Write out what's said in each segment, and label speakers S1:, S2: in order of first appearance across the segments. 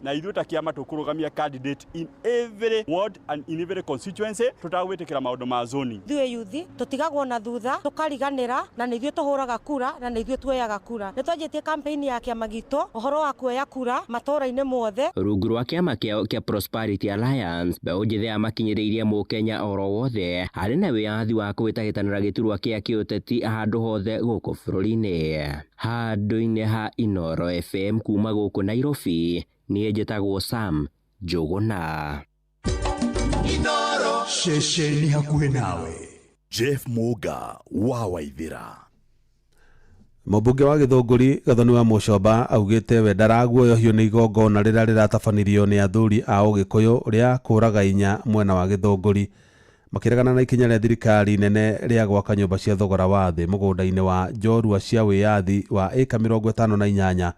S1: Na ithuĩ ta kĩama tũkũrũgamia candidate in every ward and in every constituency, tũtagwĩtĩkĩra maũndũ ma zoning.
S2: Ithuĩ yuthi tũtigagwo na thutha, tũkariganĩra, na nĩ ithuĩ tũhũraga kura na nĩ ithuĩ tuoyaga kura. Nĩ twanjĩtie campaign ya kĩama gitũ ũhoro wa kuoya kura matũũra-inĩ mothe.
S3: Rungu rwa kĩama kĩao kĩa Prosperity Alliance, mbeũ njĩthĩ aya makinyĩrĩirie mũkenya oro wothe arĩ na wĩyathi wa kũhĩtahĩtanĩra gĩturwa kĩa kĩũteti handũ hothe gũkũ bũrũri-inĩ. Handũ-inĩ ha Inooro FM kuma gũkũ Nairobi, niĩ njĩtagwo Sam Njũgũna.
S4: Inooro.
S5: Ceceni hakuhĩ nawe.
S4: Jeff Muga wa Waithira.
S6: Mũmbunge wa Gĩthũngũri Gathoni wa Mũcomba augĩte we ndaraguoyohio nĩ igongona rĩrĩa rĩratabanirio nĩ athuri a Ũgĩkũyũ rĩa kũraga inya mwena wa Gĩthũngũri, makĩregana na ikinya rĩa thirikari nene rĩa gwaka nyũmba cia thogora wa thĩ mũgũnda-inĩ wa njorua cia wĩyathi wa ĩka 58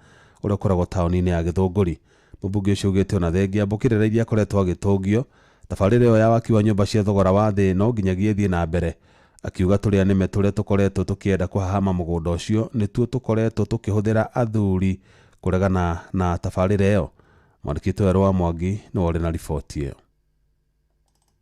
S6: ũrĩa ũkoragwo taũni-inĩ ya Gĩthũngũri. Mũmbunge ũcio augĩte ona thengia mbũkĩrĩra iria akoretwo agĩtũngio, tabarĩra ĩyo ya waki wa nyũmba cia thogora wa thĩ no nginyagia ĩthiĩ na mbere, akiuga tũrĩa nĩme tũrĩa tũkoretwo tũkĩenda kũhahama mũgũnda ũcio nĩtuo tũkoretwo tũkĩhũthĩra athuri kũregana na tabarĩra ĩyo. Mwandĩki witũ Werũ wa Mwangi nĩwe ũrĩ na riboti ĩyo.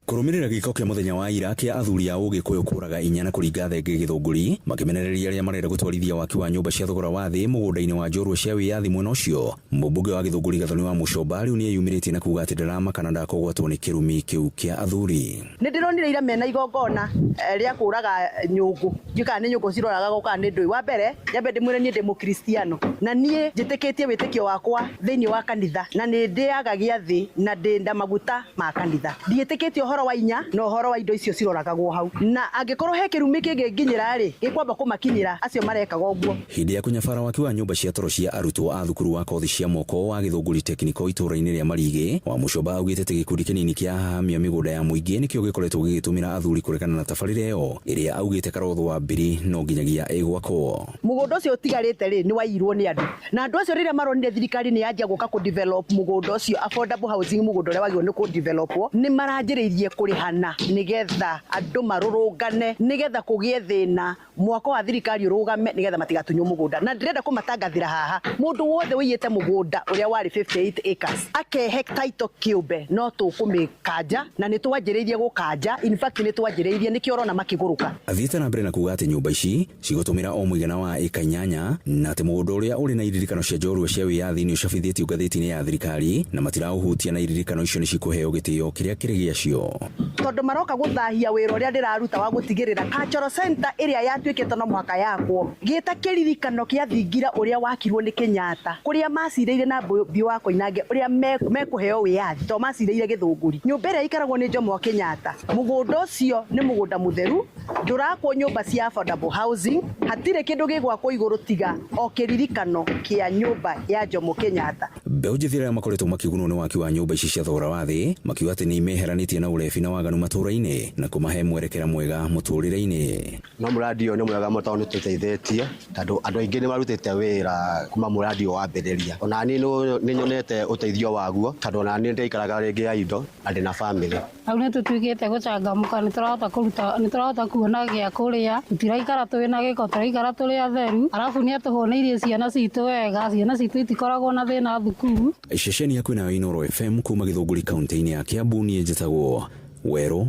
S7: Kũrũmĩrĩra gĩko kĩa mũthenya wa ira kĩa athuri a Ũgĩkũyũ kũraga inya na kũringa thenge Gĩthũngũri, makĩmenereria arĩa marenda gũtwarithia waki wa nyũmba cia thogora wa thĩ mũgũnda-inĩ wa njorua cia wĩyathi mwena ũcio, mũmbunge wa Gĩthũngũri Gathoni wa Mũcomba rĩu nĩeyumĩrĩtie na kuga atĩ ndaramaka na ndakũgwatwo nĩ kĩrumi kĩu kĩa athuri.
S8: Nĩ ndĩronire ira mena igongona rĩa kũraga nyũngũ, ndiũĩ kana nĩ nyũngũ ciroragagwo kana nĩ ndũĩ. Wa mbere nyambe ndĩmwĩre niĩ ndĩ mũkristiano na niĩ njĩtĩkĩtie wĩtĩkio wakwa thĩinĩ wa kanitha, na nĩ ndĩaga gĩathĩ na ndĩ maguta ma kanitha. Ndiĩtĩkĩtie ũhoro wa inya na ũhoro wa indo icio ciroragagwo hau, na angĩkorwo he kĩrumi kĩngĩnginyĩra rĩ, gĩkwamba kũmakinyĩra acio marekaga ũguo.
S7: Hĩndĩ ya kũnyabara waki wa nyũmba cia toro cia arutwo a thukuru wa kothi cia moko wa Gĩthũngũri Technical itũũra-inĩ rĩa Marigĩ, wa Mũcomba augĩte atĩ gĩkundi kĩnini kĩa ahahamia mĩgũnda ya mũingĩ nĩkĩo gĩkoretwo gĩgĩtũmĩra athuri kũregana na tabarĩra ĩyo ĩrĩa augĩte karotho wa mbiri no nginyagia ĩgwakwo.
S8: Mũgũnda ũcio ũtigarĩte rĩ, nĩ waiyirwo nĩ andũ, na andũ acio rĩrĩa maronire thirikari nĩ yanjia gũka kũ develop mũgũnda ũcio, affordable housing, mũgũnda ũrĩa wagĩrĩirwo nĩ kũ developwo, nĩ maranjĩrĩirie kũrĩhana nĩgetha andũ marũrũngane, nĩgetha kũgĩe thĩna, mwako wa thirikari ũrũgame, nĩgetha matigatunywo mũgũnda. Na ndĩrenda kũmatangathĩra haha, mũndũ wothe ũiyĩte mũgũnda ũrĩa warĩ 58 acres akehe title kĩũmbe, no tũkũmĩkanja, na nĩ twanjĩrĩirie gũkanja. In fact, nĩ twanjĩrĩirie, nĩkĩo ũrona makĩgũrũka.
S7: Athiĩte na mbere na kuga atĩ nyũmba ici cigũtũmĩra o mũigana wa ĩka 8, na atĩ mũgũnda ũrĩa ũrĩ na iririkano cia njorua cia wĩyathi nĩ ũcabithĩtio ngathĩti-inĩ ya thirikari na matiraũhutia, na iririkano icio nĩ cikũheo gĩtĩo kĩrĩa kĩrĩ gĩacio.
S8: Tondũ maroka gũthahia wĩra ũrĩa ndĩraruta wa gũtigĩrĩra cultural center ĩrĩa yatuĩkĩte no mũhaka yakwo gĩta kĩririkano kĩa thingira ũrĩa wakirwo nĩ Kenyatta, kũrĩa macirĩire na Mbiũ wa Koinange ũrĩa mekũheo wĩyathi, tondũ macirĩire Gĩthũngũri, nyũmba ĩrĩa ĩikaragwo nĩ Jomo Kenyatta. Mũgũnda ũcio nĩ mũgũnda mũtheru, ndũrakwo nyũmba cia affordable housing, hatirĩ kĩndũ gĩgwakwo igũrũ tiga o kĩririkano kĩa nyũmba ya Jomo Kenyatta.
S7: Mbeũ njĩthĩ arĩa makoretwo makĩgunwo nĩ waki wa nyũmba ici cia thogora wa thĩ makiuga atĩ nĩ imeheranĩtie na ũrebi na waganu matũũra-inĩ na kũmahe mwerekera mwega mũtũũrĩre-inĩ.
S9: No mũradi ũyũ nĩ mwega mũno tondũ nĩ tũteithĩtie, tondũ andũ aingĩ nĩ marutĩte wĩra kuma mũradi ũyũ wambĩrĩria. Ona niĩ nĩ nyonete ũteithio waguo, tondũ ona niĩ ndĩikaraga rĩngĩ ya indo na ndĩna family.
S10: Hau nĩ tũtuĩkĩte gũcangamũka, nĩ tũrahota kũruta, nĩ tũrahota kuona gĩa kũrĩa, tũtiraikara twĩ na gĩko, tũraikara tũrĩ atheru, arabu nĩ atũhũnĩirie ciana citũ wega, ciana citũ itikoragwo na thĩna thukuru.
S7: Ceceni yaku nayo Inooro FM kuma Gĩthũngũri kaunti-inĩ ya Kiambu, niĩ njĩtagwo Werũ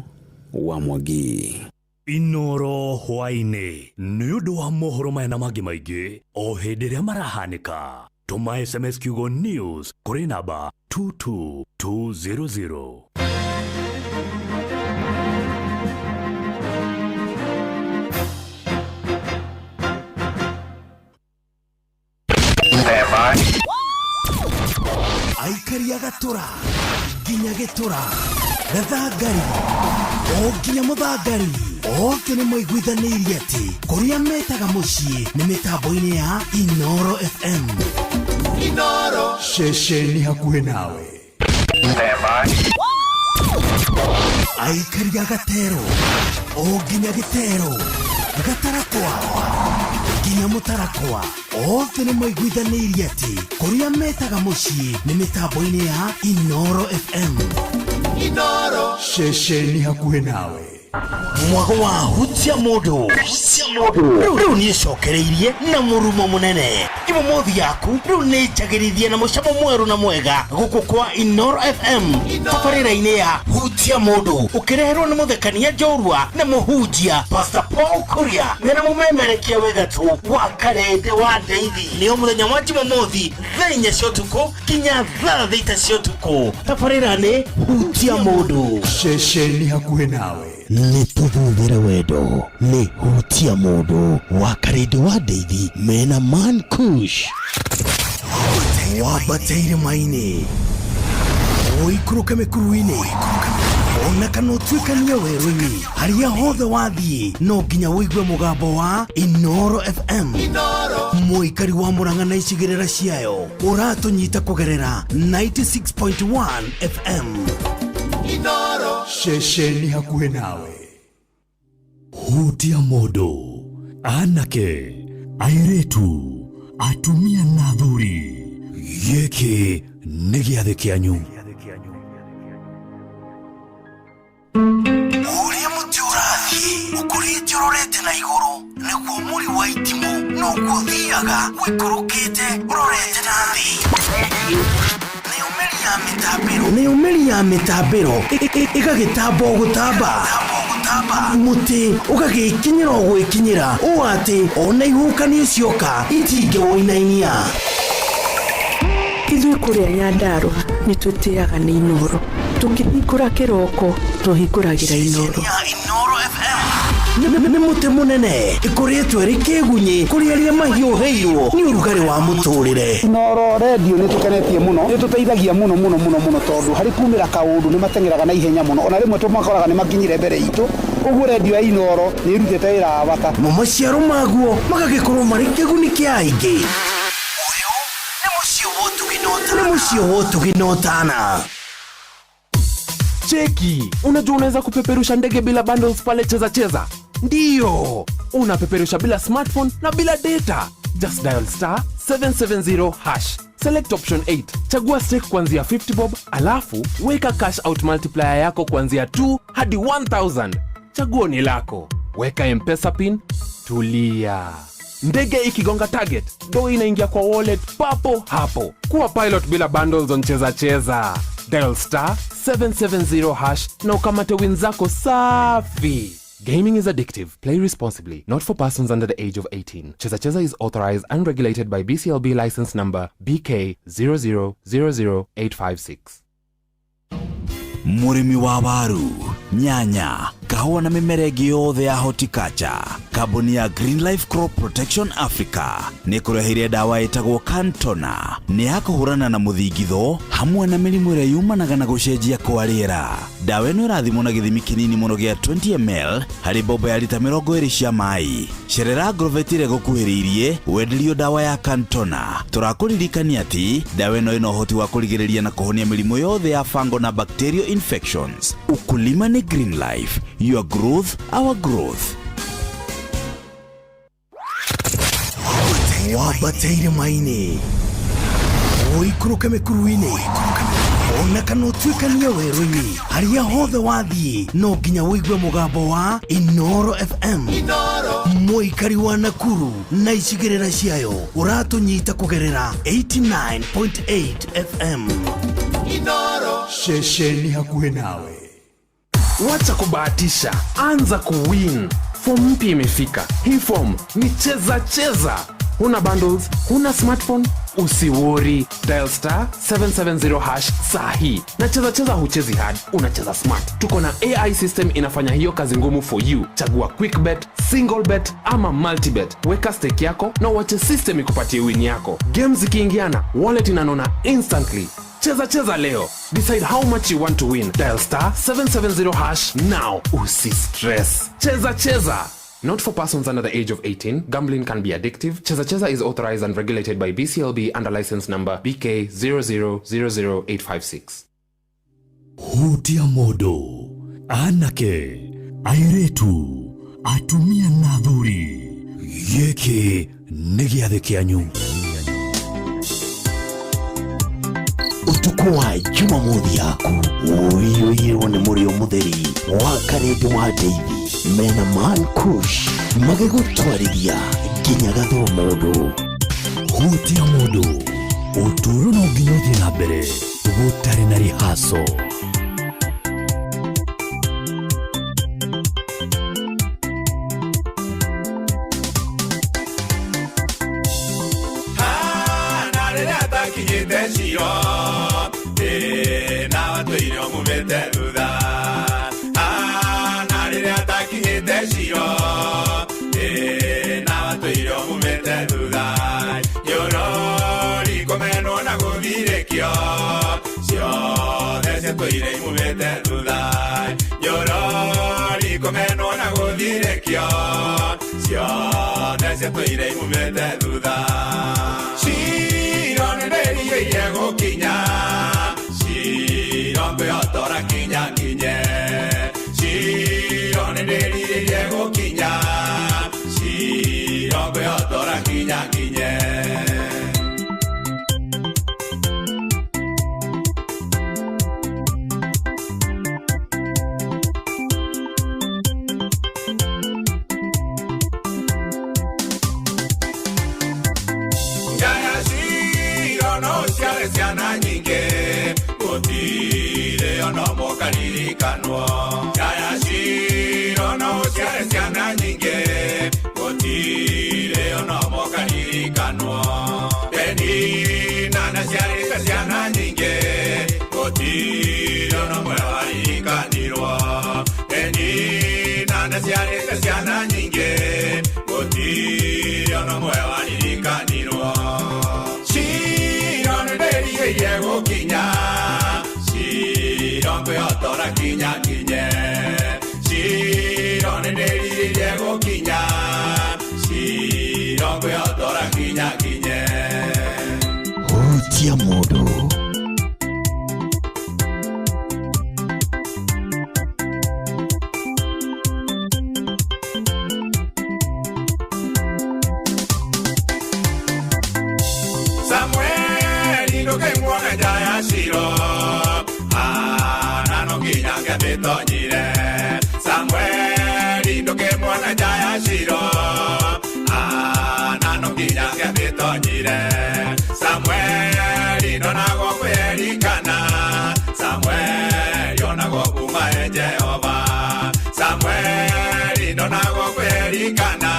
S7: wa Mwangi.
S4: Inooro hwaĩ-inĩ nĩ ũndũ wa mohoro maya na mangĩ maingĩ o hĩndĩ ĩrĩa marahanĩka, tũma SMS kiugo news kũrĩ namba 22200.
S5: Aikari a Gatũra nginya Gĩtũra, Gathangari o nginya Mũthangari, othe nĩ maiguithanĩirie atĩ kũrĩa metaga mũciĩ nĩ mĩtambo-inĩ ya Inooro FM.
S4: Inooro.
S5: Ceceni hakuhĩ nawe. Aikari a Gatero o nginya Gĩtero, Gatarakwa nginya Mũtarakwa, othe nĩ maiguithanĩirie atĩ kũrĩa metaga mũciĩ nĩ mĩtambo-inĩ ya Inooro FM.
S4: Inooro.
S5: Ceceni hakuhĩ nawe. Mwago wa hutia mũndũ rĩu nĩ ĩcokereirie na mũrumo mũnene. Jumamothi yaku rĩu nĩ njagĩrithie na mũcamo mwerũ na mwega gũkũ kwa Inoro FM tabarĩra-inĩ ya hutia mũndũ, ũkĩreherwo nĩ mũthekania njorua na mũhunjia Pastor Paul Kuria mena mũmemerekia wĩgatũ wa Karende wa Ndeithi. Nĩo mũthenya wa Jumamothi thaa 4 cia ũtukũ nginya thaa 6 cia ũtukũ. Tabarĩra nĩ hutia mũndũ.
S4: Ceceni hakuhĩ nawe.
S5: Nĩ tũthuthĩre wendo nĩ hutia mũndũ wa Karende wa Ndeithi mena Man Kush. Wambate irĩma-inĩ, ũikũrũke mĩkuru-inĩ, ona kana ũtuĩkanie werũ-inĩ, harĩa hothe wathiĩ no nginya ũigue mũgambo wa Inoro FM. Mũikari wa Murang'a na icigĩrĩra ciayo ũratũnyita kũgerera 96.1 FM.
S4: Ceceni hakuhĩ nawe. Hutia mũndũ, anake, airĩtu, atumia na athuri. Gĩkĩ nĩ gĩathĩ kĩanyu.
S5: Ũrĩa mũtĩ ũrathiĩ ũkũrĩte ũrorete na igũrũ nĩguo mũri wa itimũ noguo ũthiaga ũikũrũkĩte ũrorete na thĩ. Nayo mĩri ya mĩtambĩro ĩgagĩtamba o gũtamba, mũtĩ ũgagĩkinyĩra o gwĩkinyĩra ũũ atĩ ona ihuhũkanio cioka itingĩwũinainia.
S11: Ithuĩ kũrĩa Nyandarũa nĩ tũtĩaga nĩ Inoro, tũkĩhingũra kĩroko tũhingũragĩra Inoro.
S5: Nĩ mũtĩ mũnene ĩkũrĩtwo ĩrĩ kĩgunyĩ kũrĩ arĩa mahiũhĩirwo nĩ ũrugarĩ wa mũtũrĩre.
S12: Inoro redio nĩ tũkenetie mũno, nĩ tũteithagia mũno mũno mũno mũno tondũ harĩ kumĩra kaũndũ nĩ mateng'eraga na ihenya mũno, ona rĩmwe tũmakoraga nĩ makinyire mbere itũ. Ũguo redio ya Inoro nĩ ĩrutĩte wĩra wa bata.
S5: Mo maciaro maguo magagĩkorwo marĩ kĩguni kĩa aingĩ. Ũyũ nĩ mũciĩ wa ũtugi na ũtana.
S13: Cheki, unajua unaweza kupeperusha ndege bila bundles pale Cheza Cheza? Ndiyo, unapeperusha bila smartphone na bila data. Just dial *770#. Select option 8. Chagua stake kuanzia 50 bob, alafu weka cash out multiplier yako kuanzia 2 hadi 1000. Chaguo ni lako. Weka M-Pesa pin, tulia. Ndege ikigonga target, do inaingia kwa wallet papo hapo. Kuwa pilot bila bundles on Cheza Cheza. Dial *770# na ukamate win zako safi. Gaming is addictive. Play responsibly. Not for persons under the age of 18. Cheza Cheza is authorized and regulated by BCLB license number BK 0000856.
S14: Mũrĩmi wa waru, nyanya, kahũa na mĩmera ĩngĩ yothe ya horticulture, kambuni ya Green Life Crop Protection Africa nĩ kũreheire ndawa ĩtagwo Cantona. Nĩ ya kũhũrana na mũthingitho hamwe na mĩrimũ ĩrĩa yumanaga na gũcenjia kwa rĩera. Ndawa ĩno ĩrathimwo na gĩthimi kĩnini mũno gĩa 20 ml harĩ mbombo ya rita 20 cia maĩ. Cerera Agrovet ĩrĩa ĩgũkuhĩrĩirie wenderio ndawa ya Cantona. Tũrakũririkania atĩ ndawa ĩno ĩna ũhoti wa kũrigĩrĩria na kũhonia mĩrimũ yothe ya fungal na bacterial infections. Ukulima ni Green Life. Your growth, our growth.
S5: Wambate irĩma-inĩ, ũikũrũke mĩkuru-inĩ, ona kana ũtuĩkanie werũ-inĩ, harĩa hothe wathiĩ no nginya ũigue mũgambo wa Inoro FM. Mũikari wa Nakuru na icigĩrĩra ciayo ũratũnyita kũgerera 89.8 FM.
S4: Ceceni hakuhĩ nawe.
S13: Wacha kubahatisha, anza kuwin. Form mpya imefika. Hii form ni Cheza Cheza. Huna bundles, huna smartphone, usiwori. Dial *770# sahi. Na Cheza Cheza huchezi hard, unacheza smart. Tuko na AI system inafanya hiyo kazi ngumu for you. Chagua quick bet, single bet ama multi bet. Weka stake yako na uache system ikupatie win yako. Games zikiingiana, wallet inanona instantly. Cheza Cheza leo. Decide how much you want to win. Dial *770# now. Usi stress. Cheza Cheza. Not for persons under the age of 18. Gambling can be addictive. Cheza Cheza is authorized and regulated by BCLB under license number BK 0000856.
S4: Hutia mũndũ, anake, airĩtu, atumia na athuri. Gĩkĩ nĩ gĩathĩ kĩanyu.
S5: Ũtukũ Mũhuko wa Jumamothi yaku ũiyũirwo nĩ mũrĩo mũtheri wa Karĩndũ wa Ndeithi mena Man Kush magĩgũtwarithia nginya gathoo mũndũ.
S4: Hutia mũndũ, ũtũũro no nginya ũthiĩ na mbere gũtarĩ na rihaco.
S15: Na rĩrĩa ndakinyĩte Ciro, na watũire ũmumĩte thutha. Na rĩrĩa ndakinyĩte Ciro, na watũire ũmumĩte thutha. Nyorori kũmenwo na gũthirĩkio, ciothe ciatũire imumĩte thutha. Nyorori kũmenwo na gũthirĩkio, ciothe ciatũire imumĩte thutha. Ciro nĩndĩrirĩirie gũkinya, Ciro ngwĩhotora kinya nginye. Ciro nĩndĩrirĩirie gũkinya, Ciro ngwĩhotora kinya nginye. Ngaya Ciro no ũciare ciana nyingĩ, gũtirĩ ona ũmwe ũkaririkanwo. Ngaya Ciro no ũciare ciana nyingĩ, gũtirĩ ona ũmwe ũkaririkanwo. Penina ndaciarĩte ciana nyingĩ, gũtirĩ ona ũmwe waririkanirwo. Penina ndaciarĩte ciana nyingĩ, gũtirĩ ona ũmwe waririkanirwo. Ciro nĩndĩrirĩirie gũkinya, Ciro ngwĩhotora kinya nginye. Ciro nĩndĩrirĩirie gũkinya, Ciro ngwĩhotora kinya nginye.
S5: Hutia mũndũ.
S15: Samueli ndũkĩmuone nja ya Ciro, Hana no nginya angĩamĩtonyire. Samueli ndũkĩmuone nja ya Ciro, Hana no nginya angĩamĩtonyire. Samueli ndonagwo kwĩrikana, Samueli onagwo kuma e Jehova. Samueli ndonagwo kwĩrikana,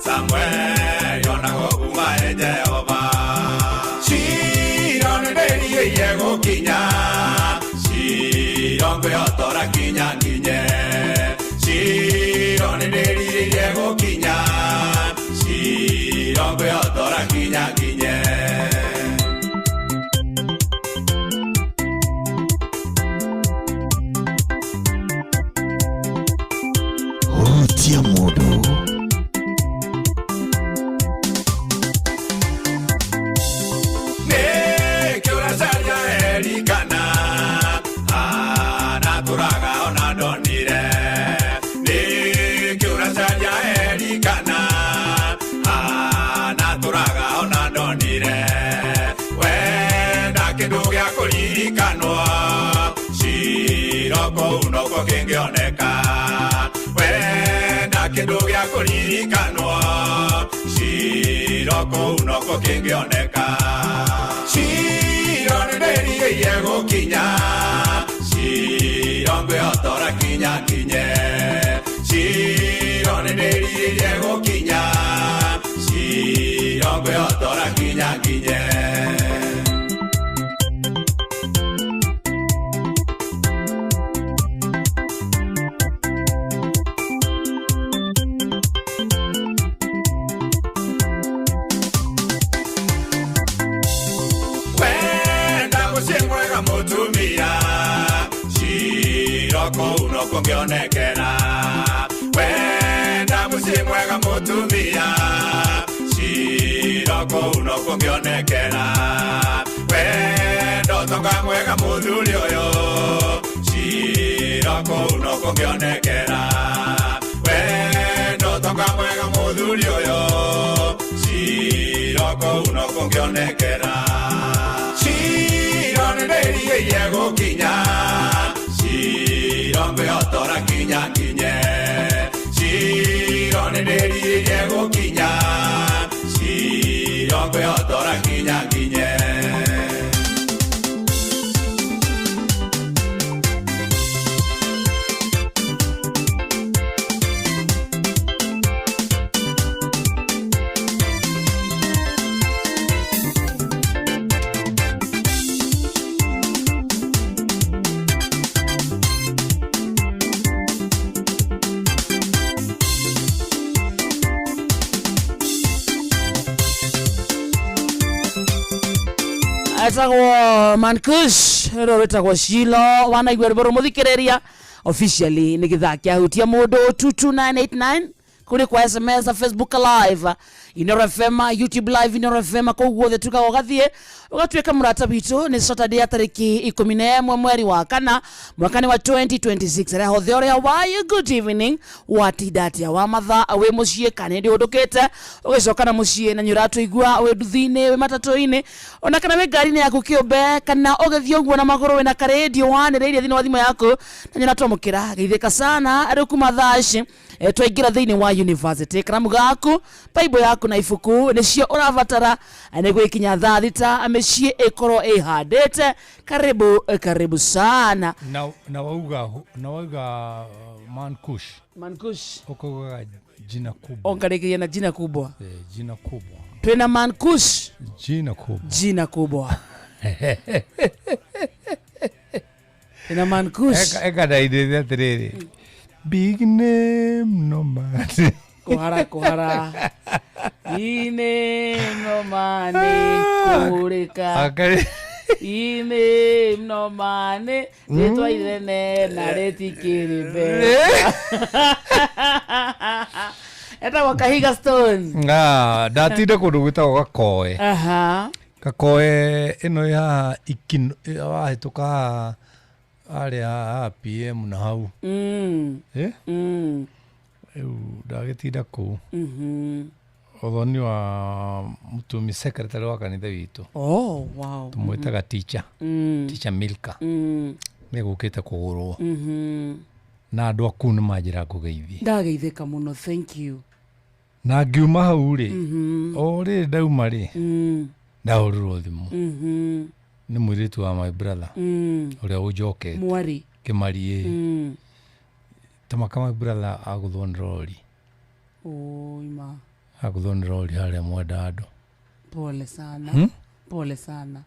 S15: Samueli onagwo kuma e Jehova. Ciro nĩndĩrirĩirie gũkinya, Ciro ngwĩhotora kinya nginye. Ciro nĩndĩrirĩirie gũkinya, Ciro ngwĩhotora kinya nginye.
S5: Hutia mũndũ.
S15: Nĩkĩ ũracaria Elikana, Hana tũraga ona ndonire. Nĩkĩ ũracaria Elikana, Hana tũraga ona ndonire. Wenda kĩndũ gĩa kũririkanwo, Ciro kũu nokuo kĩngĩoneka. Wenda kĩndũ gĩa kũririkanwo, Ciro kũu nokuo kĩngĩoneka. Ciro nĩndĩrirĩirie gũkinya, Ciro ngwĩhotora kinya nginye. Ciro nĩndĩrirĩirie gũkinya, Ciro ngwĩhotora kinya nginye. Wenda mũciĩ mwega mũtumia, Ciro kũu nokuo ngĩonekera. Wenda mũciĩ mwega mũtumia, Ciro kũu nokuo ngĩonekera. Wenda ũtonga mwega mũthuri ũyũ, Ciro kũu nokuo ngĩonekera. Wenda ũtonga mwega mũthuri ũyũ, Ciro kũu nokuo ngĩonekera. Ciro nĩ Nĩndĩrirĩirie gũkinya Ciro ngwĩhotora nginya nginye Ciro nĩndĩrirĩirie gũkinya Ciro ngwĩhotora nginya nginye.
S16: Etagwo Mankush rå wĩtagwo Shilo wanaigua rwĩmbo rũmũthikĩrĩria officially nĩ gĩthaa kĩahutia mũndũ 22989 kũrĩ kwa SMS, Facebook live Inoro FM, YouTube live Inoro FM, kũu guothe tugaga ũgathiĩ ũgatuĩka mũrata witũ. Nĩ Saturday ya tarĩki 11 mweri wa kana mwaka-inĩ wa 2026. Arĩa hothe ũrĩa waĩ, good evening, watinda atĩa wa mathaa wĩ mũciĩ kana nĩ ũndũkĩte ũgĩcoka na mũciĩ na nĩ ũratũigua wĩ nduthi-inĩ, wĩ matatũ-inĩ, ona kana wĩ ngari-inĩ yaku kĩũmbe, kana ũgĩthiĩ ũguo na magũrũ wĩna karendio wanĩrĩirie thĩinĩ wa thimũ yaku na nĩ ũratwamũkĩra. Geithĩka sana rĩu kuma thaa ici twaingĩra thĩinĩ wa university, karamu gaku, bible yaku na ibuku nĩcio ũrabatara nĩguo ikinya thaa 6 mĩciĩ ĩkorwo ĩhandĩte. Karibu karibu sana.
S17: Na wauga Mankush.
S16: Mankush.
S17: Ukauga jina kubwa.
S16: Ongarĩkĩria na jina kubwa.
S17: Eh, jina kubwa.
S16: Twĩna Mankush.
S17: Jina kubwa.
S16: Jina kubwa. Twĩna Mankush.
S17: Eka ndaithĩte atĩrĩrĩ. Big name no money.
S16: Kuhara kuhara ine no money kuhurika. Ine no money rĩtwa inene na rĩtikĩrĩ mbeca. Etagwo Kahiga Stone.
S17: Ah, ndatinda kũndũ gwĩtagwo Gakoe. Gakoe ĩno ĩ haha ikino wahĩtũka haha harĩa haha PM na hau. Eh? Rĩu ndagĩtinda kũu. Ũthoni wa mũtumi secretary wa kanitha witũ.
S16: Oh, wow.
S17: Tũmwĩtaga teacher. Teacher Milka. Nĩ gũkĩte kũgũrwo. Na andũ a kũu nĩ manjĩra ngũgeithie.
S16: Ndageithĩka mũno, thank you.
S17: Na ngiuma hau rĩ, o rĩrĩ ndauma rĩ, ndahũrĩrwo thimũ nĩ mũirĩtu wa my brother ũrĩa ũnjokete.
S16: Mwari.
S17: Kĩmari ĩ. Tamaka my brother agũthwo nĩ rori.
S16: Oi ma.
S17: Agũthwo nĩ rori harĩa Mwendandũ.
S16: Pole sana. Pole sana.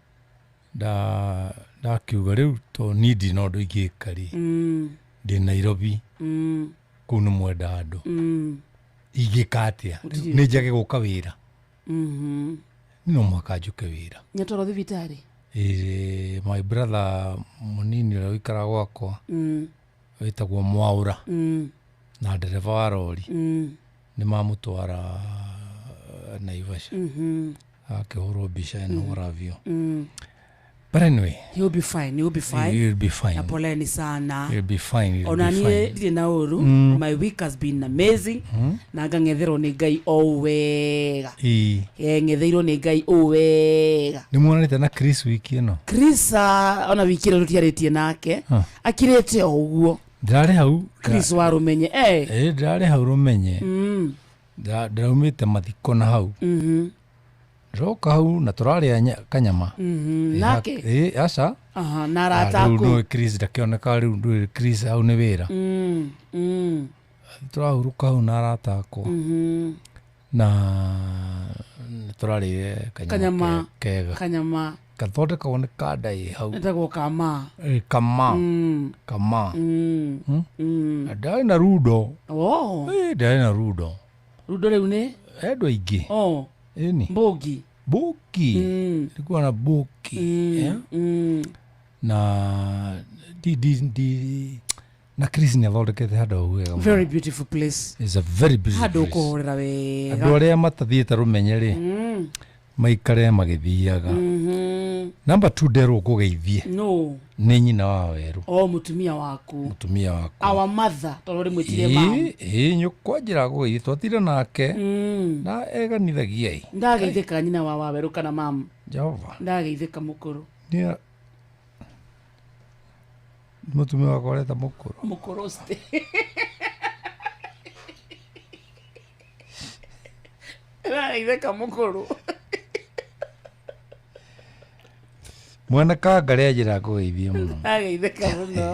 S17: Ndakiuga rĩu to niĩ ndirĩ na ũndũ ingĩka rĩ, ndĩ Nairobi, kũu nĩ Mwendandũ. Ingĩka atĩa?
S16: Gũtirĩ.
S17: Nĩ njage gũka wĩra? No mũhaka njũke wĩra.
S16: Nĩatwarwo thibitarĩ?
S17: Ĩĩ, my brother mũnini ũrĩa ũikaraga gwakwa wĩtagwo Mwaũra na ndereba wa rori nĩ mamũtwara Naivasha. Akĩhũrwo mbica ĩno ũravio. But anyway,
S16: He'll be fine, he'll be fine.
S17: He'll be fine.
S16: Na poleni sana.
S17: He'll be fine. He'll
S16: Ona
S17: be
S16: niĩ
S17: fine.
S16: ndirĩ na ũru. My week has been amazing. Na ngang'etherwo nĩ Ngai o wega.
S17: Ĩĩ.
S16: Ng'etheirwo nĩ Ngai o wega.
S17: Nĩ muonanĩte na Chris wiki ĩno?
S16: Chris ona wiki ĩno tũtiarĩtie nake. Akirĩte o ũguo.
S17: Ndĩrarĩ hau.
S16: Chris wa Rũmenye.
S17: Ĩĩ, ndĩrarĩ hau Rũmenye. Ndĩraumĩte mathiko na hau. Ndĩroka hau na tũrarĩa kanyama.
S16: Nake?
S17: Ĩĩ, aca.
S16: Aha, na arata
S17: Rĩu
S16: aku.
S17: nũĩ Chris ndakĩoneka rĩu, ndũĩ Chris hau nĩ wĩra. Tũrahurũka hau na arata akwa. Na nĩ tũrarĩire kanyama
S16: Kanyama.
S17: kega.
S16: Kanyama.
S17: Gathondekagwo nĩ kanda ĩ hau.
S16: Etagwo kama.
S17: Ĩ, kama. Kama. Na ndarĩ na rundo.
S16: Oh.
S17: Ĩ, ndarĩ na rundo.
S16: Rundo rĩu nĩ?
S17: Andũ aingĩ.
S16: Oh.
S17: Ĩni.
S16: Mbũgi.
S17: Mbũki. Nilikuwa na mbũki. Eh? Na di di di na Chris nĩ athondekete handũ hau wega mũno.
S16: Very beautiful place.
S17: It's a very beautiful
S16: Handũ
S17: place.
S16: ũkũhorera wega.
S17: Andũ arĩa matathiĩte Rũmenye rĩ, maikare magĩthiaga. Number 2 nderwo ngũgeithie.
S16: No.
S17: Nĩ nyina wa Werũ.
S16: O mũtumia waku.
S17: Mũtumia wakwa.
S16: Our mother tondũ rĩmwĩtire mam.
S17: Ĩĩ, nyũkwa njĩra ngũgeithie twatire nake na eganithagia ĩ.
S16: Ndageithĩka nyina wa Wawerũ kana mam.
S17: Jehova.
S16: Ndageithĩka mũkũrũ.
S17: Nĩ Mũtumia wakwa ũreta mũkũrũ.
S16: Mũkũrũ still. Ĩrageithĩka mũkũrũ.
S17: Mwana kangari anjĩra ngũgeithie mũno.
S16: Ageithĩka mũno.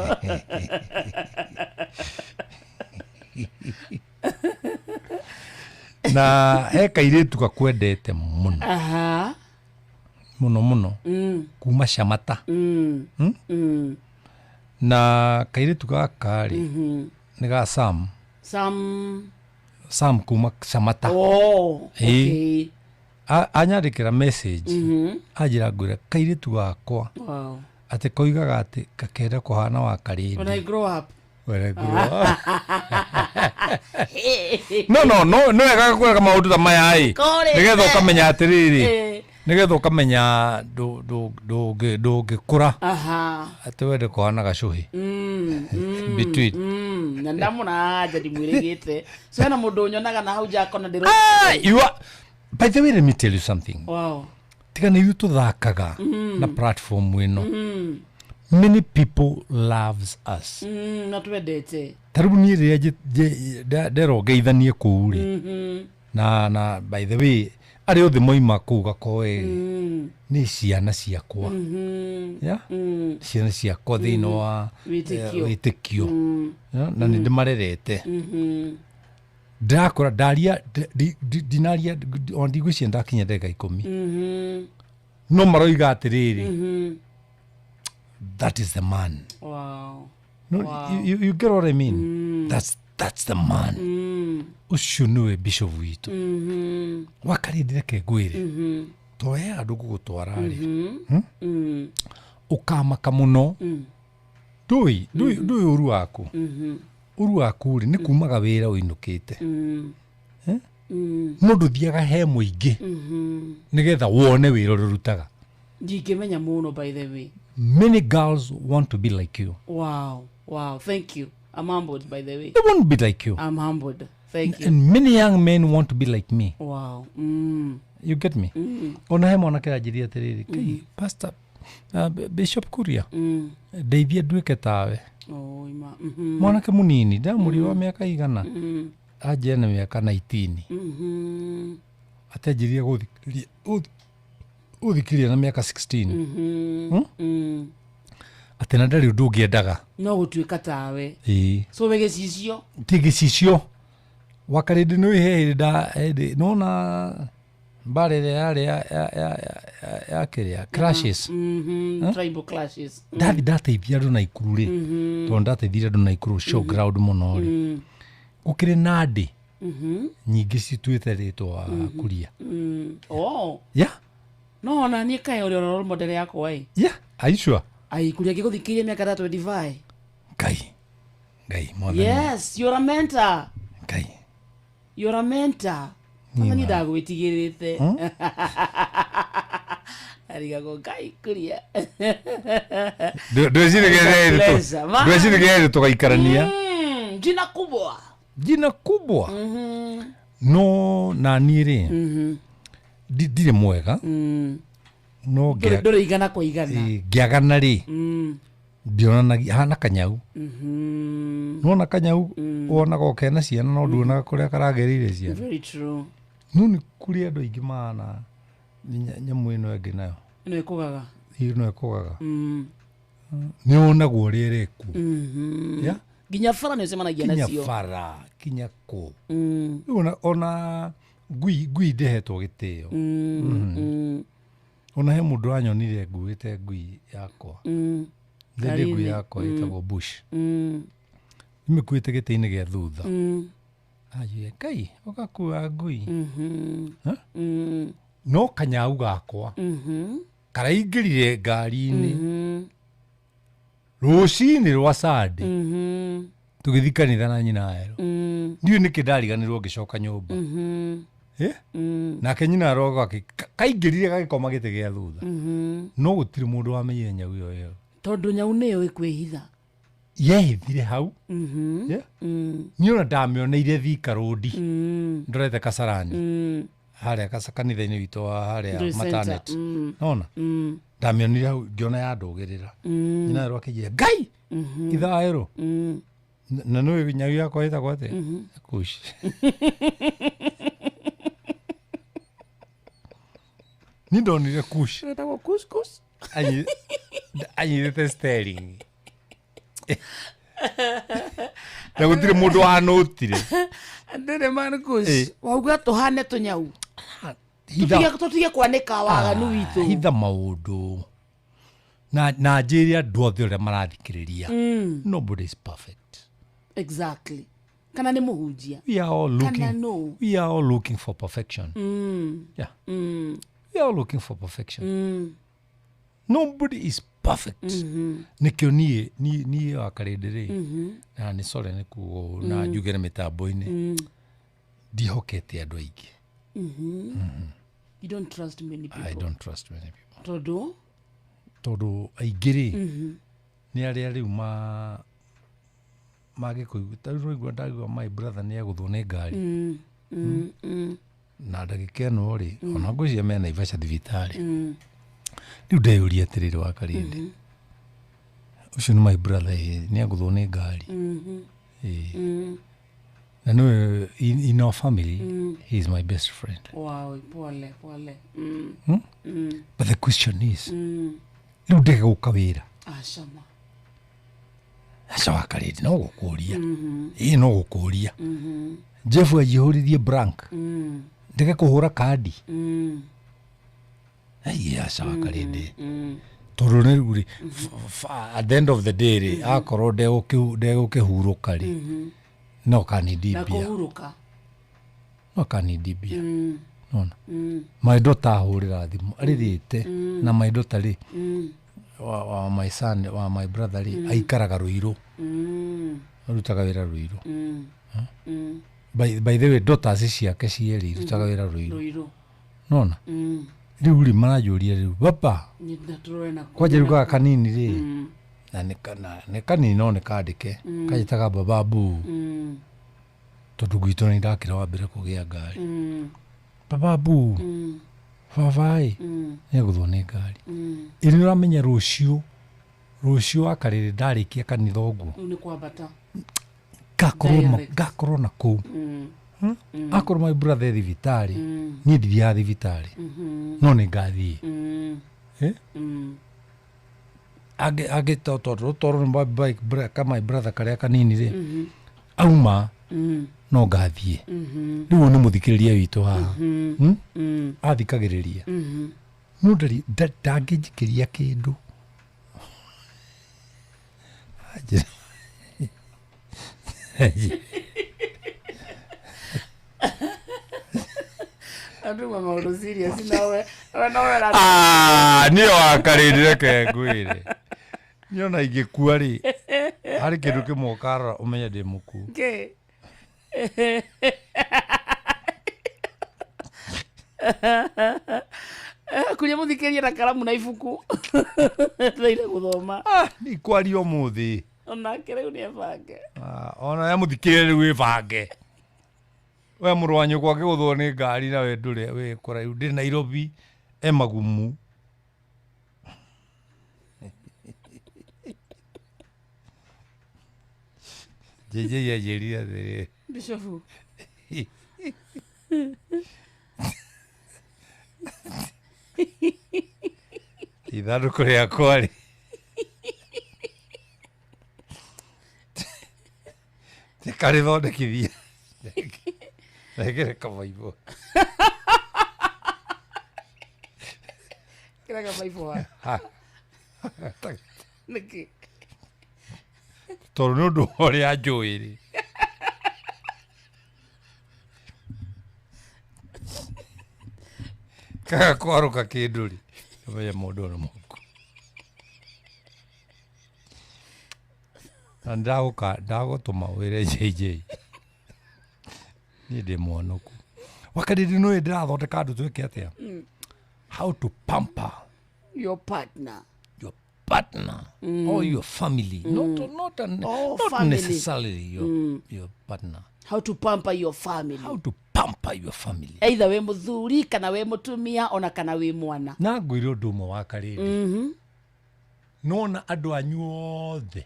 S17: Na he kairĩtu gakwendete mũno.
S16: Aha.
S17: Mũno mũno. Kuma Shamata. Na kairĩtu gaka rĩ, nĩ ga Sam.
S16: Sam.
S17: Sam kuma Shamata.
S16: Oh, okay.
S17: Anyandĩkĩra message. Anjĩra ngwĩra kairĩtu gakwa.
S16: Wow.
S17: Atĩ koigaga atĩ gakenda kũhana wa Karĩndĩ.
S16: When I grow up.
S17: When I grow up. No no wega kwĩraga maũndũ ta maya ĩ. Nĩgetha ũkamenya atĩrĩrĩ. Nĩgetha ũkamenya ndũngĩkũra.
S16: Aha.
S17: Atĩ wende kũhana gacũhĩ. Between.
S16: Na ndamũna anja ndimwĩrĩgĩte. So hena mũndũ ũnyonaga na hau nja akona ndĩro.
S17: You are. By the way, let me tell you something.
S16: Wow.
S17: Tiga nĩ ithuĩ tũthakaga na platform ĩno. Many people loves us.
S16: Na twendete.
S17: Ta rĩu niĩ rĩrĩa nderwo ngeithanie kũu rĩ. Na by the way, arĩa othe moima kũu Gakoe nĩ ciana ciakwa. Yeah? Ciana ciakwa thĩinĩ wa wĩtĩkio. Na nĩ ndĩmarerete. Ndakora ndaria ndinaria ona ndigwĩciria ndakinya ndagĩka 10. No maroiga atĩrĩrĩ, that is the man.
S16: Wow.
S17: No,
S16: wow.
S17: You get what I mean? That's the man. Ũcio nĩwe bishop witũ. Wakarĩndĩ reke ngwĩre. To he andũ gũgũtwara rĩ. Ũkamaka mũno. Ndũĩ ũru waku. Ũru waku rĩ nĩ kumaga wĩra ũinũkĩte. No ndũthiaga he mũingĩ nĩgetha wone wĩra ũrĩa ũrutaga.
S16: Ndingĩmenya mũno by the way.
S17: Many girls want to be like you.
S16: Wow. Wow, thank you. I'm humbled by the way.
S17: They want to be like you.
S16: I'm humbled. Thank you.
S17: And many young men want to be like me.
S16: Wow.
S17: You get me? Ona he mwanake anjĩrire atĩrĩrĩ, Kai, Pastor Bishop Kuria, ndeithia nduĩke tawe.
S16: Oh, ima.
S17: Mwanake mũnini, ndamũria wa mĩaka igana. Anjĩra nĩ mĩaka 19. Atĩ anjĩrire gũthikĩrĩria na mĩaka 16. Atĩ na ndarĩ ũndũ ũngĩendaga.
S16: No gũtuĩka tawe.
S17: Ĩĩ.
S16: So we gĩcicio?
S17: Ti gĩcicio. Wakarĩndĩ nĩ he hĩndĩ nona mbara ĩrĩa yarĩ ya kĩrĩa clashes.
S16: Tribal clashes.
S17: Ndathi ndateithia andũ Naikuru rĩ. Tondũ ndateithirie andũ Naikuru show ground mũno rĩ. Gũkĩrĩ nandĩ nyingĩ cituĩte rĩtwa Kuria.
S16: Oh.
S17: Yeah.
S16: No ona niĩ kaĩ ũrĩa role model yakwa ĩ.
S17: Yeah, are you sure?
S16: Ai Kuria ngĩgũthikĩrĩria mĩaka ta 25.
S17: Ngai mwathani.
S16: Yes, you're a mentor.
S17: Ngai.
S16: You're a mentor. Kwanza niĩ ndagwĩtigĩrĩte. Arigagwo Ngai Kuria.
S17: Ndweciririe tũgaikarania.
S16: Jina kubwa.
S17: Jina kubwa. No na niĩ rĩ. Ndirĩ mwega. No
S16: ndũrĩ igana kwa igana.
S17: Ngĩagana rĩ. Ndionanagia hana kanyau. Nona kanyau wonaga ũkena ciana no nduonaga kũrĩa karagereire ciana.
S16: Very true.
S17: No nĩ kũrĩ andũ aingĩ mahana nyamũ ĩno ĩngĩ nayo.
S16: Ĩno ĩkũgaga.
S17: Ĩno ĩkũgaga. Nĩ wonagwo ũrĩa ĩrekwo. Yeah?
S16: Nginya bara nĩ ũcemanagia nacio.
S17: Nginya bara, nginya kũ. Ona ngui ndĩhetwo gĩtĩo. Ona he mũndũ wanyonire nguĩte ngui yakwa. Ndende ngui yakwa ĩtagwo Bush. Nimĩkuĩte gĩtĩ-inĩ gĩa thutha. Anjĩra, Ngai, ũgakua ngui. No kanyau gakwa karaingĩrire ngari-inĩ rũcinĩ rwa Sunday. Tũgĩthiĩ kanitha na nyina erũ. Ndiũĩ nĩkĩ ndariganĩrwo ngĩcoka nyũmba. Nake nyina aroga kaingĩrire gagĩkoma gĩtĩ gĩa thutha. No gũtirĩ mũndũ wamenyire nyau ĩyo ĩyo.
S16: Tondũ nyau nĩyo ĩkwĩhitha.
S17: Yehithire hau. Niĩ ona ndamĩoneire Thika Road. Ndorete Kasarani. Harĩa kanitha-inĩ witũ wa harĩa Matanet. Nona? Ndamĩonire hau ngĩona yandũgĩrĩra. Nyina erũ akĩnjĩra, Ngai! Ithaero na nä nyau yakwa ĩtagwo atĩa? Kush. Ni ndonire Kush.
S16: Ĩtagwo Kush Kush.
S17: Anyitĩte steering. Na gũtirĩ mũndũ wanũtire.
S16: Ndĩrĩ man Kush. Wauga tũhane tũnyau. Tũtige kwanĩka waganu witũ.
S17: Hitha maũndũ. Na njĩre andũ othe ũrĩa marathikĩrĩria. Nobody is perfect.
S16: Exactly. Kana nĩ mũhunjia.
S17: We are all looking.
S16: Kana no.
S17: We are all looking for perfection. Yeah. We are all looking for perfection. Nobody is perfect. Nĩkĩo niĩ wa Karĩndĩ rĩ, na nĩ sorry nĩ kuga na njuge na mĩtambo-inĩ, ndihokete andũ aingĩ.
S16: You don't trust many people.
S17: I don't trust many people.
S16: Tondũ?
S17: Tondũ aingĩ rĩ, nĩ arĩa rĩu magĩkũigua ta rĩu ũraigua ndagua my brother nĩ agũthwo nĩ ngari. Na ndagĩka ĩno rĩ, ona ngwĩciria me Naivasha thibitarĩ. Rĩu ndeyũria atĩrĩrĩ wa Karĩndĩ, ũcio nĩ my brother nĩ agũthwo nĩ ngari. Na nĩwe in our family, he is my best friend.
S16: Wow, pole pole.
S17: But the question is, rĩu ndege gũka wĩra.
S16: Acama.
S17: Aca wa Karĩndĩ no gũkũria. Ĩĩ no gũkũria. Jeff anjihũririe blank. Ndege kũhũra kandi. Ai aca wa Karĩndĩ. Tondũ nĩ rĩu rĩ, at the end of the day rĩ, akorwo ndegũkĩhurũka rĩ, no kanindibia.
S16: Ndakũhurũka.
S17: No kanindibia. Nona. My daughter ahũrĩra thimũ arĩrĩte, na my daughter rĩ, wa my son, wa my brother rĩ, aikaraga Ruiru. Arutaga wĩra Ruiru. By the way, daughters ciake cierĩ irutaga wĩra Ruiru. Nona. Rĩu rĩ maranjũria rĩu, baba, kwanja rĩu gaka kanini rĩ, na nĩ kanini no nĩ kandĩke, kanjĩtaga baba bu. Tondũ gwitũ nĩ ndakĩra wa mbere kũgĩa ngari. Baba bu, baba ĩ, nĩ agũthwo nĩ ngari. Ĩ nĩ ũramenya rũciũ wa Karĩrĩ ndarĩkia kanitha ũguo.
S16: Rĩu nĩ kwambata.
S17: Ngakorwo na kũu. Akorwo my brother thibitarĩ, niĩ ndithiaga thibitarĩ, no nĩ ngathiĩ. Angĩ tondũ nĩ my brother karĩa kanini rĩ, auma no ngathiĩ. Rĩu ũyũ nĩ mũthikĩrĩria witũ haha. Athikagĩrĩria. No ndangĩnjikĩria kĩndũ.
S16: Andũ ma maũndũ serious nawe.
S17: Niĩ wa Karĩndĩ reke ngwĩre. Niĩ ona ingĩkua rĩ, harĩ kĩndũ kĩmwe ũkarora ũmenye ndĩ mũkuũ.
S16: Kĩ? Kuria mũthikĩrĩria na karamu na ibuku. Tũthaire gũthoma.
S17: Nĩ kwaria ũmũthĩ.
S16: Onake rĩu nĩ ebange.
S17: Ona ya mũthikĩrĩria rĩu ĩbange. We mũrũ wa nyũkwa akĩgũthwo nĩ ngari na we ndũrĩ wĩ kũraihu, ndĩ Nairobi e magumu. JJ anjĩrire atĩrĩrĩ.
S16: Bishofu.
S17: Ithandũkũ rĩakwa rĩ, tikarĩthondekithia. Rekere kabaibũ.
S16: Kĩra kabaibũ ha? Nĩkĩ?
S17: Tondũ nĩ ũndũ wa ũrĩa njũĩ rĩ. Kaga kwarũka kĩndũ rĩ, ũmenye mũndũ ũyũ nĩ mũkuũ. Na ndagũtũma wĩre JJ. Niĩ ndĩ mwonoku. Wakarĩndĩ nĩũĩ ndĩrathondeka andũ twĩke atĩa? How to pamper
S16: your partner.
S17: Your partner or your family. Not
S16: family.
S17: Necessarily your partner.
S16: How to pamper your family.
S17: How to pamper your family.
S16: Either we muthuri kana we mutumia ona kana we mwana.
S17: Na ngwire ũndũ ũmwe wa Karĩndĩ. Nona andũ anyu othe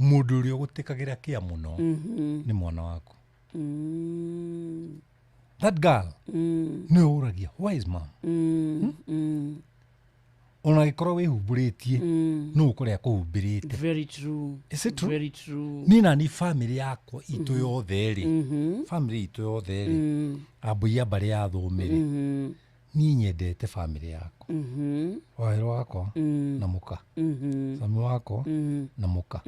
S17: mũndũ ũrĩa ũgũtĩkagĩra kĩa mũno nĩ mwana waku. That girl nĩwe ũragia, why is mom? Ona gĩkorwo wĩhumbũrĩtie no ũkore akũhumbĩrĩte.
S16: Very true.
S17: Is it true?
S16: Very true.
S17: Niĩ nani family yakwa itũ yothe rĩ, family itũ yothe rĩ, ambũi a mbarĩ ya thũmĩ rĩ, niĩ nyendete family yakwa. Wahĩro wakwa na mũka, cami wakwa na mũka,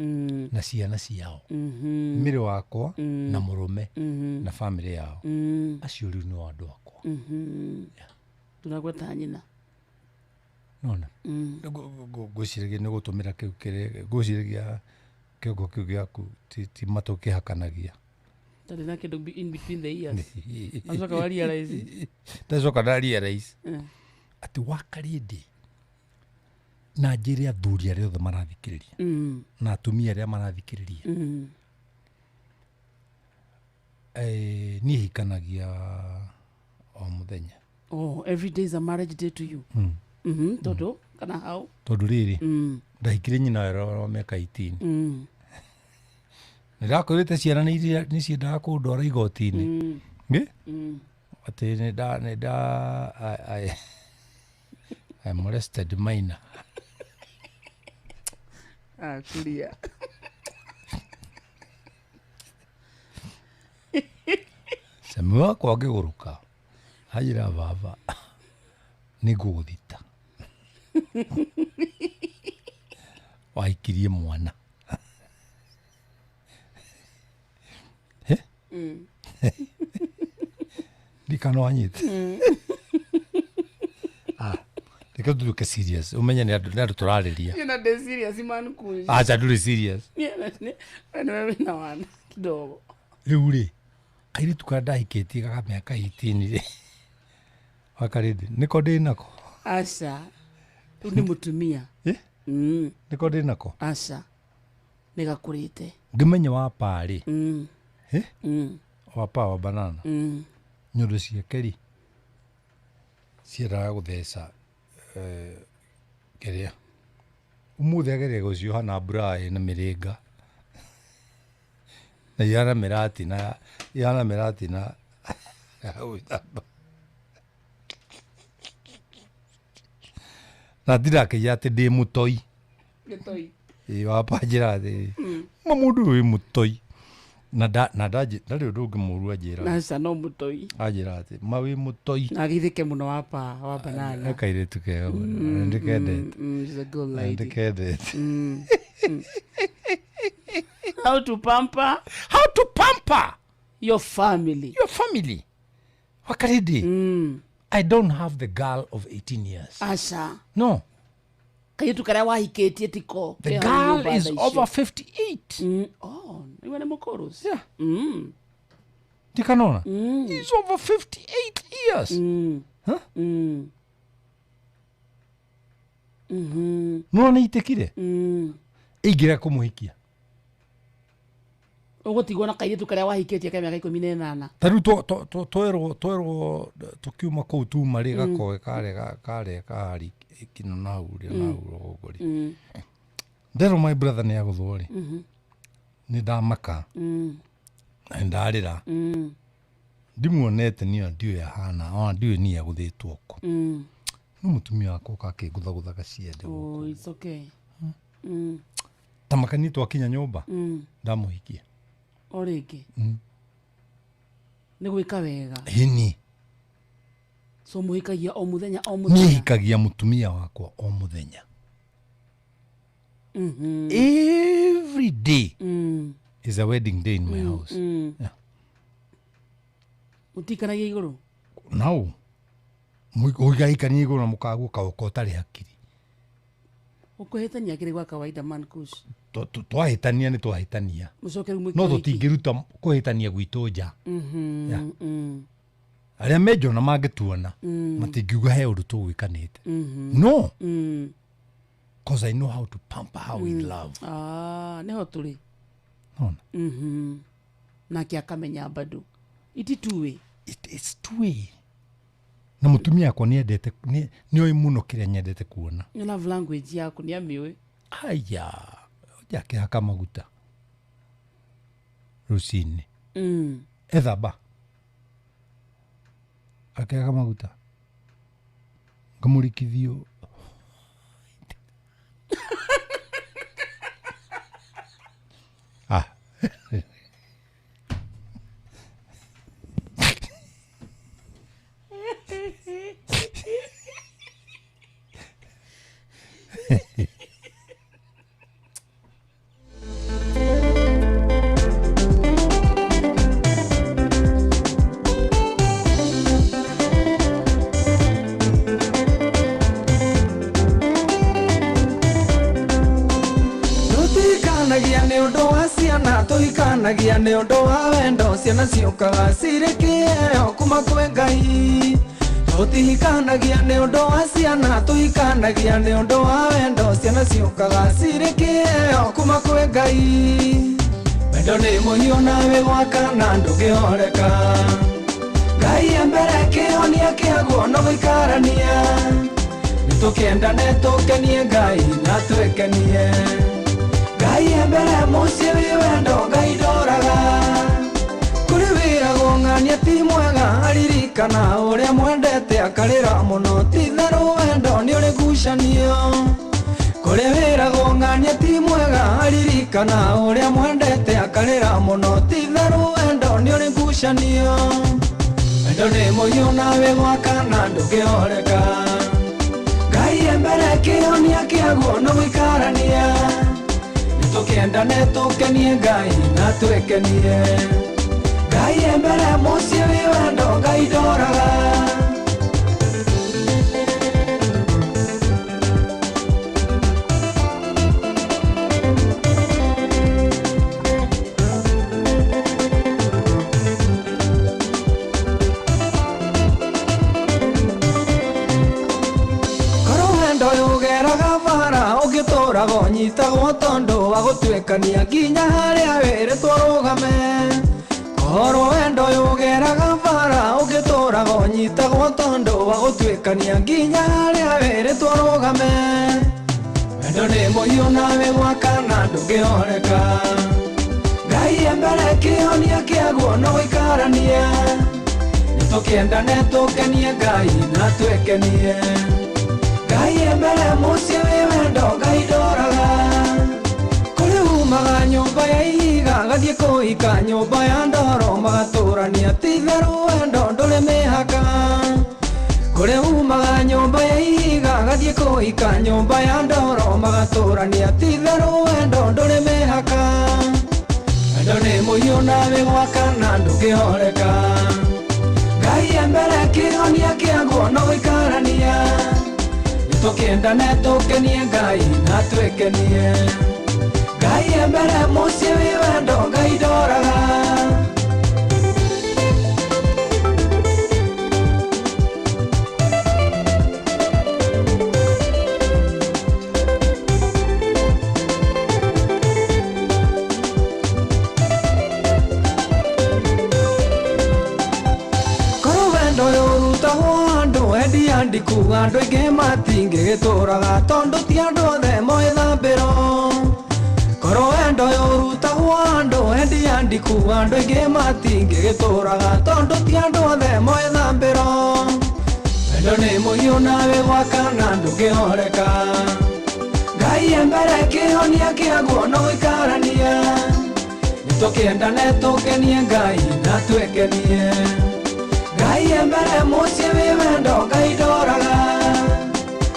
S17: na ciana ciao, mĩrĩ wakwa na mũrũme na family yao. Acio rĩu nĩo andũ akwa.
S16: Tũragweta nyina.
S17: Nona ngwĩciragia nĩ gũtũmĩra kĩu kĩrĩa ngwĩciragia kĩongo kĩu gĩaku ti matũ kĩhakanagia.
S16: Tarĩ na kĩndũ in between the ears. Wacoka wa realize.
S17: Ndacoka nda realize atĩ wakarĩndĩ na njĩre athuri arĩa othe marathikĩrĩria na atumia arĩa marathikĩrĩria, niĩ hikanagia o mũthenya.
S16: Oh, every day is a marriage day to you. Tondũ kana how?
S17: Tondũ rĩrĩ, ndahikire nyina wa mĩaka 18. Nĩndakorĩte ciana nĩ ciendaga kũndwara igoti-inĩ. Atĩ nĩnda I molested minor.
S16: Kuria.
S17: Cami wakwa akĩgũrũka anjĩra, baba nĩngũgũthita. Wahikirie mwana. Ndikana wanyite. Reke tutuĩke serious. Ũmenye nĩ andũ tũrarĩria.
S16: Niĩ na ndĩ serious man kuja.
S17: Acha ndũrĩ serious.
S16: Niĩ nĩwe wĩna wana kidogo.
S17: Rĩu rĩ, kairĩtu karĩa ndahikĩtie ga mĩaka 18 rĩ, wakarĩndĩ nĩko ndĩ nako?
S16: Aca. Rĩu nĩ mũtumia.
S17: Nĩko ndĩ nako?
S16: Aca. Nĩ gakũrĩte.
S17: Ngĩmenya wa pa rĩ, wa pa wa banana, nyondo ciake rĩ ciendaga gũtheca kĩrĩa ũmũthĩ ageria gũcioha na mbura ĩna mĩrĩnga na ihana mĩratina, ihana mĩratina ya gwĩthamba. Na ndirakĩiya atĩ ndĩ mũtoi.
S16: Gĩtoi.
S17: Ĩĩ wapa njĩra atĩrĩrĩ, ma mũndũ ũyũ wĩ mũtoi. Na ndarĩ ũndũ ũngĩ mũũru anjĩra.
S16: Aca no mũtoi.
S17: Anjĩra atĩ ma wĩ mũtoi.
S16: Na agithĩke mũno wapa wa banana.
S17: Nĩ kairĩtu kega mũno, nĩndĩkendete.
S16: She's a good lady.
S17: Nĩndĩkendete.
S16: How to pamper?
S17: How to pamper
S16: your family.
S17: Your family. Wakaridi. I don't have the girl of 18 years.
S16: Aca.
S17: No.
S16: Kairĩtu karĩa wahikĩtie tiko.
S17: The girl is over 58.
S16: Oh, iwe nĩ mũkũrũ.
S17: Yeah. Ndikanona. He's over 58 years. Huh? No nĩ itekire. Ingĩrega kũmũhikia.
S16: Ũgũtigwo na kairĩtu karĩa wahikĩtie ka mĩaka 18.
S17: Ta rĩu twerwo tũkiuma kũu tuma rĩ, gakoe karĩa kahari kino na hau rĩ, na hau rũgongo rĩ. Nderwo my brother nĩ agũthwo rĩ, nĩ ndamaka na nĩ ndarĩra. Ndimuonete niĩ ndiũĩ ahana, ona ndiũĩ niĩ agũthĩtwo kũ. No mũtumia wakwa oka akĩngũthagũthaga ciande gũkũ.
S16: Oh, it's okay.
S17: Ta makanie twakinya nyũmba, ndamũhikia.
S16: O rĩngĩ? Nĩ gwĩka wega.
S17: Ĩni.
S16: So mũhikagia o mũthenya o
S17: Niĩ
S16: mũthenya?
S17: hikagia mũtumia wakwa o mũthenya. Every day is a wedding day in my house. Yeah.
S16: Mũtikanagia igũrũ?
S17: No. Mũigaiikania igũrũ na mũkagwo kaũka ũtarĩ hakiri.
S16: Ũkũhĩtania kĩrĩ gwa kawaida man kush.
S17: Twahĩtania nĩ twahĩtania.
S16: Mũcoke rĩu
S17: No
S16: mwĩke ũhiki.
S17: tũtingĩruta kũhĩtania gwitũ nja. Arĩa menjona mangĩtuona matingiuga he ũndũ tũgwĩkanĩte. No. Cause I know how to pamper her with love.
S16: Nĩho tũrĩ.
S17: Nona.
S16: Nake akamenya bado. Iti two way.
S17: It is two way. Na mũtumia akwa nĩendete nĩoĩ mũno kĩrĩa nyendete kuona.
S16: Nĩ love language yaku nĩ amĩũĩ.
S17: Aya, akĩhaka maguta rũcinĩ. Ethamba akĩhaka maguta ngamũrikithio. Ah.
S18: Tuhikanagia nĩ ũndũ wa wendo ciana ciũkaga cirĩ kĩheo kuma kwĩ Ngai. Tũtihikanagia nĩ ũndũ wa ciana, tũhikanagia nĩ ũndũ wa wendo ciana ciũkaga cirĩ kĩheo kuma kwĩ Ngai. Wendo nĩ mũhiũ nawe gwakana ndũngĩhoreka. Ngai e mbere kĩhonia kĩaguo no gũikarania. Nĩtũkĩendane tũkenie Ngai na twĩkenie. Ngai e mbere mũciĩ wĩ wendo Ngai ndoraga. Kũrĩ wĩragwo ng'ania ti mwega aririkana ũrĩa mwendete akarĩra mũno ti itherũ wendo nĩ ũrĩ ngucanio. Kũrĩ wĩragwo ng'ania ti mwega aririkana ũrĩa mwendete akarĩra mũno ti itherũ wendo nĩ ũrĩ ngucanio. Wendo nĩ mũhiũ nawe gwakana ndũngĩhoreka. Ngai e mbere kĩhonia kĩaguo no gũikarania. Tũkĩendane tũkenie Ngai na twĩkenie. Ngai e mbere mũciĩ wĩ wendo Ngai ndoraga. Korwo wendo ũgeraga bara ũngĩtũraga ũnyitagwo tondũ wa gũtuĩkania nginya harĩa wĩrĩtwo rũgame. Korwo wendo ũgeraga bara ũngĩtũraga ũnyitagwo tondũ wa gũtuĩkania nginya harĩa wĩrĩtwo rũgame. Wendo nĩ mũhiũ nawe gwakana ndũngĩhoreka. Ngai e mbere kĩhonia kĩaguo no gũikarania. Nĩtũkĩendane tũkenie Ngai na twĩkenie. Ngai e mbere mũciĩ wĩ wendo Ngai ndoraga. Kũrĩ umaga nyũmba ya ihiga agathiĩ kũhika nyũmba ya ndoro magatũrania ti itherũ wendo ndũrĩ mĩhaka. Kũrĩ umaga nyũmba ya ihiga agathiĩ kũhika nyũmba ya ndoro magatũrania ti itherũ wendo ndũrĩ mĩhaka. Wendo nĩ mũhiũ nawe gwakana ndũngĩhoreka. Ngai e mbere kĩhonia kĩaguo no gũikarania. Tũkĩendane tũkenie Ngai na twĩkenie. Ngai e mbere mũciĩ wĩ wendo Ngai ndoraga. Korwo wendo ũrutagwo andũ endi andiku andũ aingĩ matingĩgĩtũraga tondũ ti andũ othe moĩ thambĩro. Korwo wendo ũrutagwo andũ endi andiku andũ aingĩ matingĩgĩtũraga tondũ ti andũ othe moĩ thambĩro. Wendo nĩ mũhiũ nawe gwakana ndũngĩhoreka. Ngai e mbere kĩhonia kĩaguo no gũikarania. Nĩtũkĩendane tũkenie Ngai na twĩkenie. Ngai e mbere mũciĩ wĩ wendo Ngai ndoraga.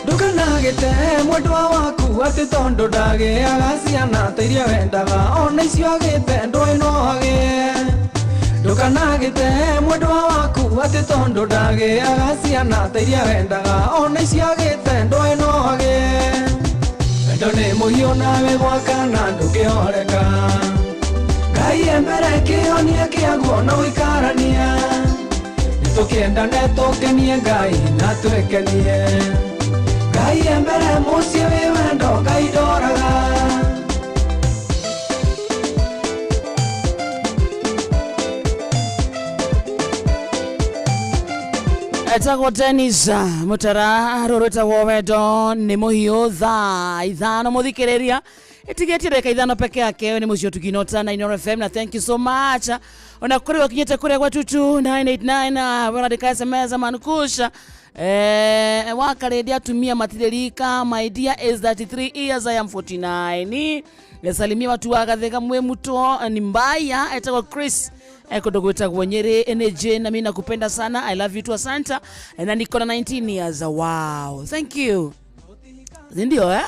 S18: Ndũkanagĩte mwendwa waku atĩ tondũ ndagĩaga ciana ta iria wendaga ona icio agĩte ndũĩ no agĩe. Ndũkanagĩte mwendwa waku atĩ tondũ ndagĩaga ciana ta iria wendaga ona icio agĩte ndũĩ no agĩe. Wendo nĩ mũhiũ nawe gwakana ndũngĩhoreka. Ngai e mbere kĩhonia kĩaguo no gũikarania. Nĩtũkĩendane tũkenie Ngai na twĩkenie. Ngai e mbere mũciĩ wĩ wendo Ngai ndoraga.
S16: Etagwo Dennis Mutara rũrwĩtagwo wendo nĩ mũhiũ thaa 5 mũthikĩrĩria ĩtigĩtie ndagĩka 5 peke yake nĩ mũciĩ tukinota na Inooro FM na thank you so much ona kũrĩ wakinyĩte kũrĩa gwa 22989 wandĩka SMS mankusha wakarendia atumia matirĩ my dear is 33 years I am 49 Salimia watu wa Gathega mwe muto ni mbaya etagwo Chris kundu gwitagwo Nyeri NJ na mimi nakupenda sana I love you too asante na niko na 19 years wow thank you ndio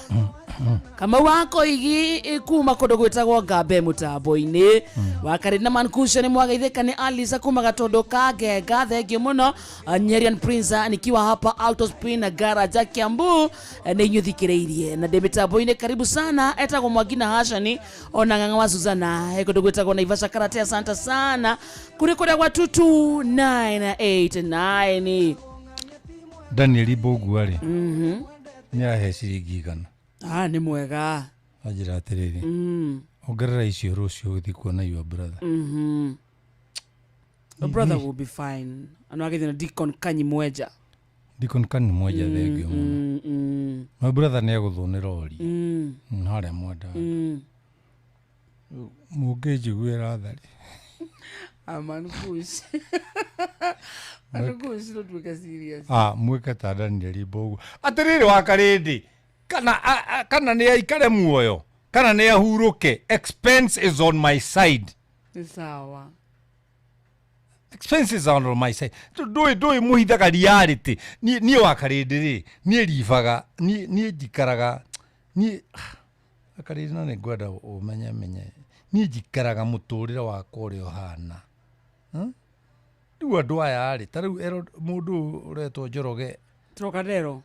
S16: kama wako igi kuma kundu gwitagwo Ngambe mutambo-ini wakari na mankusha ni mwagaithika ni Alisa kuma gatondo ka Ngenga thengiũ muno Nyerian Prince nikiwa hapa Auto Spin na garage Kiambu ni inyuĩ thikĩrĩirie na ndĩ mitambo-inĩ karibu sana etagwo Mwangina Hashani ona ng'ang'a wa Suzana kundu gwitagwo Naivasha Karate asante sana kuri kuria gwa 22989
S17: Daniel Mbũgua rĩ nĩ ahe ciringi 100.
S16: Nĩ mwega
S17: anjĩra atĩrĩrĩ ongerera icio rũciũ ũgĩthiĩ kuona your brother.
S16: Your brother will be fine ano agĩthiĩ na Deacon Kanyi Mweja.
S17: Deacon Kanyi Mweja thengio mũno. My brother nĩ agũthwo nĩ rori harĩa mwenda mũngĩnjiguĩra tha rĩ.
S16: Mankush Mankush no serious.
S17: Mwĩke ta Daniel Mbũgua atĩrĩrĩ wakarĩndĩ kana nĩ aikare muoyo kana nĩ ahurũke expense is on my side.
S16: Ni sawa
S17: expenses are on my side. Ndũĩ mũhithaga reality niĩ wakarĩndĩ rĩ niĩ ribaga niĩ njikaraga niĩ wakarĩndĩ no nĩngwenda ũmenye menye niĩ njikaraga mũtũrĩre wakwa ũrĩa ũhana. Rĩu andũ aya rĩ ta rĩu mũndũ ũretwo Njoroge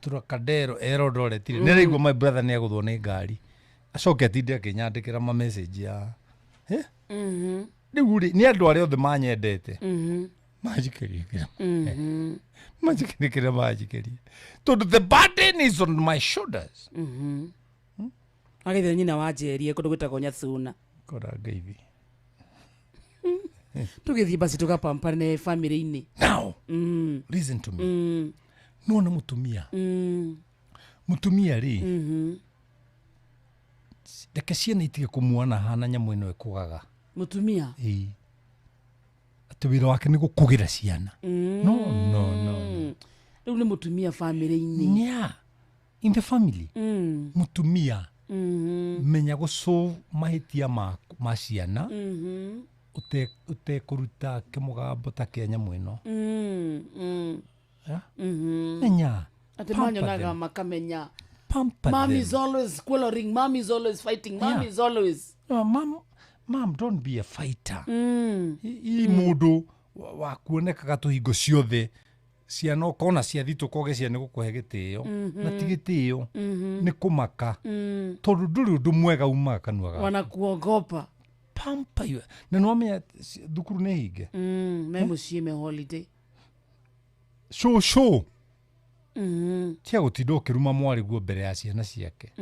S17: Trocadero Eldoret rĩ nĩaraigua my brother nĩ agũthwo nĩ ngari acoke atinde akĩnyandĩkĩra ma message ya rĩu rĩ nĩ andũ arĩa othe manyendete manjikĩrie manjikĩrie manjikĩrie tondũ the burden is on my shoulders.
S16: Agĩthire nyina wa Njerie kũndũ gwĩtagwo Nyathuna
S17: kora ngeithi
S16: tũgĩthiĩ basi tũkapampane family-inĩ.
S17: Now listen to me. Nona mutumia mutumia rĩ reke ciana itige kũmuona hana nyamũ ĩno ĩkũgaga
S16: mutumia
S17: ĩĩ atĩ wĩra wake nĩ gũkũgĩra ciana. No no no
S16: rĩu nĩ mutumia family-inĩ.
S17: Yeah, in the family mutumia menya gũsolve mahĩtia ma ciana ũtekũruta kĩmũgambo ta kĩa nyamũ ĩno. Menya
S16: ati manyonaga makamenya
S17: pamper
S16: mom
S17: them.
S16: Is always quarreling, mom is always fighting, mom is always
S17: no, mom don't be a fighter. I mũndũ wa kuonekaga tũhingo ciothe ciana ũkona ciathi tũkoge ciana gũkũhe gĩtĩo na ti gĩtĩo nĩ kũmaka tondũ ndũrĩ ũndũ mwega umaga kanua gaku
S16: wanakuogopa
S17: pamper you na nĩwamenya thukuru nĩ hinge
S16: me mũciĩ me holiday
S17: shosho tia gũtinda ũkĩruma mwarĩ guo mbere ya ciana ciake.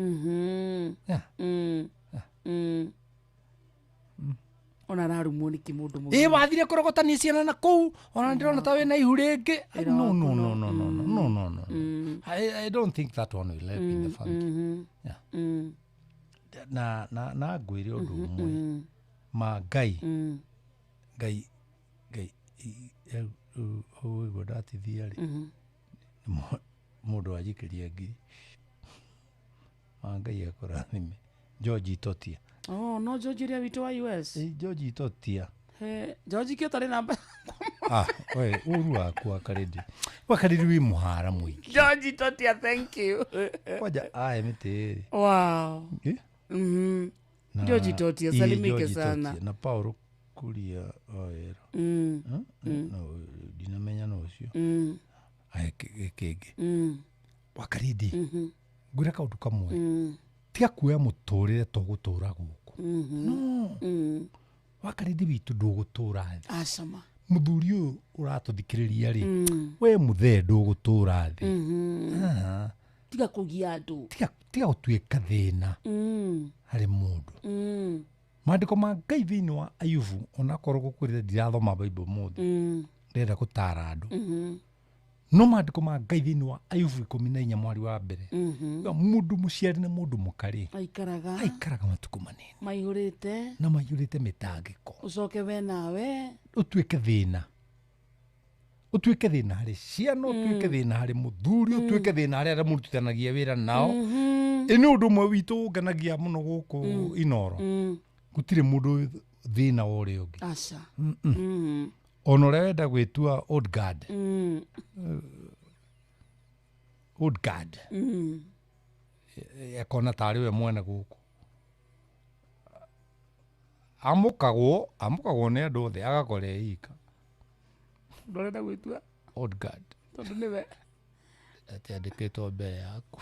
S16: Ona ararumwo nĩkĩ mũndũ mũgima?
S17: Ĩ wathire kũrogotania ciana na kũu ona ndĩrona ta wĩna ihu rĩngĩ. No no no no no no no no I don't think that one will help in the family. Yeah. Na na na ngwĩre ũndũ ũmwe ma Ngai Ngai Ngai ũguo ndatithia rĩ mũndũ anjikĩria ngiri ma Ngai akũrathime George Itotia.
S16: Oh no George ũrĩa witũ wa US.
S17: George Itotia.
S16: George kĩo tarĩ namba.
S17: We ũru waku wakarĩndi wakarĩndi wĩ mũhara mũingĩ.
S16: George Itotia thank you.
S17: Kwanja ae mĩtĩ ĩrĩ.
S16: Wow. George Itotia salimike sana.
S17: Na Paul Kuria oero. No ndinamenya no ũcio. Ae kĩngĩ. Wakarĩndi ngwĩre kaũndũ kamwe. Tiga kuoya mũtũrĩre to gũtũra gũkũ. No. Wakarĩndi witũ ndũgũtũra thĩ.
S16: Acama.
S17: Mũthuri ũyũ ũratũthikĩrĩria rĩ we mũthee ndũgũtũra thĩ.
S16: Tiga kũgia andũ.
S17: Tiga gũtuĩka thĩna harĩ mũndũ. Maandĩko ma Ngai thĩinĩ wa Ayubu onakorwo gũkwĩrĩte ndirathoma Bible mũthĩ ndĩrenda gũtara andũ. No maandĩko ma Ngai thĩinĩ wa Ayubu 14 mwari wa mbere. Mũndũ mũciari na mũndũ mũkarĩ
S16: aikaraga
S17: aikaraga matukũ manini
S16: maihũrĩte
S17: na maiyũrĩte mĩtangĩko.
S16: Ũcoke we nawe
S17: ũtuĩke thĩna, ũtuĩke thĩna harĩ ciana, ũtuĩke thĩna harĩ mũthuri, ũtuĩke thĩna harĩ arĩa mũrutithanagia wĩra nao. Ĩ nĩ ũndũ ũmwe witũ ũngenagia mũno gũkũ Inooro. Gũtirĩ mũndũ thĩna wa ũrĩa ũngĩ.
S16: Aca.
S17: Ona ũrĩa wenda gwĩtua old guard. Old guard. Akona tarĩ we mwene gũkũ. Amũkagwo nĩ andũ othe agakora ika.
S16: Ndũrenda gwĩtua
S17: old guard
S16: tondũ nĩwe
S17: atĩ andĩkĩtwo mbere yaku.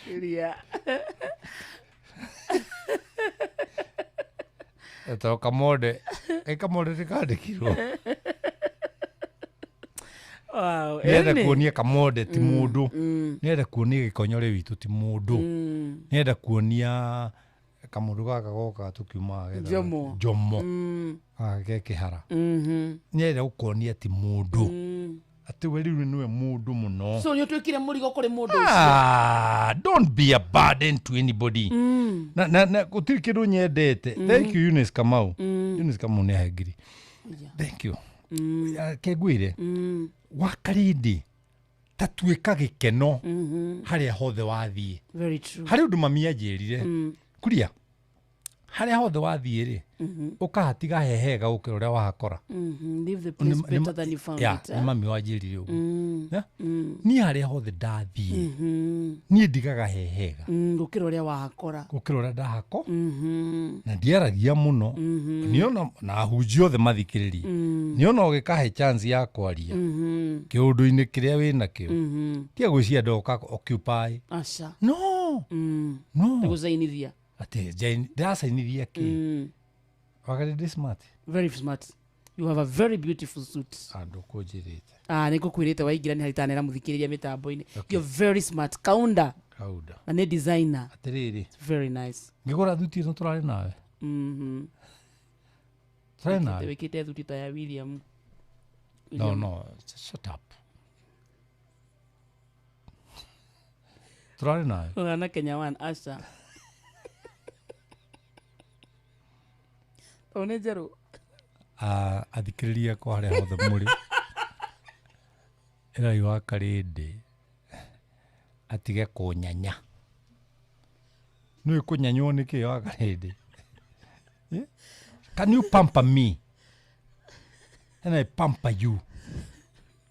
S16: Iria.
S17: Eto kamode, kamode tikandĩkirwo.
S16: Wow,
S17: nĩenda kuonia kamode ti mũndũ. Nĩenda kuonia gĩkonyore witũ ti mũndũ. Nĩenda kuonia kamũndũ gaka goka tũkiuma
S16: Njomo.
S17: Njomo. Gaka ke kĩhara. Nĩenda gũkuonia ti mũndũ. Atĩ we rĩu nĩwe mũndũ mũno.
S16: So nĩ ũtuĩkire mũrigo kũrĩ mũndũ ũcio.
S17: Don't be a burden to anybody. Na gũtirĩ kĩndũ nyendete. Thank you Eunice Kamau. Eunice Kamau nĩ ahengiri. Thank you. Kengwĩre wakarĩndĩ ta tuĩka gĩkeno harĩa hothe wathiĩ.
S16: Very true.
S17: Harĩ ũndũ mami anjĩrire. Kuria harĩa hothe wathiĩ rĩ ũkahatiga hehega gũkĩra ũrĩa wahakora.
S16: Leave the place better than you found it.
S17: Nĩ mami wanjĩrire ũguo. Niĩ harĩa hothe ndathiĩ niĩ ndigaga hehega
S16: gũkĩra ũrĩa wahakora,
S17: gũkĩra ũrĩa ndahako. Na ndiaragia mũno. Niona na ahunjia othe mathikĩrĩrie. Niona ũgĩkahe chance ya kwaria kĩũndũ-inĩ kĩrĩa wĩnakĩo. Tiga gwĩciria ndoka occupy.
S16: Aca.
S17: No. No.
S16: Nĩgũcainithia.
S17: Ati ndĩracainithia kĩ? Wakati ndĩ smart.
S16: Very smart. You have a very beautiful suit.
S17: Andũ kũnjĩrĩte.
S16: Nĩ ngũkwĩrĩte waingĩra nĩ harĩ tanera mũthikĩrĩria mĩtambo-inĩ. You're very smart. Kaunda.
S17: Kaunda.
S16: Na nĩ designer.
S17: Atĩrĩrĩ.
S16: It's very nice.
S17: Ngĩgũra thuti ĩno tũrarĩ nawe. Tũrarĩ nawe.
S16: Wĩkĩte thuti ta ya William.
S17: No, shut up. Tũrarĩ nawe.
S16: Ũhana Kenya One, aca. Tondũ nĩ njerũ.
S17: Athikĩrĩria akwa harĩa hothe mũrĩ. Ĩrai wa Karĩndĩ atige kũnyanya. Nĩũĩ kũnyanywo nĩ kĩ wa Karĩndĩ? Can you pamper me? And I pamper you.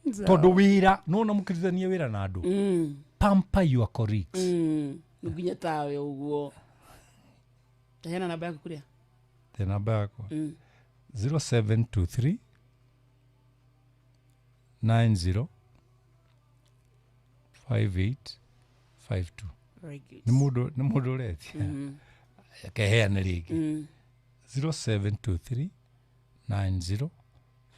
S17: Tondũ wĩra, nĩwona mũkĩrutithania wĩra na andũ. Pamper your colleagues.
S16: Nginya tawe ũguo. Taheana namba yaku kũrĩa.
S17: The namba yakwa 0723 90 5852.
S16: Very good.
S17: Nĩ mũndũ ũretia. Keheane rĩngĩ. 0723 90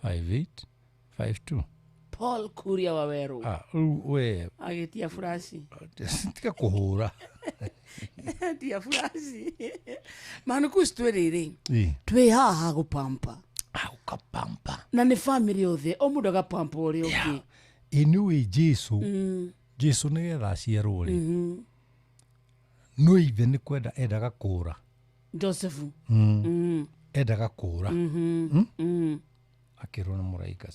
S17: 5852.
S16: Paul Kuria wa Weru.
S17: We
S16: agĩtia furashi.
S17: Tiga kũhũra.
S16: Tia furashi. Manukush twĩ rĩrĩ. Twĩ haha gũpampa.
S17: Gũkapampa.
S16: Na nĩ family yothe o mũndũ agapampa ũrĩa ũngĩ.
S17: Ĩ nĩũĩ Jesu. Jesu nĩgetha aciarwo rĩ. No ithe nĩ kwenda endaga kũũra.
S16: Joseph.
S17: Endaga kũũra. Akĩrwo nĩ mũraika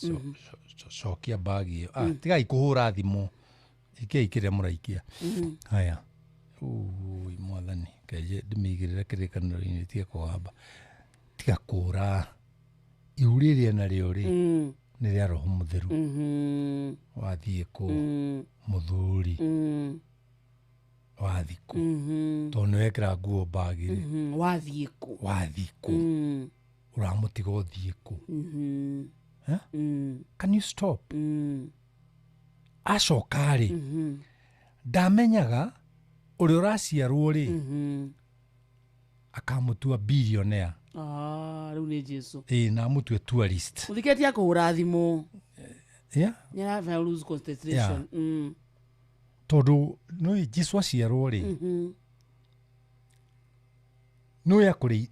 S17: cokia bagi ĩyo. Tigai kũhũra thimũ. Ikiai kĩrĩa mũraikia. Haya. Ui mwathani keje ndĩmĩigĩrĩre kĩrĩkanĩro-inĩ tige kũgamba. Tiga kũũra. Ihu rĩrĩa narĩo rĩ nĩ rĩa Roho Mũtheru. Wathiĩ kũ mũthuri. Wathiĩ kũ. Tondũ nĩwekĩra nguo bagi rĩ.
S16: Wathiĩ kũ.
S17: Wathiĩ kũ. Ũramũtiga ũthiĩ kũ. Can you stop? Acoka rĩ ndamenyaga ũrĩa ũraciarwo rĩ akamũtua billionaire.
S16: Rĩu nĩ Jesu.
S17: Ĩĩ na amũtue tourist.
S16: Mũthikĩrĩria kũhũra thimũ.
S17: Yeah.
S16: Nĩarabaya lose concentration.
S17: Tondũ nĩũĩ Jesu aciarwo rĩ nĩũĩ akũrĩ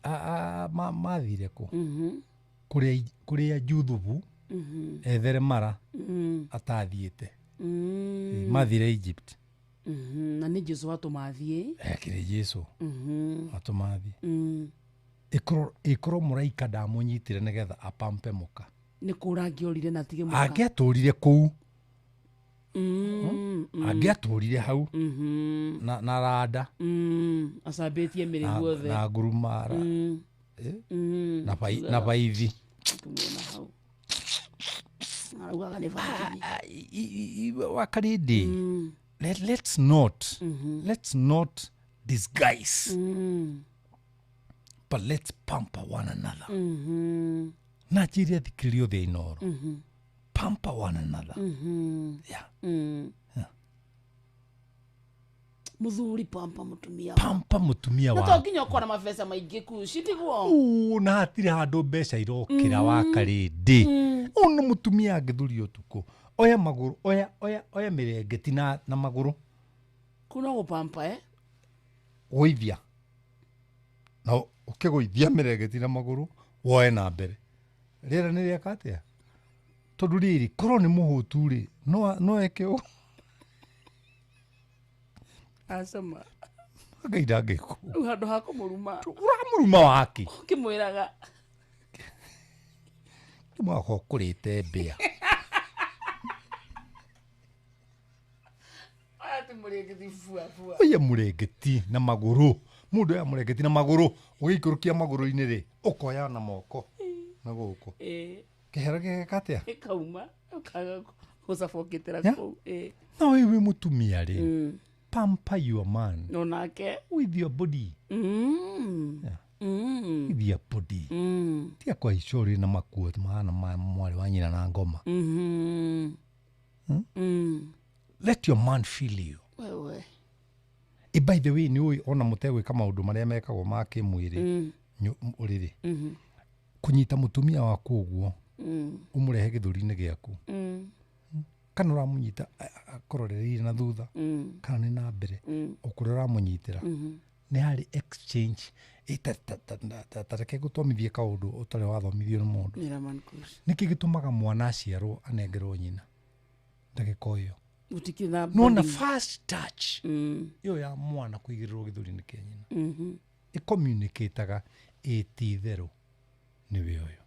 S17: mathire kũ? Kũrĩa Juthubu Ethere mara atathiĩte. Mathire Egypt.
S16: Na nĩ Jesu watũma athiĩ.
S17: Ekĩrĩ Jesu atũma athiĩ. Ĩkorwo mũraika ndamũnyitire nĩgetha apampe mũka.
S16: Nĩ kũra angĩorire na atige mũka.
S17: Angĩatũrire kũu. Angĩatũrire hau na randa.
S16: Acambĩtie mĩrĩ guothe.
S17: Na ngurumara. Na baithi.
S16: Tumuona hau. Araugaga nĩ bangiri.
S17: Wakarĩndĩ. Let's not disguise. But let's pamper one another. Na njĩre athikĩrĩria othe a Inooro. Pamper one another. Yeah. Yeah.
S16: Mũthuri pamper mũtumia.
S17: Pamper mũtumia
S16: Na
S17: waku.
S16: to nginya ũkorwo na mabeca maingĩ kuci tiguo.
S17: Ũ, na hatirĩ handũ mbeca irokĩra wakarĩndĩ. Ũ nĩ mũtumia angĩthuria ũtukũ. Oya magũrũ, oya, oya, oya mĩrengeti na magũrũ.
S16: Kuna gũpampa, eh?
S17: Gũithia. Na ũkĩgũithia mĩrengeti na magũrũ, woe na mbere. Rĩera nĩ rĩeka atĩa? Tondũ rĩrĩ, korwo nĩ mũhũtu rĩ, no eke ũũ.
S16: Acama.
S17: Ngai ndangĩkũ.
S16: Rĩu handũ ha kũmũruma.
S17: Ũramũruma wake.
S16: Ũkĩmwĩraga.
S17: Mwaka ũkũrĩte mbĩa.
S16: Aya ti mũrengeti bua bua.
S17: Oya mũrengeti na magũrũ. Mũndũ oya mũrengeti na magũrũ. Ũgĩikũrũkia magũrũ-inĩ rĩ, ũkoya na moko. Na gũkũ. Kĩhera gĩgeka atĩa?
S16: Gĩkauma, ũkaga gũcabokĩtĩra kũu.
S17: No wĩ wĩ mũtumia rĩ, pamper your man.
S16: No nake.
S17: With your body. Yeah. With your body. Tiga kũhaica ũrĩrĩ na makuo mahana ma mwarĩ wa nyina na ngoma. Let your man feel you.
S16: Wewe.
S17: By the way, nĩ ũĩ ona mũtegwĩka maũndũ marĩa mekagwo ma kĩmwĩrĩ ũrĩrĩ. Kũnyita mũtumia waku ũguo, ũmũrehe gĩthũri-inĩ gĩaku. Kana ũramũnyita akũrorereirie na thutha, kana nĩ na mbere, o kũrĩa ũramũnyitĩra. Nĩ harĩ exchange. Ta reke ngũthomithie kaũndũ ũtarĩ wathomithio nĩ mũndũ.
S16: Nĩ Raman Kush.
S17: Nĩkĩ gĩtũmaga mwana aciarwo anengerwo nyina ndagĩka ĩyo?
S16: Gũtikĩrĩ na
S17: No na
S16: bonding.
S17: first touch ĩyo ya mwana kũigĩrĩrwo gĩthũri-inĩ kĩa nyina. Ĩcommunicataga ĩ ti itherũ nĩwe ũyũ.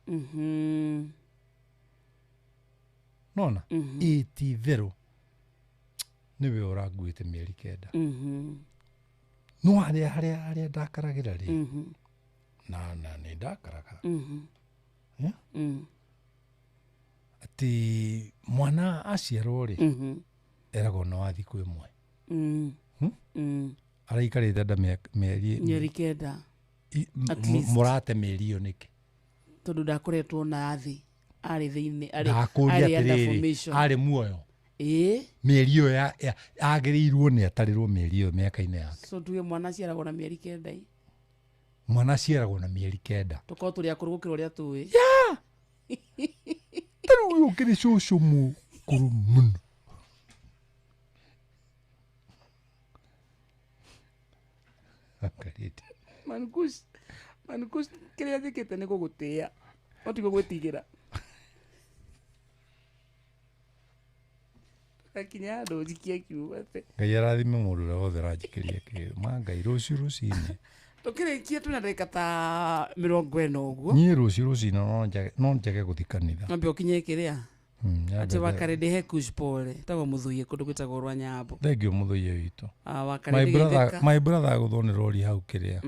S17: Nona? Ĩ ti itherũ nĩwe ũranguĩte mĩeri 9. No harĩa ndakaragĩra rĩ, na nĩ ndakaraga. Yeah? Atĩ mwana aciarwo rĩ, eragwo no wa thikũ ĩmwe. Araikarĩte nda mĩeri
S16: Mĩeri 9. At least.
S17: Mũrate mĩeri ĩyo nĩkĩ?
S16: Tondũ ndakoretwo na thĩ, arĩ thĩinĩ,
S17: Ndakũria
S16: arĩ under
S17: atĩrĩrĩ,
S16: formation.
S17: arĩ muoyo. Mĩeri ĩyo agĩrĩirwo nĩ atarĩrwo mĩeri ĩyo mĩaka-inĩ yake.
S16: So tuge mwana aciaragwo na mĩeri 9 ĩ?
S17: Mwana aciaragwo na mĩeri 9.
S16: Tũkorwo tũrĩ akũrũ gũkĩra ũrĩa tũĩ.
S17: Yeah! Ta rĩu ũyũ ũkĩrĩ cũcũ mũkũrũ mũno. Akarĩte.
S16: Mankush, Mankush, kĩrĩa njĩkĩte nĩ gũgũtĩĩa, no ti gũgwĩtigĩra. Gakinya handũ njikie kiugo atĩ.
S17: Ngai arathime mũndũ ũrĩa wothe ũranjikĩria kĩgĩrĩro. Ma Ngai, rũciũ rũcinĩ.
S16: Tũkĩrĩkia twĩna ndagĩka ta 40 ũguo.
S17: Niĩ rũciũ rũcinĩ no njage gũthiĩ kanitha.
S16: Wambe ũkinye kĩrĩa? Atĩ wakarĩndĩ he Kush pole. Tagwo Mũthũiye kũndũ gwĩtagwo Rwanyambo.
S17: Thank you, Mũthũiye witũ.
S16: Wakarĩndĩ
S17: My
S16: gĩtheka.
S17: brother agũthwo nĩ rori hau kĩrĩa.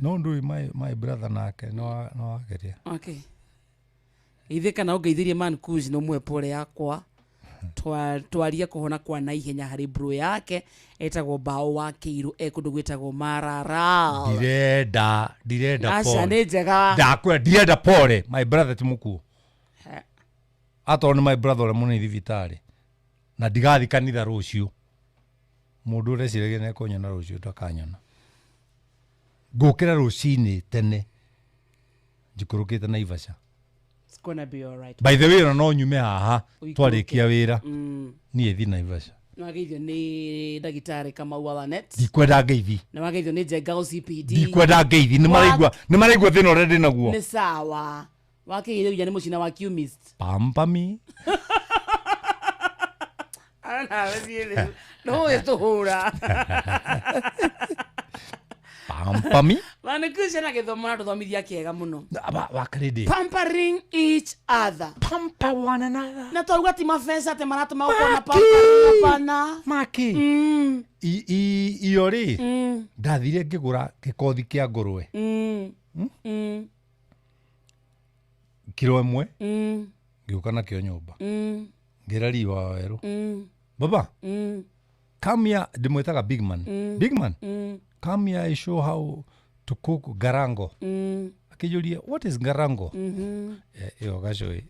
S17: No ndũĩ my brother nake no wa kĩrĩa.
S16: Okay. Ithe kana ũngeithĩrie man Kush no muhe pole yakwa. Twaria kũhona kwa naihenya harĩ bro yake etagwo Bao wa Kĩirũ e kũndũ gwĩtagwo Marara.
S17: Ndirenda
S16: Aca,
S17: pole.
S16: nĩ njega.
S17: Ndakwĩra ndirenda pole. My brother ti mũkuũ.
S16: He.
S17: Atorwo nĩ my brother ũrĩa mũnene thibitarĩ. Na ndigathiĩ kanitha rũciũ. Mũndũ ũreciragia nĩ ekũnyona rũciũ ndakanyona. Ngũkĩra rũcinĩ tene. Njikũrũkĩte Naivasha.
S16: It's gonna be all right.
S17: By the way, ona no nyume haha
S16: Ũikũrũke.
S17: twarĩkia wĩra. Niĩ thiĩ Naivasha.
S16: Nĩ wageithio nĩ ndagĩtarĩ Kamau wa Lanet.
S17: Ndikwenda ngeithi.
S16: Nĩ wageithio nĩ Njenga o CPD.
S17: Ndikwenda ngeithi. Nĩ maraigua thĩna ũrĩa ndĩ naguo.
S16: Nĩ sawa. Wakĩgeithio nĩ mũcina wa Qmist.
S17: Pamper me.
S16: Nawe thiĩ rĩu. No ũgĩtũhũra.
S17: Pamper me.
S16: Manikush na gĩthomo na tũthomithia kĩega mũno.
S17: Wakarĩndĩ.
S16: Pampering each other.
S17: Pamper one another.
S16: Na twauga ti mabesa atĩ maratũma gũkorwo na pampering hapana.
S17: Maki. Iyo rĩ ndathire ngĩgũra gĩkothi kĩa ngũrwe. Kiro ĩmwe. Ngĩũka nakĩo nyũmba. Ngĩra riwa werũ. Baba. Come here, ndĩmwĩtaga big man. Big man. Come here, I show how to cook garango. Akijũria, what is garango? Ĩyo gacũĩ.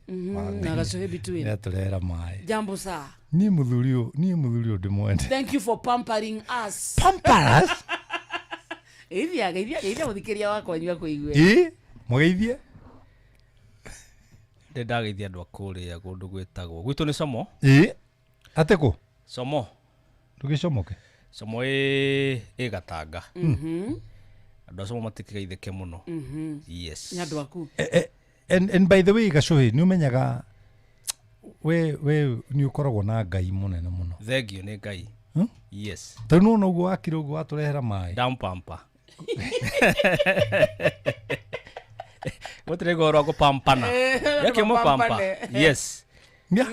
S16: Na gacũĩ between.
S17: Nĩatũrehera maĩ.
S16: Jambo saa.
S17: Niĩ mũthuri ũyũ ndĩmwende.
S16: Thank you for pampering us.
S17: Pamper us?
S16: Geithia mũthikĩria wakwa nyua kũigue.
S17: Ĩ, mũgeithie?
S19: Ndĩ ndageithia andũ a kũrĩa kũndũ gwĩtagwo. Gwitũ nĩ Como.
S17: Ĩ, atĩ kũ?
S19: Como.
S17: Ndũgĩcomoke?
S19: Como ĩ Gatanga. Andũ a Como matikĩgeithĩke mũno. Yes.
S16: Nĩ andũ aku.
S17: And by the way Gacũhĩ, nĩ ũmenyaga we nĩ ũkoragwo na Ngai mũnene mũno.
S19: Thengio nĩ Ngai. Yes.
S17: Tondũ nĩwona ũguo wakira ũguo watũrehera maĩ.
S19: Ndampampa. Gũtirĩ ũhoro wa gũpampana. Yakĩmũpampa. Yes.
S17: Yeah.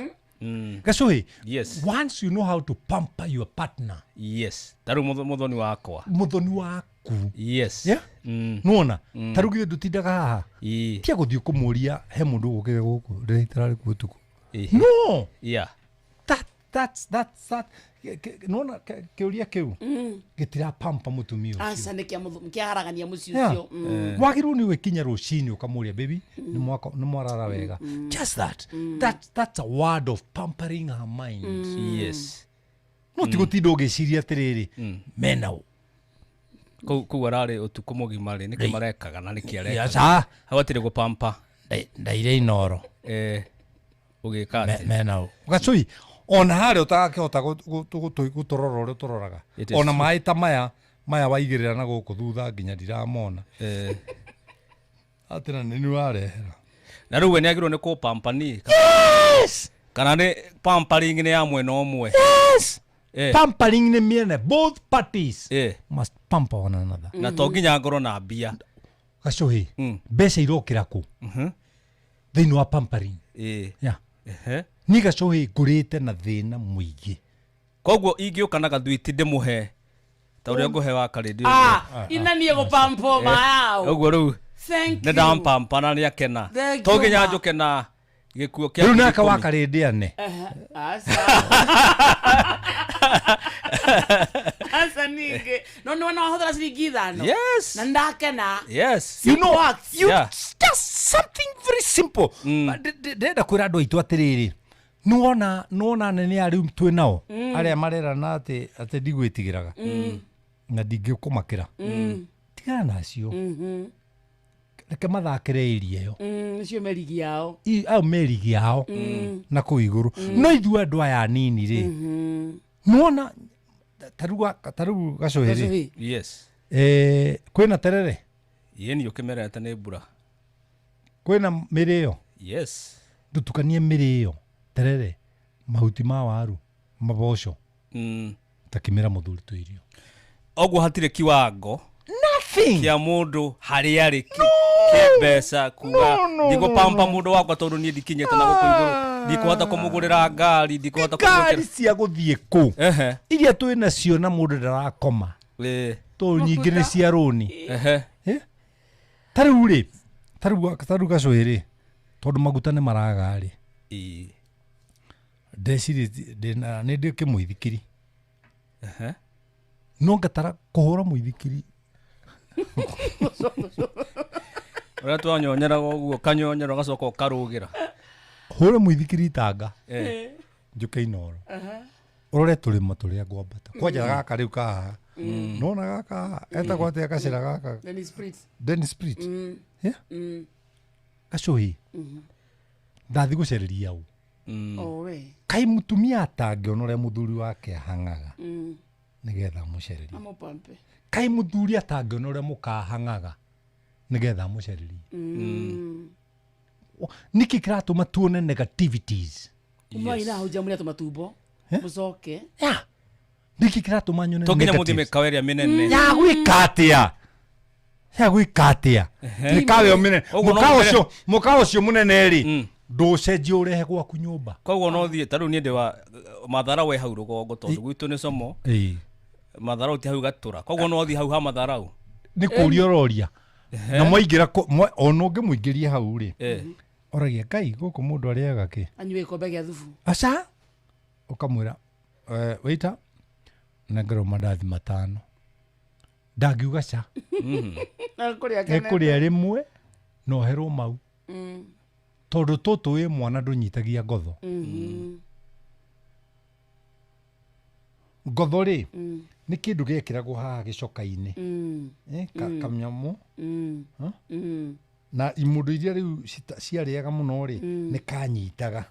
S17: Gacũhĩ,
S19: yes.
S17: Once you know how to pamper your partner.
S19: Yes. Ta rĩu mũthoni wakwa.
S17: Mũthoni waku.
S19: Yes.
S17: Yeah? Nĩwona? Ta rĩu githĩ ndũtindaga haha. Tia gũthiĩ kũmũria he mũndũ ũgũkĩte gũkũ rĩrĩa itararĩ kuo ũtukũ. No.
S19: Yeah.
S17: That's that. Nĩwona kĩũria kĩu gĩtirapampa mũtumia ũcio.
S16: Aca nĩ kĩaharagania mũciĩ ũcio.
S17: Wagĩrĩirwo nĩ gwĩkinya rũcinĩ ũkamũria baby nĩ mwarara wega. Just that. That's a word of pampering her mind.
S19: Yes.
S17: No ti gũtinda ũgĩciria atĩrĩrĩ mena ũ.
S19: Kũu ararĩ ũtukũ mũgima rĩ nĩkĩ marekaga na nĩkĩ arekaga. Hau hatirĩ gũpampa.
S17: Ndaire Inooro.
S19: Ũgĩka atĩa?
S17: Mena ũ. Gacũi ona harĩa ũtagakĩhota gũtũrora ũrĩa ũtũroraga. Ona maĩ ta maya waigĩrĩra na gũkũ thutha nginya ndiramona. Atĩ na nĩ niĩ warehera.
S19: Na rĩu we nĩagĩrĩirwo nĩ kũpampa niĩ?
S17: Yes!
S19: Kana nĩ pampering nĩ ya mwena ũmwe?
S17: Yes! Pampering nĩ mĩena, both parties must pamper one another.
S19: Na to nginya ngorwo na mbia.
S17: Gacũhĩ, mbeca irokĩra kũ? Thĩinĩ wa pampering. Yeah. Niĩ Gacũhĩ ngũrĩte na thĩna mũingĩ.
S19: Koguo ingĩũka na gathuiti ndĩmũhe ta ũrĩa ngũhe wa karĩndĩ.
S16: Ina niĩ gũpampo maao.
S19: Ũguo rĩu
S16: Thank you.
S19: nĩ ndampampa na nĩakena. To nginya njũke na gĩkuo kĩa
S17: rĩu nake wa karĩndĩ ane.
S16: Aca ningĩ. No nĩwona wahũthĩra ciringi 5.
S19: Yes.
S16: Na ndakena.
S19: Yes.
S17: You know, just something very simple. Ndĩrenda kwĩra andũ aitũ atĩrĩrĩ, nĩwona anene a rĩu twĩ nao arĩa marerana atĩ ndigwĩtigĩraga na ndingĩkũmakĩra. Tigana nacio. Reke mathakĩre area ĩyo.
S16: Ũcio merigi yao.
S17: Au merigi yao na kũu igũrũ. No ithuĩ andũ aya anini rĩ, nĩwona ta rĩu Gacũhĩ rĩ.
S19: Yes.
S17: Kwĩna terere?
S19: Ĩĩ nĩ ũkĩmerete nĩ mbura.
S17: Kwĩna mĩrĩo?
S19: Yes.
S17: Ndũtukanie mĩrĩo, terere, mahuti ma waru, maboco. Ta kĩmera mũthuri tũ irio.
S19: Ũguo hatirĩ kiwango.
S17: Nothing.
S19: Kĩa mũndũ harĩa arĩ kĩmbeca kuga ndigũpampa mũndũ wakwa tondũ niĩ ndikinyĩte na gũkũ igũrũ. Ndikũhota kũmũgũrĩra ngari, ndikũhota kũmwĩkĩra.
S17: Ngari cia gũthiĩ kũ? Iria twĩ nacio na mũndũ ndarakoma. Tondũ nyingĩ nĩ cia rũni. Ta rĩu rĩ, ta rĩu Gacũhĩ rĩ, tondũ maguta nĩ maraga rĩ. Ndecirĩtie nĩ ndĩ kĩmũithikiri. No ngatara kũhũra mũithikiri.
S19: Ũrĩa twanyonyeraga ũguo kanyonyero gacoka ũkarũgĩra.
S17: Hũra mũithikiri Tanga. Njũke Inooro. Ũrore tũrĩma tũrĩa ngwambata. Kwanja gaka rĩu kahaha. Nona gaka etagwo atĩa gacĩra gaka? Dennis Spirit. Yeah? Gacũhĩ. Ndathi gũcereria ũ. Kaĩ mũtumia atangĩona ũrĩa mũthuri wake ahang'aga nĩgetha amũcererie. Kaĩ mũthuri atangĩona ũrĩa mũkahang'aga nĩgetha amũcererie. Nĩkĩ kĩratũma tuone negativities?
S16: Umai na hau jamuri atũmatumbo mũcoke.
S17: Nĩkĩ kĩratũma nyone
S19: To nginya mũthiĩ
S17: negatives?
S19: mĩkawa ĩrĩa mĩnene.
S17: Ya gwĩka atĩa? Ya gwĩka atĩa?
S19: Ehe.
S17: Mĩkawa ĩyo mĩnene.
S19: Ũguo no
S17: Mũkawa
S19: mũkĩre-
S17: ũcio, mũkawa ũcio mũnene rĩ, ndũcenjie ũrehe gwaku nyũmba.
S19: Koguo no thiĩ ta rĩu niĩ ndĩ wa Matharau ĩ hau rũgongo tondũ gwitũ nĩ Como.
S17: Ĩĩ.
S19: Matharau ti hau Gatũra. Koguo no thiĩ hau ha Matharau.
S17: Nĩ kũũria ũroria. Na mwaingĩra ona ũngĩmũingĩria hau rĩ, oragia Ngai gũkũ mũndũ arĩaga kĩ?
S16: Anyue gĩkombe gĩa thubu.
S17: Aca ũkamwĩra waiter nengerwo mandathi 5. Ndangiuga ca.
S16: Ekũrĩa kenete.
S17: Ekũrĩa rĩmwe na oherwo mau. Tondũ tũtũ wĩ mwana ndũnyitagia ngotho. Ngotho rĩ, nĩ kĩndũ gĩekĩragwo haha gĩcoka-inĩ. Kamnyamũ. Na imũndũ iria rĩu ciarĩaga mũno rĩ, nĩ kanyitaga.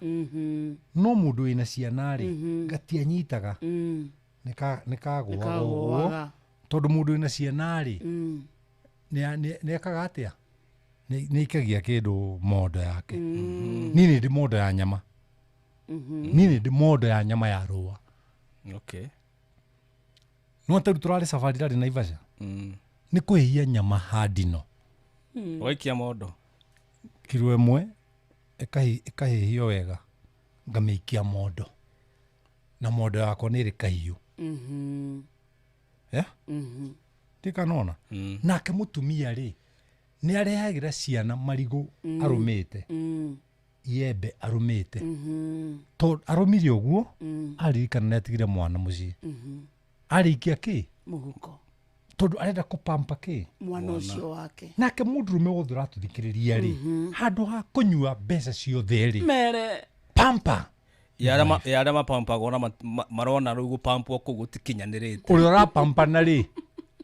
S17: No mũndũ wĩna ciana rĩ, gatianyitaga. Nĩ kagũaga ũguo. Tondũ mũndũ wĩna ciana rĩ, nĩ ekaga atĩa? Nĩ aikagia kĩndũ mondo yake. Niĩ nĩ ndĩ mondo ya nyama. Niĩ nĩ ndĩ mondo ya nyama ya rũa.
S19: Okay.
S17: No ta rĩu tũrarĩ safari rarĩ Naivasha. Nĩ kũhĩhia nyama handino.
S19: Waikia mondo.
S17: Kiro ĩmwe ĩkahĩhio wega ngamĩikia mondo. Na mondo yakwa nĩ ĩrĩ kahiũ. Yeah? Ndikanona. Nake mũtumia rĩ, nĩ arehagĩra ciana marigũ arũmĩte. Iembe arũmĩte. Tondũ arũmire ũguo, aririkana nĩ atigire mwana mũciĩ. Arĩikia kĩ?
S16: Mũhuko.
S17: Tondũ arenda kũpampa kĩ?
S16: Mwana ũcio wake.
S17: Nake mũndũrũme wothe ũratũthikĩrĩria rĩ, handũ ha kũnyua mbeca ciothe rĩ,
S16: mere
S17: pampa.
S19: Ya arĩa mapampagwo na marona rĩu gũpampwo kũu gũtikinyanĩrĩte.
S17: Ũrĩa ũrapampana rĩ,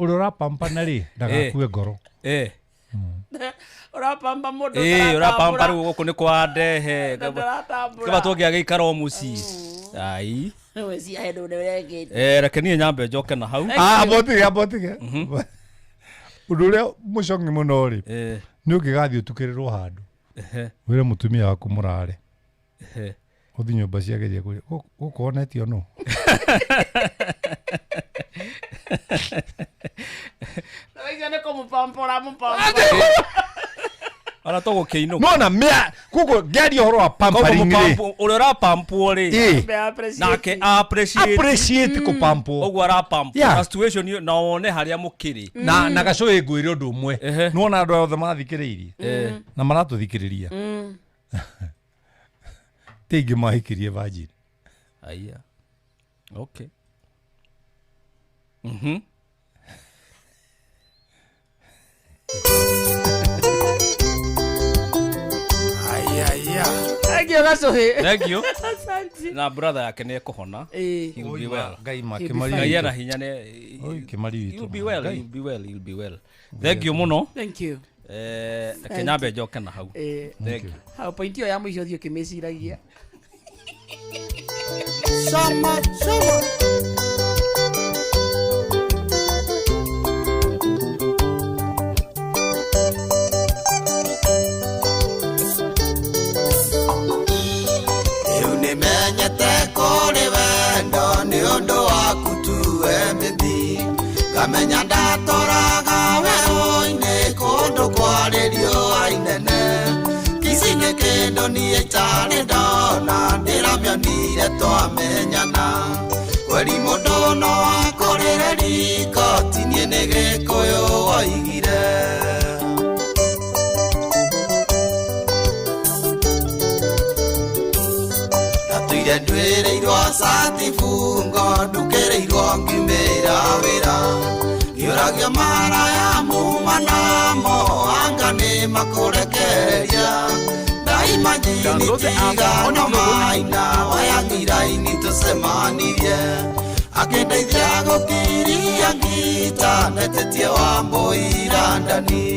S17: ũrĩa ũrapampana rĩ, ndagakue ngoro.
S16: Ũrapamba mũndũ
S19: Ũrapampa rĩu gũkũ nĩ kwa ndehe. Kĩba tũngĩagĩikara o mũciĩ. Ai. Reke niĩ nyambe njoke na hau.
S17: Abotige. Ũndũ ũrĩa mũcong'i mũno rĩ, nĩ ũngĩgathiĩ ũtukĩrĩrwo handũ. Wĩre mũtumia waku mũrare. Ũthiĩ nyũmba ciageria kũrĩa. Gũkũ onetio nũ?
S19: Ona tũgũkĩinũka.
S17: Nona mĩa koguo ngĩaria ũhoro wa pampering rĩ.
S19: Ũrĩa ũrapampwo rĩ, nake appreciate
S17: kũpampwo.
S19: Ũguo arapampwo. Na situation ĩyo na wone harĩa mũkĩrĩ.
S17: Na gacũĩ ngwĩre ũndũ ũmwe. Nĩwona andũ aya othe mathikĩrĩirie na maratũthikĩrĩria. Ti aingĩ mahikirie virgin.
S19: Aya. Okay.
S16: Thank you, Gacũhĩ.
S19: Thank you.
S16: Asante.
S19: Na brother yake nĩ ekũhona. He will be well.
S17: Ngai
S19: Ngai ena hinya nĩ.
S17: Oi, Kĩmari witũ.
S19: He will be well, he will be well, he will be well. Thank you mũno.
S16: Thank you.
S19: Reke nyambe njoke na hau. Thank you.
S16: Hau point ĩyo ya mũico thiĩ ũkĩmĩciragia.
S5: Sama, sama. Nimenyete kũrĩ wendo nĩ ũndũ waku tuwe mĩthi ngamenya ndatoraga werũ-inĩ kũndũ kwarĩ riũa inene kici nĩ kĩndũ niĩ itarĩ ndona ndĩramĩonire twamenyana kweri mũndũ no akũrĩre riko ti niĩ nĩ Gĩkũyũ woigire. Ndwĩrĩirwo cati bungo ndukĩrĩirwo ngiumĩra wĩra ngĩũragio maraya muma namo anga nĩ makũrekereria ndaimanyini tigano maina wayang'iraini tũcemanirie akĩndeithia gũkiria ngita ndetĩtie wa mbũira ndani.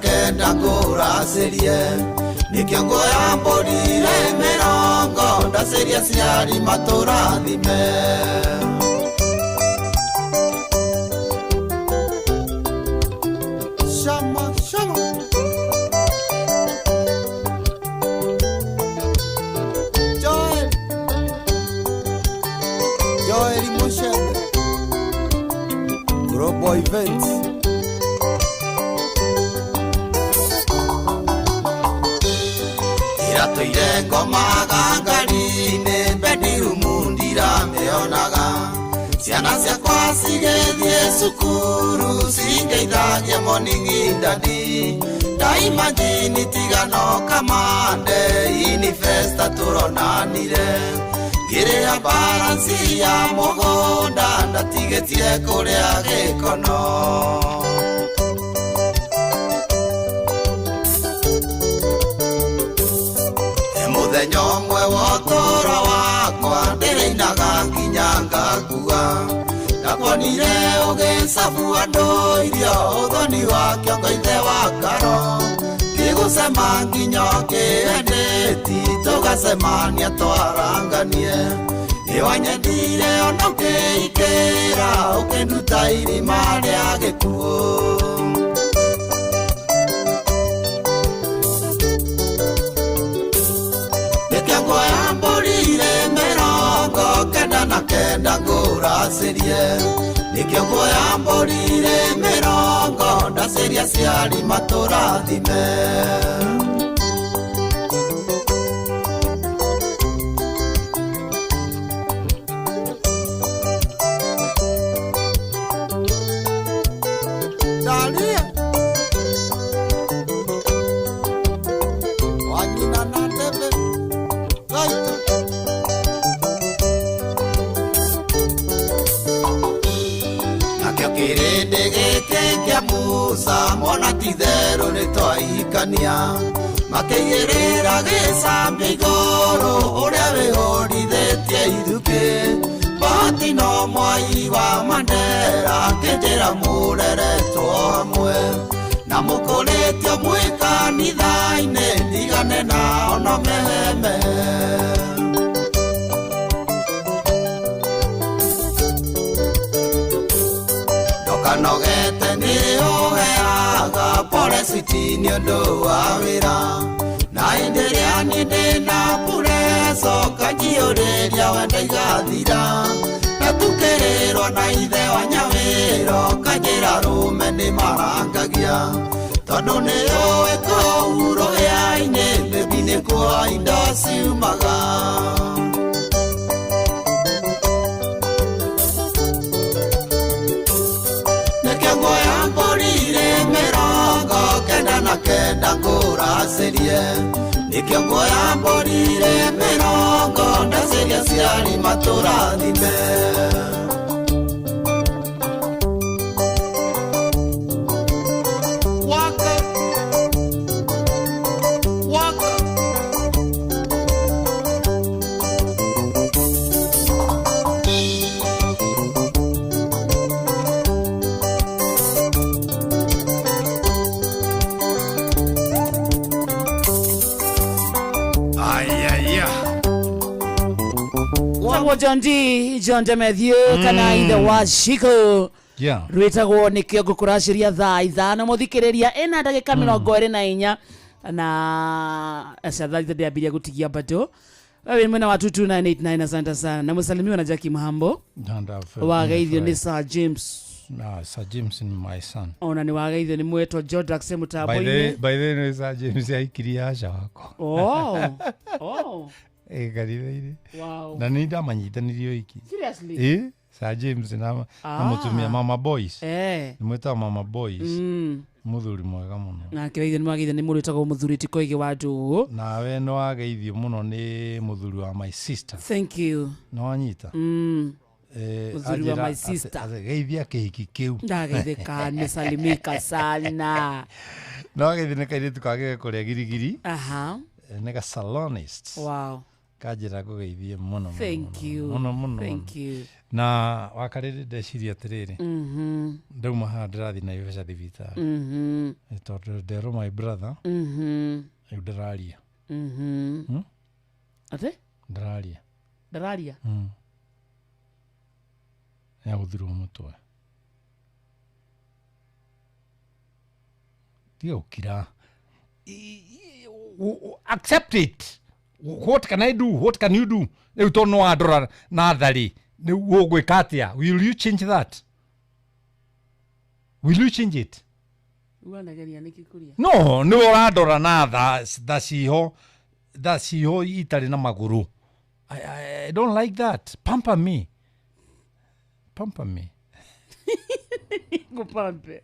S5: Kenda ngũracĩrie nĩkĩo nguoya mbũri ĩrĩ mĩrongo
S15: Ndaceria ciari matũrathime. Shama, shama. Joel, Joel Mushebe, Global Events. Iratoire ngomaga ngari-inĩ, bedroom ndiramĩonaga. Ciana ciakwa cigĩthiĩ cukuru, cingeithagia morning daddy. Ndaimagini tiga no kamande, inifesta tũronanire. Ngĩrĩha balance ya mũgũnda, ndatigĩtie kũrĩa gĩkono. Mũthenya ũmwe wa ũtũũro wakwa ndĩrĩinaga nginya ngakua. Ndakuonire ũgĩcabu andũ irio, ũthoni wa kĩongo ithe wa karo. Ngĩgũcema nginya ũkĩendeti, tũgacemania twaranganie. Nĩwanyendire ona ũkĩikĩra, ũkĩnduta irima rĩa gĩkuũ. Nĩkĩo mbũrire 99 ngũracĩrie. Nĩkĩo nguoya mbũrire 40 ndaceria ciari matũrathime. Dalia Wanyina na David Gaito. Nakĩo kĩrĩndĩ gĩkĩ kĩa Musa mona ti itherũ nĩtwahikania. Makĩigĩrĩra gĩcambia igũrũ ũrĩa wĩhũrithĩtie ithukĩ. Bahati no mwai wa Mandera akĩnjĩra mũreretwo hamwe. Na mũkũrĩtio mwĩ kanitha-inĩ ndigane nao no mehemehe. Ndokanogete nĩũheaga pole switi nĩ ũndũ wa wĩra. Na hĩndĩ ĩrĩa niĩ ndĩna pureco kanjiyũrĩria wenda igathira. Ndatukĩrĩrwo na ithe wa Nyawĩra kanjĩra rũme nĩmarangagia. Tondũ nĩũĩ kũu rũhĩa-inĩ baby nĩkuo indo ciumaga. Nĩkĩo nguoya mbũrire 99 ngũracĩrie. Nĩkĩo nguoya mbũrire 40 ndaceria ciari matũrathime. Waka, waka.
S16: Wetagwo John D, John D Matthew kana ithe wa Shiko. Rwĩtagwo nĩkĩo ngũkũracĩria thaa 5 mũthikĩrĩria ĩna ndagĩka 24 na aca thaa ndĩambirie gũtigia bado. Wewe mwena wa 22989 asante sana. Na msalimiwa na Jackie Mhambo. Wageithio nĩ Sir James.
S17: No, Sir James ni my son.
S16: Ona ni wageithio nĩ mwetwo Jodrax mũtambo-inĩ.
S17: By the way, Sir James aikirie aca wakwa.
S16: Oh. Oh.
S17: Kanitha-inĩ.
S16: Wow.
S17: Na nĩ ndamanyitanirio iki.
S16: Seriously?
S17: Sir James na mũtumia Mama Boys. Nĩ mwĩtagwo Mama Boys. Mũthuri mwega mũno.
S16: Na kĩgeithio nĩ wageithio nĩ mũndũ wĩtagwo mũthuri ti Koigi wa Ndũũ.
S17: Nawe nĩ wageithio mũno nĩ mũthuri wa my sister.
S16: Thank you.
S17: Nĩ wanyita?
S16: Mũthuri wa my sister.
S17: Geithia kĩhiki kĩu.
S16: Ndageithĩka, nimesalimika sana.
S17: No wageithio nĩ kairĩtu kagĩre kũrĩa girigiri.
S16: Aha.
S17: Nĩ ga salonist.
S16: Wow.
S17: Kanjĩra ngũgeithie mũno.
S16: Thank you.
S17: Mũno mũno.
S16: Thank you.
S17: Na wakarĩrĩ ndeciria atĩrĩrĩ. Ndauma haha ndĩrathiĩ Naivasha thibitarĩ. Tondũ nderwo my brother. Rĩu ndĩraria.
S16: Atĩ?
S17: Ndararia.
S16: Ndararia.
S17: Nĩagũthirwo mũtwe. Tiga gũkira. Accept it. What can I do? What can you do? Rĩu tondũ no wandora na tharĩ, rĩu ũgwĩka atĩa? Will you change that? Will you change it?
S16: Wanageria nĩkĩ kũria?
S17: No, nĩwe ũrandora na tha tha ciho, tha ciho itarĩ na magũrũ. I don't like that. Pamper me. Pamper me.
S16: Ngũpampe.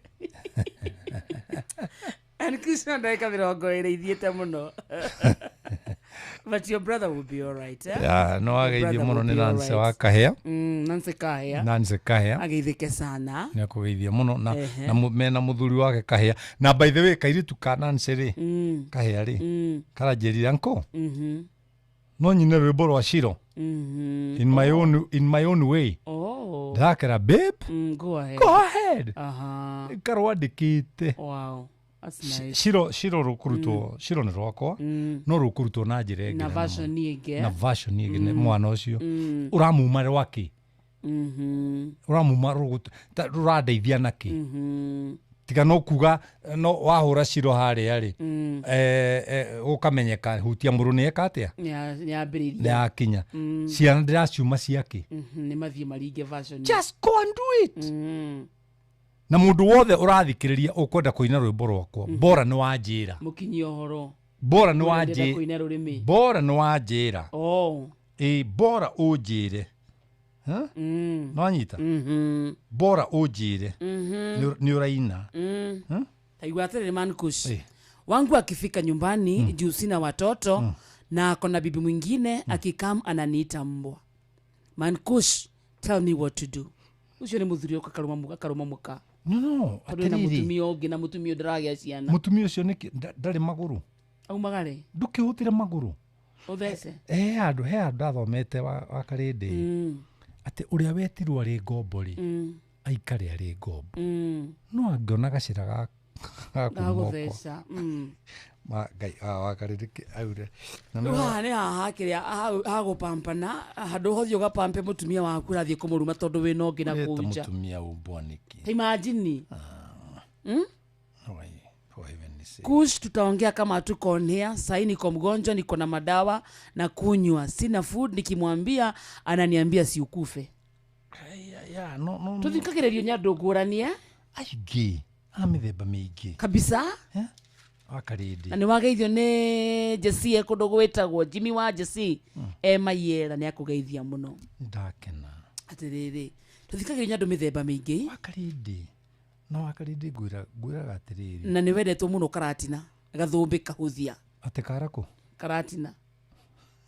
S16: And Krishna ndagĩka 20 ithiĩte mũno. But your brother will be all right, eh?
S17: Yeah, no
S16: Your
S17: ageithio
S16: brother
S17: mũno
S16: will
S17: nĩ
S16: be all
S17: Nancy
S16: right.
S17: wa Kahĩa.
S16: Nancy Kahĩa.
S17: Nancy Kahĩa.
S16: Ageithĩke sana.
S17: Nĩ akũgeithia mũno na,
S16: Ehe.
S17: na mena mũthuri wake Kahĩa. Na by the way kairitu ka Nancy rĩ, Kahĩa rĩ, karanjĩrire uncle. No nyine rwĩmbo rwa Shiro. In my own way.
S16: Oh.
S17: Ndĩrakera babe.
S16: Go ahead.
S17: Go ahead.
S16: Aha.
S17: Karwandĩkĩte.
S16: Wow. That's nice.
S17: Shiro rũkũrutwo, Shiro nĩ rwakwa, no rũkũrutwo na njĩra ĩngĩ
S16: Na
S17: na
S16: version ĩngĩ.
S17: na version ĩngĩ nĩ mwana ũcio. Ũramuma rwakĩ? Ũramuma rũrandeithia nakĩ? Tiga no kuga no wahũra Shiro harĩa rĩ, ũkamenyeka hutia mũrũ nĩ eka atĩa?
S16: Nĩambĩrĩria.
S17: Nĩ akinya. Ciana ndĩraciuma ciakĩ?
S16: Nĩ mathiĩ maringe version.
S17: Just go and do it. Na mũndũ wothe ũrathikĩrĩria ũkwenda kũina rwĩmbo rwakwa, bora nĩ wanjĩra.
S16: Mũkinyie ũhoro.
S17: Bora nĩ
S16: Ũrĩa ndĩrenda
S17: wanjĩra.
S16: kũina rũrĩmĩ.
S17: Bora nĩ wanjĩra.
S16: Oh.
S17: Ĩ bora ũnjĩre. Nĩwanyita? Bora ũnjĩre. Nĩ ũraina.
S16: Taigua atĩrĩrĩ man Kush. Wangu akifika nyumbani juu sina watoto na ako na bibi mwingine akikam ananiita mbwa. Man Kush, tell me what to do. Ucio nĩ mũthuri ũka akarũma mũka.
S17: No,
S16: Tondũ ena
S17: atĩrĩrĩ.
S16: mũtumia ũngĩ na mũtumia ũyũ ndaragĩa ciana.
S17: Mũtumia ũcio nĩkĩ ndarĩ magũrũ?
S16: Aumaga rĩ?
S17: Ndũkĩhũtĩre magũrũ.
S16: Ũthece.
S17: He handũ ndathomete wa Karĩndĩ. Atĩ ũrĩa wetirwo arĩ ngombo rĩ, aikare arĩ ngombo. No angĩona gacĩra ga kuma ũko.
S16: Gagũtheca.
S17: Ma Ngai wa Karĩndĩ aure. Na
S16: Rĩu haha nĩ haha kĩrĩa hagũpampana handũ hothiĩ ũgapampe mũtumia waku ũrathiĩ kũmũruma tondũ wĩna ũngĩ na
S17: Ũreta
S16: kũu nja.
S17: mũtumia ũmbwa nĩkĩ?
S16: Ta imagine.
S17: Oi, for heaven's sake.
S16: Kush, tutaongea kama hatuko on air. Sahi niko mgonjwa, niko na madawa na kunywa, sina food. Nikimwambia ananiambia si ukufe.
S17: Yeah, no.
S16: Tuthikagĩrĩrio nĩ andũ ngũrani, eh?
S17: Aingĩ, a mĩthemba mĩingĩ.
S16: Kabisa.
S17: Wa Karĩndĩ.
S16: Na nĩ wageithio nĩ Jesse kũndũ gwĩtagwo Jimmy wa Jesse e Mayera nĩ akũgeithia mũno.
S17: Nĩndakena.
S16: Atĩrĩrĩ, tũthikagĩrĩrio nĩ andũ mĩthemba mĩingĩ.
S17: Wa Karĩndĩ. Na wa Karĩndĩ ngwĩraga atĩrĩrĩ.
S16: Na nĩ wendetwo mũno Karatina, gathũmbĩ kahũthia.
S17: Atĩ karakũ?
S16: Karatina.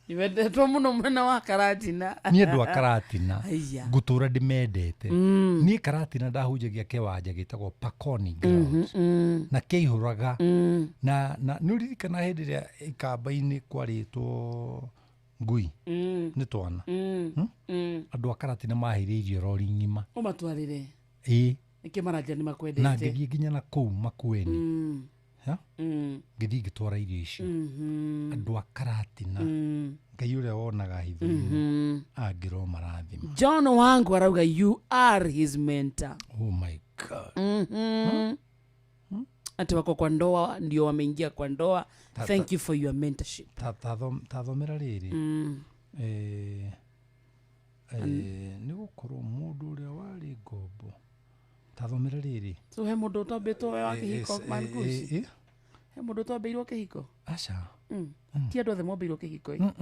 S16: Nĩ wendetwo mũno mwena wa Karatina.
S17: Niĩ andũ a Karatina
S16: Aya.
S17: ngũtũra ndĩmendete. Niĩ Karatina ndahunjagia kĩwanja gĩtagwo Pakoni Ground. Na kĩaihũraga. Na nĩ ũririkana hĩndĩ ĩrĩa ikamba-inĩ kwarĩtwo ngui? Nĩ twana. Andũ a Karatina maheire irio rori ng'ima.
S16: Ũmatwarĩre.
S17: Ĩĩ.
S16: Nĩkĩ maranjĩra nĩ makwendete?
S17: Na ngĩthiĩ nginya na kũu Makueni. Ngĩthiĩ ngĩtwara irio icio. Andũ a Karatina. Ngai ũrĩa wonaga hitho-inĩ angĩrwo marathima.
S16: John wangu arauga you are his mentor.
S17: Oh my God.
S16: Ati wako kwa ndoa ndio wameingia kwa ndoa. Thank you for your mentorship.
S17: Tathomera rĩrĩ. Nĩ gũkorwo mũndũ ũrĩa warĩ ngombo. Tathomera rĩrĩ.
S16: So he mũndũ ũtambĩtwo wa kĩhiko man Kush? He mũndũ ũtambĩirwo kĩhiko?
S17: Aca.
S16: Ti andũ othe mombĩirwo kĩhiko ĩ?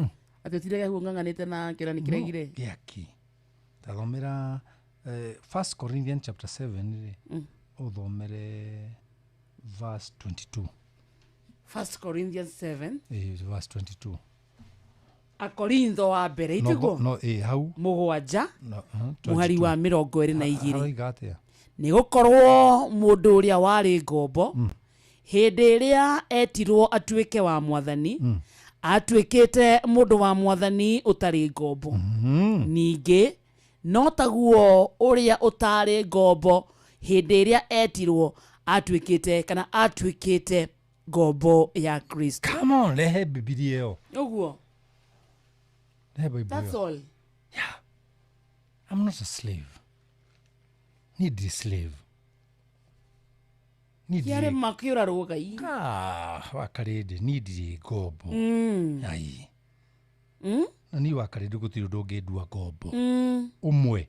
S16: Atĩ ũtirege hau ũng'ang'anĩte na kĩra nĩ kĩregire?
S17: Gĩaki. Tathomera 1 Corinthians chapter 7 rĩ. Ũthomere verse 22.
S16: 1 Corinthians 7.
S17: Verse 22.
S16: Akorintho wa mbere itiguo?
S17: No, hau.
S16: Mũgwanja. Mũhari wa 22.
S17: Aroiga atĩa?
S16: Nĩ gũkorwo mũndũ ũrĩa warĩ ngombo hĩndĩ ĩrĩa etirwo atuĩke wa mwathani, atuĩkĩte mũndũ wa mwathani ũtarĩ ngombo. Ningĩ no taguo ũrĩa ũtarĩ ngombo hĩndĩ ĩrĩa etirwo atuĩkĩte kana atuĩkĩte ngombo ya Kristo.
S17: Come on, rehe Bibilia ĩyo.
S16: Ũguo.
S17: He Bible
S16: That's
S17: ĩyo.
S16: all.
S17: I'm not a slave. Niĩ ndirĩ slave. Niĩ
S16: Kĩarĩ
S17: ndirĩ
S16: makĩũrarwo Ngai.
S17: Ah, wakarĩndĩ niĩ ndirĩ ngombo. Ai. Na niĩ wakarĩndĩ gũtirĩ ũndũ ũngĩndua ngombo. Ũmwe.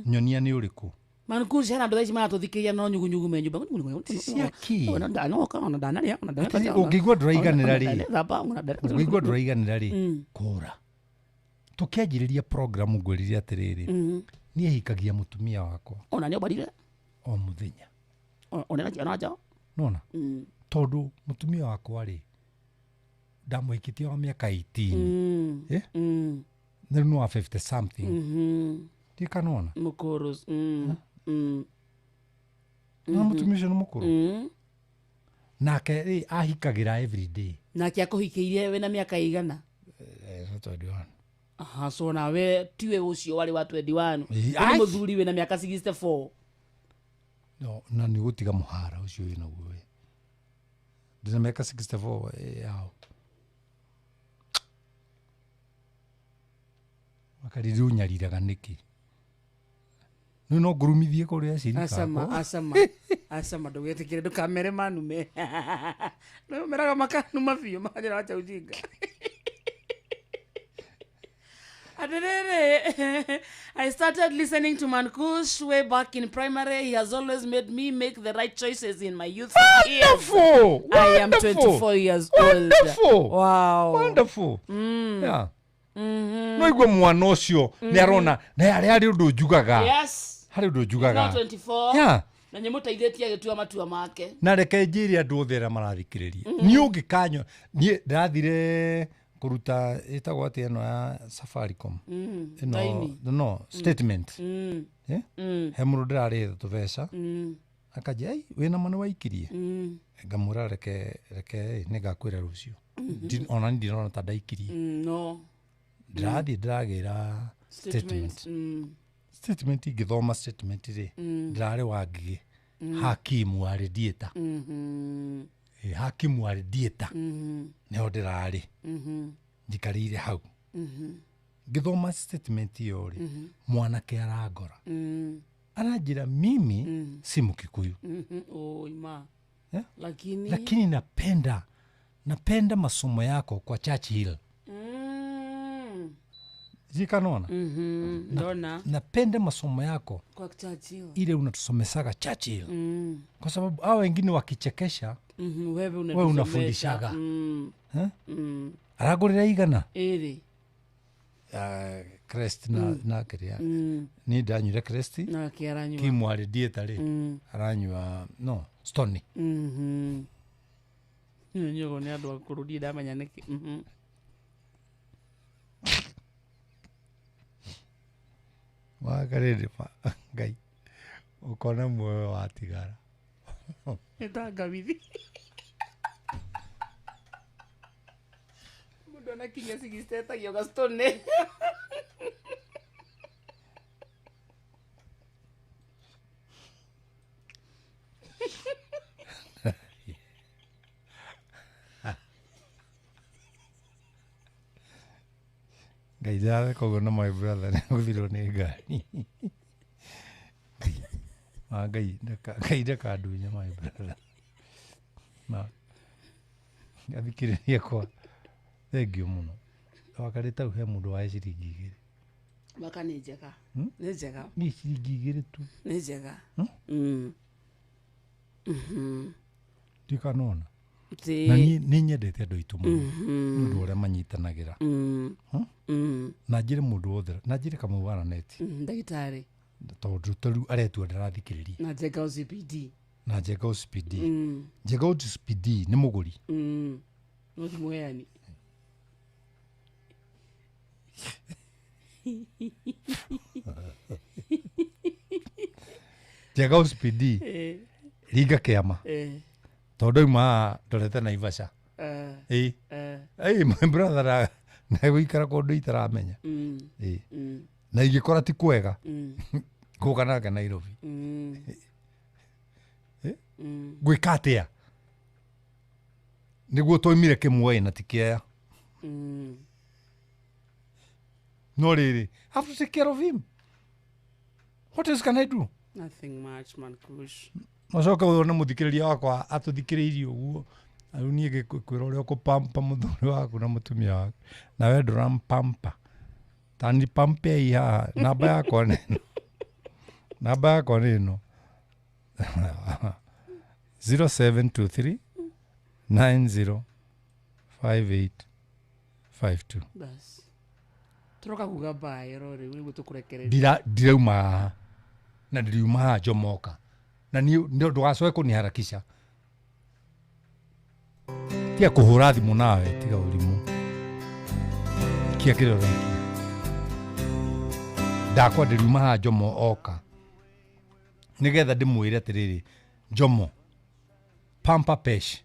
S17: Nyonia nĩ ũrĩkũ.
S16: Mankush hena andũ thaa ici maratũthikĩrĩria no nyugunyugu me nyũmba.
S17: Ciaki.
S16: Ona ndanoka, ona ndanarĩa, ona
S17: Atĩ ũngĩigua ndũraiganĩra rĩ,
S16: ndanethamba, ona
S17: ũngĩigua ndũraiganĩra rĩ, kũra. Tũkĩanjĩrĩria program ngwĩrire atĩrĩrĩ, niĩ hikagia mũtumia wakwa
S16: Ona nĩombarire.
S17: o mũthenya.
S16: Ona ciana nja.
S17: Nona? Tondũ mũtumia wakwa rĩ, ndamũhikĩtie wa mĩaka 18. Eh? Na rĩu nĩ wa 50 something. Ndikanona?
S16: Mũkũrũ.
S17: Na mũtumia ũcio nĩ mũkũrũ. Nake rĩ ahikagĩra every day.
S16: Nake akũhikĩirie wĩna mĩaka ĩigana?
S17: 21.
S16: Aha, so nawe tiwe ũcio warĩ wa 21.
S17: Ĩ,
S16: Nĩ
S17: ai.
S16: mũthuri wĩna mĩaka 64.
S17: No, na nĩ gũtiga mũhara ũcio wĩ naguo we. Ndĩna mĩaka 64 yao. Wakarĩrĩ ũnyariraga nĩkĩ? Nĩ no ngũrumithie kũrĩa acirika
S16: Acama,
S17: akwa.
S16: acama, acama, ndũgetĩkĩre ndũkamere manume. Nĩmeraga makanuma biũ makanjĩra wacha ujinga. Atiriri, I started listening to Mankush way back in primary. He has always made me make the right choices in my youth years.
S17: Wonderful!
S16: I am
S17: Wonderful!
S16: 24 years old.
S17: Wonderful!
S16: Wow.
S17: Wonderful. Yeah. No igua mwana ũcio nĩ arona na harĩ harĩ ũndũ njugaga.
S16: Yes.
S17: Harĩ ũndũ njugaga.
S16: Now 24.
S17: Yeah.
S16: Na nĩmũteithĩtie agĩtua matua make.
S17: Na reke njĩre andũ othe arĩa marathikĩrĩria. Niĩ ũngĩkanyo niĩ ndĩrathire kũruta ĩtagwo atĩa ĩno ya Safaricom. Ĩno
S16: Laini.
S17: no statement. Eh? He mũndũ ndĩrarĩhĩte tũbeca. Akanjia ai wĩna ma nĩ waikirie. Ngamwĩra reke reke nĩngakwĩra rũciũ. Ona niĩ ndinona ta ndaikirie.
S16: No.
S17: Ndĩrathiĩ ndĩragĩra statement. Statement ingĩthoma statement rĩ, ndĩrarĩ wa Ngigĩ. Hakimu wa radiator. Hakimu wa radiator. Nĩho ndĩrarĩ. Njikarĩire hau. Ngĩthoma statement ĩyo rĩ, mwanake arangora. Aranjĩra mimi si Mkikuyu.
S16: Oi ma.
S17: Yeah?
S16: Lakini
S17: Lakini napenda masomo yako kwa Churchill. Jikanona?
S16: Ndona.
S17: Napenda masomo yako
S16: kwa Churchill.
S17: Ile unatusomesaga Churchill. Kwa sababu hao wengine wakichekesha,
S16: Wewe
S17: wewe unafundishaga. Aragũrĩra igana?
S16: Ĩrĩ.
S17: Crest na kĩrĩa. Niĩ ndanyuire Crest.
S16: Nake aranyua.
S17: Kimwa radiator rĩ. Aranyua no Stony.
S16: Nyogo nĩ andũ akũrũ ndirĩ ndamenya nĩkĩ.
S17: Wakarĩrĩ Ngai ũkona muoyo watigara.
S16: Nĩ tangawithi. Mũndũ anakinya 60 etagio gastone.
S17: Ngai ndatheka ũguo na my brother nĩagũthirwo nĩ ngari. Ma Ngai Ngai ndakandunya my brother. Ma athikĩrĩria kwa thengio mũno. Wakarĩ tau he mũndũ wa ciringi 2.
S16: Waka nĩ njega. Nĩ njega.
S17: Nĩ ciringi 2 tu.
S16: Nĩ njega.
S17: Ndikanona. Na niĩ nyendete andũ aitũ mũno. Nĩ ũndũ ũrĩa manyitanagĩra. Na njĩre mũndũ wothe, na njĩre Kamau wa Naneti.
S16: Ndagĩtarĩ.
S17: Tondũ ta rĩu aretua ndarathikĩrĩria.
S16: Na Njenga OCPD.
S17: Na Njenga OCPD. Njenga OCPD nĩ mũgũri.
S16: No ti mũheani.
S17: Njenga OCPD. Ringa kĩama. Tondũ auma haha ndorete Naivasha. Ĩĩ. Ĩĩ, my brother na gũikara kũndũ itaramenya. Ĩĩ. Na ingĩkora ti kwega, ngũka nake Nairobi. Ngwĩka atĩa? Nĩguo twaumire kĩmuoĩ na ti kĩea. No rĩrĩ, have to take care of him. What else can I do?
S16: Nothing much, man Kush.
S17: Macoke wone mũthikĩrĩria wakwa atũthikĩrĩirie ũguo rĩu niĩ ngĩkwĩra ũrĩa ũkũpampa mũthuri waku na mũtumia waku nawe ndũrampampa tani pampei haha namba yakwa nĩ ĩno namba yakwa nĩ ĩno 0723 905852.
S16: Bas. Turoka kuga bye rori nĩguo tũkũrekereria.
S17: Ndirauma haha na ndiriuma haha njomoka na niĩ ndũgacoke kũniharakisha tiga kũhũra thimũ nawe tiga ũrimũ ikia kĩrĩa ũraikia ndakwa ndiriuma haha Njomo oka nĩgetha ndĩmwĩre atĩrĩrĩ Njomo pampa Pesh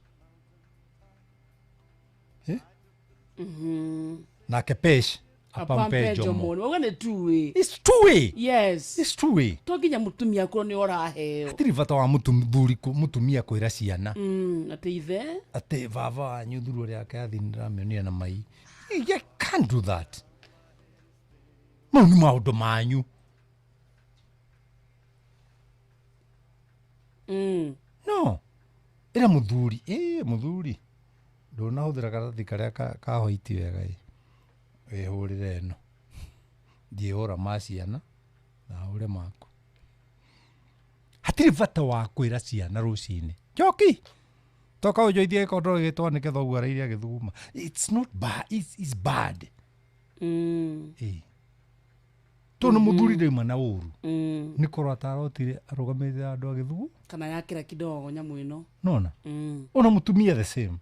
S17: nake Pesh apampe Njomo.
S16: Wauga nĩ two way.
S17: It's two way.
S16: Yes.
S17: It's two way.
S16: To nginya mũtumia akorwo nĩ ũraheo.
S17: Hatirĩ bata wa mũthuri mũtumia kwĩra ciana
S16: atĩ ithe
S17: atĩ baba wanyu thuru ũrĩa ake athi nĩndĩramĩonire na mai. You can't do that. Mau nĩ maũndũ manyu. No. Ĩra mũthuri, mũthuri ndũnahũthĩra karatathi karĩa ka hoiti wega ĩ wĩhũrĩre ĩno ndiĩhũra ma ciana na hũre maku. Hatirĩ bata wa kwĩra ciana rũcinĩ njoki toka ũnjoithie gĩkondoro gĩtwanĩke thoguo arairie agĩthuguma. It's not bad, it's bad. Tondũ mũthuri ndauma na ũru nĩ korwo atarotire arũgamĩrĩre andũ agĩthugu
S16: kana yakĩra kidogo nyamũ ĩno
S17: nona ona mũtumia the same.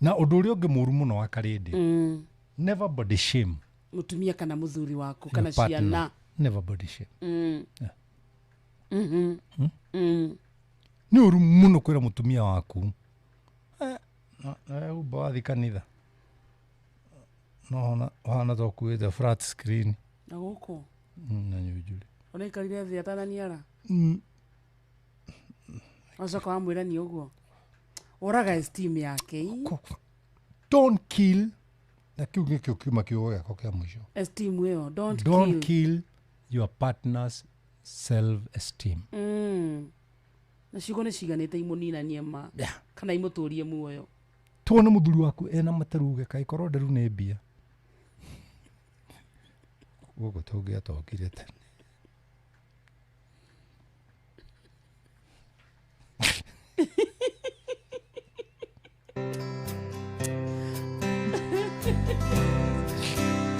S17: Na ũndũ ũrĩa ũngĩ mũru mũno wa Karĩndĩ, never body shame
S16: mũtumia kana mũthuri waku kana ciana.
S17: Never body shame. Nĩ ũru mũno kwĩra mũtumia waku umba wathi kanitha no hana ta ũkuĩte flat screen
S16: na gũkũ
S17: na nyunjurĩ
S16: ũraikarire thĩ atananiara wacoka wamwĩra nĩ ũguo ũraga esteem yake.
S17: Don't kill na kĩu nĩkĩo kiuma kiugo gĩakwa kĩa mũico.
S16: Esteem ĩyo don't
S17: kill your partner's self esteem.
S16: Na ciugo nĩ ciganĩte imũninanie ma kana imũtũrie muoyo.
S17: Tuone mũthuri waku ena materuge kaĩ korwo nderu nĩ mbia gũkũ tũngĩatokire tene.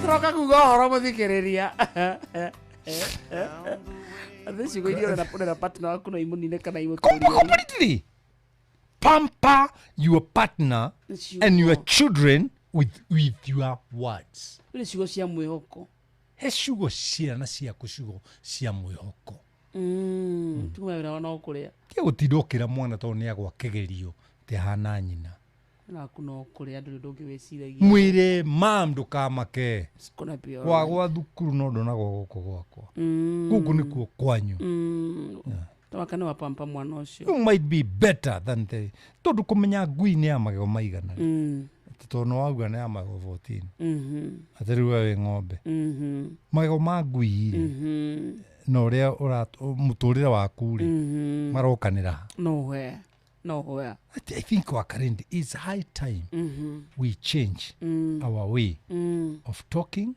S16: Turoka kuga ũhoro mũthikĩrĩria atĩ ciugo iria ũrera partner waku no imũnine kana imũtũrie.
S17: Completely pamper your partner and your children with your words.
S16: Nĩ ciugo cia mwĩhoko.
S17: He ciugo ciana ciaku ciugo cia mwĩhoko.
S16: Tuma wĩra no kũrĩa.
S17: Tiga gũtinda ũkĩra mwana tondũ nĩ agwa kĩgerio te hana nyina.
S16: Naku no kũrĩa ndũrĩ ũndũ ũngĩ wĩciragia.
S17: Mwĩre mam ndũkamake. Wagwa thukuru no ndonagwo gũkũ gwakwa. Gũkũ nĩkuo kwanyu.
S16: Tawaka nĩ wapampa mwana ũcio.
S17: You might be better than the tondũ kũmenya ngui nĩ ya magego maigana. Tondũ nĩ wauga nĩ ya magego 14. Atĩ rĩu we wĩ ng'ombe. Magego ma ngui rĩ na ũrĩa mũtũrĩre waku rĩ marokanĩra.
S16: Nowhere. Nowhere.
S17: I think our current is high time we change our way of talking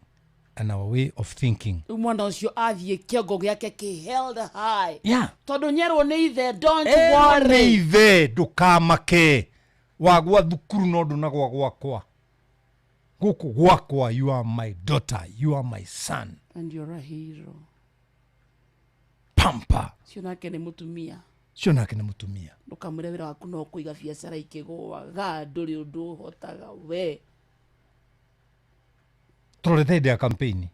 S17: and our way of thinking.
S16: Mwana ũcio athiĩ kĩongo gĩake kĩ held high.
S17: Yeah.
S16: Tondũ nyerwo nĩ ithe don't worry.
S17: Nĩ ithe ndũkamake wagwa thukuru no ndũnagwa gwakwa. Gũkũ gwakwa you are my daughter, you are my son.
S16: And you're a hero.
S17: Pamper.
S16: Cio nake nĩ mũtumia.
S17: Cio nake nĩ mũtumia.
S16: Ndũkamwĩre wĩra waku no kũiga biacara ikĩgũaga ndũrĩ ũndũ ũhotaga we.
S17: Tũrorete hĩndĩ ya campaign.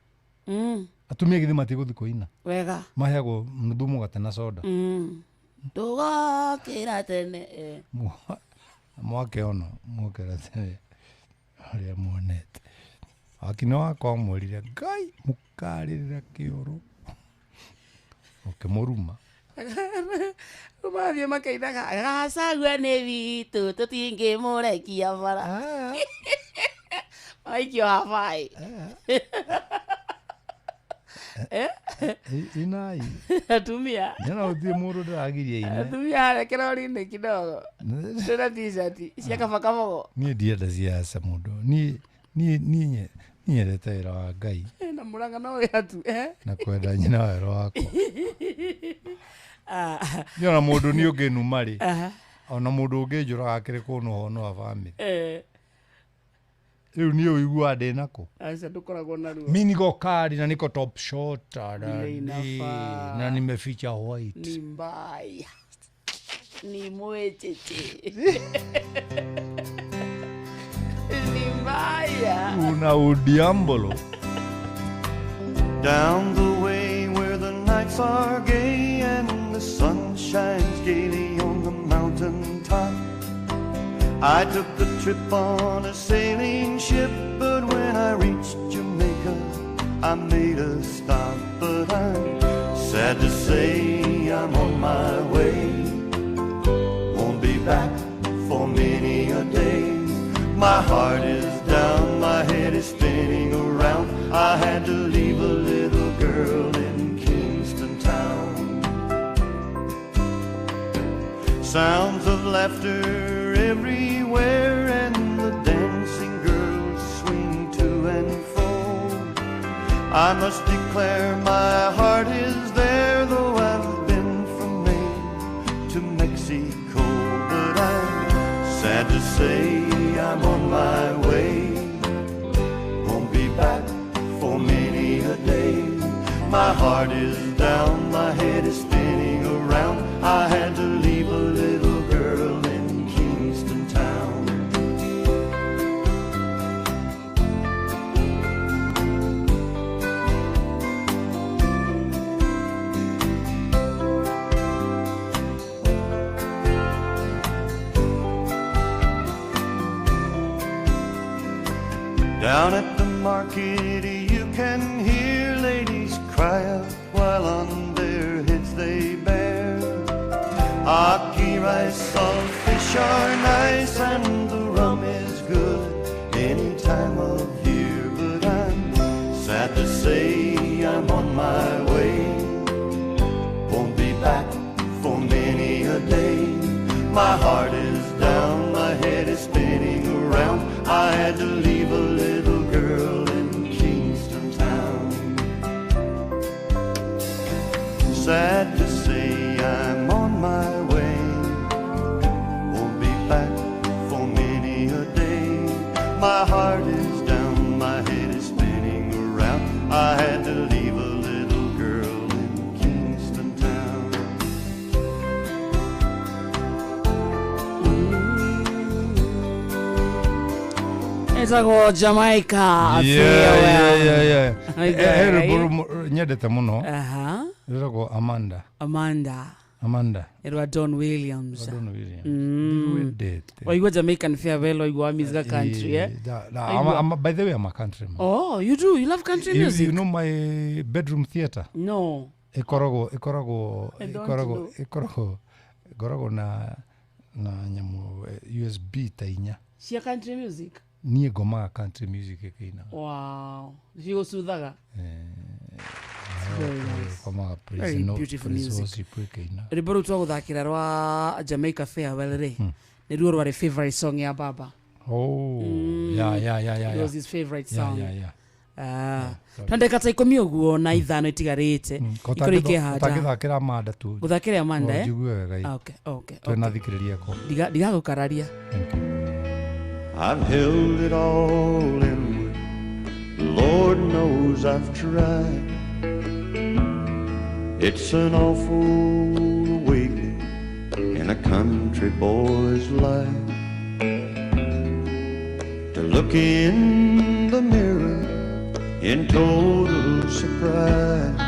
S17: Atumia githĩ matigũthiĩ kũina.
S16: Wega.
S17: Maheagwo nuthu mũgate na soda.
S16: Ndũgokĩra tene.
S17: Mwake ono mwokĩra tene ũrĩa muonete. Wakina wakwa amwĩrire Ngai mũkarĩrĩra kĩoro. Ũkĩmũruma.
S16: Mathiĩ makainaga gacagua nĩ witũ tũtingĩmũrekia bara. Aikio habai.
S17: Inai.
S16: Atumia.
S17: Nena uthie mundu ndiragiria ine.
S16: Atumia harĩa kĩrori-inĩ kidogo. Tena t-shirt cia kaba kabogo.
S17: Niĩ ndienda ciaca mũndũ. Niĩ nyendete wĩra wa Ngai.
S16: Na mũranga no wĩra tu.
S17: Na kwenda nyina wa wĩra wakwa. Niĩ ona mũndũ niĩ ũngĩnuma rĩ. Ona mũndũ ũngĩnjũraga akĩrĩ kũnũhonũha bamĩrĩ. Rĩu niĩ ũiguaga ndĩ nakũ?
S16: Aca ndũkoragwo na ruo.
S17: Mi niko kali na niko top shot na nimeficha white.
S16: Ni mbaya. Ni mwecheche. Ni mbaya.
S17: Una udiambolo.
S20: Down the way where the nights are gay and the sun shines gaily on the mountain top. I took a trip on a sailing ship, but when I reached Jamaica, I made a stop. But I'm sad to say I'm on my way. Won't be back for many a day. My heart is down, my head is spinning around. I had to leave a little girl in Kingston town. Sounds of laughter everywhere and the dancing girls swing to and fro. I must declare my heart is there, though I've been from Maine to Mexico. But I'm sad to say I'm on my way. Won't be back for many a day. My heart is down, my head is spinning around. I had to leave a little girl in Kingston town. Down at the market you can hear ladies cry out while on their heads they bear. Aki rice, salt fish are nice and the rum is good any time of year. But I'm sad to say I'm on my way. Won't be back for many a day. My heart is down, my head is spinning around. I had to leave a little girl in Kingston town. Sad to say I'm on my way. Won't be back for many a day. My heart is down, my head is spinning around. I had to leave a little girl in Kingston town.
S16: Etagwo Jamaica.
S17: Yeah. Nyendete muno. Rĩtagwo Amanda.
S16: Amanda. Ĩrwa Don Williams.
S17: Don Williams. Ndiwendete.
S16: Waigua Jamaican farewell, waigua music country, eh?
S17: By the way, I'm a country man.
S16: Oh, you do? You love country music?
S17: You know my bedroom theater?
S16: No.
S17: Ĩkoragwo na nyamũ USB ta inya.
S16: Cia country music?
S17: Niĩ ngomaga country music ĩkĩina.
S16: Wow. Cigũcuthaga?
S17: Very
S16: beautiful music. Rwĩmbo rũu twagũthakĩra rwa Jamaica Farewell rĩ, nĩruo rwarĩ favorite song ya baba.
S17: Oh, yeah.
S16: It was his favorite song. Ta ndagĩka ta 15 ũguo na 5 itigarĩte. Ikorwo ikĩhanda.
S17: Ũtangĩthakĩra Amanda tu.
S16: Gũthakĩra Amanda, eh?
S17: Njigue wega.
S16: Okay.
S17: Twĩna thikĩrĩria ko.
S16: Ndigagũkararia.
S17: Thank you.
S20: I've held it all inward. Lord knows I've tried. It's an awful awakening in a country boy's life to look in the mirror in total surprise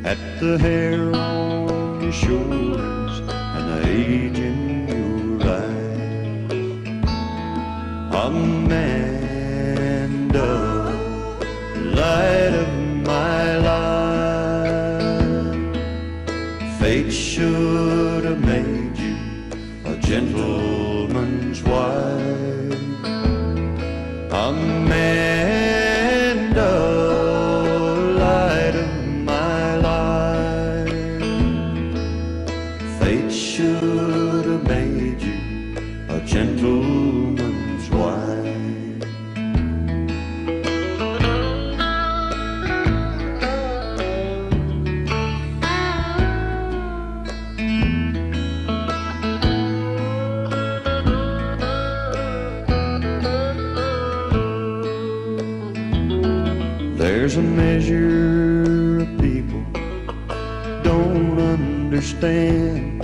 S20: at the hair on your shoulders and the age in your eyes. Amanda, light of my life, fate should have made you a gentleman's wife. There's a measure of people don't understand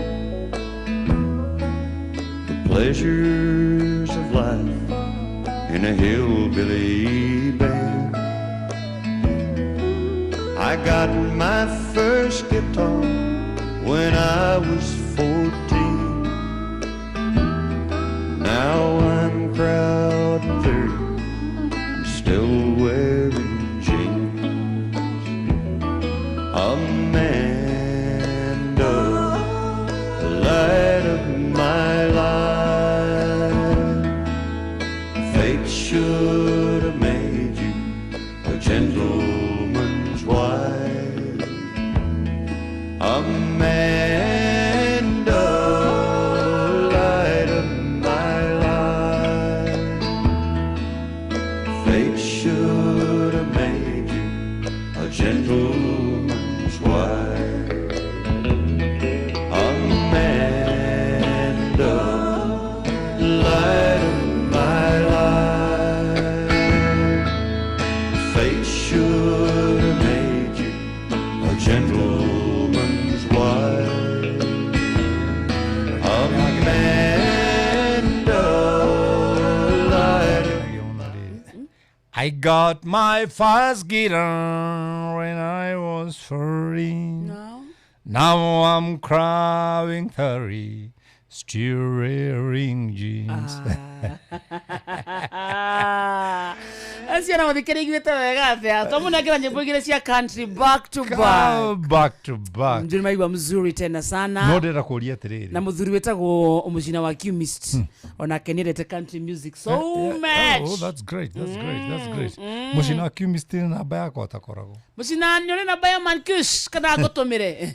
S20: the pleasures of life in a hillbilly band. I got my first guitar when I was 14. Now I'm proud and 30, I'm still wearing jeans. Amanda, the light of my life, fate should have made you a gentleman's wife. Amanda, light of my life, fate should have made you a gentleman's wife. Amanda, light of my life, fate should have made you a gentleman's wife. Amanda, light of
S17: I got my first guitar when I was 14. Now I'm crying 30, still wearing jeans.
S16: Acio na muthikĩrĩria iguĩte wega atĩa twamũnengera nyĩmbo igĩrĩ cia country back to back.
S17: Back to back.
S16: Ndio maigua mzuri tena sana.
S17: No ndĩrenda kũria atĩrĩrĩ.
S16: Na mũthuri wĩtagwo mũcina wa Qmist onake nĩendete country music so much.
S17: Oh, that's great. That's great. That's great. Mũcina wa Qmist nĩ namba yakwa atakoragwo.
S16: Mũcina nĩ ũrĩ namba ya Mankush kana ngũtũmĩre?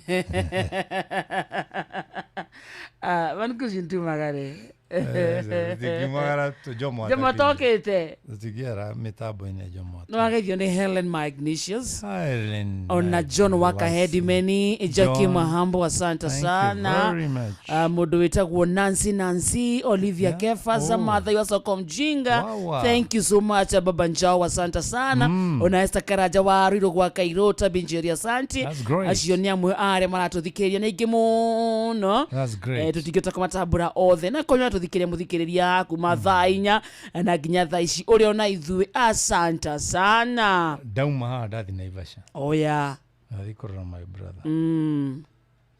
S16: Ah, Mankush ntumaga rĩ?
S17: Tũtingiumagara Jomo
S16: Jomo atokĩte.
S17: Tũtingĩara mĩtambo-inĩ ya Jomo.
S16: Nĩ wageithio nĩ Helen Magnesius.
S17: Helen
S16: ona John Wakahedimeni, Jackie
S17: John,
S16: Mahambo, asante
S17: thank you
S16: sana.
S17: very much.
S16: Mũndũ wĩtagwo Nancy Nancy, Olivia Kefasa,
S17: Oh.
S16: Martha wa Soko Mjinga.
S17: Wawa.
S16: Thank you so much, Baba Njao, asante sana. Ona Esther Karaja wa Ruiru gwa Kairota Binjeri, asante.
S17: That's great.
S16: Acio nĩ amwe a arĩa maratũthikĩrĩria na aingĩ mũno.
S17: That's great.
S16: Tũtingĩhota kũmatambũra othe na korwo nĩũratũthikĩrĩria mũthikĩrĩria kuma thaa 4 na nginya thaa ici ũrĩ ona ithuĩ, asante sana.
S17: Ndauma haha ndathi Naivasha.
S16: Oya.
S17: Ndathi kũrora my brother.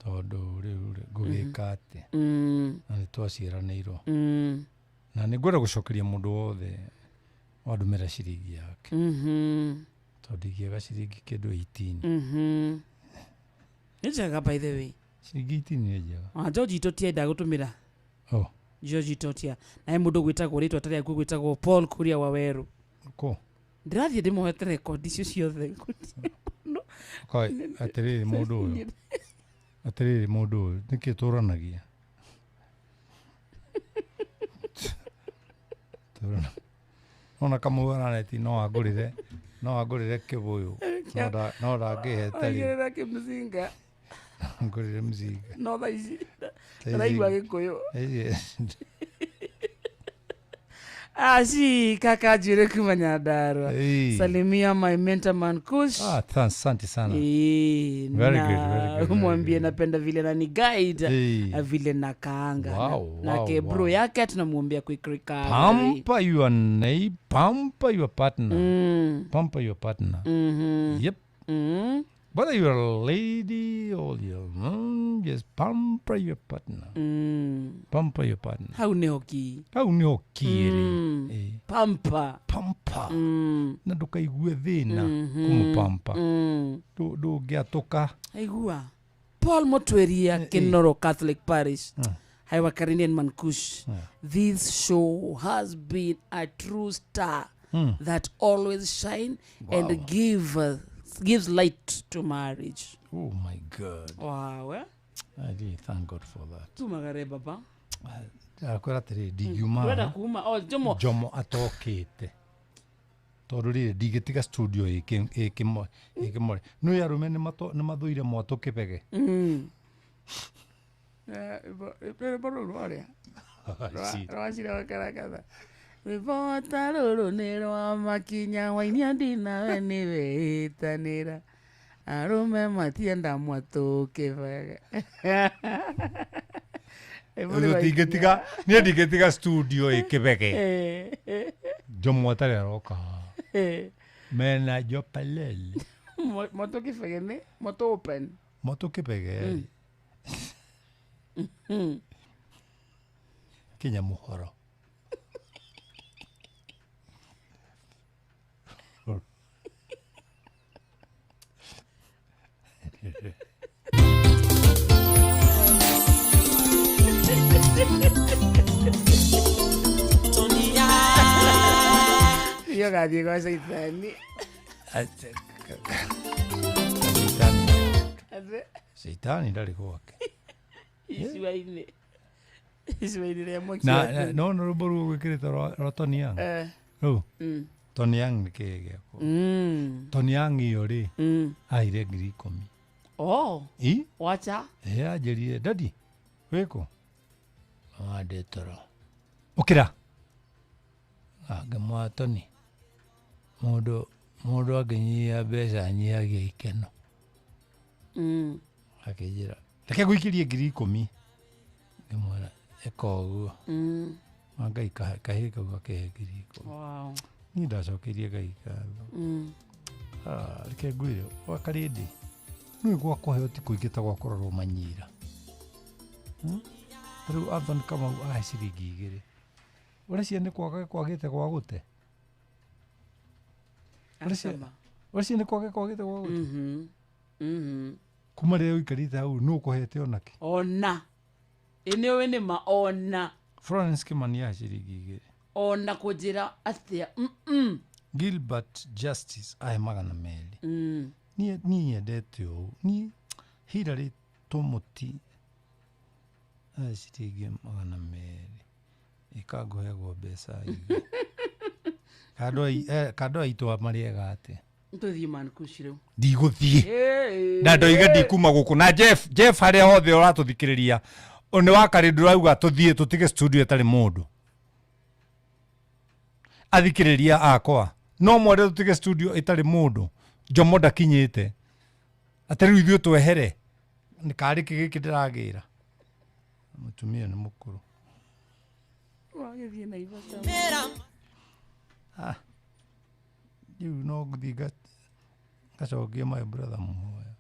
S17: Tondũ rĩu rĩ, ngũgĩka atĩa? Na nĩ twaciaranĩirwo. Na nĩ ngwenda gũcokeria mũndũ wothe wandũmĩra ciringi yake. Tondũ ingĩaga ciringi kĩndũ 18.
S16: Nĩ njega by the way.
S17: Ciringi 18 nĩ njega.
S16: Ah, George Itotia ndagũtũmĩra.
S17: Oh.
S16: George Itotia. Na he mũndũ gwĩtagwo rĩtwa ta rĩaku gwĩtagwo Paul Kuria wa Weru.
S17: Kũ?
S16: Ndĩrathiĩ ndĩmohete rekondi icio ciothe.
S17: Kai, atĩrĩrĩ mũndũ ũyũ. Atĩrĩrĩ mũndũ ũyũ, nĩkĩ tũranagia? Ona Kamau araneti no angũrĩre, no angũrĩre kĩbũyũ. No ndangĩhete rĩ.
S16: Angĩrĩra kĩmũcinga.
S17: Ngũrĩre mzinga.
S16: No thaa ici ndaraigua Gĩkũyũ. Aci kaka njuĩrĩ kuma Nyandarua.
S17: Ĩĩ.
S16: Salimia my mentor Mankush.
S17: Ah, thanks, asante sana.
S16: Ĩĩ,
S17: Very
S16: na
S17: good, very good, very
S16: umwambie napenda vile nani guide
S17: Ĩĩ.
S16: vile nakaanga.
S17: Wow,
S16: na
S17: wow,
S16: ke bro
S17: wow.
S16: yake tunamwombea quick recovery.
S17: Pamper your neighbor, pamper your partner. Pamper your partner. Yep. Whether you're a lady or you're just pamper your partner. Pamper your partner.
S16: Hau nĩho ki.
S17: Hau nĩho kĩrĩ.
S16: Pamper.
S17: Pamper. Na ndũkaigue thĩna kũmũpampa. Ndũngĩatũka.
S16: Aigua. Paul Motweria, Kinoro Catholic Parish. Highway Karinian Mankush. This show has been a true star that always shine and gives light to marriage.
S17: Oh my God.
S16: Wow, eh?
S17: I really thank God for that.
S16: Tumagare baba.
S17: Akwĩra atĩrĩrĩ, ndingiuma
S16: Ndĩrenda
S17: haha.
S16: kuma. Oh, Jomo.
S17: Jomo atokĩte. Tondũ rĩrĩ ndingĩtiga studio ĩkĩmore. Nĩ arũme nĩ mathũire mwatũ kĩbege.
S16: Rwĩmbo rũu rwarĩa. Rwacira gakarakatha. Rwĩmbo ta rũrũ nĩ rwa makinya wainia ndinawe nĩ wĩtanĩra arũme matienda mwatũ kĩbega.
S17: Tũtingĩtiga niĩ ndingĩtiga studio ĩ kĩbege Jomo atarĩ aroka haha. Mena Jopalele
S16: Mwatũ kĩbege nĩ mwatũ open.
S17: Mwatũ kĩbege kinya mũhoro.
S16: Iyo gathiĩ gwa caitani.
S17: Caitani ndarĩ gwake.
S16: Icua-inĩ. Icua-inĩ rĩa mwaki.
S17: Na no no rwĩmbo rũu gwĩkĩrĩte rwa Tony Young. Rũu. Tony Young nĩ kĩĩ gĩakwa. Tony Young iyo rĩ aheire 10,000.
S16: Oh.
S17: I?
S16: Wacha.
S17: Ĩ anjĩrire daddy wĩkũ? Mama ndĩ toro. Ũkĩra. Ngĩmwĩra Tony mũndũ angĩnyihia mbeca anyihagia ikeno. Akĩnjĩra reke ngũikĩrie 10,000. Ngĩmwĩra ĩka ũguo. Na Ngai kahĩĩ kau gakĩhe 10,000.
S16: Wow.
S17: Niĩ ndacokeirie Ngai ngatho. Reke ngwĩre gwa Karĩndĩ nĩũĩ gwa kũheo ti kũingĩ ta gwa kũrorwo manyira. Ta rĩu Anthony Kamau ahe ciringi 2. Ũreciria nĩ kwaga kwagĩte gwa gũte? Ũreciria nĩ kwaga kwagĩte gwa gũte? Kuma rĩrĩa ũikarĩte hau nũ ũkũhete onakĩ?
S16: Ona. Ĩ nĩ ũĩ nĩ ma ona.
S17: Florence Kimani ahe ciringi 2.
S16: Ona kũnjĩra atĩa.
S17: Gilbert Justice ahe 200. Niĩ nyendete ũũ. Niĩ Hillary Tũmũti ahe ciringi 200. Ĩkangũheagwo mbeca ingĩ. Kando aitũ marĩega atĩa?
S16: Tũthiĩ Mankush rĩu.
S17: Ndigũthiĩ. Na ndoiga ndikuma gũkũ. Na Jeff harĩa hothe ũratũthikĩrĩria nĩ wa Karĩndũ ũrauga tũthiĩ tũtige studio ĩtarĩ mũndũ. Athikĩrĩria akwa no mwende tũtige studio ĩtarĩ mũndũ. Jomo ndakinyĩte. Atĩ rĩu ithuĩ twehere. Nĩ karĩ kĩ gĩkĩ ndĩragĩra. Mũtumia nĩ mũkũrũ.
S16: Wagĩthiĩ Naivasha.
S17: Rĩu no ngũthiĩ ngacokie my brother mũhoya.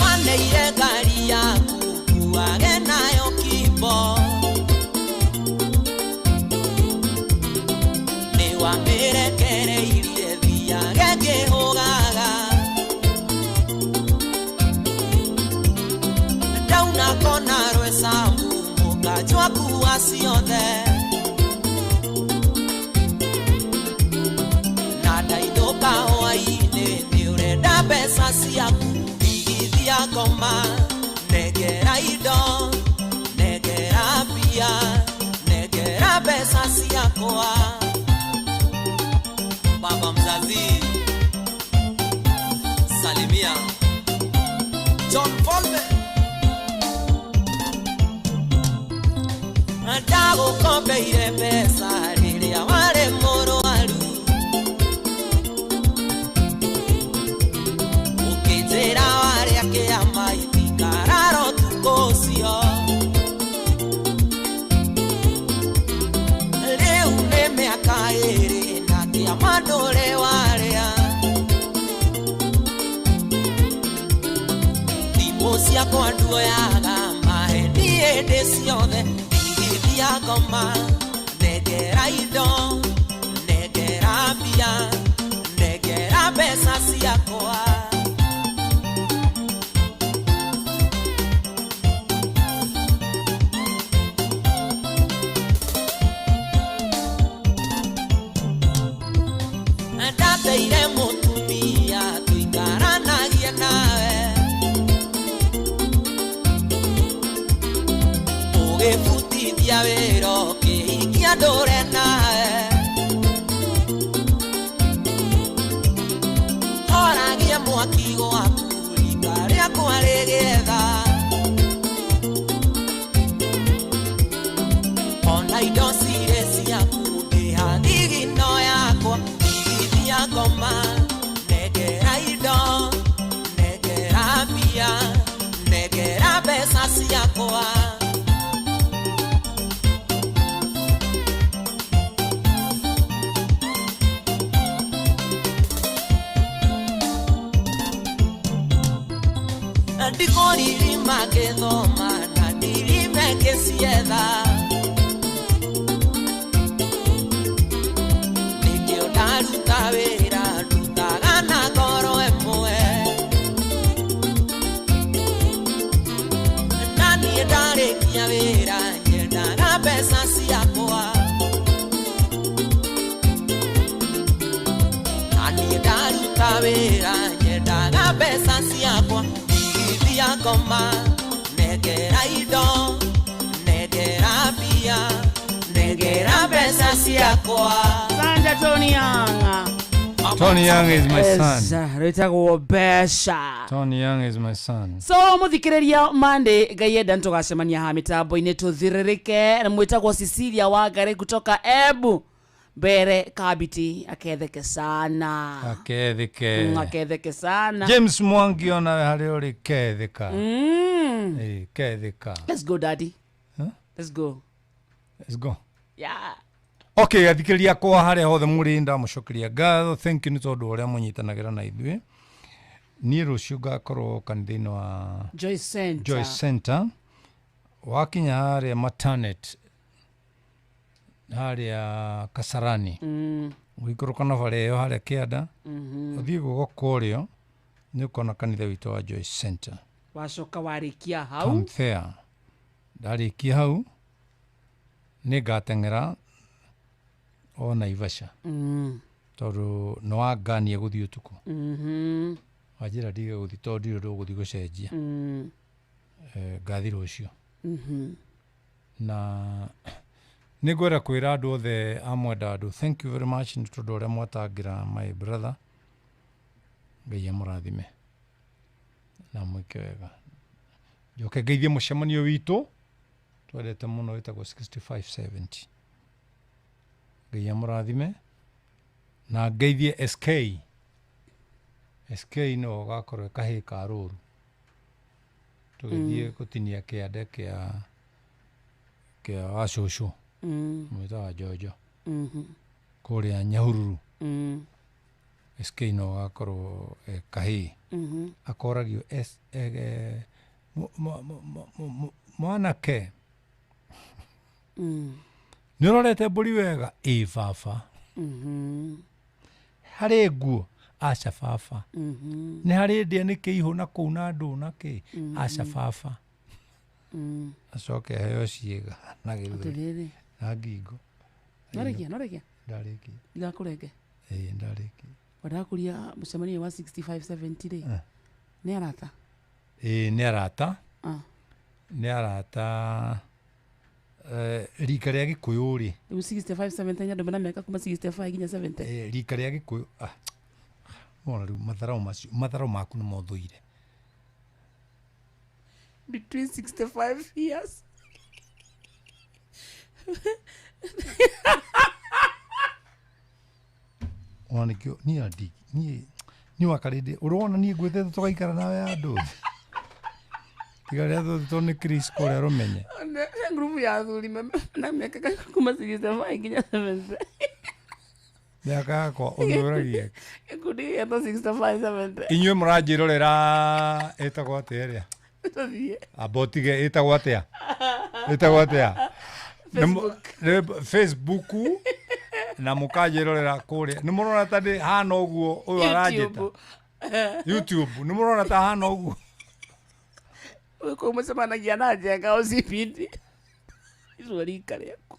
S15: Waneire ngari yaku kuage nayo kimbo.
S21: Wamĩrekereirie thiage ngĩhũgaga. Ndauna kona rwecamu mũkanjwa kuwa ciothe. Na ndainũka hwaĩ-inĩ nĩũrenda mbeca ciaku. Igithia ngoma, nengera indo, nengera mbia, nengera mbeca ciakwa. Baba mzazi, salimia John Volve. Ndagũkombeire mbeca rĩrĩa warĩ mũrwaru. Ũkĩnjĩra warĩa kĩama itikarara ũtukũ ũcio. Rĩu nĩ mĩaka ĩĩrĩ na kĩama ndũrĩ warĩa. Thimũ ciakwa nduoyaga maheni hĩndĩ ciothe. Igithia ngoma, nengera indo, nengera mbia, nengera mbeca ciakwa. Ndateire mũtumia tũikaranagia nawe. Ũgĩbutithia wĩra ũkĩhikia ndũre nawe. Horagia mwaki gwaku rika rĩakwa rĩgĩetha. Ona indo cirĩ ciaku ndĩha thigino yakwa. Igithia ngoma, nengera indo, nengera mbia, nengera mbeca ciakwa. Ndikũririma ngĩthoma na ndirime ngĩcietha. Nĩkĩo ndaruta wĩra ndutaga na ngoro ĩmwe. Na niĩ ndarĩkia wĩra nyendaga mbeca ciakwa. Na niĩ ndaruta wĩra nyendaga mbeca ciakwa. Igithia ngoma, nengera indo, nengera mbia, nengera mbeca ciakwa.
S16: Sanja Tony Young.
S17: Tony Young is my son.
S16: Rwĩtagwo mbeca.
S17: Tony Young is my son.
S16: So mũthikĩrĩria Monday Ngai enda nĩtũgacemania haha mĩtambo-inĩ tũthirĩrĩke na mwĩtagwo Cecilia Wangari kutoka Embu mbere Kabiti aketheke sana.
S17: Aketheke.
S16: Aketheke sana.
S17: James Mwangi onawe harĩa ũrĩ ketheka. Ketheka.
S16: Let's go daddy.
S17: Huh?
S16: Let's go.
S17: Let's go.
S16: Yeah.
S17: Okay, athikĩrĩria akwa harĩa hothe mũrĩ ndamũcokeria ngatho. Thank you nĩ tondũ ũrĩa mũnyitanagĩra na ithuĩ. Niĩ rũciũ ngakorwo kanitha-inĩ wa
S16: Joy Center.
S17: Joy Center. Wakinya harĩa Matanet, harĩa Kasarani. Ũikũrũka na bara ĩyo harĩa kĩanda. Ũthiĩ guoko ũrĩo nĩ ũkona kanitha witũ wa Joy Center.
S16: Wacoka warĩkia hau.
S17: Come there. Ndarĩkia hau nĩ ngateng'era o Naivasha. Tondũ nĩ wangania gũthiĩ ũtukũ. Wanjĩra ndige gũthiĩ tondũ ndirĩ ũndũ ũgũthiĩ gũcenjia. Ngathiĩ rũciũ. Na nĩ ngwenda kwĩra andũ othe a Mwendandũ thank you very much nĩ tondũ ũrĩa mwatangĩra my brother. Ngai amũrathime na mwĩke wega. Njoke ngeithie mũcemanio witũ twendete mũno wĩtagwo 6570. Ngai amũrathime na ngeithie SK. SK no gakorwo kahĩ ka rũru tũgĩthiĩ gũtinia kĩande kĩa wacũcũ mwĩtaga Jojo kũrĩa Nyahururu. SK no gakorwo kahĩ akoragio mwanake nĩ ũrorete mbũri wega? Ĩ baba. Harĩ nguo? Aca baba. Nĩ harĩ ndĩa nĩ kĩihũ na kũu na ndũ na kĩ? Aca baba. Acoke aheo ciĩga na gĩthũri
S16: Atĩrĩrĩ.
S17: na ngingo.
S16: Norĩkia, norĩkia.
S17: Ndarĩkia.
S16: Ndigakũrenge.
S17: Ĩĩ, ndarĩkia.
S16: Wendaga kũria mũcemanio wa 65 70 rĩ, nĩ arata?
S17: Ĩĩ, nĩ arata.
S16: Ah.
S17: Nĩ arata, rika rĩa gĩkũyũ rĩ.
S16: Rĩu 65 70 nĩ andũ mena mĩaka kuma 65 nginya 70.
S17: Rika rĩa gĩkũyũ, wona rĩu matharau macio, matharau maku nĩ mothũire.
S16: Between 65 years.
S17: Ona nĩkĩo niĩ andi niĩ niĩ wakarĩndĩ ũrona niĩ ngwĩtĩte tũgaikara nawe andũ tiga rĩa tũtũ nĩ Chris kũrĩa rũmenye.
S16: Nĩ ngurubu ya athuri na mĩaka kuma 65 nginya 70.
S17: Mĩaka yakwa ũmĩũragia.
S16: Gĩkundi gĩgetwo 65 70.
S17: Inyuĩ mũranjĩrorera ĩtagwo atĩa ĩrĩa?
S16: Tũthiĩ.
S17: Amba ũtige, ĩtagwo atĩa? Ĩtagwo atĩa? Nĩ Facebook na mũkanjĩrorera kũrĩa. Nĩ mũrona ta ndĩ hana ũguo ũyũ aranjĩta? YouTube. Nĩ mũrona ta hana ũguo?
S16: Kũu mũcemanagia na njenga o CBD. Icio rika rĩaku.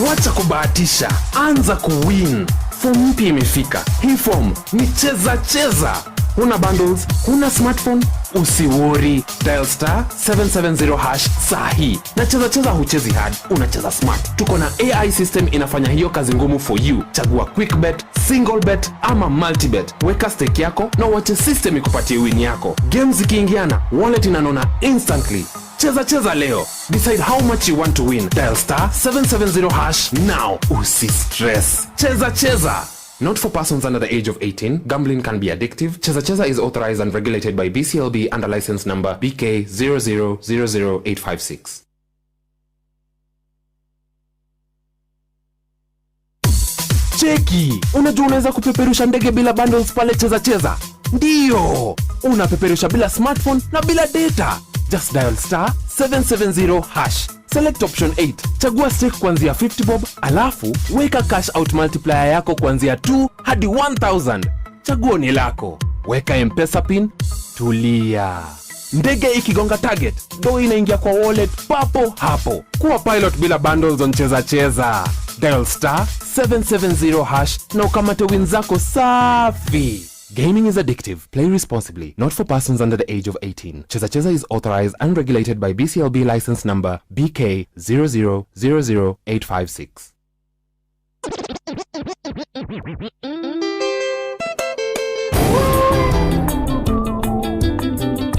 S13: Wacha kubahatisha, anza kuwin. Form mpya imefika. Hii form ni cheza cheza. Huna bundles, huna smartphone, usiwori. Dial star 770 hash sahi. Na cheza cheza huchezi hard, unacheza smart. Tuko na AI system inafanya hiyo kazi ngumu for you. Chagua quick bet, single bet ama multi bet. Weka stake yako na uache system ikupatie win yako. Games zikiingiana, wallet inanona instantly. Cheza cheza leo. Decide how much you want to win. Dial star 770 hash now. Usi stress. Cheza cheza. Not for persons under the age of 18. Gambling can be addictive. Cheza Cheza is authorized and regulated by BCLB under license number BK 0000856. Cheki, unajua unaweza kupeperusha ndege bila bundles pale Cheza Cheza? Ndiyo, unapeperusha bila smartphone na bila data. Just dial star 770 hash. Select option 8. Chagua stake kuanzia 50 bob, alafu weka cash out multiplier yako kuanzia 2 hadi 1000. Chaguo ni lako. Weka M-Pesa pin, tulia. Ndege ikigonga target, do inaingia kwa wallet papo hapo. Kuwa pilot bila bundles on Cheza Cheza. Dial star 770 hash na ukamate win zako safi. Gaming is addictive. Play responsibly. Not for persons under the age of 18. Cheza Cheza is authorized and regulated by BCLB license number BK 0000856.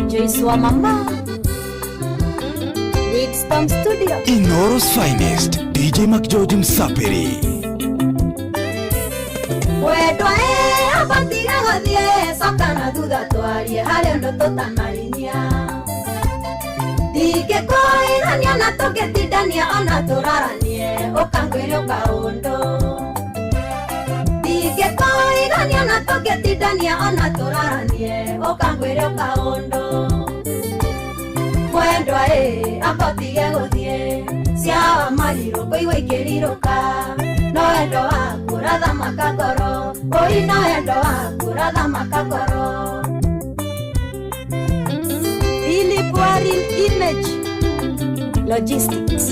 S1: Joyce wa mama. Big Storm Studio.
S5: Inoro's finest, DJ McGeorge Msapiri.
S1: Wendwa e abatiga gũthiĩ coka na thutha twarie harĩ ũndũ tũtanarinia. Ndingĩkũigania na tũngĩtindania ona tũraranie ũkangwĩre ũkaũndũ. Ndingĩkũigania na tũngĩtindania ona tũraranie ũkangwĩre ũkaũndũ. Mwendwa ĩ abotige gũthiĩ ciawa marirũ kũigua ikĩrirũka no wendo waku ũrathamaka ngoro ũi no wendo waku ũrathamaka ngoro. Philip Warren Image Logistics.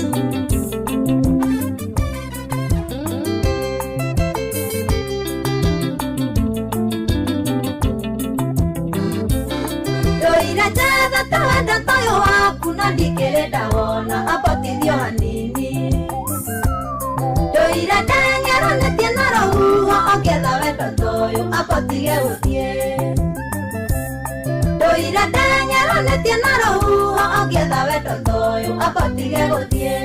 S1: Ndoira njetha ta wendo toyũ waku na ndikĩrĩ ndawona abotithio hanini. Ndoira ndeng'eranĩtie na rũhuho ongĩetha wendo toyũ abotige gũthiĩ. Ndoira ndeng'eranĩtie na rũhuho ongĩetha wendo toyũ abotige gũthiĩ.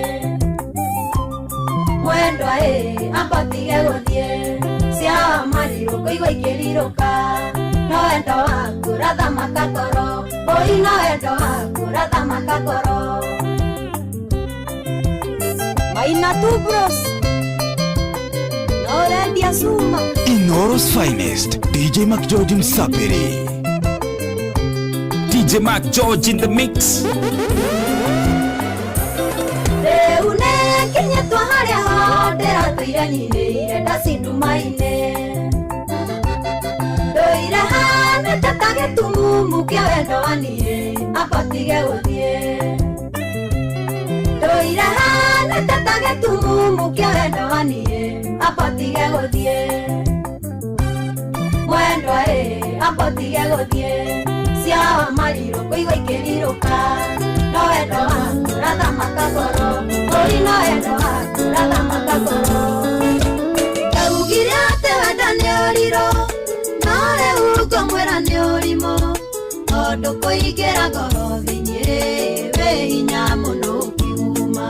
S1: Mwendwa ĩ abotige gũthiĩ ciawa marirũ kũigua ikĩrirũka no wendo waku ũrathamaka ngoro ũi no wendo waku ũrathamaka ngoro. Maina tu bros no rendia suma.
S5: Inoro's finest, DJ McGeorge Msapiri.
S22: DJ McGeorge in the mix.
S1: Rĩu nĩnginyĩtwo harĩa ho ndĩratara Ndatũire nyinĩire ndacindumaine ndũire hanĩte ta gĩtumumu kĩa wendo wa niĩ abotige gũthiĩ ndũire hanĩte ta gĩtumumu kĩa wendo wa niĩ abotige gũthiĩ mwendwa ĩ abotige gũthiĩ cia marirũ kũigua ikĩrirũka no wendo waku rathamaka ngoro ũri no wendo waku rathamaka ngoro ndaugire atĩ wenda nĩ ũrirũ no rĩu ngũmwĩra nĩ ũrimũ tondũ kũingĩra ngoro thĩinĩ wĩ hinya mũno ũkiuma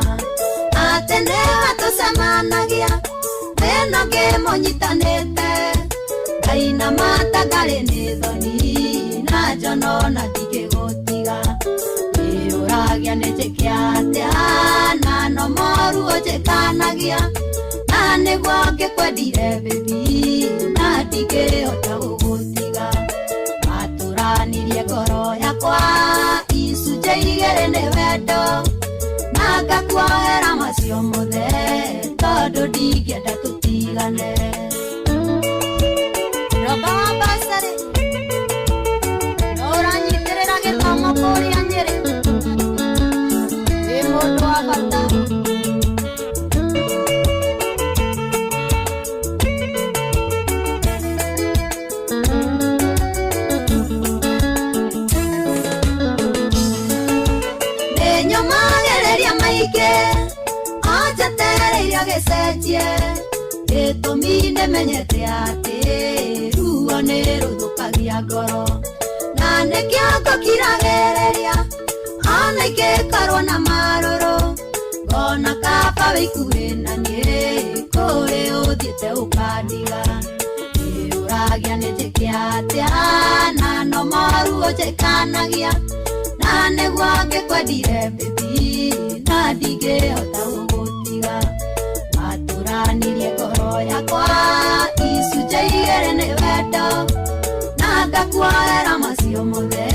S1: atĩ nĩwe tũcemanagia thĩna ngĩmũnyitanĩte ngaina mata ngarĩ nĩ thoni na njono na ndingĩgũtiga ũragia nĩ njĩke atĩa na no moru ũnjĩkanagia na nĩguo ngĩkwendire baby na ndingĩhota gũgũtiga watũranirie ngoro yakwa icunjĩ igĩrĩ nĩ wendo na ngakuohera macio mothe tondũ ndingĩenda tũtigane. Roba wa basarĩ no ũranyitĩrĩra gĩthomo kũrĩa Nyĩrĩ wĩ mũndũ wa bata. Nĩnyũmagĩrĩria maingĩ anjetereire gĩcenjie gĩtũmi nĩmenyete atĩ ruo nĩ rũthũkagia ngoro na nĩkĩo ngũkiragĩrĩria ona ingĩkorwo na marũrũ ngona kaba wĩikuhĩ na niĩ kũrĩ ũthiĩte ũkandiga ũragia nĩ njĩke atĩa na no moru ũnjĩkanagia na nĩguo ngĩkwendire baby na ndingĩhota gũgũtiga watũranirie ngoro yakwa icunjĩ igĩrĩ nĩ wendo na ngakuohera macio mothe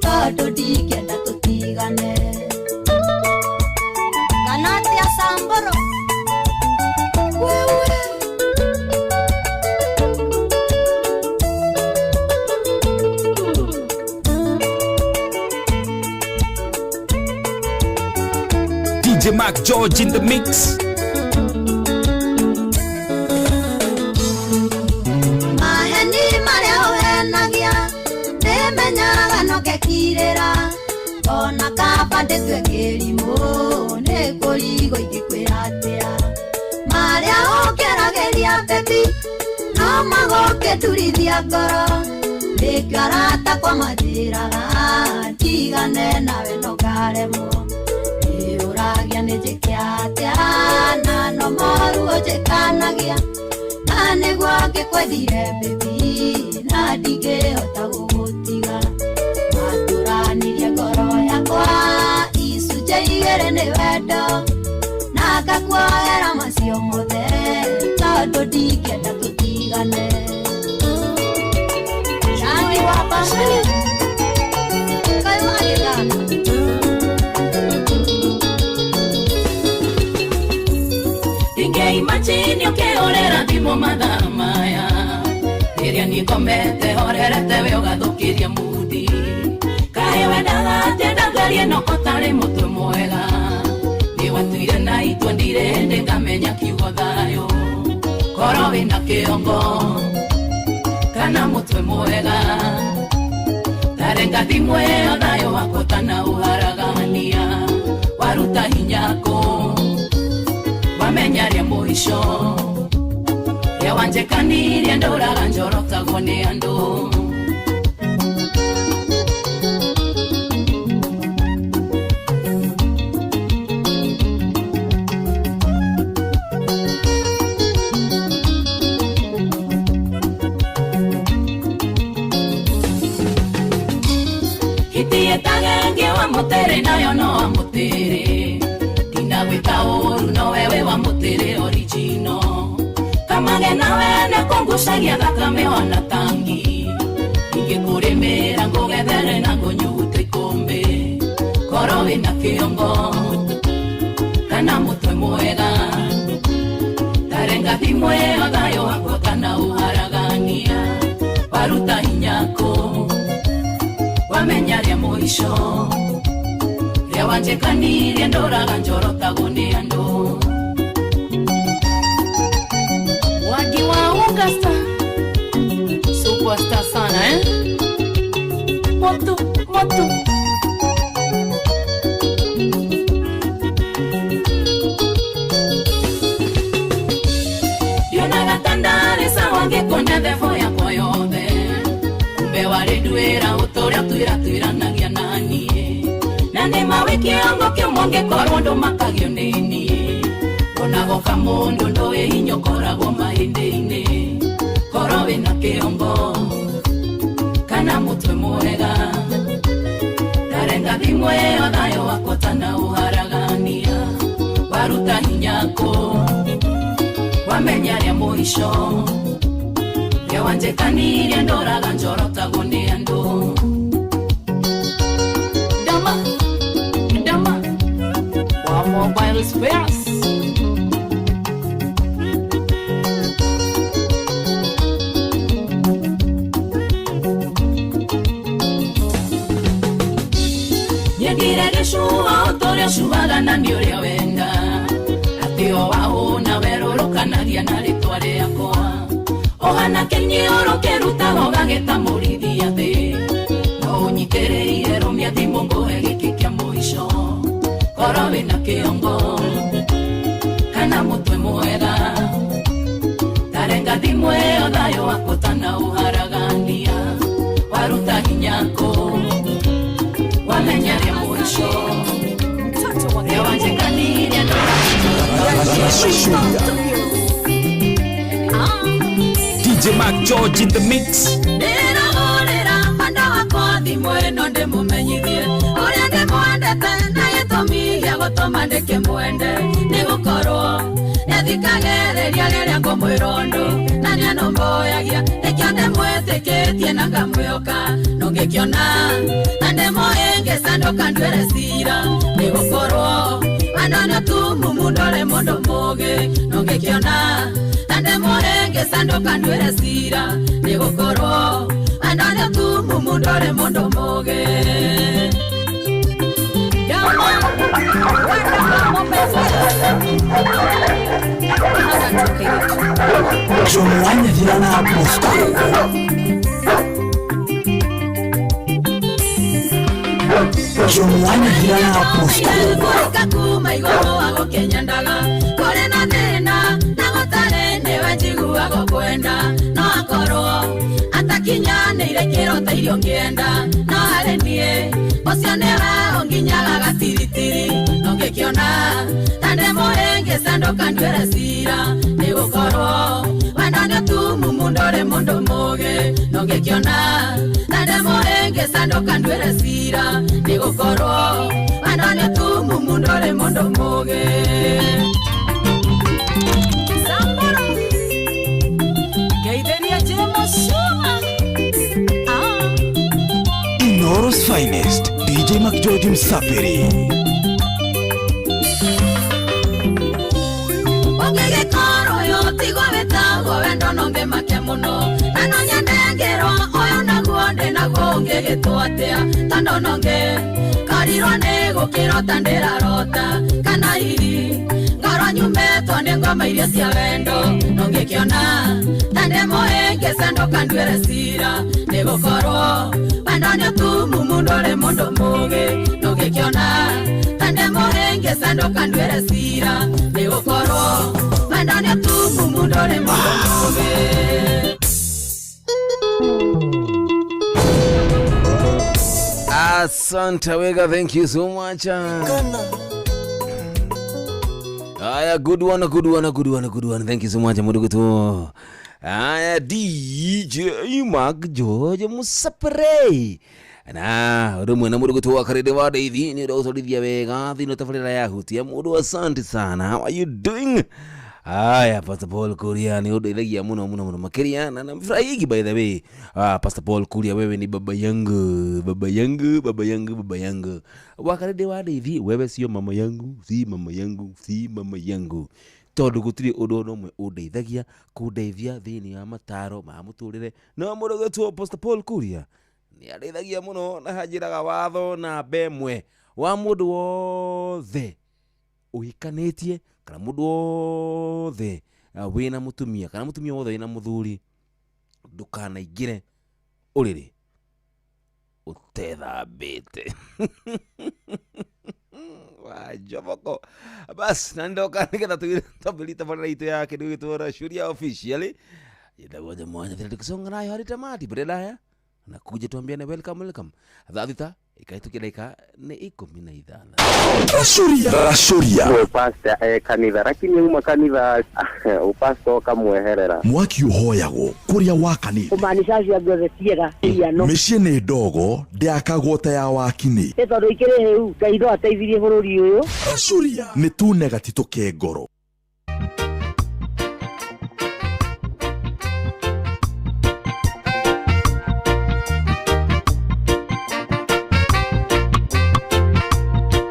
S1: tondũ ndingĩenda tũtigane. Kana atĩa Samburu wewe
S22: DJ Mark George in the mix.
S1: Maheni marĩa ũhenagia nĩmenyaga no ngekirĩra ona kaba ndĩtue kĩrimũ nĩ kũrigwo ingĩkwĩra atĩa marĩa ũngeragĩria baby no magũkĩturithia ngoro nĩkĩo arata kwa manjĩraga ndigane nawe no ngaremwo ũragia nĩ njĩke atĩa na no moru ũnjĩkanagia na nĩguo ngĩkwendire baby na ndingĩhota gũgũtiga watũranirie ngoro yakwa icunjĩ igĩrĩ nĩ wendo na ngakuohera macio mothe tondũ ndingĩenda tũtigane. Shani wa bamali kaĩ wagĩthaka
S2: Imagine ũkĩhũrĩra thimũ mathaa maya rĩrĩa niĩ ngomete horerete we ũgathũkĩria mudi kaĩ wendaga atĩa ndangarie no kotarĩ mũtwe mwega nĩ watuire na itua ndirĩ hĩndĩ ngamenya kiugo thayũ korwo wĩna kĩongo kana mũtwe mwega tarenga thimũ ĩyo thayũ wakwa ũtanaũharagania waruta hinya kũ wamenya rĩa mũico rĩa wanjĩkanirie ndũraga njorotagwo nĩ andũ. Hitietagenge wa mũtĩrĩ nayo no wa mũtĩrĩ ndinagwĩka ũru no wewe wa mũtĩrĩ original kamage nawe nĩ kũngucagia thakame wana tangi ingĩkũrĩmĩra ngũgethere na ngũnyute ikũmbĩ korwo wĩna kĩongo kana mũtwe mwega. Tarenga thimũ ĩyo thayũ wakwa kana ũharagania waruta hinyako wamenya rĩa mũico rĩa wanjĩkanirie ndũraga njorotagwo nĩ andũ Wagi wa Augusta superstar sana eh? Moto, moto. Ndionaga ta ndarĩ sawa ngĩkuona thebo yakwa yothe kumbe warĩ nduĩra ũtũrĩa twĩratwĩranagia na niĩ na nĩma wĩ kĩongo kĩmwe ngĩkorwo ndũmakagio nĩ niĩ onagoka mũndũ ndũĩ hinya ũkoragwo mahĩndĩ-inĩ korwo wĩna kĩongo kana mũtwe mwega tarenga thimũ ĩyo thayũ wakwa tana ũharagania waruta hinyako wamenya rĩa mũico rĩa wanjĩkanirie ndoraga njorotagwo nĩ andũ Dama, dama wa mobile spares. Nyendire gĩcua ũtũrĩa ũcuaga na nĩ ũrĩa wenda atĩ o wahũna werũrũkanagia na rĩtwa rĩakwa ũhana kĩnyĩoro kĩrutaga ũgagĩta mũrithia thĩ no ũnyitĩrĩire rũmia thimũ ngũhe gĩkĩ kĩa mũico korwo wĩna kĩongo kana mũtwe mwega tarenga thimũ ĩyo thayũ wakwa tana ũharagania waruta hinyako wamenya rĩa mũico rĩa wanjĩkanirie
S22: DJ Mark George in the mix.
S1: Ndĩrahũrĩra mwenda wakwa thimũ ĩno ndĩmũmenyithie ũrĩa ndĩmwendete na gĩtũmi gĩa gũtũma ndĩkĩmwende nĩ gũkorwo nĩathikagĩrĩria rĩrĩa ngũmwĩra ũndũ na nĩanũmbũyagia nĩkĩo ndĩmwĩtĩkĩtie na ngamwĩhoka nũngĩkĩona na ndĩmũhĩngĩca ndũkanduĩre cira nĩ gũkorwo andũ nĩ atumumu ndũrĩ mũndũ mũũgĩ nũngĩkĩona na ndĩmũhĩngĩca ndũkanduĩre cira nĩ gũkorwo andũ nĩ atumumu ndũrĩ mũndũ mũũgĩ.
S5: Jomwanya na Bosco. Jomwanya na Bosco.
S1: Kuma igũrũ agũkĩnyendaga kũrĩ na thĩna na gũtarĩ nĩwe njiguaga kwenda no akorwo atakinyanĩire kĩro ta irio ngĩenda no harĩ niĩ ũcio nĩwe ũnginyaga gatiritiri no ngĩkĩona ta ndĩmũhĩngĩca ndũkanduĩre cira nĩ gũkorwo wendo nĩ ũtumumu ndũrĩ mũndũ mũũgĩ no ngĩkĩona ta ndĩmũhĩngĩca ndũkanduĩre cira nĩ gũkorwo wendo nĩ ũtumumu ndũrĩ mũndũ mũũgĩ.
S14: Inoro's finest, DJ Mark George Msafiri.
S1: Ũngĩgĩkorwo ũyũ tiguo wĩtagwo wendo no ngĩmake mũno na no nyende ngĩrwo ũyũ naguo ndĩ naguo ũngĩgĩtwo atĩa tondũ no ngĩkorirwo nĩ gũkĩrota ndĩrarota kana hihi ngorwo nyumĩtwo nĩ ngoma iria cia wendo no ngĩkĩona ta ndĩmũhĩngĩca ndũkanduĩre cira nĩ gũkorwo wendo nĩ ũtumumu ndũrĩ mũndũ mũũgĩ no ngĩkĩona ta ndĩmũhĩngĩca ndũkanduĩre cira nĩ gũkorwo wendo nĩ ũtumumu ndũrĩ mũndũ mũũgĩ.
S3: Asante Wega, thank you so much. Aya, good one, good one, good one, good one. Thank you so much, Mudugutu. Aya, DJ Mark George Musapere. Na ũndũ na mũndũ wa karĩndĩ wa ndeithi nĩ ũndũ ũtwarithia wega thĩinĩ tabarĩra ya hutia mũndũ asante sana. How are you doing? Aya, Pastor Paul Kuria ni ũndeithagia mũno mũno mũno makĩria na namfurahigi by the way. Pastor Paul Kuria, wewe ni baba yangu, baba yangu, baba yangu, baba yangu. Wakarĩndĩ wa ndeithi, wewe sio mama yangu, si mama yangu, si mama yangu. Tondũ gũtirĩ ũndũ ona ũmwe ũndeithagia kũndeithia thĩinĩ wa mataro ma mũtũrĩre. No mũndũ ũgwĩtwo Pastor Paul Kuria nĩ andeithagia mũno na hanjĩraga watho namba ĩmwe wa mũndũ wothe ũhikanĩtie kana mũndũ wothe wĩna mũtumia kana mũtumia wothe wĩna mũthuri, ndũkanaingĩre ũrĩrĩ ũtethambĩte. Wajoboko bas na ndoka nigetha twambĩrĩrie tabarĩra itũ ya kĩndũ gĩtwo Racuria officially. Njĩtagwo Njamwanya Thĩna, tukisonga nayo hadi tamati. Badala na kuja tuambiane welcome welcome. Thaa 6 ikaitukia dakika nĩ 15.
S5: Racuria Racuria.
S6: Nĩ pastor kanitha, lakini uma kanitha upastor ukamweherera.
S5: Mwaki ũhoyagwo kũrĩa wakanĩte.
S8: Kumaanisha acio angĩ othe tiega iano.
S5: Mĩciĩ nĩ ndogo ndĩakagwo ta ya wakini.
S8: Nĩ tondũ ikĩrĩ hĩu Ngai no ateithirie bũrũri ũyũ.
S5: Racuria nĩ tune gatitũ ke ngoro.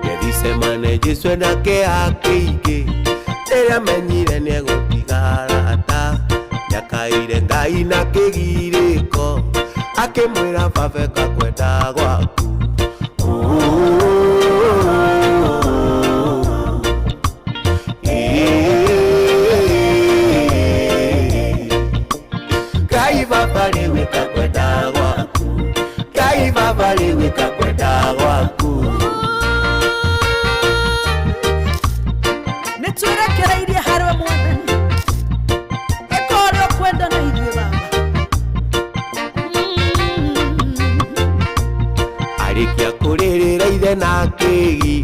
S15: Gethsemane Jesu enake akĩingĩ rĩrĩa menyire nĩegũtiga arata, nĩakaire Ngai na kĩgirĩko akĩmwĩra baba ĩka kwenda gwaku. Ngai baba rĩu ĩka kwenda gwaku, Ngai baba rĩu ĩka kwenda gwaku.
S23: Nĩtwĩrekereirie harĩwe Mwathani, ĩka ũrĩa ũkwenda na ithuĩ Baba.
S15: Arĩkia kũrĩrĩra ithe na kĩgi,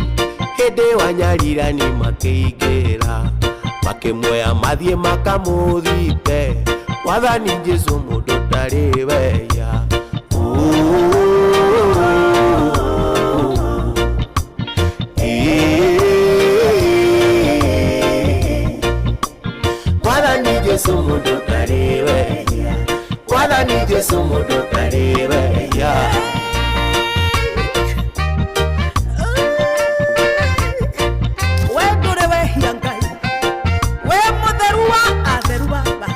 S15: hĩndĩ wanyarirani makĩingĩra, makĩmuoya mathiĩ makamũthite, Mwathani Jesũ mũndũ ndarĩ weya. Mwathani Jesũ mũndũ ndarĩ weya, Mwathani Jesũ mũndũ ndarĩ weya.
S23: We ndũrĩ wehia Ngai, we mũtheru wa atheru Baba.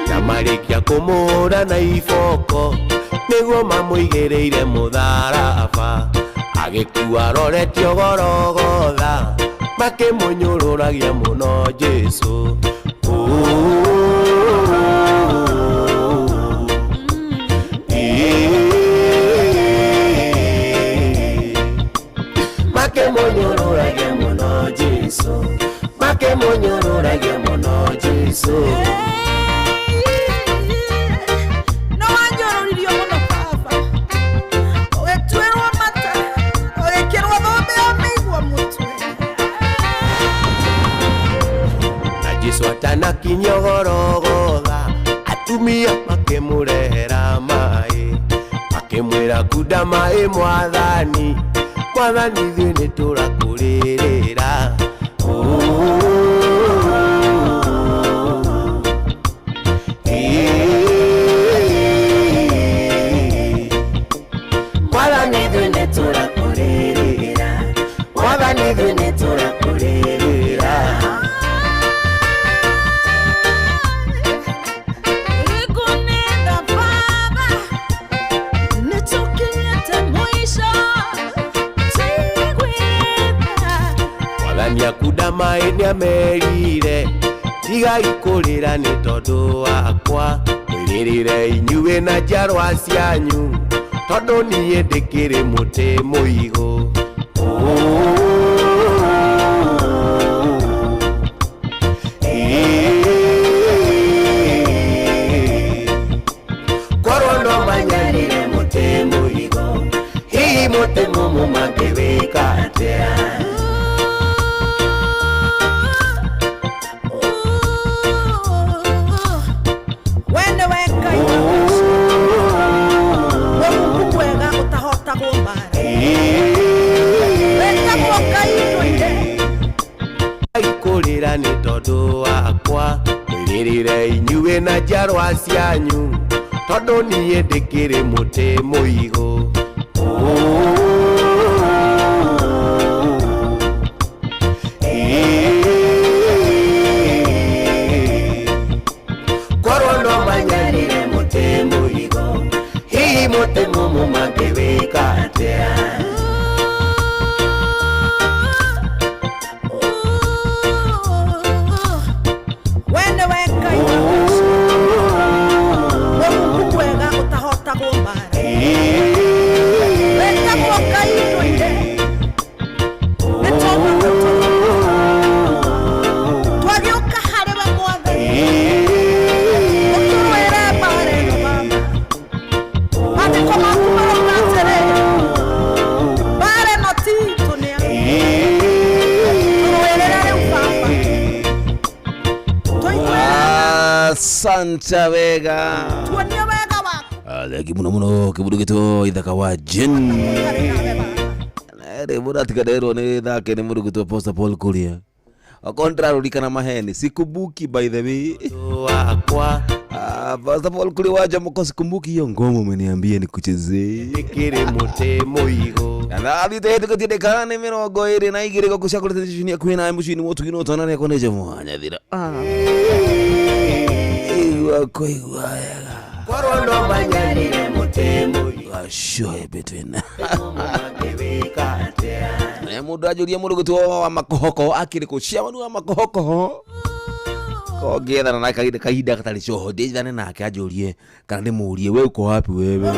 S15: Na marĩkia kũmũhũra na iboko nĩguo mamũigĩrĩire mũtharaba, agĩkua aroretio Gorogotha, makĩmũnyũrũragia mũno Jesũ. Makĩmũnyũrũragia mũno Jesũ, makĩmũnyũrũragia mũno Jesũ.
S23: No wanyũrũririo mũno Baba, ũgĩtuĩrwo mata, ũgĩkĩrwo thũmbĩ ya mĩigua mũtwe.
S15: Na Jesũ atanakinyia Gorogotha, atumia makĩmũrehera maĩ, makĩmwĩra kunda maĩ Mwathani, Mwathani ithuĩ nĩtũrakũrĩrĩra. Mwathani ithuĩ nĩtũrakũrĩrĩra, Mwathani ithuĩ nĩtũrakũrĩrĩra.
S23: Rĩkũnĩtha Baba, nĩtũkinyĩte mũico, tigwĩtha.
S15: Mwathani akunda maĩ nĩamerire, tigai kũrĩra nĩ tondũ wakwa, mwĩrĩrĩre inyuĩ na njiarwa cianyu, tondũ niĩ ndĩkĩrĩ mũtĩ mũigũ. Korwo no manyarire mũtĩ mũigũ, hihi mũtĩ mũmũ mangĩwĩka atĩa?
S23: We nĩwe Ngai wa we Mungu mwega ũtahotagwo mbaara, wĩtagwo Ngai ndũire.
S15: Kũrĩra nĩ tondũ wakwa, mwĩrĩrĩre inyuĩ na njiarwa cianyu, tondũ niĩ ndĩkĩrĩ mũtĩ mũigũ.
S3: Asante wega.
S23: Tuonie wega waku.
S3: Thengi muno muno kĩbundu gĩtwo ithaka wa Jen. Rĩ mũratiganĩrwo nĩ thake nĩ mũndũ gwĩtwo Pastor Paul Kuria. Okorwo nĩndĩrarũrikana maheni sikumbuki by the way.
S15: Wakwa.
S3: Pastor Paul Kuria wa Jamoko sikumbuki hiyo ngoma umeniambia nikuchezee.
S15: Ndĩkĩrĩ mũtĩ mũigũ.
S3: Nathiĩte hĩtũkĩtie ndĩka nĩ 22 gũkũ cia kũrĩ televisheni yaku ĩna mũciĩ-inĩ mũtugino ũtana rĩakwa nĩ Njamwanyathira. Igua kũigua wega.
S15: Korwo no manyarire mũtĩ mũigũ.
S3: Gashoe between. Mũndũ anjũria mũndũ gwĩtwo wa makohoko akĩrĩ kũ ciamanu wa makohoko kongĩethana na kahinda gatarĩ coho ndĩethane nake anjũrie kana ndĩmũrie we uko wapi wewe.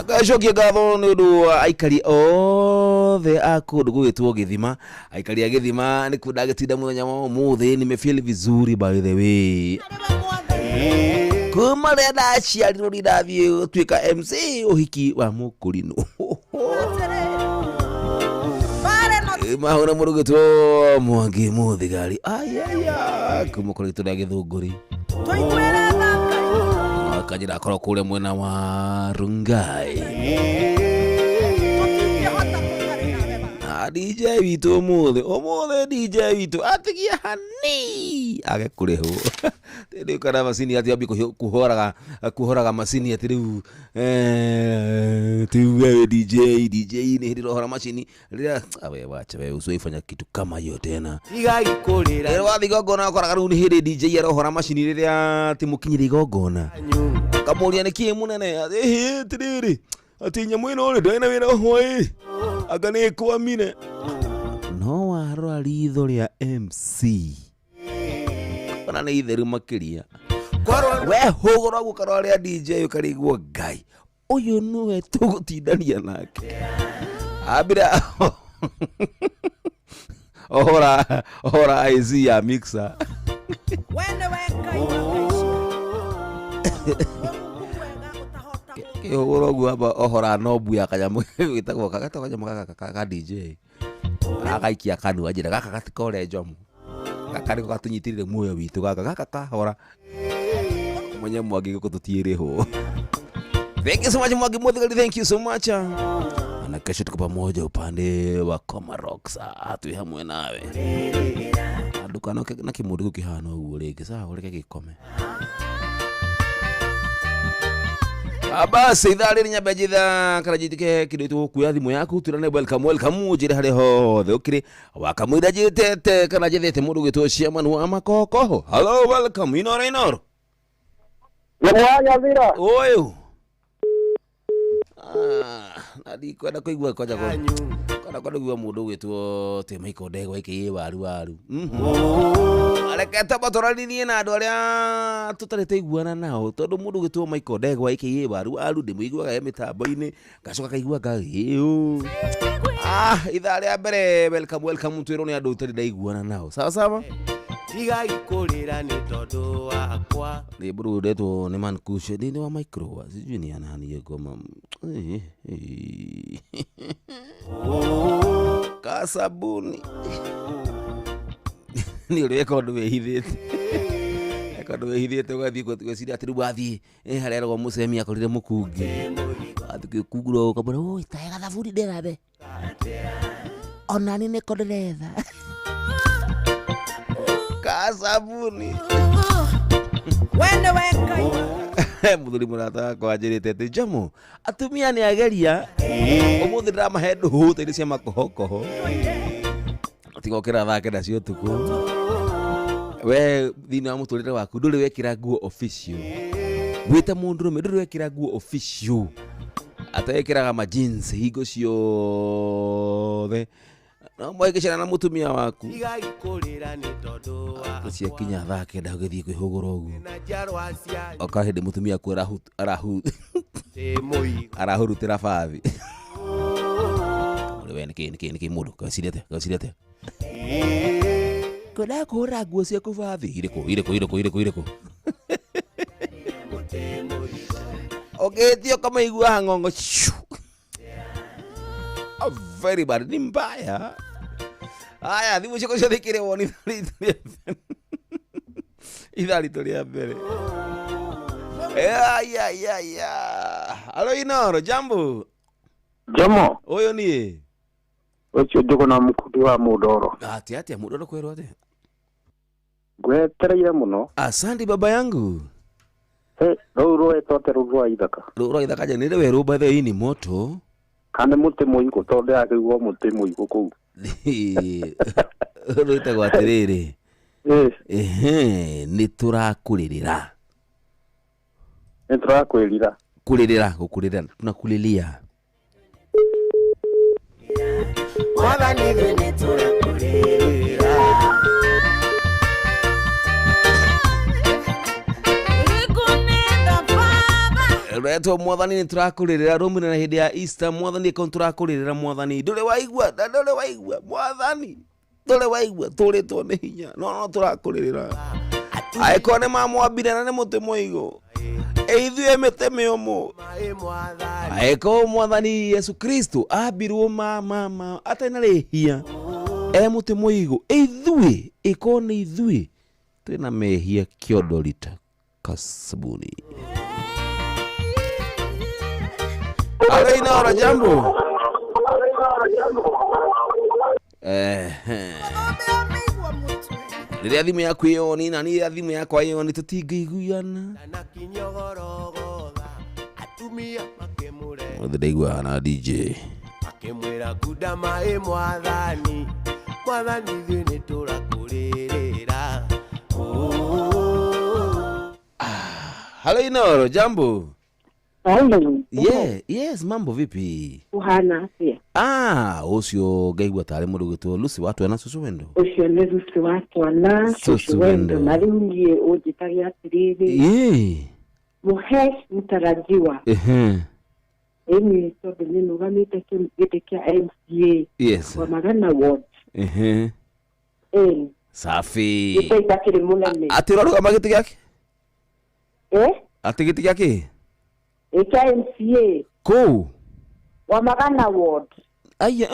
S3: Ngacokia ngatho nĩ ũndũ wa aikari othe a kũndũ gũgĩtwo Gĩthima. Aikari a Gĩthima nĩ kuo ndagĩtinda mũthenya wa ũmũthĩ, nimefeel vizuri by the way. Kuma rĩrĩa ndaciarirwo nĩ ndathiĩ gũtuĩka MC ũhiki wa mũkũrinũ. Mahũra mũndũ gwĩtwo Mwangi Mũthigari. Ayaya, kuma kũrĩ itũra rĩa Gĩthũngũri. Kanjĩra akorwo kũrĩa mwena wa Rungai. Na DJ witũ ũmũthĩ DJ witũ atigia hani age kũrĩhwo. Rĩu kana macini atĩ ambie kũhoraga macini atĩ rĩu ti wewe DJ nĩ hĩndĩ ũrohora macini rĩrĩa awe wacha wewe usiwaifanya kitu kama hiyo tena.
S15: Tigai kũrĩra.
S3: Rĩrĩa wathiĩ igongona ũkoraga rĩu nĩ hĩndĩ DJ arohora macini rĩrĩa atĩ mũkinyĩre igongona. Akamũria nĩ kĩĩ mũnene atĩ atĩrĩrĩ atĩ nyamũ ĩno rĩ ndĩrĩ na wĩra hwaĩ anga nĩ ĩkwamire. No warora ritho rĩa MC ona nĩ itheru makĩria. We hũgũra ũguo ũkarora rĩa DJ ũkarigwo Ngai ũyũ nĩwe tũgũtindania nake. Ambira ohora IC ya mixer. Kĩhũgũra ũguo amba ohora nobu ya kanyamũ gĩtagwo kanyamũ gaka ka DJ. Agaikia kanua njĩra gaka gatikore njomu. Gaka nĩko gatũnyitĩrĩire muoyo witũ gaka gaka kahora. Mwenye Mwangi gũkũ tũtiĩrĩhwo. Thank you so much Mwangi Mũthigari, thank you so much. Na kesho tuko pamoja upande wa Komarock, twĩ hamwe nawe. Ndũkanoke na kĩmũndũ gũkĩhana ũguo rĩngĩ, sawa ũreke gĩkome. Basi ithaa rĩrĩ nyambe njitha kana njitĩke kĩndũ tũgũkuoya thimũ yaku twĩrane welcome welcome njĩre harĩa hothe ũkĩrĩ wakamũira njĩtete kana njethete mũndũ ũgĩtwo Chairman wa Makokoho. Hello welcome Inoro Inoro.
S6: Nyathira.
S3: Ũyũ. Na ndikwenda kũigua kwanja kwenda kũigua mũndũ ũgĩtwo tĩ Michael Ndegwa aka waru waru. Reke twamba tũranirie na andũ arĩa tũtarĩ twaiguana nao tondũ mũndũ ũgĩtwo Michael Ndegwa aka waru waru ndĩmũiguaga e mĩtambo-inĩ ngacoka kaigua ngagĩũ. Ithaa rĩa mbere welcome welcome twĩrwo nĩ andũ ũtarĩ ndaiguana nao. Sawa sawa.
S15: Tigai kũrĩra nĩ tondũ wakwa.
S3: Nĩ mbũrũ ndetwo nĩ Man Kush thĩinĩ wa micro sijui ni anani ngoma kasabuni nĩ ũrĩ weka ũndũ wĩhithĩte eka ũndũ wĩhithĩte ũgathiĩ gwĩciria atĩ rĩu wathiĩ harĩa eragwo mũcemi akorire mũkungi wathiĩ kwĩkungura ũkamwĩra oi tahe gathabuni ndĩrathe onani nĩko ndĩretha kasabuni.
S23: Wene weka
S3: Mũthuri mũrata wakwa anjĩrĩte atĩ Njamu atumia nĩ ageria ũmũthĩ ndĩramahe ndũhũ ta iria cia makohokoho tiga ũkĩra thaa kenda cia ũtukũ. We thĩinĩ wa mũtũrĩre waku ndũrĩ wekĩra nguo official wĩta mũndũrũme ndũrĩ wekĩra nguo official atawĩkĩraga ma jeans hingo ciothe no mwagĩcera na mũtumia waku
S15: Tigai kũrĩra nĩ tondũ wakwa.
S3: ciakinya thaa kenda ũgĩthiĩ kwĩhũgũra ũguo
S15: Na njiarwa cianyu.
S3: oka hĩndĩ mũtumia waku arahurutĩra bathi ũrĩ we nĩkĩ nĩkĩ nĩkĩ mũndũ geciria atĩa geciria atĩa kwendaga kũhũra nguo ciaku bathi irĩkũ irĩkũ irĩkũ irĩkũ irĩkũ ũgĩthiĩ ũkamaigua hang'ong'o very bad ni mbaya. Haya thimũ ciakwa ciothe ikĩrĩ woni Ithaa ritũ rĩa mbere. Ya ya ya ya. Alo Inoro, jambo.
S6: Jomo.
S3: Ũyũ niĩ.
S6: Ũcio Njũgũna mũkundi wa Mũndoro.
S3: Atĩa atĩa Mũndoro kwĩrwo atĩa?
S6: Ngwetereire mũno.
S3: Asante baba yangu.
S6: Hey, rũu rwetwo atĩa rũu rwa ithaka?
S3: Rũu rwa ithaka je nĩ werũ by the way ni moto.
S6: Kana mũtĩ mũigũ tondũ ndĩrakĩigua mũtĩ mũigũ kũu.
S3: Rwĩtagwo atĩrĩrĩ. Ehe, nĩ tũrakũrĩrĩra.
S6: Nĩ tũrakwĩrira.
S3: Kũrĩrĩra, gũkũrĩrĩra, tunakulilia.
S15: Mwathani ithuĩ nĩ tũrakũrĩrĩra.
S3: Retwo mwathani nĩ tũrakũrĩrĩra rũmĩrĩra na hĩndĩ ya Easter mwathani ĩkorwo tũrakũrĩrĩra mwathani ndũrĩ waigua na ndũrĩ waigua mwathani ndũrĩ waigua tũrĩtwo nĩ hinya no no tũrakũrĩrĩra angĩkorwo nĩ mamwambire na nĩ mũtĩ mũigũ ithuĩ mĩtĩ mĩũmũ angĩkorwo mwathani Yesu Kristo ambirwo ma atarĩ na rĩhia e mũtĩ mũigũ ithuĩ ĩkorwo nĩ ithuĩ twĩna mehia kĩondo rita kasabuni. Alo Inoro, jambo. Rĩrĩa thimũ yaku ĩyo ni na rĩrĩa thimũ yakwa ĩyo ni tũtingĩiguana. Mũthĩ ndaiguaga na DJ.
S15: Akĩmwĩra kunda maĩ mwathani, mwathani ithuĩ nĩ tũrakũrĩrĩra.
S3: Halo Inoro, jambo.
S8: Hello.
S3: Yeah, yes, mambo vipi?
S8: Uhana atia?
S3: Ah, ucio ngaigua tarĩ mũndũ gwĩtwo Lucy wa Twana Cucu Wendo.
S8: Ũcio nĩ Lucy wa Twana Cucu Wendo. Na rĩu niĩ ũnjĩtage atĩrĩrĩ.
S3: Yeah.
S8: Mũhe mtarajiwa.
S3: Ehe.
S8: Ĩni tondũ nĩ nũgamĩte gĩtĩ kĩa MCA.
S3: Yes.
S8: Wa Magana Ward.
S3: Ehe.
S8: Ĩni.
S3: Safi.
S8: Gĩtĩ itakĩrĩ mũnene.
S3: Atĩ ũrarũgama gĩtĩ gĩake?
S8: Eh?
S3: Atĩ gĩtĩ gĩake?
S8: Eka MCA.
S3: Kũu?
S8: Wa Magana Ward.
S3: Aya,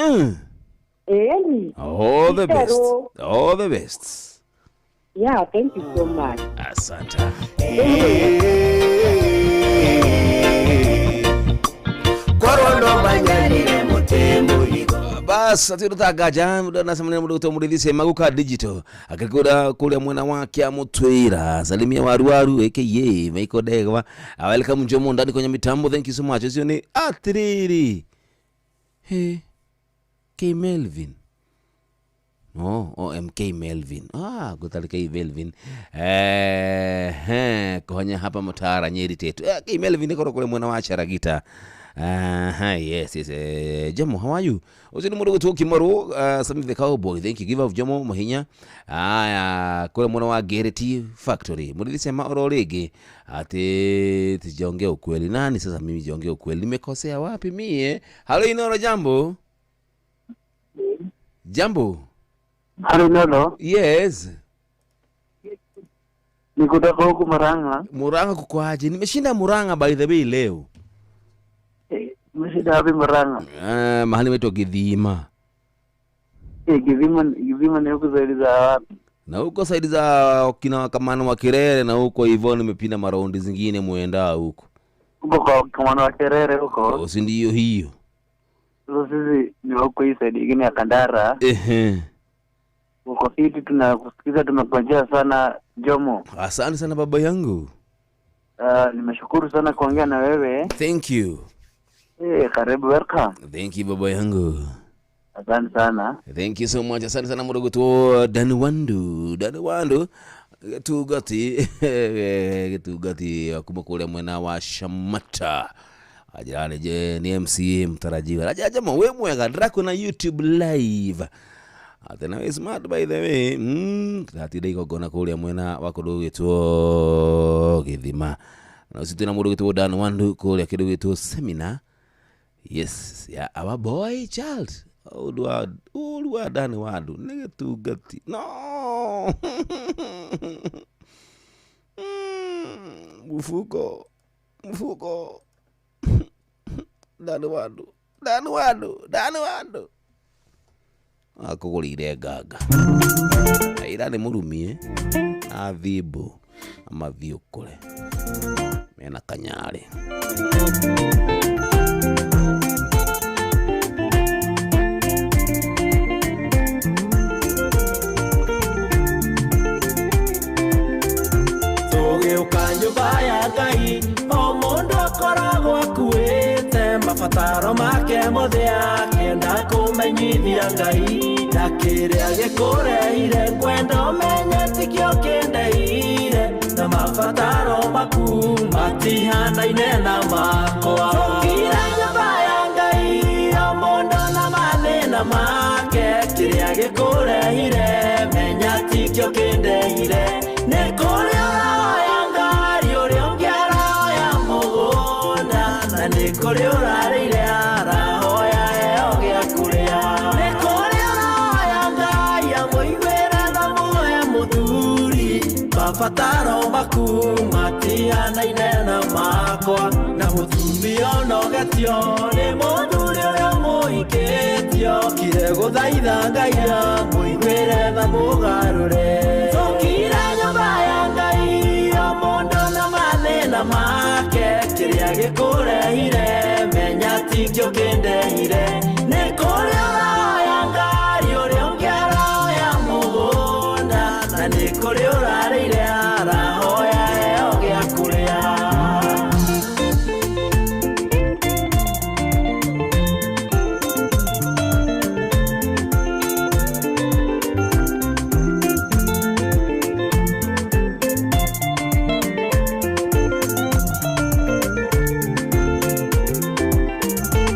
S8: Eni.
S3: All the best. All the best.
S8: Yeah, thank you so much.
S3: Asante. Bas ati rutagaja nasemania mundu gutwo Murithi Semaguka digital akikura kuria mwena wa Kiamutwira salimia waruwaru aka Michael Degwa welcome Jomo ndani kwenye mitambo thank you so much ucio ni atiriri he K Melvin no o MK Melvin gutari K Melvin kuhonya hapa Mutara Nyeri tetu K Melvin ikoro kuria mwena wa Charagita. Yes, yes. Jomo, how are you? Ucio ni mundu gwitwo Kimaru, Sami the Cowboy. Thank you. Give up Jomo Mahinya. Kule mwana wa Gerety Factory. Murithi Sema oro rĩngĩ ati tijonge ukweli. Nani sasa mimi jonge ukweli? Nimekosea wapi mie? Halo Inoro, jambo. Jambo.
S6: Halo Inoro.
S3: Yes.
S6: Nikutoka huku Murang'a.
S3: Murang'a kuko aje? Nimeshinda Murang'a by the way leo.
S6: Umeshinda wapi Murang'a?
S3: Mahali wetu Githima.
S6: Githima ni huko zaidi za wapi?
S3: Na huko saidi za kina Kamano wa Kirere na huko hivyo nimepinda maraundi zingine muenda huko.
S6: Huko kwa Kamano wa Kirere huko.
S3: Si ndio hiyo.
S6: Sasa sisi ni huko hii side nyingine ya Kandara.
S3: Ehe.
S6: Huko fiti tunakusikiza, tumekongea sana Jomo.
S3: Asante sana baba yangu.
S6: Nimeshukuru sana kuongea na wewe.
S3: Thank you.
S6: Karibu, welcome.
S3: Thank you baba yangu.
S6: Asante sana.
S3: Thank you so much. Asante sana mudogo tu Dani Wandu. Dani Wandu tugati tugati kuma kule mwena wa Shamata. Ajirani je ni MC mtarajiwa. Aja jamaa we mwega drako na YouTube live. Atena we smart by the way. Tati dai kogona kule mwena wa kudogo tu Githima. Na usitu na mudogo tu Dani Wandu kule kidogo tu seminar. Yes, yeah, our boy child. Ulwa Dani Wandu nige tugati. No. Mfuko. Mfuko. Dani Wandu. Dani Wandu. Dani Wandu. Akugulire gaga. Aira ni murumie. Athibu. Mathiũkũre mena kanyarĩ.
S7: Tũgĩũka nyũmba ya Ngai o mũndũ akoragwo akuĩte mabataro make mothe akĩenda kũmenyithia Ngai na kĩrĩa gĩkũrehire ngwenda ũmenye tikĩo kĩndeire na mabataro maku matihanaine na makwa. Tũkire nyũmba ya Ngai o mũndũ na mathĩna make kĩrĩa gĩkũrehire menya tikĩo kĩndeire nĩ kũrĩ ũrahoya ngari ũrĩa ũngĩ arahoya mũgũnda na nĩ kũrĩ ũrarĩire arahoya heo gĩa kũrĩa nĩ kũrĩ ũrahoya Ngai amũiguĩre tha mũhe mũthuri mabataro maku matihanaine na makwa na mũtumia ũnogetio nĩ mũthuri ũrĩa ũmũhikĩtio kire gũthaitha Ngai amũiguĩre tha mũgarũre. Tũkire nyũmba ya Ngai o mũndũ na mathĩna make kĩrĩa gĩkũrehire menya tikĩo kĩndehire nĩ kũrĩ ũrahoya ngari ũrĩa ũngĩ arahoya mũgũnda na nĩ kũrĩ ũrarĩire arahoya heo gĩa kũrĩa.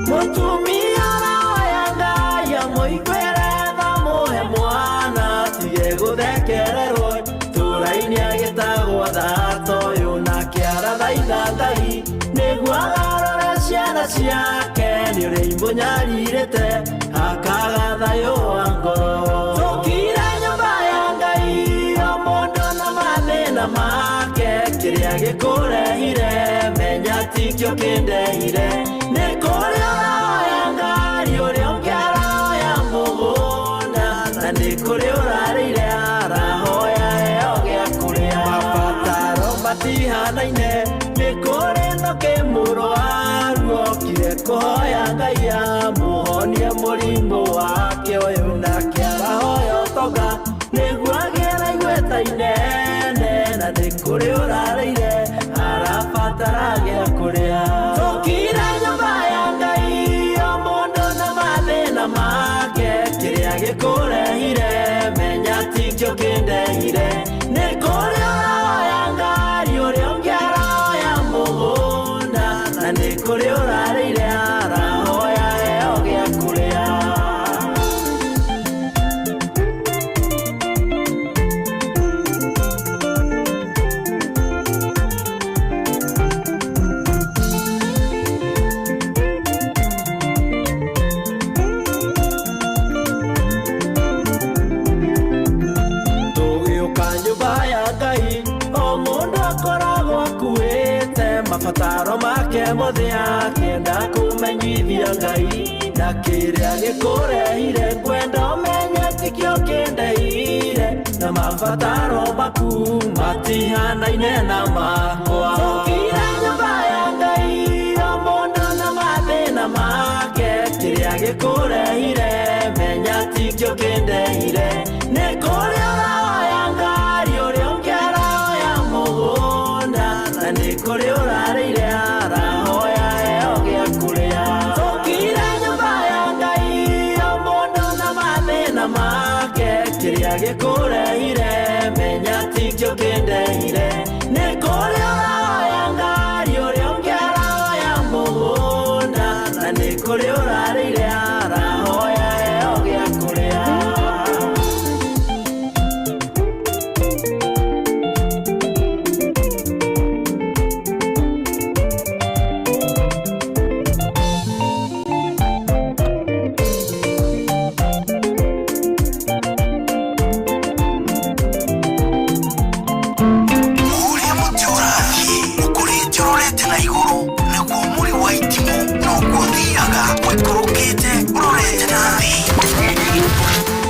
S7: Mũtumia arahoya Ngai amũiguĩre tha mũhe mwana tige gũthekererwo tũraini agĩtagwo thata ũyũ nake arathaitha Ngai nĩguo agarũre ciana ciake nĩ ũrĩa imũnyarirĩte akaga thayũ wa ngoro. Tũkire nyũmba ya Ngai o mũndũ na mathĩna make kĩrĩa gĩkũrehire menya tikĩo kĩndehire nĩ kũrĩ ũrahoya ngari ũrĩa ũngĩ arahoya mũgũnda na nĩ kũrĩ ũrarĩire arahoya heo gĩa kũrĩa mabataro matihanaine nĩ kũrĩ nokĩ mũrwaru okire kũhoya Ngai amũhonie mũrimũ wake ũyũ nake arahoya ũtonga nĩguo agĩe na igweta inene na nĩ kũrĩ ũrarĩire arabatara gĩa kũrĩa. Tũkire nyũmba ya Ngai o mũndũ na mathĩna make kĩrĩa gĩkũrehire menya tikĩo kĩndehire nĩ kũrĩ ũrahoya ngari ũrĩa ũngĩ arahoya mũgũnda na nĩ kũrĩ ũrarĩire arahoya heo gĩa kũrĩa. Tũgĩũka nyũmba ya Ngai o mũndũ akoragwo akuĩte mabataro make mothe akĩenda kũmenyithia Ngai na kĩrĩa gĩkũrehire ngwenda ũmenye tikĩo kĩndeire na mabataro maku matihanaine na makwa. Tũkire nyũmba ya Ngai o mũndũ na mathĩna make kĩrĩa gĩkũrehire menya tikĩo kĩndeire nĩ kũrĩ ũrahoya ngari ũrĩa ũngĩ arahoya mũgũnda na nĩ kũrĩ ũrarĩire arahoya heo gĩa kũrĩa. Tũkire nyũmba ya Ngai o mũndũ na mathĩna make kĩrĩa gĩkũrehire menya tikĩo kĩndeire nĩ kũrĩ ũrahoya ngari ũrĩa ũngĩ arahoya mũgũnda na nĩ kũrĩ ũrarĩire arahoya heo gĩa kũrĩa.
S5: Ũrĩa mũtĩ ũrathiĩ ũkũrĩte ũrorete na igũrũ naguo mũri wa itimũ noguo ũthiaga ũikũrũkĩte ũrorete na thĩ.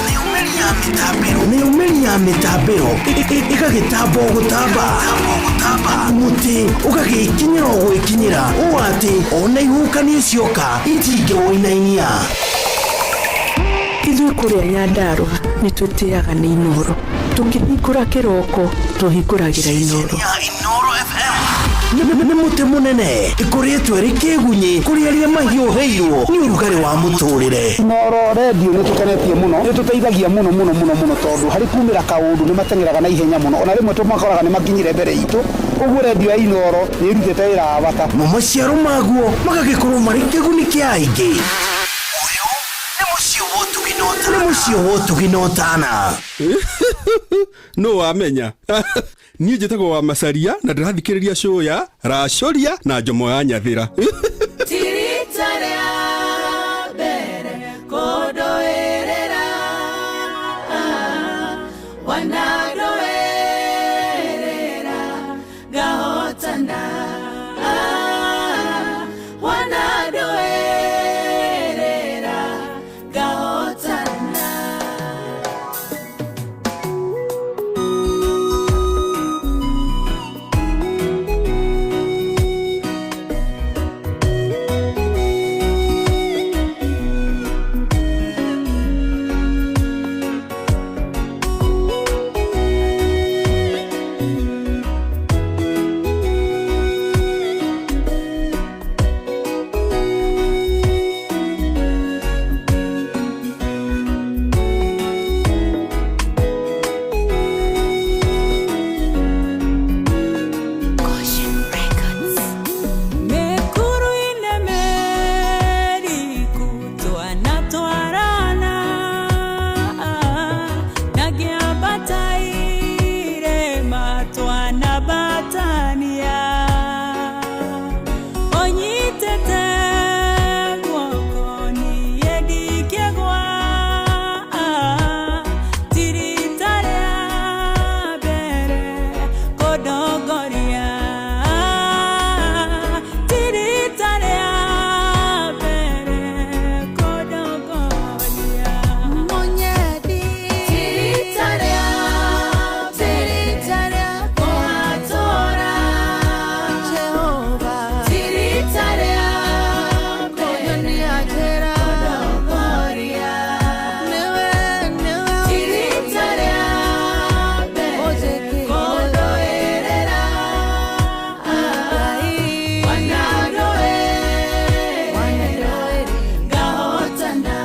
S5: Mĩumĩri ya mĩtambĩro Ya mĩtambĩro ĩgagĩtamba o gũtamba, mũtĩ ũgagĩkinyĩra o gwĩkinyĩra, ũũ atĩ ona ihukanio cioka itingĩwũinainia.
S9: Ithuĩ kũrĩa Nyandarũa nĩ tũtĩaga nĩ Inoro. Tũkĩhingũra kĩroko tũhingũragĩra Inoro.
S5: Nĩ mũtĩ mũnene ĩkoretwo ĩrĩ kĩgunyĩ kũrĩ arĩa mahiũhĩirwo nĩ ũrugarĩ wa mũtũrĩre.
S12: Inoro redio nĩ tũkenetie mũno, nĩ tũteithagia mũno mũno mũno mũno, tondũ harĩ kumĩra kaũndũ nĩ mateng'eraga na ihenya mũno, ona rĩmwe tũmakoraga nĩ makinyire mbere itũ. Ũguo redio ya Inoro nĩ ĩrutĩte wĩra wa bata.
S5: Mo maciaro maguo magagĩkorwo marĩ kĩguni kĩa aingĩ. Nĩ mũciĩ wa ũtugi na ũtana.
S10: No wamenya niĩ njĩtagwo wa Macaria na ndĩrathikĩrĩria show ya Racũria na Njomo ya Nyathĩra.
S2: Tirita rĩa mbere kũndũĩrĩra, wanandũĩrĩra ngahotana, wanandũĩrĩra ngahotana. Mĩkuru-inĩ mĩriku twanatwarana, na ngĩambata irĩma twanabatania, ũnyitĩte guoko niĩ ndingĩgwa, ti rita rĩa mbere kũndongoria, ti rita rĩa mbere kũndongoria. Mũnyendi ti rita rĩa kũhatũra, Jehova ti rita rĩa kũnyonia njĩra kũndongoria, nĩwe nĩwe ti rita rĩa mbere kũndũĩrĩra, wanandũĩrĩra ngahotana,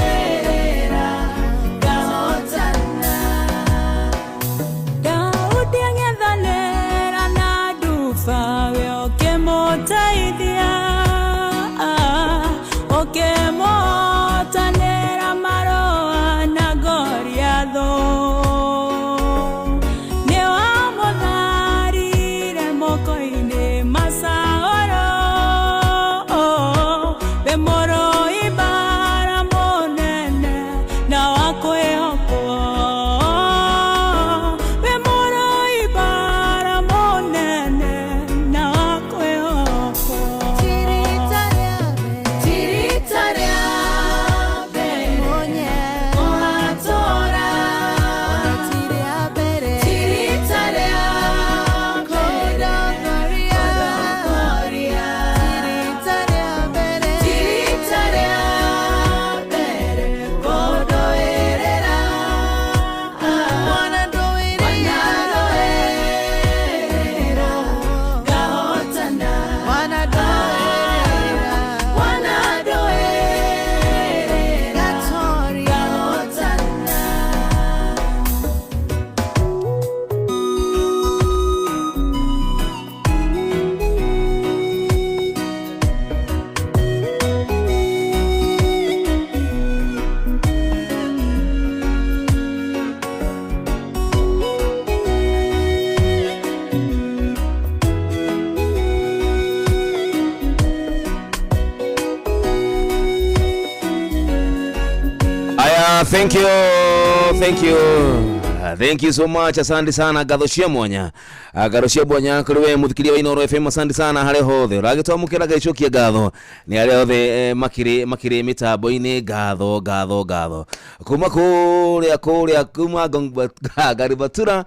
S2: wanandũĩrĩra ngahotana. Daudi ang'ethanĩra na nduba, we ũkĩmũteithia, ũkĩmũhotanĩra marũa na Goliathũ. Nĩ wamũtharire moko-inĩ ma Saũlũ, wĩ mũrũi mbara mũnene na wa kwĩhokwo, wĩ mũrũi mbara mũnene na wa kwĩhokwo. Ti rita rĩa mbere kũhatũra, ti rita rĩa mbere kũndongoria, ti rita rĩa mbere kũndũĩrĩra, wanandũĩrĩra ngahotana, wanandũĩrĩra ngahotana.
S3: Aya, thank you, thank you. Thank you so much, asante sana ngatho cia mwanya. Ngatho cia mwanya kuri we muthikiria wa Inooro FM, asante sana haria hothe uragitwamukira ngaicokia ngatho ni aria othe makiri mitambo-ini, ngatho ngatho ngatho kuma kuria kuma Ngaribatura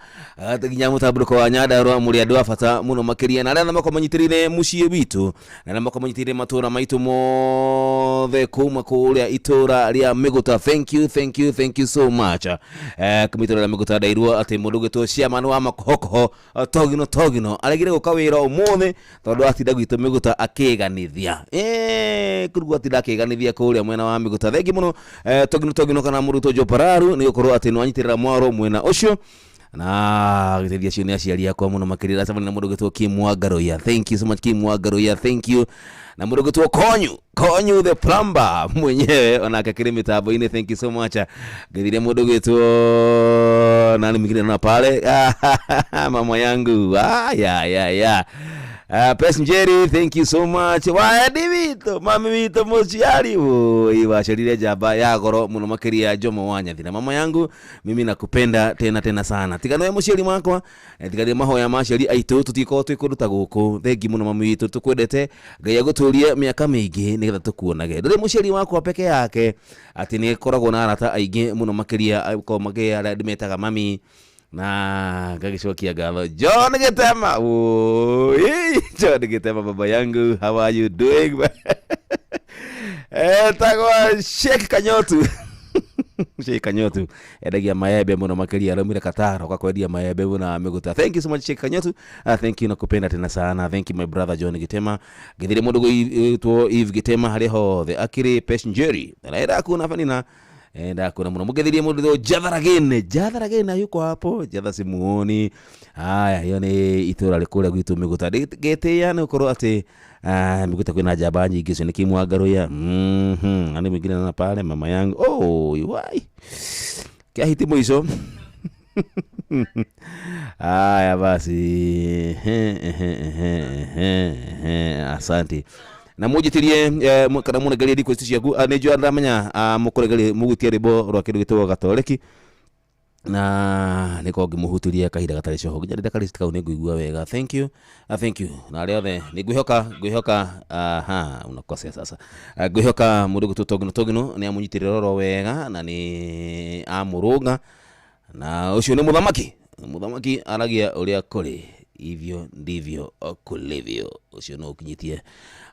S3: nginya mutamburuko wa Nyandarua, muri andu a bata muno makiria na aria makomanyitiriire mucii witu na aria makomanyitiriire matura maitu mothe kuma kuria itura ria Miguta. Thank you, thank you, thank you so much. Kuma itura ria Miguta ndairwo ati mundu gwitwo chairman wa makohokoho Togino Togino aregire guka wira umuthi tondu atinda gwitu Miguta akiganithia kurugu atinda akiganithia kuria mwena wa Miguta. Thengi muno Togino Togino kana murutwo Jopararu ni gukorwo ati nwanyitirira mwaro mwena ucio na giteithia cio ni aciari akwa muno makiria acemania na mundu gwitwo Kim Wangaruya. Thank you so much Kim Wangaruya, thank you. Na mundu gwitwo Konyu Konyu the plumber mwenyewe onake kiri mitambo-ini, thank you so much. Ngithire mundu gwitwo nani mwingine na pale mama yangu ya ya ya Pes Njeri, thank you so much. Waendi witũ, mami witũ mũciari oi wacerire njamba ya goro muno makiria Jomo wa Nyathina. Mama yangu mimi nakupenda tena tena sana. Tiga noe mũciari makwa, tiga mahoya ma aciari aitũ tutikorwo twĩ kũndũ ta gũkũ. Thengi muno mami witũ, tukwendete. Ngai agũtũrie mĩaka mĩingĩ nĩgetha tũkuonage. Ndũrĩ mũciari wakwa peke yake atĩ nĩ koragwo na arata aingĩ muno makiria ko makiria arĩa ndĩmetaga mami na ngagicokia ngatho. John Gitema, oi John Gitema baba yangu, how are you doing? Tagwa Sheikh Kanyotu Sheikh Kanyotu endagia maembe muno makiria araumire Kataro gakwendia maembe muno Miguta. Thank you so much Sheikh Kanyotu, thank you, nakupenda tena sana. Thank you my brother John Gitema. Ngithire mundu gwitwo Eve Gitema haria hothe akiri Pesh Njeri na kuna fanina enda kuna muno mugethirie mundu Jatharagene Jatharagene yuko hapo Jatha simuoni. Haya, hiyo ni itura rikuria gwitu Miguta gitiya ni ukorwo ati Miguta kwina njamba nyingi cio ni Kimwangaruya ani mwingine na pale mama yangu oh wai kiahiti mwico. Haya basi asante na mujitirie kana munegerie request ciaku ni njũĩ ndamenya mukuregerie mugutie rwimbo rwa kindu gitagwo gatoreki na niko ngimuhutiria kahinda gatari coho nginya ndenda karist kau nĩngũigua wega. Thank you, thank you. Na arĩa othe nĩ ngwĩhoka aha unakosea sasa, ngwĩhoka mũndũ gwĩtwo Togino Togino nĩ amũnyitĩrĩra oro wega na nĩ amũrũnga na ũcio nĩ mũthamaki aragia ũrĩa kũrĩ hivyo ndivyo kulivyo. Ucio no ukinyitie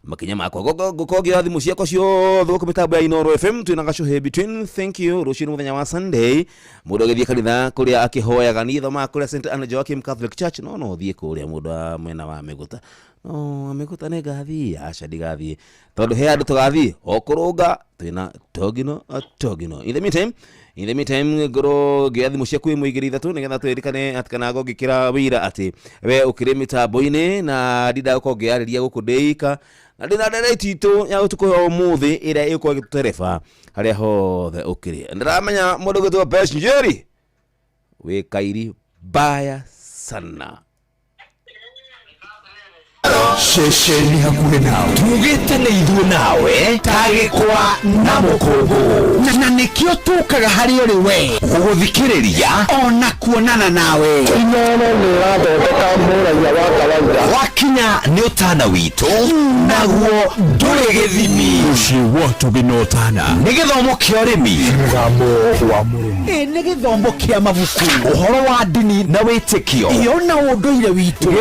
S3: makinya makwa gukogia thimu ciakwa ciothe guku mitambo ya Inooro FM twina gacuhi between. Thank you. Rucio muthenya wa Sunday mundu agithie kanitha kuria akihoyaga ni thoma kuria St Anne Joachim Catholic Church no no thie kuria mundu wa mwena wa Miguta no Miguta ni ngathie aca ndigathie tondu he andu tugathie o kurunga twina Togino Togino. In the meantime ngoro ngia thimu ciaku imwe igĩrĩ ithatũ nĩgetha twĩrĩkane atĩ kana ngĩkĩra wĩira atĩ we ũkĩrĩ mĩtambo-inĩ na ndinda gũkorwo ngĩarĩria gũkũ ndĩika na ndĩna ndereti itũ ya ũtukũ wa ũmũthĩ ĩrĩa ĩgũkorwo ĩgĩtũtereba harĩa hothe ũkĩrĩ. Ndĩramenya mũndũ ũgwĩtwo Pesh Njeri wĩ kairi mbaya sana.
S5: Ceceni hakuhĩ nawe tugĩte nĩ ithuĩ nawe ta gĩkwa na mũkũngũ na nĩkĩo tũkaga harĩ ũrĩ we gũgũthikĩrĩria ona kuonana nawe. Inooro nĩĩrathondeka mũraia wa kawaida wakinya nĩ ũtana witũ naguo ndũrĩ gĩthimi. Mũciĩ wa Tũgĩ na Ũtana nĩ gĩthomo kĩa ũrĩmi mũgambo wa mũrĩmi nĩ gĩthomo kĩa mabuku ũhoro wa ndini na wĩtĩkio iyo na ũndũire witũ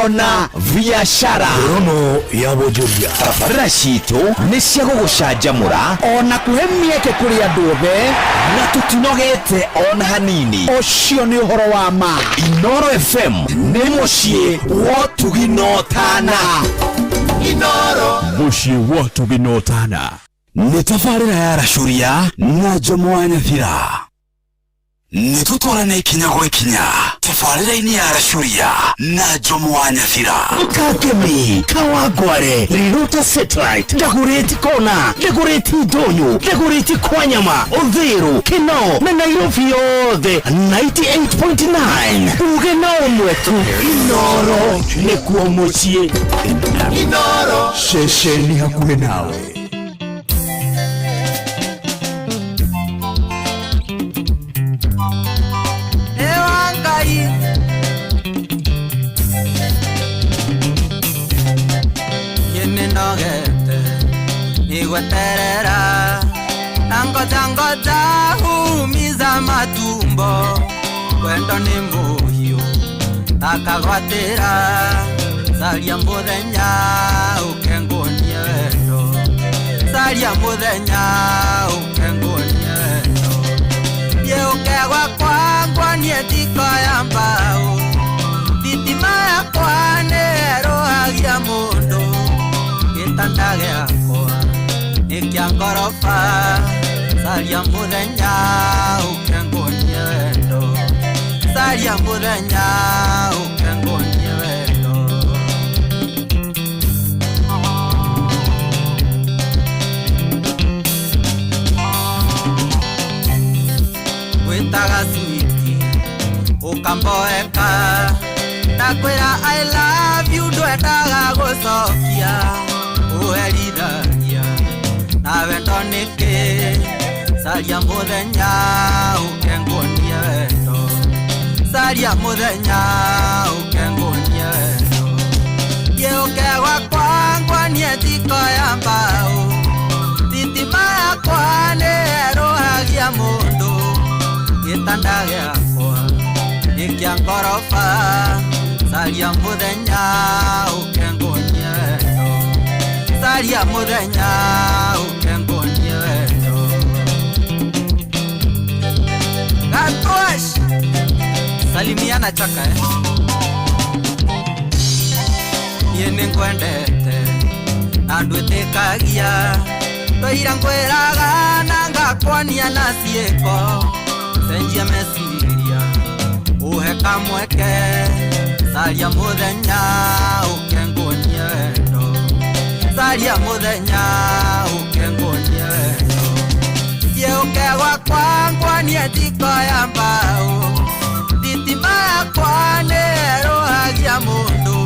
S5: ona biashara rono ya bojoria tabarĩra citũ nĩ cia gũgũcanjamũra ona kũhe mĩeke kũrĩ andũ othe na tũtinogete ona hanini. Ũcio nĩ ũhoro wa ma. Inooro FM nĩ mũciĩ wa Ũtugi na Ũtana. Inooro
S4: mũciĩ wa Ũtugi na Ũtana
S5: nĩ tabarĩra ya Racuria na Jomo wa Nyathira. Nĩ tũtwarane ikinya gwa ikinya tabarĩra-inĩ ya Racuria na Jomo wa Nyathira. Kakemi Kawangware Riruta Satellite Ndagũrĩti Kona Ndagũrĩti Ndũnyũ Ndagũrĩti Kwanyama Uthiru Kinoo na Nairobi yothe 98.9 uge na ũmwe tu. Inooro nĩkuo mũciĩ.
S15: Inooro
S4: ceceni hakuhĩ nawe.
S21: Ningweterera na ngoja ngoja humiza matumbo wendo ni muhiu akagwatira saria muthenya ukenguonie wendo saria muthenya ukenguonie wendo ye uke gwakwa nguonie thiko ya mbao thitima yakwa nĩĩrũhagia mũndũ gĩtanda gĩakwa nĩ kĩa ngoroba saria mũthenya ũke nguonie wendo saria mũthenya ũke nguonie wendo gwĩtaga switi ũkamboeka ndakwĩra I love you ndwendaga gũcokia ũherithagia na wendo nĩkĩ saria mũthenya ũke nguonie wendo saria mũthenya ũke nguonie wendo ye ũke gwakwa nguonie thiko ya mbao thitima yakwa nĩĩrũhagia mũndũ gĩtanda gĩakwa nĩ kĩa ngoroba saria mũthenya ũke nguonie wendo saria mũthenya ũke nguonie wendo Gatwash salimiana chaka niĩ nĩngwendete na ndwĩtĩkagia twaira ngwĩraga na ngakwonia na ciĩko cenjia meciria uhe kamweke saria mũthenya ũke nguonie wendo saria mũthenya ũke nguonie wendo ye ũke gwakwa nguonie thiko ya mbao thitima yakwa nĩĩrũhagia mũndũ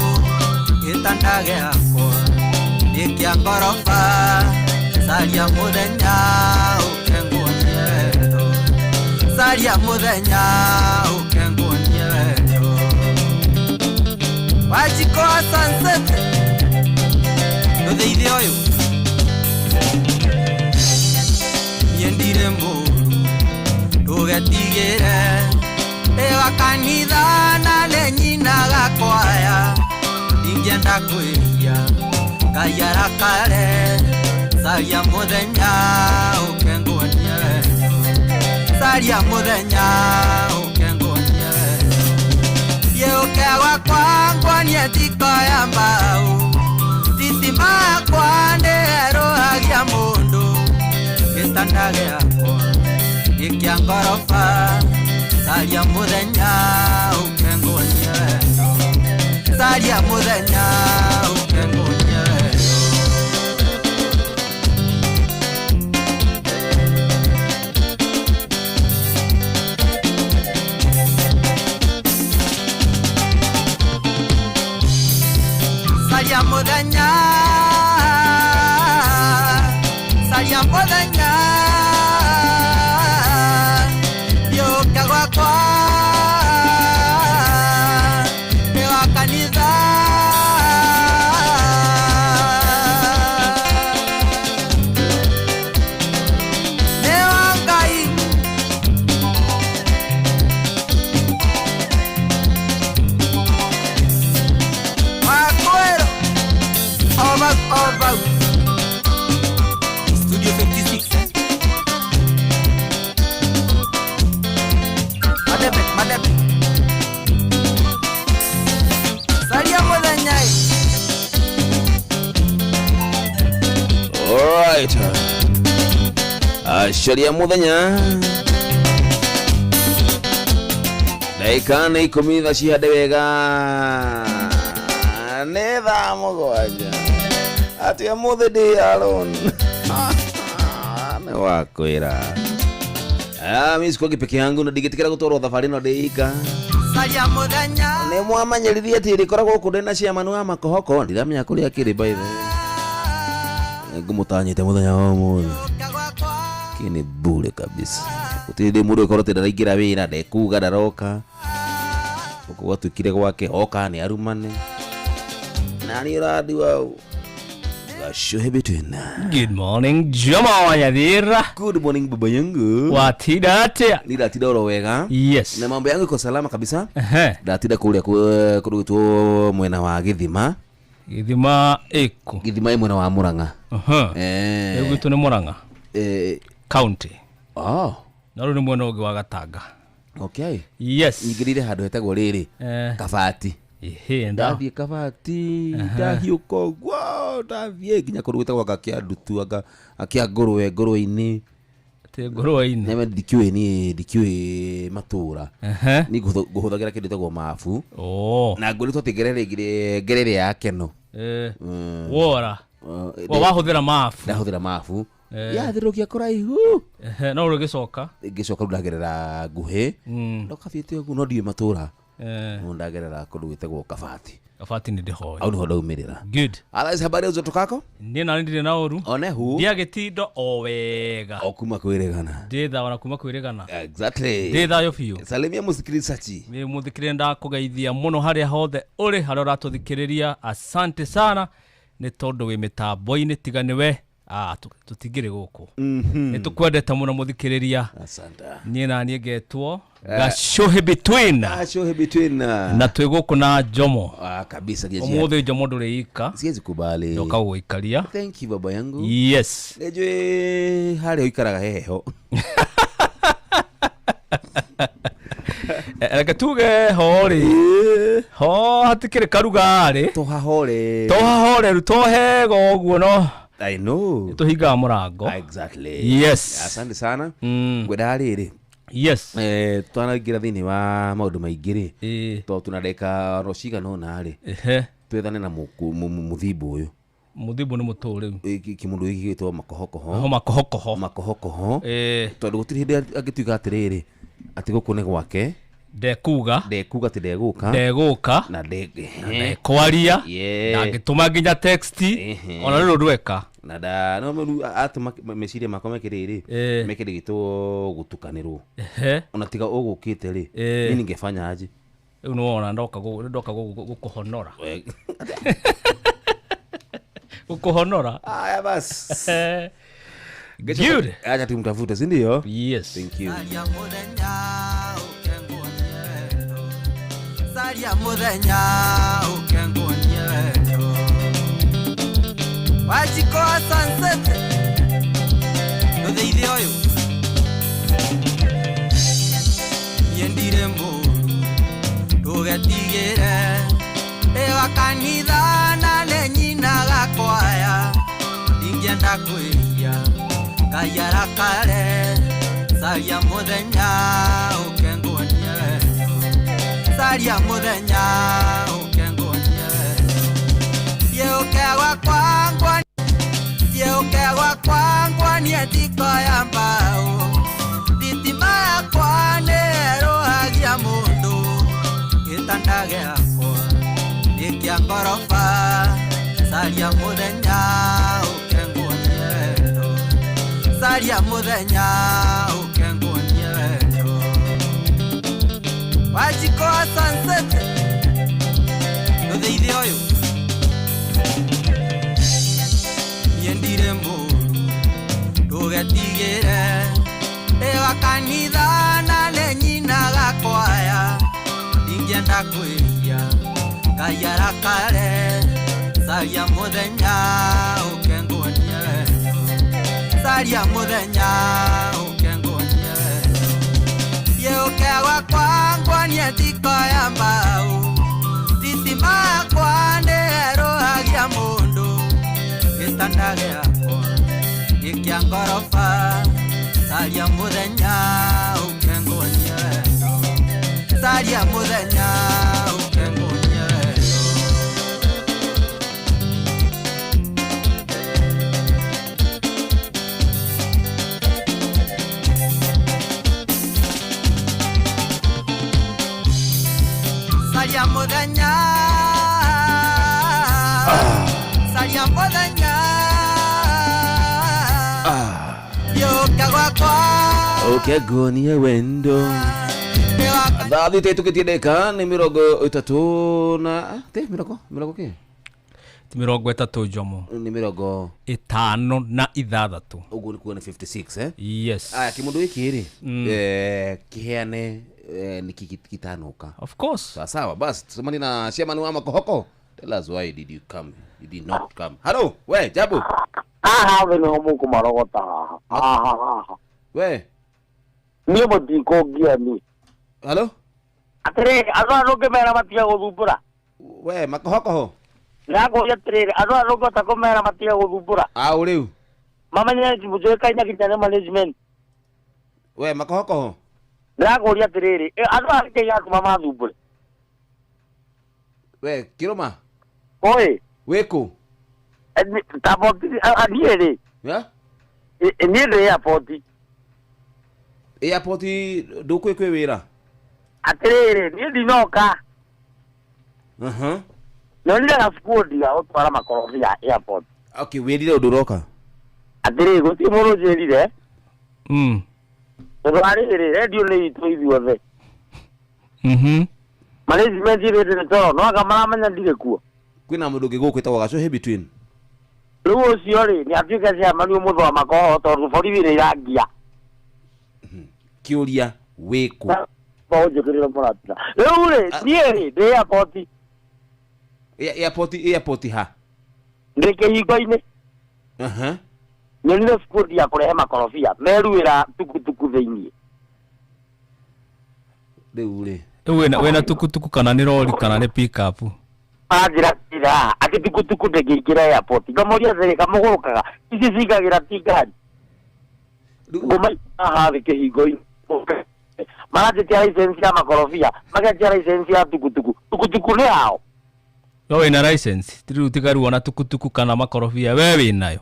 S21: gĩtanda gĩakwa nĩ kĩa ngoroba saria mũthenya ũke nguonie wendo saria mũthenya ũke nguonie wendo Wajiko wa sunset ndũthĩithie ũyũ niĩ ndirĩ mũru ndũgetigĩre ndĩ wa kanitha na nĩ nyinaga kwaya ndingĩenda kwĩhia Ngai arakare saria mũthenya ũke nguonie wendo saria mũthenya ũke nguonie wendo ye ũke gwakwa nguonie thiko ya mbao thitima yakwa nĩĩrũhagia mũndũ gĩtanda gĩakwa nĩ kĩa ngoroba saria mũthenya ũke nguonie wendo saria mũthenya ũke nguonie wendo saria mũthenya saria mũthenya yũke gwakwa nĩ wa kanitha nĩ wa Ngai wakwĩrwo over over Studio 56 eh? Madebe madebe saria mũthenya.
S3: Alright. Sharia muthenya ndagĩka nĩ ikũmi thaa cihande wega nĩ thaa mũgwanja atĩ ũmũthĩ ndĩ alone nĩ wakwĩra mi sikuangi peke yangu na ndingĩtĩkĩra gũtwarwo thabarĩ ĩno ndĩ ika
S21: saria mũthenya
S3: nĩ mwamanyĩrithie atĩ rĩkoragwo gũkũ ndĩ na chairman wa makohoko ndiramenya kũrĩa akĩrĩ by the way ngũmũtanyĩte mũthenya wa ũmũthĩ kĩ nĩ bure kabisa gũtirĩ hĩndĩ mũndũ ĩkorwo atĩ ndaraingĩra wĩra ndekuga ndaroka gũkũ gwatuĩkire gwake oka nĩ arumane nani ũrandiwa Gashuhe between.
S11: Good morning, Joma wa Nyathira.
S3: Good morning baba yangu.
S11: Watinda atia?
S3: Ni ndatinda oro wega.
S11: Yes.
S3: Na mambo yangu iko salama kabisa.
S11: Ehe.
S3: Ndatinda kuria kũrugĩtwo mwena wa Githima.
S11: Githima ĩkũ?
S3: Githima ĩ mwena wa Murang'a.
S11: Aha.
S3: Eh.
S11: Ĩyo gwitũ nĩ Murang'a.
S3: Eh.
S11: County.
S3: Oh.
S11: Na rĩu nĩ mwena ũngĩ wa Gatanga.
S3: Okay.
S11: Yes.
S3: Nyingĩrĩire handũ hetagwo rĩrĩ.
S11: Eh.
S3: Kabati.
S11: Ehe, nda.
S3: Ndathiĩ Kabati, ndahiũka ũguo, ndathiĩ nginya kũndũ gwĩtagwo anga kĩa ndutu anga kĩa ngũrwe ngũrwe-inĩ.
S11: Atĩ ngũrwe-inĩ.
S3: Nĩme ndikĩũĩ niĩ ndikĩũĩ matũra.
S11: Ehe.
S3: Niĩ ngũhũthagĩra kĩndũ gĩtagwo mabu.
S11: Oh.
S3: Na ngwĩrĩtwo atĩ ngerere ngerere ya Keno.
S11: Eh.
S3: Mm.
S11: Wora. Wa wahũthĩra mabu.
S3: Ndahũthĩra mabu.
S11: Eh.
S3: Yathirũkia kũraihu.
S11: Ehe, no ũgĩcoka.
S3: Ngĩcoka rĩu ndagerera nguhĩ.
S11: Mm.
S3: Ndoka thiĩte ũguo no ndiũĩ matũra.
S11: Eh.
S3: No ndagerera kũndũ gwĩtagwo Kabati.
S11: Kabati nĩ ndĩhoĩ.
S3: Au nĩho ndaumĩrĩra.
S11: Good.
S3: Otherwise habari ya utokako?
S11: Niĩ nani ndirĩ na ũru.
S3: One hu.
S11: Ndiagĩtindo o wega.
S3: O kuma kwĩrĩgana.
S11: Ndĩ thayo na kuma kwĩrĩgana.
S3: Exactly.
S11: Ndĩ thayũ biũ.
S3: Salimia mũsikilizaji.
S11: Nĩ mũthikĩrĩria ndakũgeithia mũno harĩa hothe ũrĩ harĩa ũratũthikĩrĩria. Asante sana nĩ tondũ wĩ mĩtambo-inĩ tiga nĩwe. Ah, tũtingĩrĩ gũkũ. Nĩ tũkwendete mũno mũthikĩrĩria.
S3: Asante.
S11: Niĩ na niĩ ngetwo Gacuhi between.
S3: Gacuhi between.
S11: Na twĩ gũkũ na Jomo.
S3: Ah, kabisa gĩcia.
S11: Ũmũthĩ Jomo ndũrĩ ika.
S3: Siwezi kubali.
S11: Ndoka gũgũikaria.
S3: Thank you baba yangu.
S11: Yes.
S3: Nĩnjũĩ harĩa ũikaraga heho.
S11: Reke tuge ho rĩ. Ho hatikĩrĩ karugarĩ.
S3: Tũhahore.
S11: Tũhahoreru tũhega ũguo no.
S3: I know.
S11: Tũhingaga mũrango.
S3: Exactly.
S11: Yes.
S3: Asante sana. Ngwendaga rĩrĩ.
S11: Yes.
S3: Twanaingĩra thĩinĩ wa maũndũ maingĩ rĩ. Tondũ tuna ndagĩka oro cigana ũna rĩ.
S11: Ehe.
S3: Twethane na mũthimbo ũyũ.
S11: Mũthimbo nĩ mũtũ rĩu.
S3: Kĩmũndũ gĩkĩ gĩtagwo makohokoho.
S11: Ho makohokoho.
S3: Makohokoho. Tondũ gũtirĩ hĩndĩ angĩtuĩka atĩrĩrĩ atĩ gũkũ nĩ gwake.
S11: Ndekuga.
S3: Ndekuga atĩ ndegũka.
S11: Ndegũka.
S3: Na
S11: ndekwaria.
S3: Yeah.
S11: Na angĩtũma nginya text. Ona rĩrĩ ndweka.
S3: Na nda no rĩu atũma meciria makwa mekĩrĩrĩ. Mekĩrĩ gĩtwo gũtukanĩrwo.
S11: Ehe.
S3: Ona tiga ũgũkĩte rĩ. Niĩ ningefanya aje?
S11: Rĩu nĩwona ndoka ndoka gũkũhonora. Gũkũhonora.
S3: Aya bas.
S11: Good.
S3: Acha tumtafute, si ndio?
S11: Yes.
S3: Thank you.
S21: Saria muthenya ukenguonie wendo Wajiko wa sunset Ndutheithie ũyũ Niĩ ndirĩ mũru ndũgetigĩre Ndĩ wa kanitha na nĩ nyinaga kwaya Ndingĩenda kwĩhia Ngai arakare Saria mũthenya ũkenguonie wendo Saria mũthenya ũkenguonie wendo Thiĩ ũke gwakwa Thiĩ ũke gwakwa nguonie njiko ya mbaũ Thitima yakwa nĩ ĩrũhagia mũndũ Gĩtanda gĩakwa nĩ kĩa ngoroba Saria mũthenya ũkenguonie wendo Saria mũthenya ũkenguonie wendo Wajiko wa sunset Ndutheithie ũyũ Niĩ ndirĩ mũru ndũgetigĩre Ndĩ wa kanitha na nĩ nyinaga kwaya Ndingĩenda kwĩhia Ngai arakare Saria mũthenya ũkenguonie wendo Saria mũthenya ũkenguonie wendo Thiĩ ũke gwakwa nguonie njiko ya mbaũ Thitima yakwa nĩ ĩrũhagia mũndũ Gĩtanda gĩakwa nĩ kĩa ngoroba Saria mũthenya ũkenguonie wendo Saria mũthenya ũkenguonie wendo Saria mũthenya Saria mũthenya Yũka gwakwa
S3: Ũkenguonie wendo. Thaa thita ĩtũkĩtie ndagĩka nĩ mĩrongo ĩtatũ na te mĩrongo kĩ?
S11: Ti 30 njomo.
S3: Nĩ mĩrongo
S11: 56.
S3: Ũguo nĩ kuga nĩ 56, eh?
S11: Yes.
S3: Aya, kĩmũndũ gĩkĩ rĩ, kĩheane, nĩkĩ gĩtanoka.
S11: Of course.
S3: Sawa sawa, basi tusomane na chairman wa Makohoko. Tell us why did you come? You did not come. Hello, we Jabu.
S6: Haha we nĩho mũkũmarogota haha. Haha haha.
S3: We.
S6: Niĩ mũtikũngia niĩ.
S3: Hello?
S6: Atĩrĩrĩ, andũ aya ndũngĩmera matige gũthumbũra.
S3: We Makohokoho.
S6: Ndĩrakũria atĩrĩrĩ, andũ aya ndũngĩhota kũmera matige gũthumbũra.
S3: Au rĩu.
S6: Mamenye mũnjũĩkaine nginya nĩ management.
S3: We Makohokoho.
S6: Ndĩrakũria atĩrĩrĩ, andũ aya nĩkĩĩ gĩatũma mathumbũre?
S3: We Kiroma.
S6: Oi.
S3: Wĩkũ?
S6: Niĩ rĩ.
S3: Yeah?
S6: Niĩ ndĩ airport.
S3: Airport ndũkwĩ kwĩ wĩra?
S6: Atĩrĩrĩ, niĩ ndinoka. Nyonire gabukundi ga gũtwara makorobia airport.
S3: Okay, wĩrire ũndũ ũroka?
S6: Atĩrĩrĩ, gũtirĩ mũndũ ũnjĩrire. Tondũ wa rĩrĩ, redio nĩ itũ ithuothe. Management ĩrĩ ndĩrĩ toro, no anga maramenya ndirĩ kuo.
S3: Kwĩna mũndũ ũngĩ gũkũ wĩtagwo Gacũhĩ between.
S6: Rĩu ũcio rĩ, nĩ atuĩke chairman ũmũthĩ wa Makoho tondũ borithi nĩ irangia.
S3: Kĩũria wĩkũ?
S6: Ũnjũkĩrĩre mũratina. Rĩu rĩ, niĩ rĩ, ndĩ airport.
S3: Airport, airport ha?
S6: Ndĩ kĩhingo-inĩ. Nyonire squad ya kũrehe makorobia, meruĩra tukutuku thĩiniĩ.
S3: Rĩu rĩ.
S11: Rĩu wĩna tukutuku kana nĩ rori kana nĩ pick-up?
S6: Anjĩra atĩrĩ, atĩ tukutuku ndĩngĩingĩra airport. Ngamoria atĩrĩ, kamũgũrũkaga, ici cingagĩra ti ngari. Ngũmaita haha thĩ kĩhingo-inĩ. Maranjĩtia license ya makorobia, magetia license ya tukutuku. Tukutuku nĩ yao.
S11: We wĩna license, ti rĩu tiga rĩu ona tukutuku kana makorobia, we wĩnayo.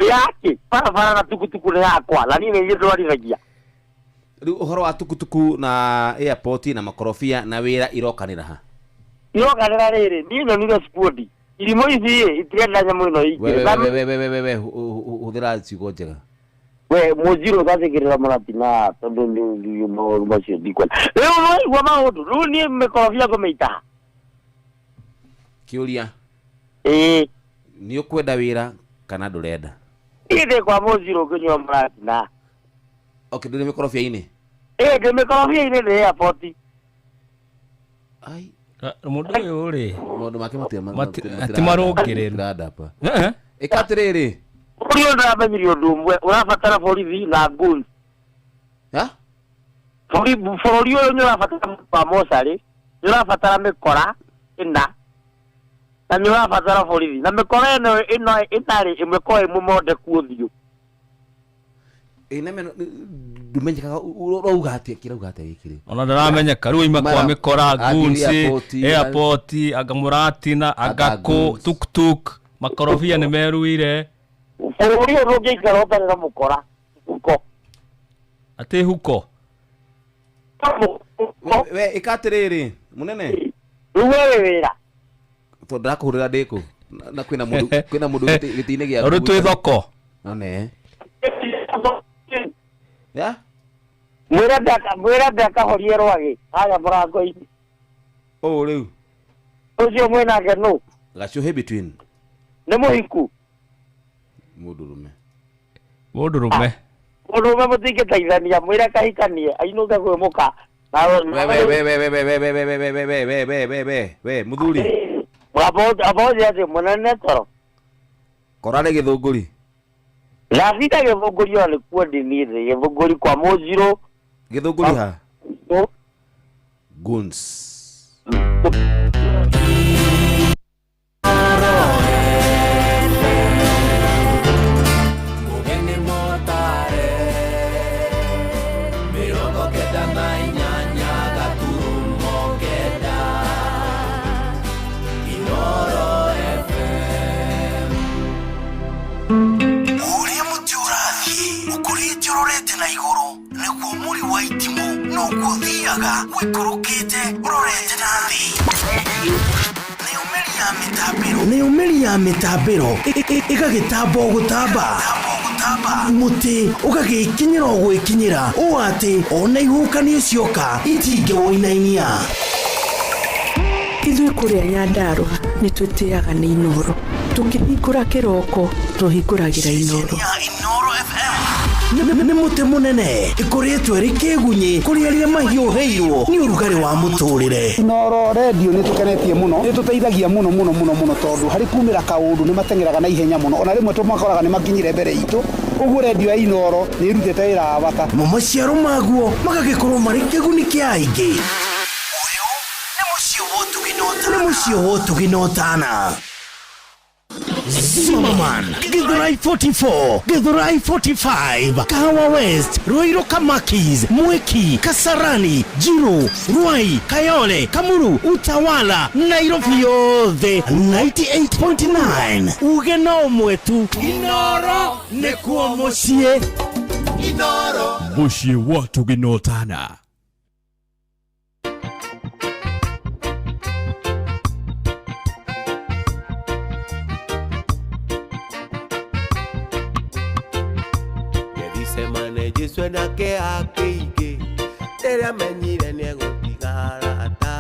S6: Yake, barabara na tukutuku nĩ yakwa, na niĩ nĩ niĩ ndwarithagia.
S3: Rĩu ũhoro wa tukutuku na airport na makorobia na wĩra irokanĩra ha?
S6: Irokanĩra rĩrĩ, niĩ nyonire squad. Irimũ ici ĩ, itirenda nyamũ ĩno ĩingĩre.
S3: We, we, we, we, we, we, hũthĩra ciugo njega.
S6: We, mũnjirũ ũgathikĩrĩra mũratina, tondũ nĩ maũndũ macio ndikwenda. Rĩu nĩwaigua maũndũ, rĩu niĩ mĩkorobia ngũmĩita.
S3: Kĩũria.
S6: Ĩĩ.
S3: Nĩ ũkwenda wĩra kana ndũrenda?
S6: Niĩ ndĩ kwa mũnjirũ ngĩnyua mũratina.
S3: Okay, ndũrĩ mĩkorobia-inĩ?
S6: Ĩĩ, ndĩ mĩkorobia-inĩ, ndĩ airport.
S3: Ai.
S11: Mũndũ ũyũ rĩ.
S3: Maũndũ make
S11: Ti marũngĩrĩru.
S3: matirandapa. Ĩka atĩrĩrĩ.
S6: Ũrĩa ndĩramenyire ũndũ ũmwe, ũrabatara borithi na goons.
S3: Ha?
S6: Bũrũri ũyũ nĩ ũrabatara mũndũ wa mocarĩ, nĩ ũrabatara mĩkora ĩna, na nĩ ũrabatara borithi. Na mĩkora ĩno ĩna rĩ, ĩmwe kwa ĩmwe mondeku ũthiũ.
S3: Ĩ, na meno, ndũmenyekaga, ũrauga atĩa, kĩrauga atĩa gĩkĩ rĩ?
S11: Ona ndaramenyeka, rĩu oima kwa
S3: Mara,
S11: mĩkora,
S3: athiĩ
S11: goons,
S3: airport,
S11: airport, anga mũratina, anga
S3: Anga
S11: kũ,
S3: goons.
S11: tuk-tuk, makorobia nĩ meruire.
S6: Bũrũri ũyũ ndũngĩikara ũtarĩ na mũkora, huko.
S11: Atĩ huko?
S3: We, ĩka atĩrĩrĩ, mũnene.
S6: Rĩu we wĩ wĩra.
S3: Tondũ ndĩrakũhũrĩra ndĩ kũ? Na kwĩna mũndũ, kwĩna mũndũ gĩtĩ-inĩ gĩaku.
S11: Rĩu twĩ thoko.
S3: One. Ya?
S6: Mwĩre ndakahorie rwagĩ, harĩa mũrango-inĩ.
S3: Ũũ rĩu.
S6: Ũcio mwĩnake nũ?
S3: Gacũhĩ between.
S6: Nĩ mũhiku?
S3: Mũndũrũme.
S11: Mũndũrũme.
S6: Mũndũrũme mũtingĩteithania, mwĩre kahikanie, ainũke kwĩ mũka.
S3: We, we, we, we, we, we, we, we, we, we, we, we, we, we, we, we, we, mũthuri.
S6: Aboje atĩ mũnene toro.
S3: Kora nĩ gĩthũngũri.
S6: Ndatinda gĩthũngũri ona nĩkuo ndĩ niĩ thĩ, gĩthũngũri kwa mũnjirũ.
S3: Gĩthũngũri ha? Goons.
S5: Ũrĩa mũtĩ ũrathiĩ ũkũrĩte ũrorete na igũrũ nĩguo mũri wa itimũ noguo ũthiaga ũikũrũkĩte ũrorete na thĩ. Nayo mĩri ya mĩtambĩro ĩgagĩtamba o gũtamba. Mũtĩ ũgagĩkinyĩra o gwĩkinyĩra ũũ atĩ ona ihuhũkanio cioka itingĩwũinainia.
S9: Ithuĩ kũrĩa Nyandarũa nĩ twĩtĩaga nĩ Inooro. Tũkĩhingũra kĩroko tũhingũragĩra Inooro.
S5: Nĩ mũtĩ mũnene ĩkoretwo ĩrĩ kĩgunyĩ kũrĩ arĩa mahiũhĩirwo nĩ ũrugarĩ wa mũtũrĩre.
S12: Inooro redio nĩ tũkenetie mũno, nĩ tũteithagia mũno mũno mũno mũno tondũ harĩ kumĩra kaũndũ nĩ mateng'eraga na ihenya mũno, ona rĩmwe tũmakoraga nĩ makinyire mbere itũ. Ũguo redio ya Inooro nĩ ĩrutĩte wĩra wa bata.
S5: Mo maciaro maguo magagĩkorwo marĩ kĩguni kĩa aingĩ. Ũyũ nĩ mũciĩ wa ũtugi na ũtana. Zimmerman, Githurai 44, Githurai 45, Kahawa West, Ruiru Kamakis, Mwiki, Kasarani, Jiru, Ruai, Kayole, Kamuru, Utawala, Nairobi yothe 98.9. Uge no ũmwe tu. Inooro nĩkuo mũciĩ.
S15: Inooro.
S4: Mũciĩ wa ũtugi na ũtana.
S15: Gethisemane Jesu enake akĩingĩ rĩrĩa menyire nĩegũtiga arata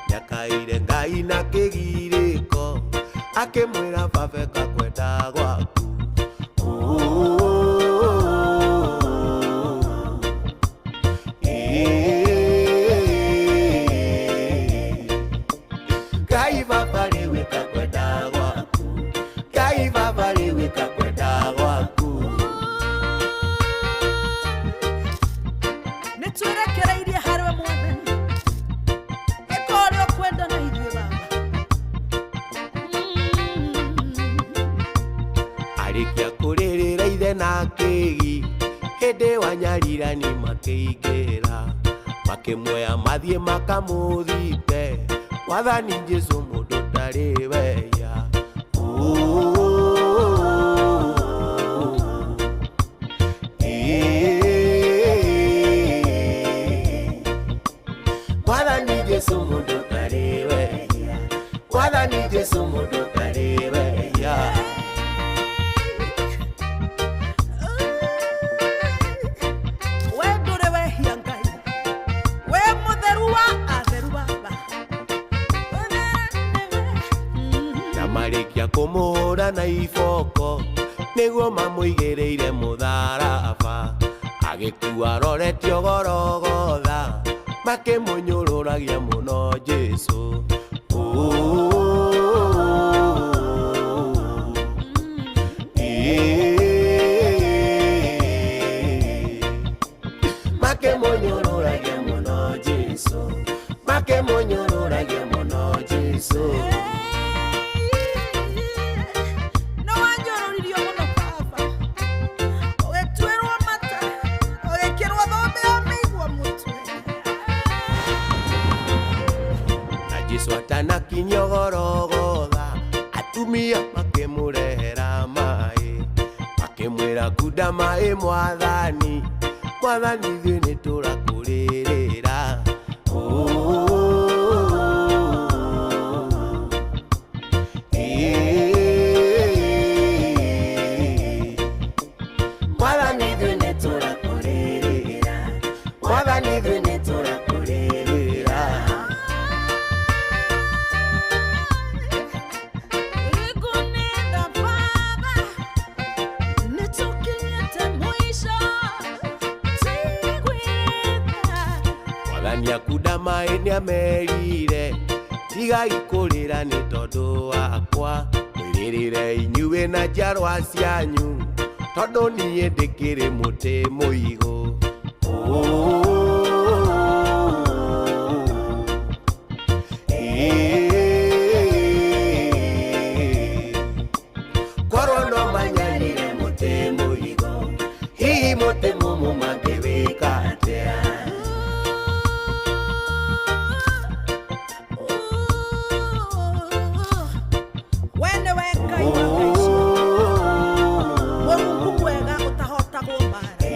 S15: nĩakaire Ngai na kĩgirĩko akĩmwĩra baba ĩka kwenda gwaku. Ngai baba rĩu ĩka kwenda gwaku, Ngai baba rĩu ĩka kwenda gwaku.
S23: Nĩtwĩrekereirie harĩwe Mwathani, ĩka ũrĩa ũkwenda na ithuĩ Baba.
S15: Arĩkia kũrĩrĩra ithe na kĩgi hĩndĩ wa nyarirani makĩingĩra makĩmuoya mathiĩ makamũthite Mwathani Jesu mũndũ ndarĩ weya. Mwathani Jesu mũndũ ndarĩ weya, Mwathani Jesu mũndũ ndarĩ weya.
S23: We ndũrĩ wehia Ngai, we mũtheru wa atheru Baba.
S15: Na marĩkia kũmũhũra na iboko nĩguo mamũigĩrĩire mũtharaba agĩkua aroretio Gorogotha makĩmũnyũrũragia mũno Jesu. Makĩmũnyũrũragia mũno Jesu, makĩmũnyũrũragia mũno Jesu.
S23: Nĩ wanyũrũririo mũno Baba, ũgĩtuĩrwo mata, ũgĩkĩrwo thũmbĩ ya mĩigua mũtwe.
S15: Na Jesu atanakinyio Gorogotha atumia makĩmũrehera maĩ makĩmwĩra kunda maĩ Mwathani, Mwathani ithuĩ nĩtũrakũrĩrĩra. Mwathani ithuĩ nĩtũrakũrĩrĩra, Mwathani ithuĩ nĩtũrakũrĩrĩra.
S23: Rĩngũnĩtha Baba, nĩtũkinyĩte mũico, tiguĩra.
S15: Mwathani akunda maĩ nĩamerire tigai kũrĩra nĩ tondũ wakwa mwĩrĩrĩre inyuĩ na njiarwa cianyu tondũ niĩ ndĩkĩrĩ mũtĩ mũigũ. Korwo no manyarire mũtĩ mũigũ hihi mũtĩ mũmũ mangĩwĩka atĩa?
S23: We nĩwe Ngai wa maica, Mũrungu mwega ũtahotagwo mbaara.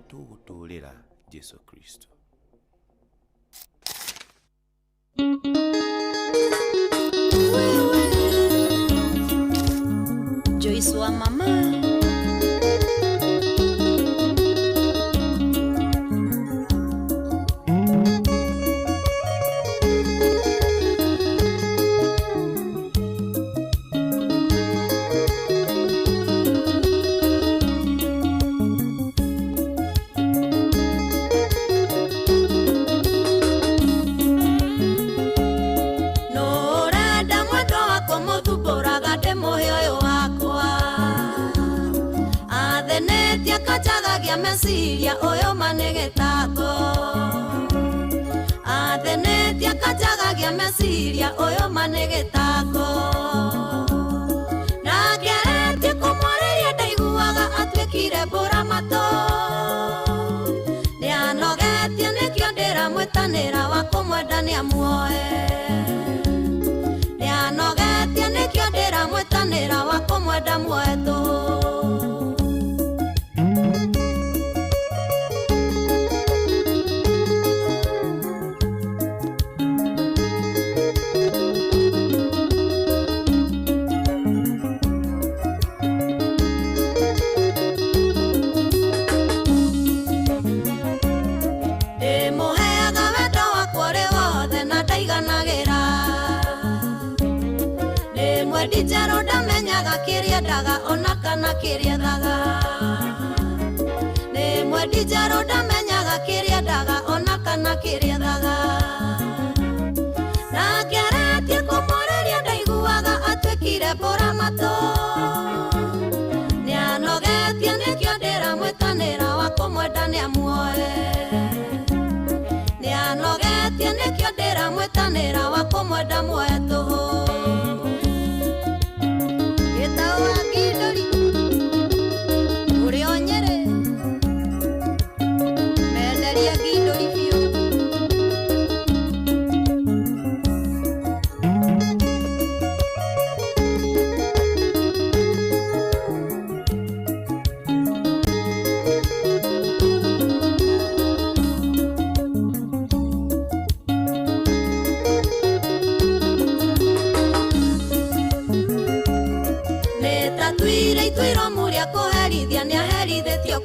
S15: Nĩwe tũgũtũũrĩra Jesu Kristo.
S1: Joyce wa mama meciria oyo manegetako athenetia kajagagia meciria oyo manegetako na ngeretie kũmwarĩria ndaiguaga atuĩkire mbũra matũ nĩanogetie nĩkĩo ndĩramwĩtanĩra wa kũmwenda nĩamuoe nĩanogetie nĩkĩo ndĩramwĩtanĩra wa kũmwenda muoe tũhũ. Ndijaro ndamenyaga kĩrĩa ndaga ona kana kĩrĩa thaga nĩ mwendi njerũ ndamenyaga kĩrĩa ndaga ona kana kĩrĩa thaga na ngeretie kũmwarĩria ndaiguaga atuĩkire mbũra matũ nĩanogetie nĩkĩo ndĩramwĩtanĩra wa kũmwenda nĩamuoe nĩanogetie nĩkĩo ndĩramwĩtanĩra wa kũmwenda muoe tũhũ.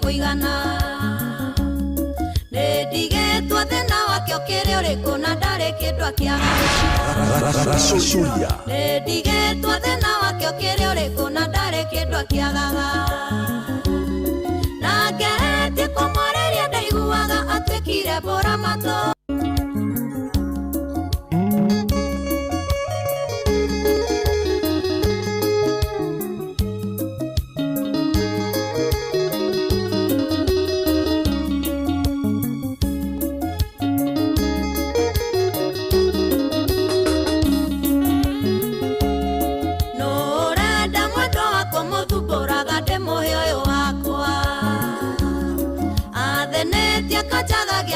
S1: Kuigana nĩndigĩtwo thĩna wake ũkĩrĩ ũrĩkũ na ndarĩ kĩndũ akĩaga nĩndigĩtwo thĩna wake ũkĩrĩ ũrĩkũ na ndarĩ kĩndũ akĩagaga na ngeretie kũmwarĩria ndaiguaga atuĩkire mbũra matũ.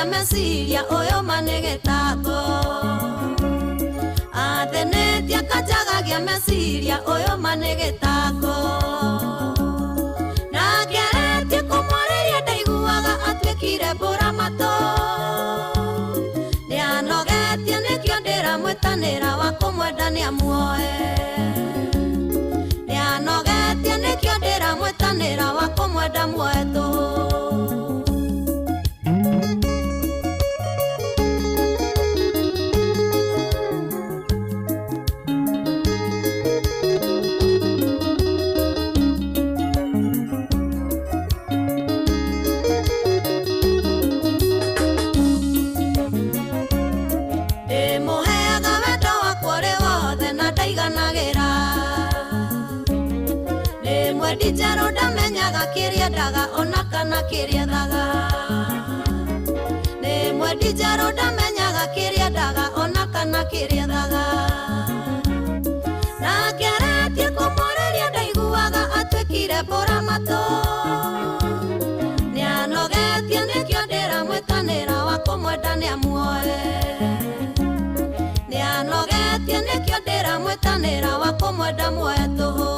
S1: Meciria oyo manegetako athenetia kajagagia meciria oyo manegetako na ngeretie kũmwarĩria ndaiguaga atuĩkire mbũra matũ nĩanogetie nĩkĩo ndĩramwĩtanĩra wa kũmwenda nĩamuoe nĩanogetie nĩkĩo ndĩramwĩtanĩra wa kũmwenda muoe tũhũ. Njerũ ndamenyaga kĩrĩa ndaga ona kana kĩrĩa thaga nĩ mwendi njerũ ndamenyaga kĩrĩa ndaga ona kana kĩrĩa thaga na ngeretie kũmwarĩria ndaiguaga atuĩkire mbũra matũ nĩanogetie nĩkĩo ndĩramwĩtanĩra wa kũmwenda nĩamuoe nĩanogetie nĩkĩo ndĩramwĩtanĩra wa kũmwenda muoe tũhũ.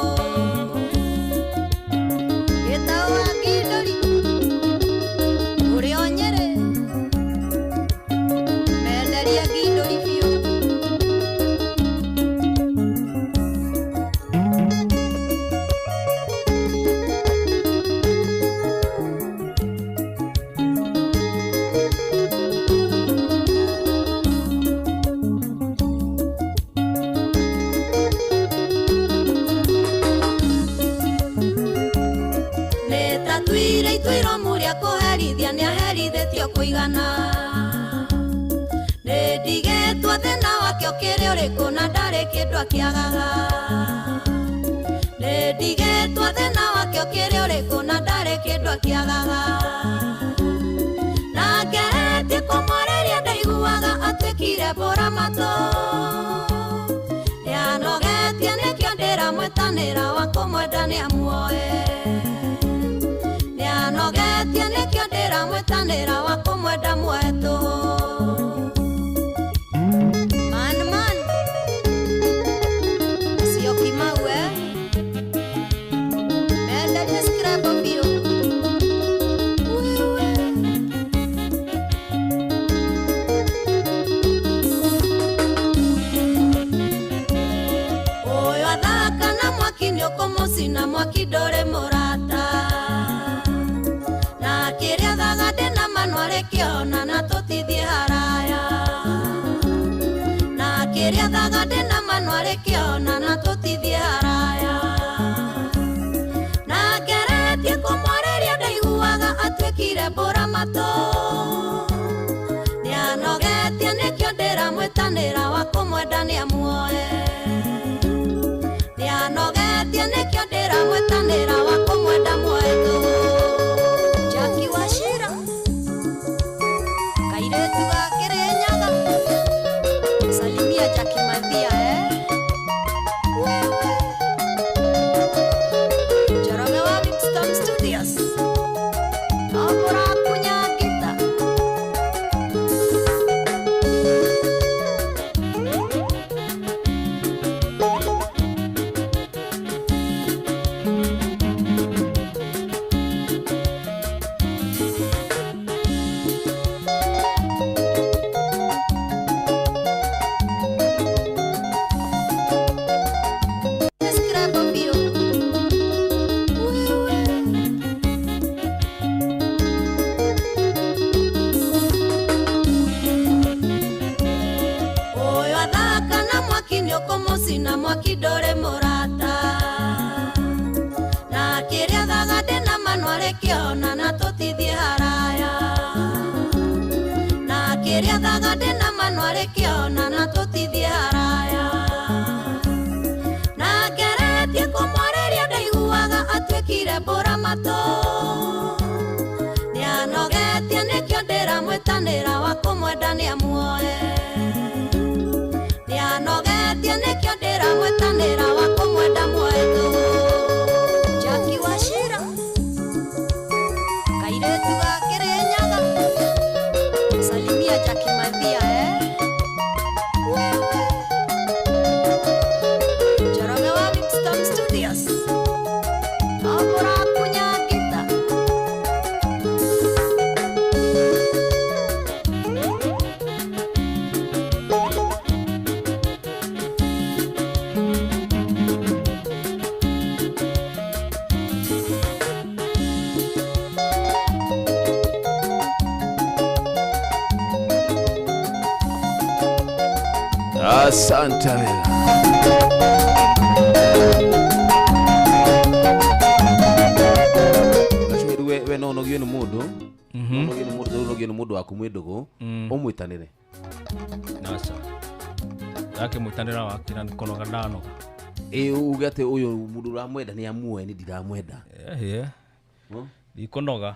S1: Atuire ituiro muria kũherithia nĩaherithĩtio kũigana. Nĩndigetwo thĩna wake ũkĩrĩ ũrĩkũ na ndarĩ kĩndũ akĩagaga. Nĩndigetwo thĩna wake ũkĩrĩ ũrĩkũ na ndarĩ kĩndũ akĩagaga. Na ngeretie kũmwarĩria ndaiguaga atuĩkire mbũra matũ. Nĩanogetie nĩkĩo ndĩramwĩtanĩra wa kũmwenda nĩamuoe. Nĩanogetie nĩkĩo ndĩramwĩtanĩra wa kũmwenda muoe tũhũ. Man man Syokimau menderie scrap biũ. Ũyũ athaka na mwaki nĩũkũmũcina mwaki ndũrĩ mũrata. Na kĩrĩa thaga ndĩna mano arĩkĩona na tũtithiĩ haraya. Na kĩrĩa thaga ndĩna mano arĩkĩona na tũtithiĩ haraya. Na ngeretie kũmwarĩria ndaiguaga atuĩkire mbũra matũ. Nĩanogetie nĩkĩo ndĩramwĩtanĩra wa kũmwenda nĩamuoe. Nĩanogetie nĩkĩo ndĩramwĩtanĩra wa kũmwenda muoe tũhũ. Jackie Wachira kairĩtu ga Kĩrĩnyaga, salimia Jackie Mathia Wewe Njoroge wa Big Studios Obũrakunya ngita. Scrap biũ. Ũyũ athaka na mwaki nĩũkũmũcina mwaki ndũrĩ mũrata. Na kĩrĩa thaga ndĩna mano arĩkĩona na tũtithiĩ haraya. Na kĩrĩa thaga ndĩna mano arĩkĩona na tũtithiĩ haraya. Na ngeretie kũmwarĩria ndaiguaga atuĩkire mbũra matũ. Nĩanogetie nĩkĩo ndĩramwĩtanĩra wa kũmwenda nĩamuoe. Nĩanogetie nĩkĩo ndĩramwĩtanĩra wa kũmwenda muoe tũhũ. Jackie Wachira kairĩtu ga Kĩrĩnyaga, salimia Jackie Mathia Wewe Njoroge wa Big Studios Obũrakunya ngita.
S3: Asante wega. Gacumeru we no ũnogio nĩ mũndũ. Ũnogio nĩ mũndũ, ũnogio nĩ mũndũ waku mwĩ ndũgũ, ũmwĩtanĩre.
S11: Aca. Ndakĩmwĩtanĩra wakĩra nĩ kũnoga ndanoga.
S3: Ĩ uge atĩ ũyũ mũndũ ũramwenda nĩ amuoe nĩ ndiramwenda.
S11: Ehe. Ndikũnoga.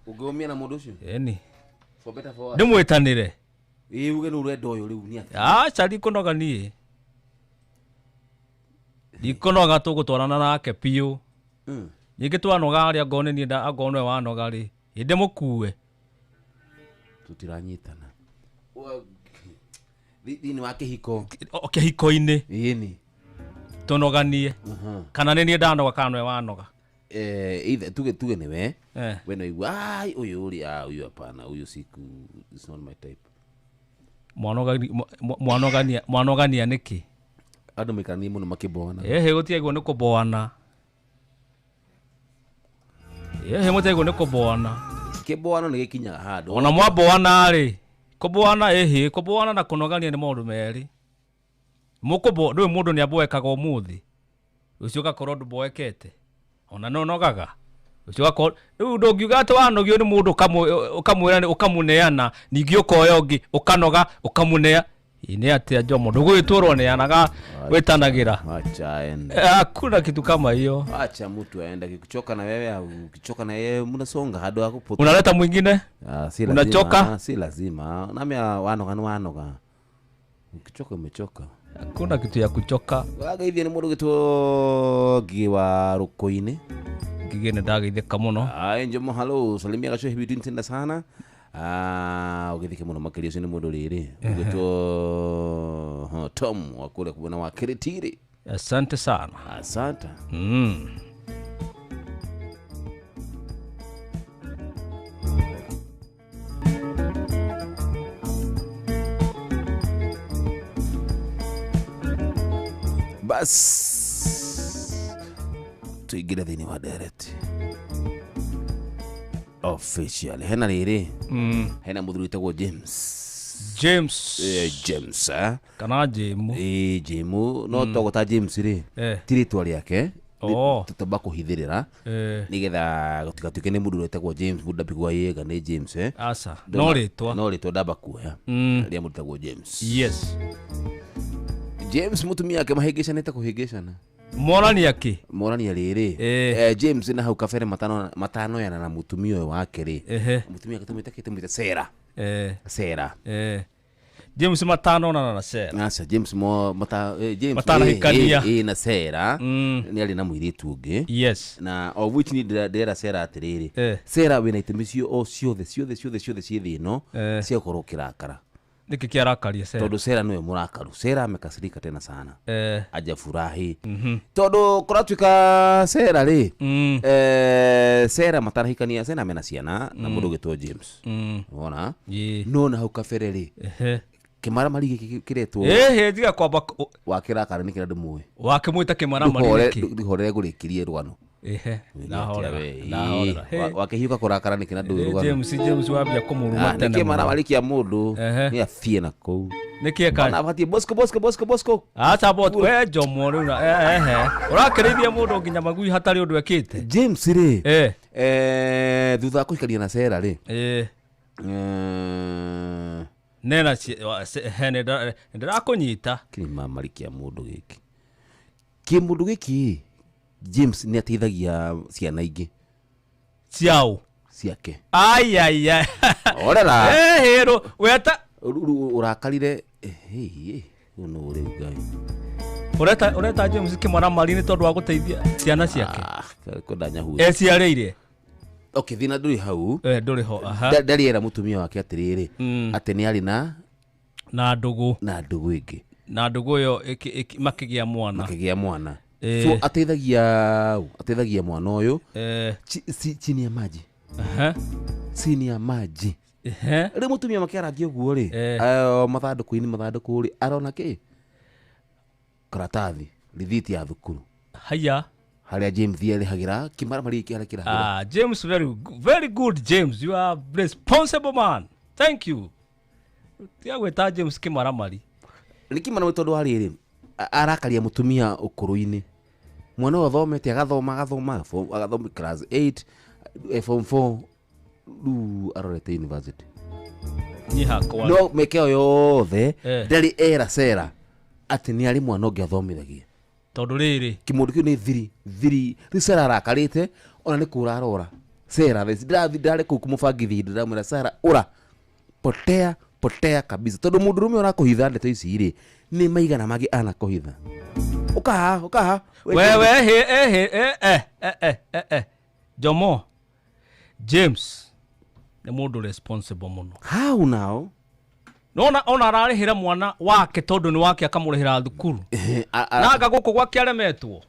S3: Ũngĩũmia na mũndũ ũcio?
S11: Ĩni.
S3: For better for worse.
S11: Ndĩmwĩtanĩre.
S3: Ĩ uge nĩ ũrenda ũyũ rĩu nĩ atĩa?
S11: Aca ndikũnoga niĩ. Ndikũnoga tũgũtwarana nake biũ. Ningĩ twanoga arĩa angorwo nĩ niĩ angorwo nĩwe wanoga rĩ, ĩ ndĩmũkue.
S3: Tũtiranyitana. Thĩinĩ wa kĩhiko.
S11: Kĩhiko-inĩ.
S3: Ĩni.
S11: Tũnoganie. Kana nĩ niĩ ndanoga kana nĩwe wanoga.
S3: Either tuge nĩwe. We no igua ai ũyũ rĩ, ah ũyũ hapana, ũyũ siku is not my type.
S11: Mwanogania mwanogania nĩkĩ?
S3: Andũ maikaranie mũno makĩboana.
S11: Ehe gũtiagwo nĩ kũboana. Ehe mũtiagwo nĩ kũboana.
S3: Kĩboano nĩ gĩkinyaga handũ.
S11: Ona mwaboana rĩ, kũboana ehe, kũboana na kũnogania nĩ maũndũ merĩ. Mũkũbo ndũĩ mũndũ nĩ aboekaga ũmũthĩ. Rũciũ ũgakorwo ndũboekete. Ona no nogaga. Ũcio wakorwo rĩu ndũngiuga atĩ wanogio nĩ mũndũ ũkamwĩra ũkamũneana ningĩ ũkoya ũngĩ ũkanoga ũkamũnea. Nĩ atĩa Jomo ndũgũgĩtũrwo neanaga wĩtanagĩra.
S3: Acha aende.
S11: Hakuna kitu kama hiyo.
S3: Acha mtu aende, akikuchoka na wewe au ukichoka na yeye mnasonga hado hakupotea.
S11: Unaleta mwingine?
S3: Si lazima.
S11: Unachoka?
S3: Si lazima. Nami wanoga ni wanoga. Ukichoka umechoka.
S11: Hakuna kitu ya kuchoka.
S3: Wageithia ni mundu gitwo Ngigĩ wa Rũkũ-inĩ.
S11: Ngigĩ nĩ ndageithĩka mũno.
S3: Njomo hello, salimia gacohi between tenda sana. Ũgĩthike mũno makĩria ũcio nĩ mũndũ rĩrĩ ũgĩtwo Tom wa kũrĩa kuona wa Kiritiri.
S11: Asante sana.
S3: Asante. Bas tuingire thĩinĩ wa direct official. Hena rĩrĩ hena mũthuri wĩtagwo James.
S11: James.
S3: James
S11: kana Jemu.
S3: Jemu no togota James rĩ ti rĩtwa rĩake tutamba kũhithĩrĩra nĩgetha gũtigatuĩke nĩ mũndũ wĩtagwo James mũndũ ndambigua yega nĩ James
S11: Asa no rĩtwa
S3: no rĩtwa ndamba kuoya rĩa mũndũ wĩtagwo James.
S11: Yes.
S3: James mutumia ake mahĩngĩcanĩte kũhĩngĩcana.
S11: Morania kĩ?
S3: Morania rĩrĩ James na hau kabere matanoyana na mutumia ũyũ wake rĩ mutumia ake tũmwĩte kĩ? Tũmwĩte Sarah. Sarah.
S11: James matanonana na Sarah.
S3: Aca James mo mata James
S11: matanahikania
S3: na Sarah nĩ arĩ na mũirĩtu ũngĩ.
S11: Yes.
S3: Na of which ni ndĩrera Sarah atĩrĩrĩ Sarah wĩna itũmi cio ciothe ciothe ciothe ciothe ciĩ thĩ ĩno cia gũkorwo ũkĩrakara.
S11: Nĩkĩ kĩarakaria Sarah?
S3: Tondũ Sarah nĩwe mũrakaru. Sarah amekasirika tena sana. Ajafurahi. Tondũ kũratuĩka Sarah rĩ Sarah matarahikania Sarah mena ciana na mũndũ ũgĩtwo James. Wona? No na hau kabere rĩ kĩmaramari gĩkĩ kĩretwo
S11: tiga kwamba
S3: wakĩrakara nĩ kĩrĩa ndĩmũĩ.
S11: Wakĩmwĩta kĩmaramari nĩkĩ?
S3: Ndũhorere ngũrĩkĩrie rwano.
S11: Ndahorera.
S3: Wakĩhiũka kũrakara nĩkĩ na ndũĩ rwano.
S11: James wambia kũmũruma tene.
S3: Nĩ kĩmaramari kĩa mũndũ nĩ athiĩ na kũu.
S11: Nĩkĩ eka?
S3: Ona abatiĩ Bosco Bosco Bosco Bosco.
S11: Acha bot we Jomo rĩu na ũrakĩrĩithia mũndũ nginya magui hatarĩ ũndũ ekĩte.
S3: James rĩ thutha wa kũhikania na Sarah rĩ
S11: nena ndĩrakũnyita.
S3: Kĩmaramari kĩa mũndũ gĩkĩ. Kĩmũndũ gĩkĩ James nĩ ateithagia ciana ingĩ.
S11: Ciao?
S3: Ciake.
S11: Ai ai ai.
S3: Orera.
S11: Hero weta
S3: ũrakarire no rĩu Ngai.
S11: Ũreta James kĩmaramari nĩ tondũ wa gũteithia ciana ciake.
S3: Kwenda nyahu.
S11: Eciarĩire.
S3: Okay, thĩna ndũrĩ hau.
S11: Ndũrĩ ho.
S3: Ndarĩ era mũtumia wake atĩrĩrĩ atĩ nĩ arĩ na
S11: ndũgũ.
S3: Na ndũgũ ĩngĩ.
S11: Na ndũgũ ĩyo makĩgĩa mwana.
S3: Makĩgĩa mwana. So ateithagia mwana ũyũ chini ya maji. Chini ya maji. Rĩu mũtumia makĩarangia ũguo rĩ mathandũkũ-inĩ mathandũkũ rĩ arona kĩ? Karatathi rithiti ya thukuru.
S11: Haya.
S3: Harĩa James arĩhagĩra kĩmaramari gĩkĩ harĩa kĩrahagĩra.
S11: James very very good James, you are responsible man. Thank you. Tiga gwĩta James kĩmaramari.
S3: Nĩ kĩmaramari tondũ wa rĩrĩ arakaria mũtumia ũkũrũ-inĩ. Mwana ũyũ athomete agathoma agathoma class 8 form 4 rĩu arorete university.
S11: Niĩ hakwa.
S3: No mĩeke ĩyo yothe ndarĩ era Sarah atĩ nĩ arĩ mwana ũngĩ athomithagia.
S11: Tondũ rĩrĩ
S3: kĩmũndũ kĩu nĩ thiri rĩu Sarah arakarĩte ona nĩ kũra arora. Sarah ndarĩ kũu kũmũbangithia ndĩramwĩra Sarah ũra potea potea kabisa tondũ mũndũrũme ũrakũhitha ndeto ici rĩ nĩ maigana mangĩ anakũhitha. Ũkaha
S11: wewe Jomo James nĩ mũndũ responsible mũno.
S3: How now?
S11: Nona ona ararĩhĩra mwana wake tondũ nĩ wake akamũrĩhĩra thukuru. Na anga gũkũ gwake aremetwo.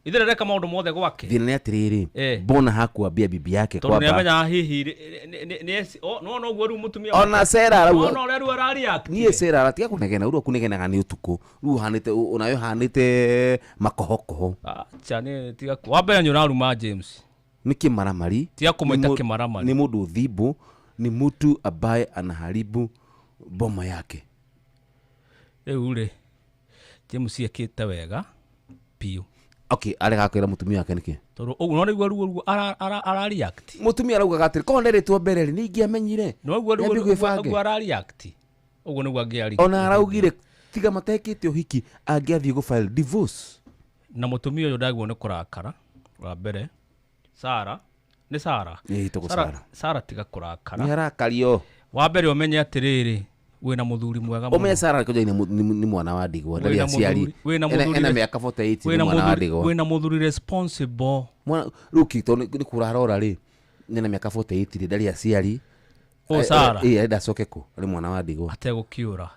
S11: Ithe reka maũndũ mothe gwake.
S3: Thĩna nĩ atĩrĩrĩ mbona hakuambia bibi yake
S11: kwamba tondũ nĩamenyaga hihi nĩ no ũguo rĩu mũtumia
S3: ona Sarah arauga
S11: no ũrĩa rĩu arareact.
S3: Niĩ Sarah aratiga kũnegena rĩu kũnegenaga nĩ ũtukũ rĩu ũhanĩte onayo hanĩte makohokoho.
S11: Acha nĩ tiga wa mbere nĩ ũraruma James.
S3: Nĩ kĩmaramari.
S11: Tiga kũmwĩta kĩmaramari.
S3: Nĩ mũndũ thimbu, ni mtu ambaye anaharibu boma yake.
S11: Rĩu rĩ James ekĩte wega biũ.
S3: Okay, arega kwĩra mũtumia wake nĩkĩ?
S11: Tondũ ũguo no nĩguo ruo ruo ara react.
S3: Mũtumia araugaga atĩrĩ korwo nderetwo mbere rĩ nĩingĩamenyire.
S11: No ũguo ara react. Ũguo nĩguo angĩari.
S3: Ona araugire tiga matekĩte ũhiki angĩathiĩ gũ file divorce.
S11: Na mũtumia ũyũ ndagwo nĩ kũrakara wa mbere. Sara nĩ Sara.
S3: Ĩtagwo Sara.
S11: Sara tiga kũrakara.
S3: Nĩ arakario.
S11: Wa mbere ũmenye atĩrĩrĩ wĩna mũthuri mwega mũno.
S3: Ũmenye Sara nĩ mwana wa ndigwa ndarĩ aciari. Ena mĩaka 48 nĩ mwana wa ndigwa.
S11: Wĩna mũthuri responsible.
S3: Mwana rĩu tondũ nĩ kũrarora rĩ nĩ mĩaka 48 rĩ ndarĩ aciari.
S11: O Sara.
S3: Ĩ arenda acoke kũ? Arĩ mwana wa ndigwa.
S11: Ategũkĩũra.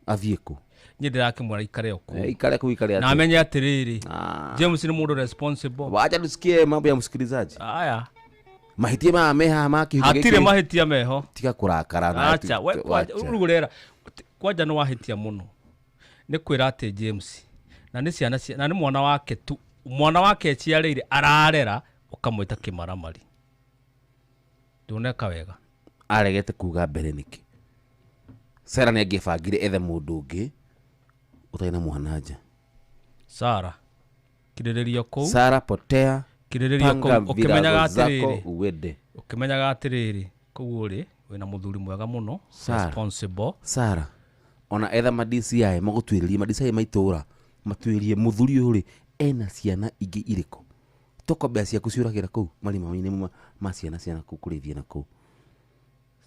S3: Athiĩ kũ?
S11: Niĩ ndĩrakĩmwĩra ikare kũu.
S3: Ikare kũu ikare atĩa?
S11: Na amenye atĩrĩrĩ James nĩ mũndũ responsible.
S3: Wacha tusikie mambo ya msikilizaji.
S11: Aya.
S3: Mahĩtia maya me haha ma kĩhiko gĩkĩ.
S11: Hatirĩ mahĩtia meho.
S3: Tiga kũrakara na.
S11: Acha, rĩu ũrera kwanja nĩ wahĩtia mũno. Nĩ kwĩra atĩ James na nĩ ciana na nĩ mwana wake tu mwana wake eciarĩire ararera ũkamwĩta kĩmaramari. Nduneka wega.
S3: Aregete kuga mbere nĩkĩ? Sara nĩ angĩbangire ethe mũndũ ũngĩ ũtarĩ na mwana nja.
S11: Sara kirĩrĩria kũu.
S3: Sara potea.
S11: Kirĩrĩria kũu ũkĩmenyaga atĩrĩrĩ
S3: uwende.
S11: Ũkĩmenyaga atĩrĩrĩ kũu ũrĩ wĩna mũthuri mwega mũno responsible.
S3: Sara ona etha ma DCI magũtuĩrĩrie ma DCI ma itũra matuĩrie mũthuri ũyũ rĩ ena ciana ingĩ irĩkũ. Toko mbeca ciaku ciũragĩra kũu marima-inĩ ma ciana kũu kũrĩithia na kũu.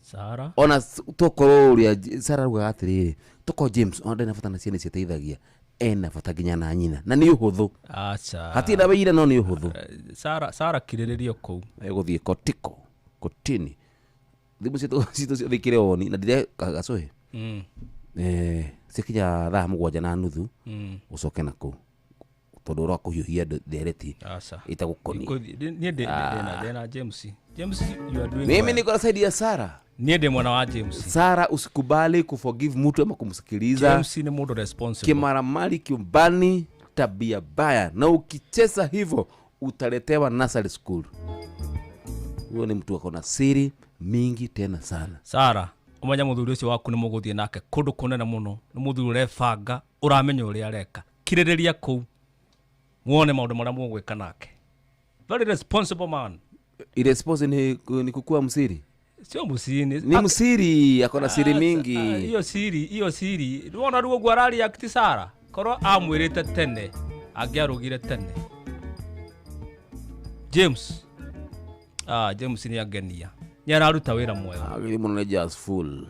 S11: Sara
S3: ona tokorwo ũrĩa Sara augaga atĩrĩrĩ tokorwo James ona ndarĩ na bata na ciana icio ateithagia ena bata nginya na nyina na nĩ ũhũthũ.
S11: Acha.
S3: Hatirĩ na wĩira no nĩ ũhũthũ.
S11: Sara kirĩrĩrio kũu.
S3: Egũthiĩ kotiko kotini. Thimũ citũ ciothe ikĩrĩ oni na ndire gacũhĩ. Cikinya thaa 7:30 ũcoke na kũu tondũ ũroka kũhiũhia ndereti ĩtagũkoniĩ.
S11: Niĩ ndĩna James. James you are doing.
S3: Mimi niko na side ya Sara.
S11: Niĩ ndĩ mwana wa James.
S3: Sara usikubali kuforgive mtu ama kumsikiliza.
S11: James ni mtu responsible.
S3: Kimaramali kiumbani tabia baya na ukicheza hivyo utaletewa nursery school. Huyo ni mtu akona siri mingi tena sana.
S11: Sara umenya muthuri ucio waku ni muguthie nake kundu kunene muno ni muthuri urebanga uramenya uria areka kiririria kuu muone maundu maria mugwika nake. Very responsible man.
S3: Irresponsible ni kukua msiri.
S11: Sio msiri.
S3: Ni msiri akona siri mingi.
S11: Iyo siri, iyo siri. Wona ruo gwarari akti Sara. Korwo amwirite tene, angiarugire tene. James. James ni angenia. Ni araruta wira mwega.
S3: Agiri muno ni just full.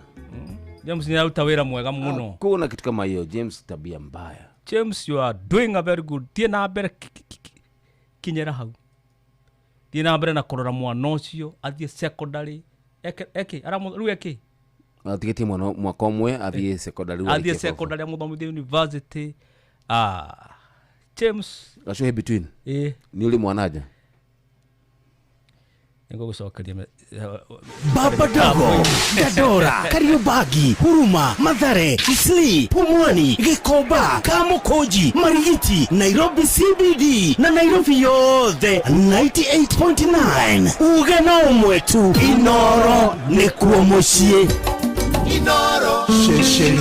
S11: James ni araruta wira mwega muno.
S3: Kuna kitu kama hiyo James tabia mbaya.
S11: James you are doing a very good. Tie na mbere kinyera hau. Tie na mbere na kurora mwana ucio athie secondary. Eke aramu ru eke.
S3: Atigetie mwana mwaka umwe athie secondary.
S11: Athie secondary amuthomithie university. James
S3: gacohe between. Ni uri mwana aja.
S5: Baba Dogo, Gadora, Kariobagi, Huruma, Mathare, Isli, Pumwani, Gikoba, Kamukoji, Marigiti, Nairobi CBD na Nairobi yothe 98.9. Uge na umwe tu Inoro nikuo muciĩ.
S15: Inoro
S5: Shesheni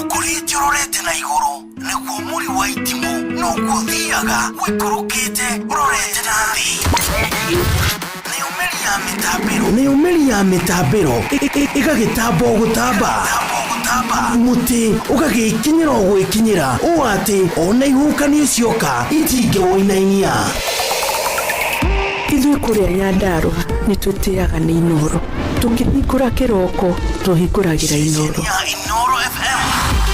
S5: ukurĩte ũrorete na igũrũ nĩguo mũri wa itimũ noguo ũthiaga wĩikũrũkĩte ũrorete na thĩ. Nĩ umĩri ya mĩtambĩro ĩgagĩtamba ũgũtamba mũtĩ ũgagĩkinyĩra ũgwĩkinyĩra ũũ atĩ ona ihuhũkanio cioka itingĩwũinainia.
S9: Ithuĩ kũrĩa Nyandarũa nĩ tũtĩaga nĩ Inoro. Tũkĩhingũra kĩroko tũhingũragĩra Inoro.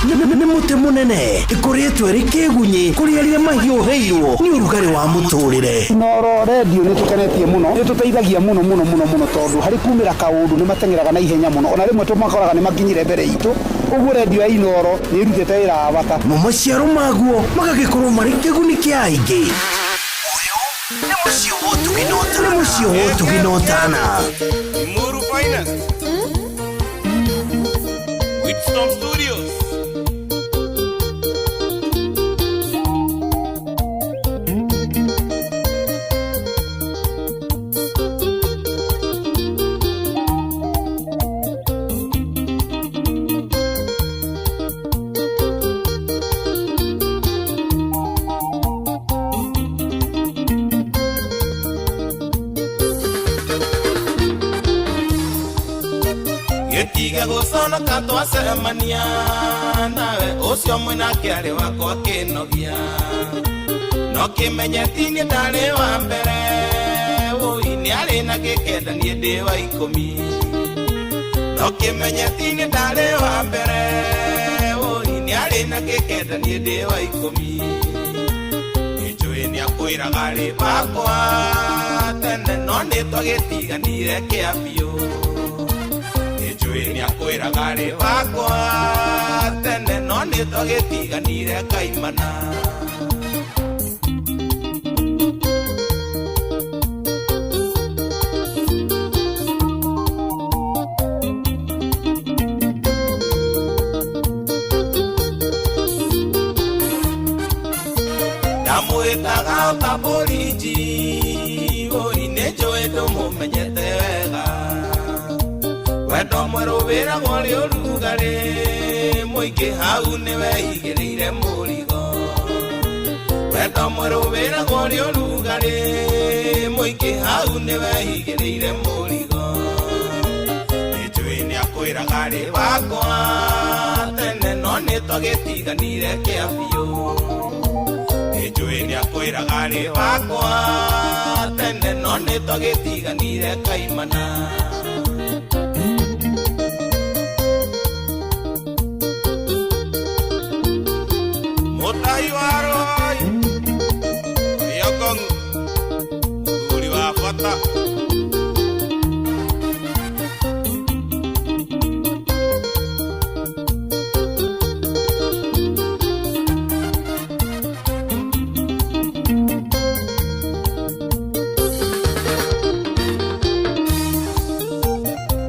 S5: Nĩ mũtĩ mũnene ĩkũrĩtwo ĩrĩ kĩgunyĩ kũrĩ arĩa mahiũhĩirwo nĩ ũrugarĩ wa mũtũrĩre.
S12: Inoro radio nĩ tũkenetie mũno nĩ tũteithagia mũno mũno mũno mũno tondũ harĩ kumĩra kaũndũ nĩ mateng'eraga na ihenya mũno ona rĩmwe tũmakoraga nĩ makinyire mbere itũ ũguo radio ya Inoro nĩ ĩrutĩte wĩra wa bata.
S5: Mo maciaro maguo magagĩkorwo marĩ kĩguni kĩa aingĩ. Nĩ mũciĩ wa ũtugi na ũtana.
S18: Muru Finance. Whipstone Studios. Gũconoka twacemania nawe ũcio mwĩnake arĩ wakwa kĩnogia no kĩmenye ti niĩ ndarĩ wa mbere ũi nĩ arĩ na gĩkenda niĩ ndĩ wa ikũmi no kĩmenye ti niĩ ndarĩ wa mbere ũi nĩ arĩ na gĩkenda niĩ ndĩ wa ikũmi nĩnjũĩ nĩakwĩraga rĩ wakwa tene no nĩ twagĩtiganire kĩa biũ nĩnjũĩ nĩakwĩraga rĩ wakwa tene no nĩ twagĩtiganire kaimana. Ndamwĩtaga ta borithi oi nĩnjũĩ ndũmũmenyete wega wendo mwerũ wĩragwo rĩ ũrugarĩ mũingĩ hau nĩweigĩrĩire mũrigo wendo mwerũ wĩragwo rĩ ũrugarĩ mũingĩ hau nĩweigĩrĩire mũrigo nĩnjũĩ nĩakwĩraga rĩ wakwa tene no nĩtwagĩtiganire kĩa biũ nĩnjũĩ nĩakwĩraga rĩ wakwa tene no nĩtwagĩtiganire kaimana. Mũtai wa Roy Rĩokong'u mũthuri wa bata.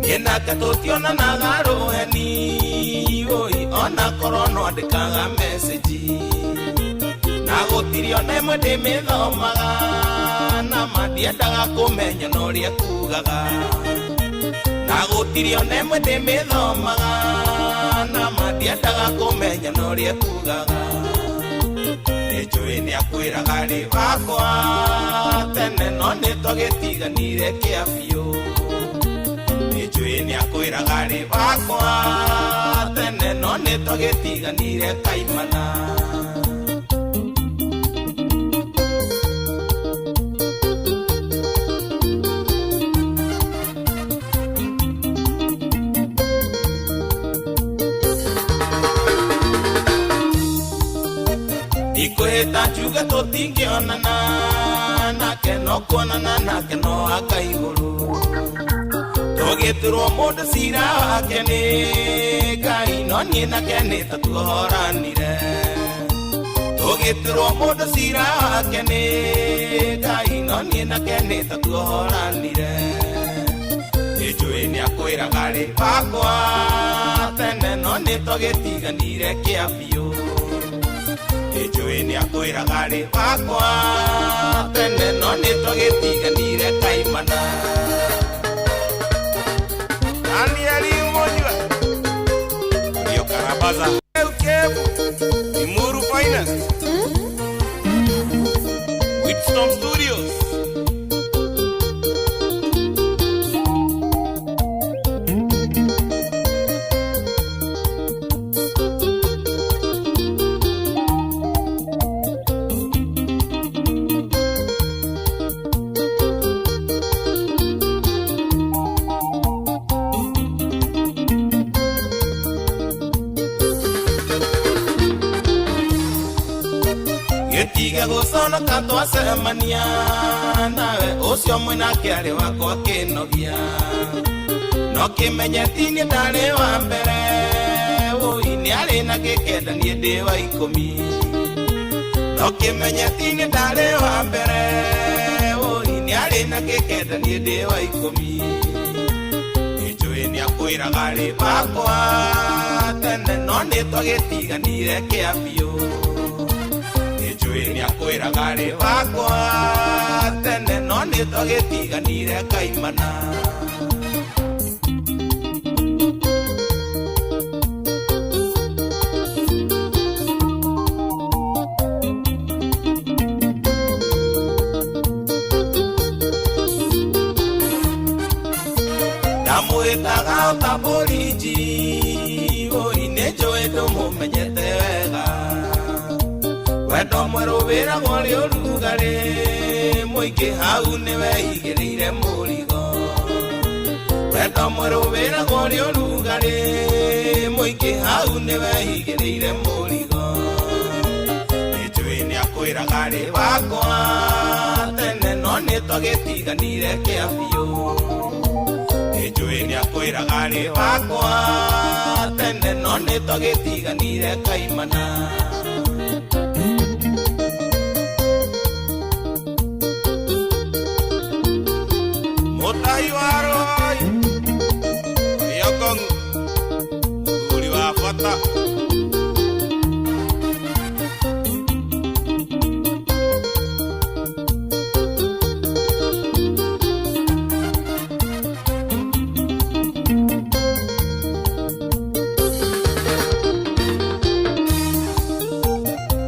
S18: Niĩ nake tũtionanaga rũheni oi ona korwo no andĩkaga message na gũtirĩ ona ĩmwe ndĩmĩthomaga na ma ndiendaga kũmenya na ũrĩa kugaga na gũtirĩ ona ĩmwe ndĩmĩthomaga na ma ndiendaga kũmenya na ũrĩa kugaga nĩnjũĩ nĩakwĩraga rĩ wakwa tene no nĩtwagĩtiganire kĩa biũ nĩnjũĩ nĩakwĩraga rĩ wakwa tene no nĩtwagĩtiganire kaimana. Ndikwĩhĩta njuge tũtingĩonana nake no kuonana nake no aka igũrũ tũgĩturwo mũndũ cira wake nĩ Ngai no niĩ nake nĩ ta tuohoranire tũgĩturwo mũndũ cira wake nĩ Ngai no niĩ nake nĩ ta tuohoranire nĩnjũĩ nĩakwĩraga rĩ wakwa tene no nĩtwagĩtiganire kĩa biũ nĩnjũĩ nĩakwĩraga rĩ wakwa tene no nĩtwagĩtiganire kaimana. Danieli Monywa Rio Karabaza Kebu Imuru Finest Whipstorm Studios. Gĩtige gũconoka twacemania nawe ũcio mwĩnake arĩ wakwa kĩnogia no kĩmenye ti niĩ ndarĩ wa mbere ũi nĩ arĩ na gĩkenda niĩ ndĩ wa ikũmi no kĩmenye ti niĩ ndarĩ wa mbere ũi nĩ arĩ na gĩkenda niĩ ndĩ wa ikũmi nĩnjũĩ nĩakwĩraga rĩ wakwa tene no nĩtwagĩtiganire kĩa biũ nĩnjũĩ nĩakwĩraga rĩ wakwa tene no nĩtwagĩtiganire kaimana. Ndamwĩtaga ta borithi Mwerũ wĩragwo rĩ ũrugarĩ mũingĩ hau nĩwe igĩrĩire mũrigo. Wendo mwerũ wĩragwo rĩ ũrugarĩ mũingĩ hau nĩwe igĩrĩire mũrigo. Nĩnjũĩ nĩakwĩraga rĩ wakwa tene no nĩtwagĩtiganire kĩa biũ. Nĩnjũĩ nĩakwĩraga rĩ wakwa tene no nĩtwagĩtiganire kaimana. Mũtai wa Roy Yokong mũthuri wa bata.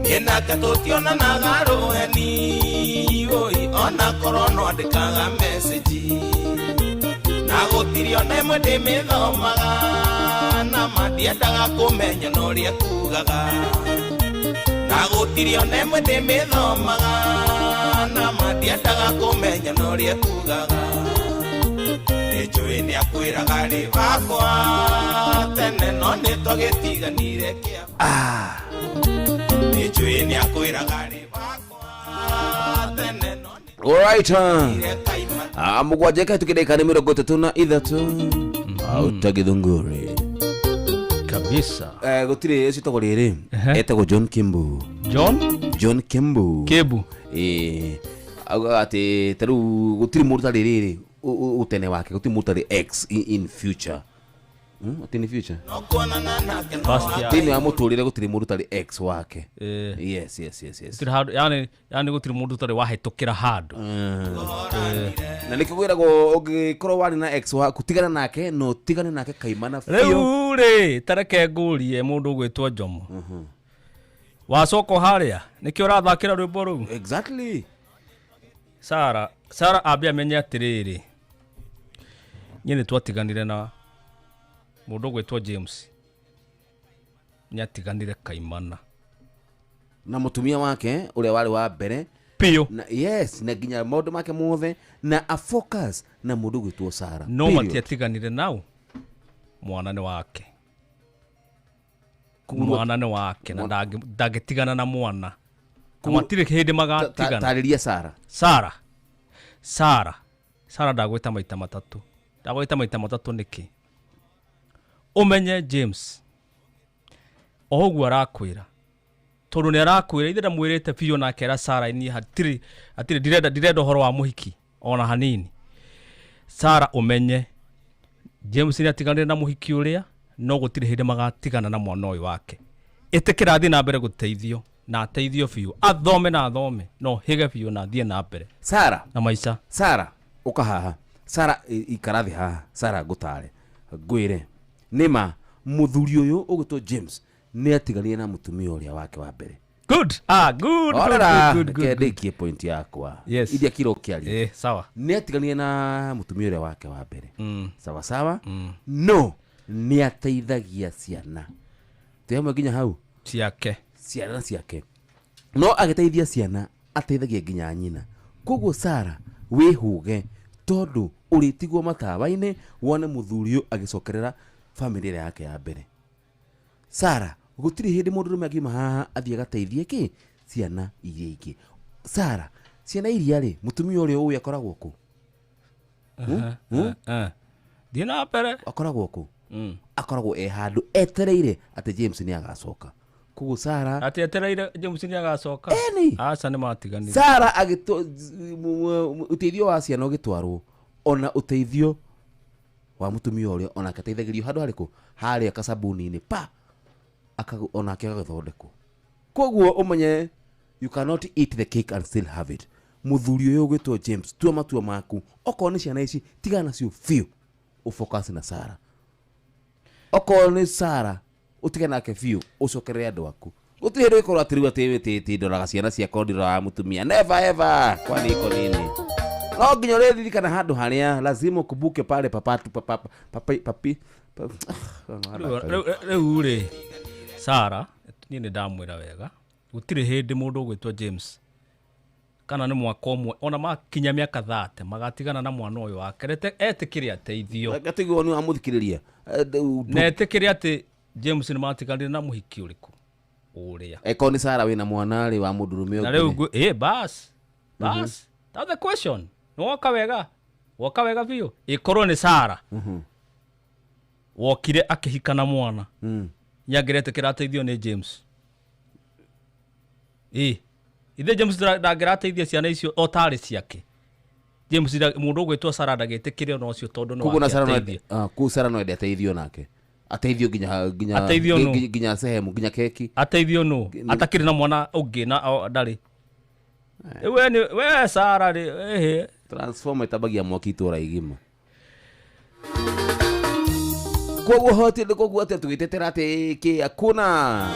S18: Niĩ nake tũtionanaga rũheni oi ona korwo no andĩkaga message na gũtirĩ ona ĩmwe ndĩmĩthomaga na ma ndiendaga kũmenya na ũrĩa kugaga na gũtirĩ ona ĩmwe ndĩmĩthomaga na ma ndiendaga kũmenya na ũrĩa kugaga. Nĩnjũĩ nĩakwĩraga rĩ wakwa tene no nĩtwagĩtiganire kĩa nĩnjũĩ nĩakwĩraga rĩ wakwa tene no.
S3: Alright. Mũgwanja ĩkahĩtũkĩra nĩ 33 auta Githunguri
S11: kabisa.
S3: Gũtirĩ citagwo rĩrĩ etagwo John Kimbu. John Kimbu
S11: Kimbu
S3: augaga atĩ ta rĩu gũtirĩ mũndũ tarĩ rĩrĩ ũtene wake gũtirĩ mũndũ tarĩ ex in future. Atĩ in future thĩinĩ wa mũtũrĩre gũtirĩ mũndũ tarĩ ex wake. Yes yes yes yes.
S11: Gũtirĩ handũ yani gũtirĩ mũndũ tarĩ wahĩtũkĩra handũ.
S3: Na nĩkĩo kwĩragwo ũngĩkorwo warĩ na ex waku tigana nake no tigane nake kaimana biũ.
S11: Rĩu rĩ tareke ngũrie mũndũ ũgwĩtwo Njomo. Wacoka harĩa nĩkĩo ũrathakĩra rwĩmbo rũu.
S3: Exactly.
S11: Sara ambe amenye atĩrĩrĩ niĩ nĩtwatiganire na mũndũ ũgwĩtwo James nĩatiganire kaimana
S3: na mũtumia wake ũrĩa warĩ wa mbere
S11: biũ
S3: na yes na nginya maũndũ make mothe na a focus na mũndũ ũgwĩtwo Sara.
S11: No matiatiganire nau mwana nĩ wake. Mwana nĩ wake na ndangĩtigana na mwana na matirĩ hĩndĩ magatigana.
S3: Tarĩria Sara.
S11: Sara ndagwĩta maita matatũ. Ndagwĩta maita matatũ nĩkĩ? Ũmenye James o ũguo arakwĩra tondũ nĩ arakwĩra ithe ndamwĩrĩte biũ na akera Sara niĩ hatirĩ ndirenda ũhoro wa mũhiki ona hanini. Sara ũmenye James nĩ atiganire na mũhiki ũrĩa no gũtirĩ hĩndĩ magatigana na mwana ũyũ wake. Ĩtĩkĩra athiĩ na mbere gũteithio na ateithio biũ athome na athome no hĩge biũ na athiĩ na mbere
S3: Sara
S11: na maica.
S3: Sara ũka haha. Sara ikara thĩ haha. Sara ngũtare ngwĩre nĩma mũthuri ũyũ ũgwĩtwo James nĩ atiganire na mũtumia ũrĩa wake wa mbere.
S11: Good. Good. Good, good, good.
S3: Ndĩkie point yakwa.
S11: Yes.
S3: Iria kiro kĩaria.
S11: Sawa.
S3: Nĩ atiganire na mũtumia ũrĩa wake wa mbere. Sawa sawa. No nĩ ateithagia ciana. Twĩ hamwe nginya hau.
S11: Ciake.
S3: Ciana ciake. No agĩteithia ciana ateithagia nginya nyina. Koguo Sara wĩhũge tondũ ũrĩtigwo matawa-inĩ wone mũthuri ũyũ agĩcokerera family yake ya mbere. Sara gũtirĩ hĩndĩ mũndũrũme angiuma haha athiĩ agateithie kĩ ciana iria ingĩ. Sara ciana iria rĩ mũtumia ũrĩa ũĩ akoragwo kũ?
S11: Thiĩ na mbere.
S3: Akoragwo kũ? Akoragwo e handũ etereire atĩ James nĩ agacoka. Koguo Sara
S11: atĩ etereire James nĩ agacoka. Aca nĩ matiganire.
S3: Sara ũteithio wa ciana ũgĩtwarwo ona ũteithio wa mũtumia ũrĩa onake ateithagĩrio handũ harĩkũ harĩa kasabuni-inĩ pa onake agagĩthondekwo. Koguo ũmenye you cannot eat the cake and still have it. Mũthuri ũyũ ũgwĩtwo James tua matua maku okorwo nĩ ciana ici tigana nacio biũ ũfocus na Sara. Okorwo nĩ Sara ũtige nake biũ ũcokerere andũ aku. Gũtirĩ hĩndĩ ũgĩkorwo atĩ rĩu atĩ ndoraga ciana ciakwa ndiroraga mũtumia. Never ever. Kwani iko nini? No nginya ũrĩririkana handũ harĩa lazima ukumbuke pale papatu papi papi.
S11: Rĩu rĩ Sara niĩ nĩ ndamwĩra wega Gũtirĩ hĩndĩ mũndũ ũgwĩtwo James kana nĩ mwaka ũmwe ona makinya mĩaka 30 magatigana na mwana ũyũ wake. Reke etĩkĩre ateithio.
S3: Reke tũigue woni wa mũthikĩrĩria.
S11: Na etĩkĩre atĩ James nĩ matiganire na mũhiki ũrĩkũ ũrĩa.
S3: Eko nĩ Sarah wĩna mwana rĩ wa mũndũrũme
S11: Na
S3: ũngĩ
S11: rĩu
S3: rĩ.
S11: Bas. Bas. That's the question. Nĩ woka wega. Woka wega biũ. Ĩkorwo nĩ Sarah. Wokire akĩhika na mwana. Nĩangĩretĩkĩra ateithio nĩ James. Ithe James ndangĩrateithia ciana icio o tarĩ ciake. James mũndũ ũgwĩtwo Sarah ndangĩtĩkĩre ona ũcio tondũ nĩ
S3: Koguo na
S11: wake
S3: Sarah no
S11: ateithie.
S3: kũu Sarah no ende ateithio nake. Ateithio nginya
S11: Ateithio nũ?
S3: nginya sehemu, nginya keki.
S11: Ateithio nũ? Atakĩrĩ na mwana ũngĩ na ndarĩ. We nĩ we Sarah rĩ, ehe.
S3: Transformer ĩtambagia mwaki itũra igima. Koguo hoti nĩ koguo atĩ tũgĩtetera atĩ kĩ hakuna.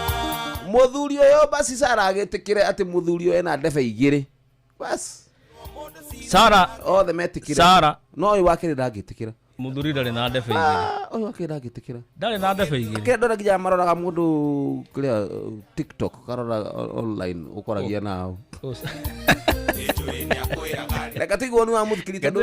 S3: Mũthuri ũyũ basi Sarah agĩtĩkĩre atĩ mũthuri ũyũ ena ndebe igĩrĩ. Bas.
S11: Sarah
S3: othe metĩkĩre.
S11: Sarah.
S3: No ũyũ wa kerĩ ndangĩtĩkĩra.
S11: Mũthuri ndarĩ na ndebe igĩrĩ.
S3: Ũyũ wa kerĩ ndangĩtĩkĩra.
S11: Ndarĩ na ndebe igĩrĩ.
S3: Kĩrĩa ndona nginya maroraga mũndũ kĩrĩa TikTok karora online ũkoragia nao. Reke tũigue woni wa mũthikĩrĩria tondũ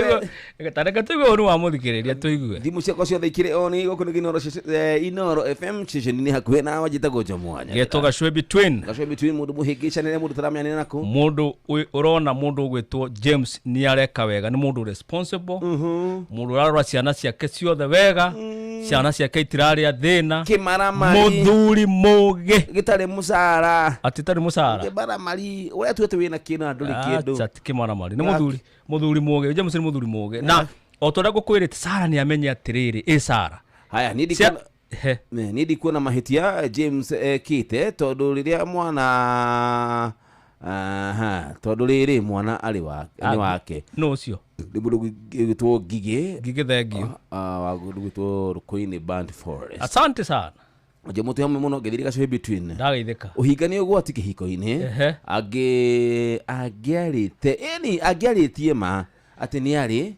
S3: we-
S11: Ta reke tũigue woni wa mũthikĩrĩria tũigue.
S3: Thimũ ciakwa ciothe ikĩrĩ on gũkũ nĩ Inooro FM ceceni-inĩ hakuhĩ nawe njĩtagwo Jomo Wanyarira.
S11: Getwo Gacwe Between.
S3: Gacwe Between, mũndũ mũhĩngĩcanĩre, mũndũ tũramenyanĩra nakũ.
S11: Mũndũ ũrona mũndũ ũgwĩtwo James nĩ areka wega, nĩ mũndũ responsible. Mũndũ ũrarora ciana ciake ciothe wega. Ciana ciake itirarĩa thĩna.
S3: Kĩmaramari.
S11: Mũthuri mũgĩ.
S3: Gĩtarĩ mũcara.
S11: Atĩ itarĩ mũcara.
S3: Kĩmaramari, ũrĩa tuĩte wĩna kĩndũ na ndũrĩ kĩndũ.
S11: Acha, ti kĩmaramari. Nĩ mũthuri mũgĩ. James nĩ mũthuri mũgĩ. Na o ta ũrĩa ngũkwĩrĩte, Sarah nĩ amenye atĩrĩrĩ, ĩ Sarah.
S3: Haya, niĩ niĩ ndikuona mahĩtia James ekĩte tondũ rĩrĩa mwana aha, tondũ rĩrĩ mwana arĩ nĩ wake.
S11: Nũ ũcio?
S3: Nĩ mũndũ ũgwĩtwo Ngigĩ.
S11: Ngigĩ thengio.
S3: Wa ũgwĩtwo Rũkũinĩ Band Forest.
S11: Asante sana.
S3: Nje mũtĩ hamwe mũno ngĩthirĩ Gacũhĩ Between.
S11: Ndagĩithĩka.
S3: Ũhinga nĩ ũgwati kĩhiko-inĩ. Angĩarĩte, ĩni angĩarĩtie ma atĩ nĩ arĩ,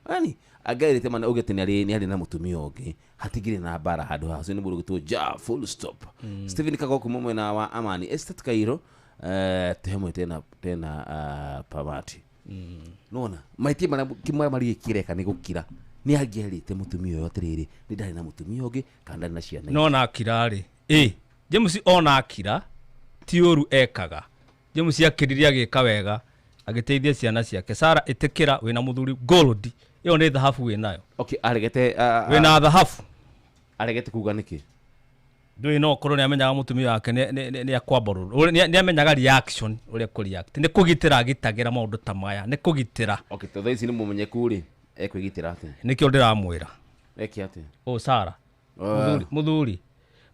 S3: yani angĩarĩte ma auge atĩ nĩ arĩ na mũtumia ũngĩ, hatingĩrĩ na mbara handũ haha. Ũcio nĩ mũndũ ũgwĩtwo Ja full stop. Stephen Kago kuma mwena wa Amani Estate Cairo, tũhe tena Pamati. Nona mahĩtia marĩa kĩmaramari gĩkĩreka nĩ gũkira. Nĩ angĩarĩte mũtumia ũyũ atĩrĩrĩ, nĩ ndarĩ na mũtumia ũngĩ kana ndarĩ na ciana.
S11: No na akira rĩ. James ona akira ti ũru ekaga. James akĩririe agĩka wega, agĩteithia ciana ciake. Sarah ĩtĩkĩra wĩna mũthuri gold. Ĩyo nĩ thahabu wĩnayo.
S3: Okay, aregete,
S11: wĩna thahabu.
S3: Aregete kuga nĩkĩ?
S11: Ndũĩ no ũkorwo nĩ amenyaga mũtumia wake nĩ akwambarũra. Nĩ amenyaga reaction ũrĩa kũ react. Nĩ kũgitĩra agitagĩra maũndũ ta maya, nĩ kũgitĩra.
S3: Okay, tondũ thaa ici nĩ mũmenyeku rĩ, ekwĩgitĩra atĩa?
S11: Nĩkĩo ndĩramwĩra.
S3: Eke atĩa?
S11: Ũ Sarah. Mũthuri.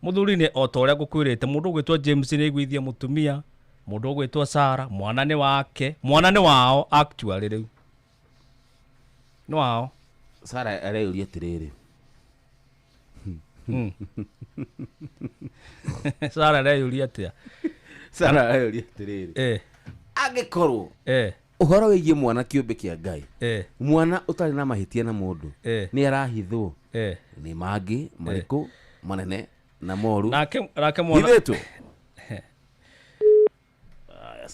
S11: Mũthuri nĩ o ta ũrĩa ngũkwĩrĩte, mũndũ ũgwĩtwo James nĩ aiguithia mũtumia, mũndũ ũgwĩtwo Sarah, mwana nĩ wake, mwana nĩ wao actually rĩu. Nĩ wao.
S3: Sarah areyũria atĩrĩrĩ.
S11: Sarah areyũria atĩa?
S3: Sarah areyũria atĩrĩrĩ. Angĩkorwo ũhoro wĩgiĩ mwana kĩũmbe kĩa Ngai, mwana ũtarĩ na mahĩtia na mũndũ, nĩ arahithwo. Nĩ mangĩ marĩkũ manene na moru.
S11: Nake mwana
S3: Hithĩtwo?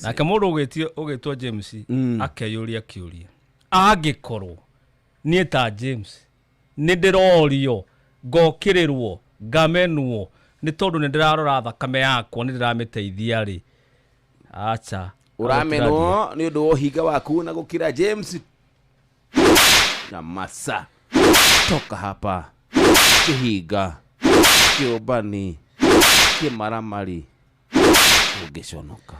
S11: Nake mũndũ ũgĩtwo James akeyũria kĩũria. Angĩkorwo niĩ ta James nĩ ndĩrorio, ngokĩrĩrwo, ngamenwo nĩ tondũ nĩ ndĩrarora thakame yakwa, nĩ ndĩramĩteithia rĩ. Acha.
S3: Ũramenwo nĩ ũndũ wa ũhinga waku na gũkira James na masa. Toka hapa. Kĩhinga, kĩũmbani, kĩmaramari, ũngĩconoka.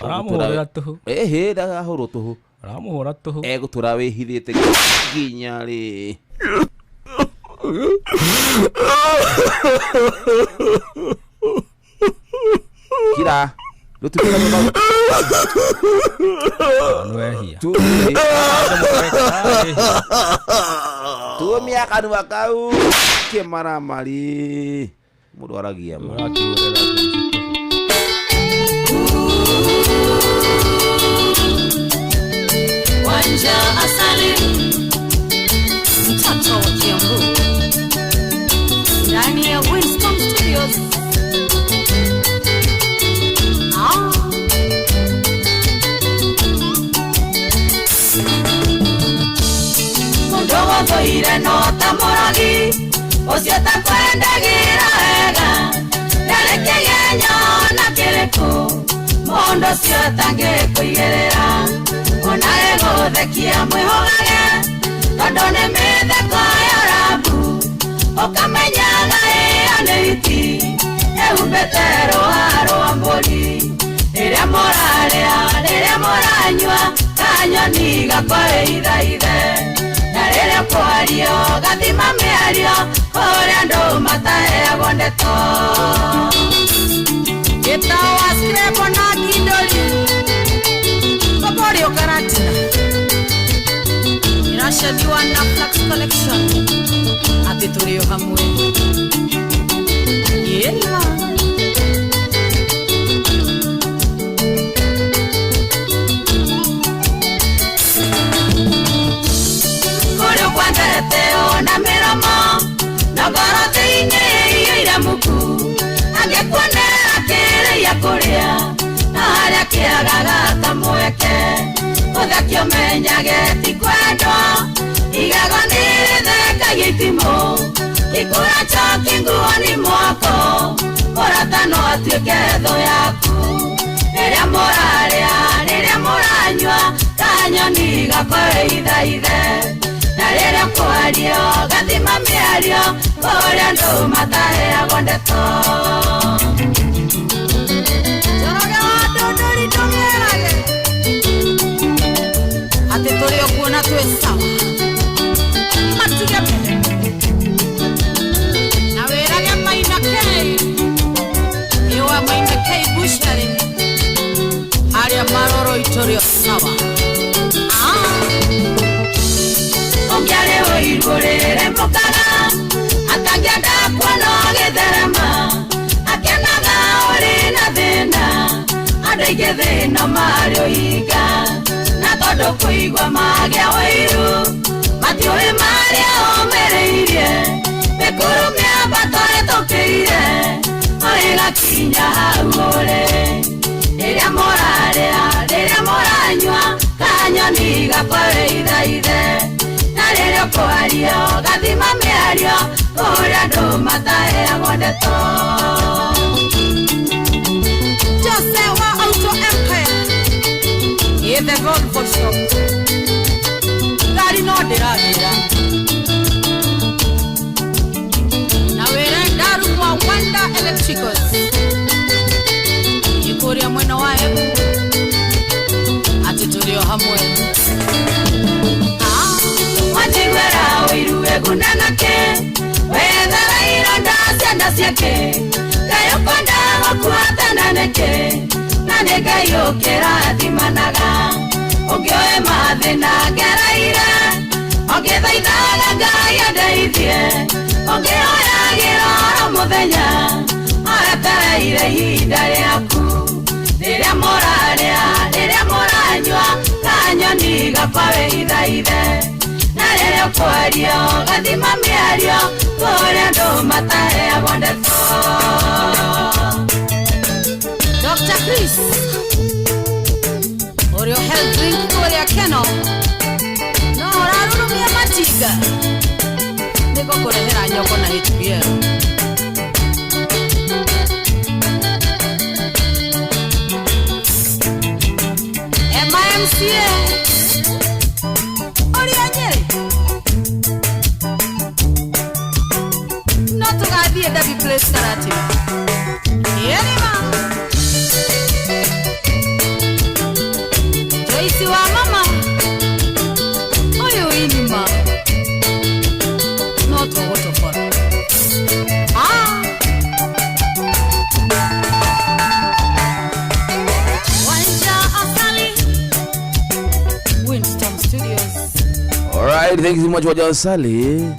S11: Ũramũhũrĩra tũhũ.
S3: Ĩhĩ, ndahũrwo tũhũ.
S11: Ũramũhũra tũhũ.
S3: Egũtũra wĩhithĩte nginya rĩ. Kira.
S11: Nĩwehia.
S3: Tumia kanua kau kĩmaramari. Mũndũ aragia ma.
S2: Wanja asali mtoto wa Kiambu ndani ya Winston Studios.
S1: no ta mũrogi ũcio takwendagĩra wega ndarĩ kĩgenyo na kĩrĩkũ mũndũ ũcio atangĩkũigĩrĩra ona egũthekia mwĩhũgage tondũ nĩ mĩtheko ya rambu ũkamenyaga ĩyo nĩ hiti ehumbĩte rũa rwa mbũri rĩrĩa mũrarĩa rĩrĩa mũranyua kanyoni gakwa wĩithaithe na rĩrĩa kwario gathima mĩario kũrĩa andũ mataheagwo ndeto
S23: Gĩtawa Screbo na Kindoli Koborio Karatina Iracathiwa na Flax Collection atĩ tũrĩ o hamwe Yena
S1: Kũrĩa kwendete ona mĩromo na ngoro thĩinĩ iyũire muku angĩkuonera kĩrĩa kũrĩa na harĩa kĩagaga ta mweke ũthaki ũmenyage ti kwendwo igego nĩ rĩthekagia itimũ gĩkũra njoki nguo-inĩ mwako mũrata no atuĩke thũ yaku rĩrĩa mũrarĩa rĩrĩa mũranyua kanyoni gakwa wĩithaithe na rĩrĩa kwario gathima mĩario kũrĩa andũ mataheagwo ndeto
S23: Njoroge wa Ndũndũri ndũmĩrage atĩ tũrĩ o kuo na twĩ sawa matige mbere na wĩrage Maina K ĩwa Maina K bushari harĩa maroro itũrĩ o sawa
S1: Ũngĩarĩ ũiru ũrĩrĩmũkaga atangĩenda kuona ũgĩtherema akenaga ũrĩ na thĩna andũ aingĩ thĩna marĩ ũhinga na tondũ kũigua magĩa ũiru matiũĩ marĩa ũmĩrĩirie mĩkuru mĩambato ĩtũkĩire o ĩgakinya hau ũrĩ rĩrĩa mũrarĩa rĩrĩa mũranyua kanyoni gakwa wĩithaithe na rĩrĩa kwario gathima mĩario kũrĩa andũ mataheagwo ndeto
S23: Jose wa Auto Empire ĩ the Volvo shop ngari no ndĩragĩra na wĩre ndarumwa Wanda Electricals ĩkũrĩa mwena wa Embu atĩ tũrĩ o hamwe
S1: Wanjiguĩra ũiru wĩguna nake wethara ironda cianda ciake Ngai ũkwenda gũkuatana nĩkĩ na nĩ Ngai ũkĩrathimanaga ũngĩoe mathĩna ngereire ũngĩthaithaga Ngai andeithie ũngĩhoyagĩra oro mũthenya oetereire ihinda rĩaku rĩrĩa mũrarĩa rĩrĩa mũranyua kanyoni gakwa wĩithaithe na rĩrĩa kwario gathima mĩario kũrĩa andũ mataheagwo ndeto
S23: Dr. Chris ũrĩa health drink kũrĩa Keno no ũrarurumia matinga nĩgũkũrehera nyongo na HBL MIMCA ũrĩa Nyĩrĩ no tũgathiĩ Derby Place Karatina Yelima Joyce wa mama ũyũ inima no tũgũtobora Wanja Asali Winston Studios.
S3: Alright, thank you so much Wanja Asali.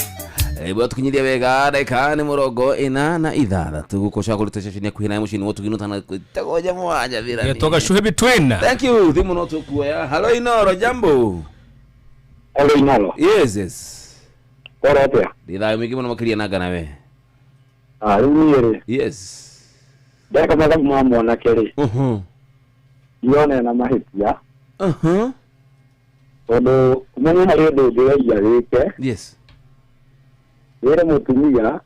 S3: Bwa tukinyiria wega ndagĩka nĩ 46 gũkũ cakũruta ceceni ya kuhina mũciĩ-inĩ wa Tugino tana tegoja mwanya thira.
S11: Getoga shuhe between.
S3: Thank you. Thimu no tukuoya. Hello Inoro, jambo.
S6: Hello Inoro.
S3: Yes, yes.
S6: Ora atia.
S3: Ndi thayũ mũingĩ mũno makĩria nanga nawe.
S6: Ah, rĩu niĩ rĩ.
S3: Yes.
S6: Ndeka mathabu ma mwanake rĩ. Yone na mahĩtia. Tondũ ũmenye harĩ ũndũ ũngĩgeria wĩke.
S3: Yes.
S6: Wĩre mũtumia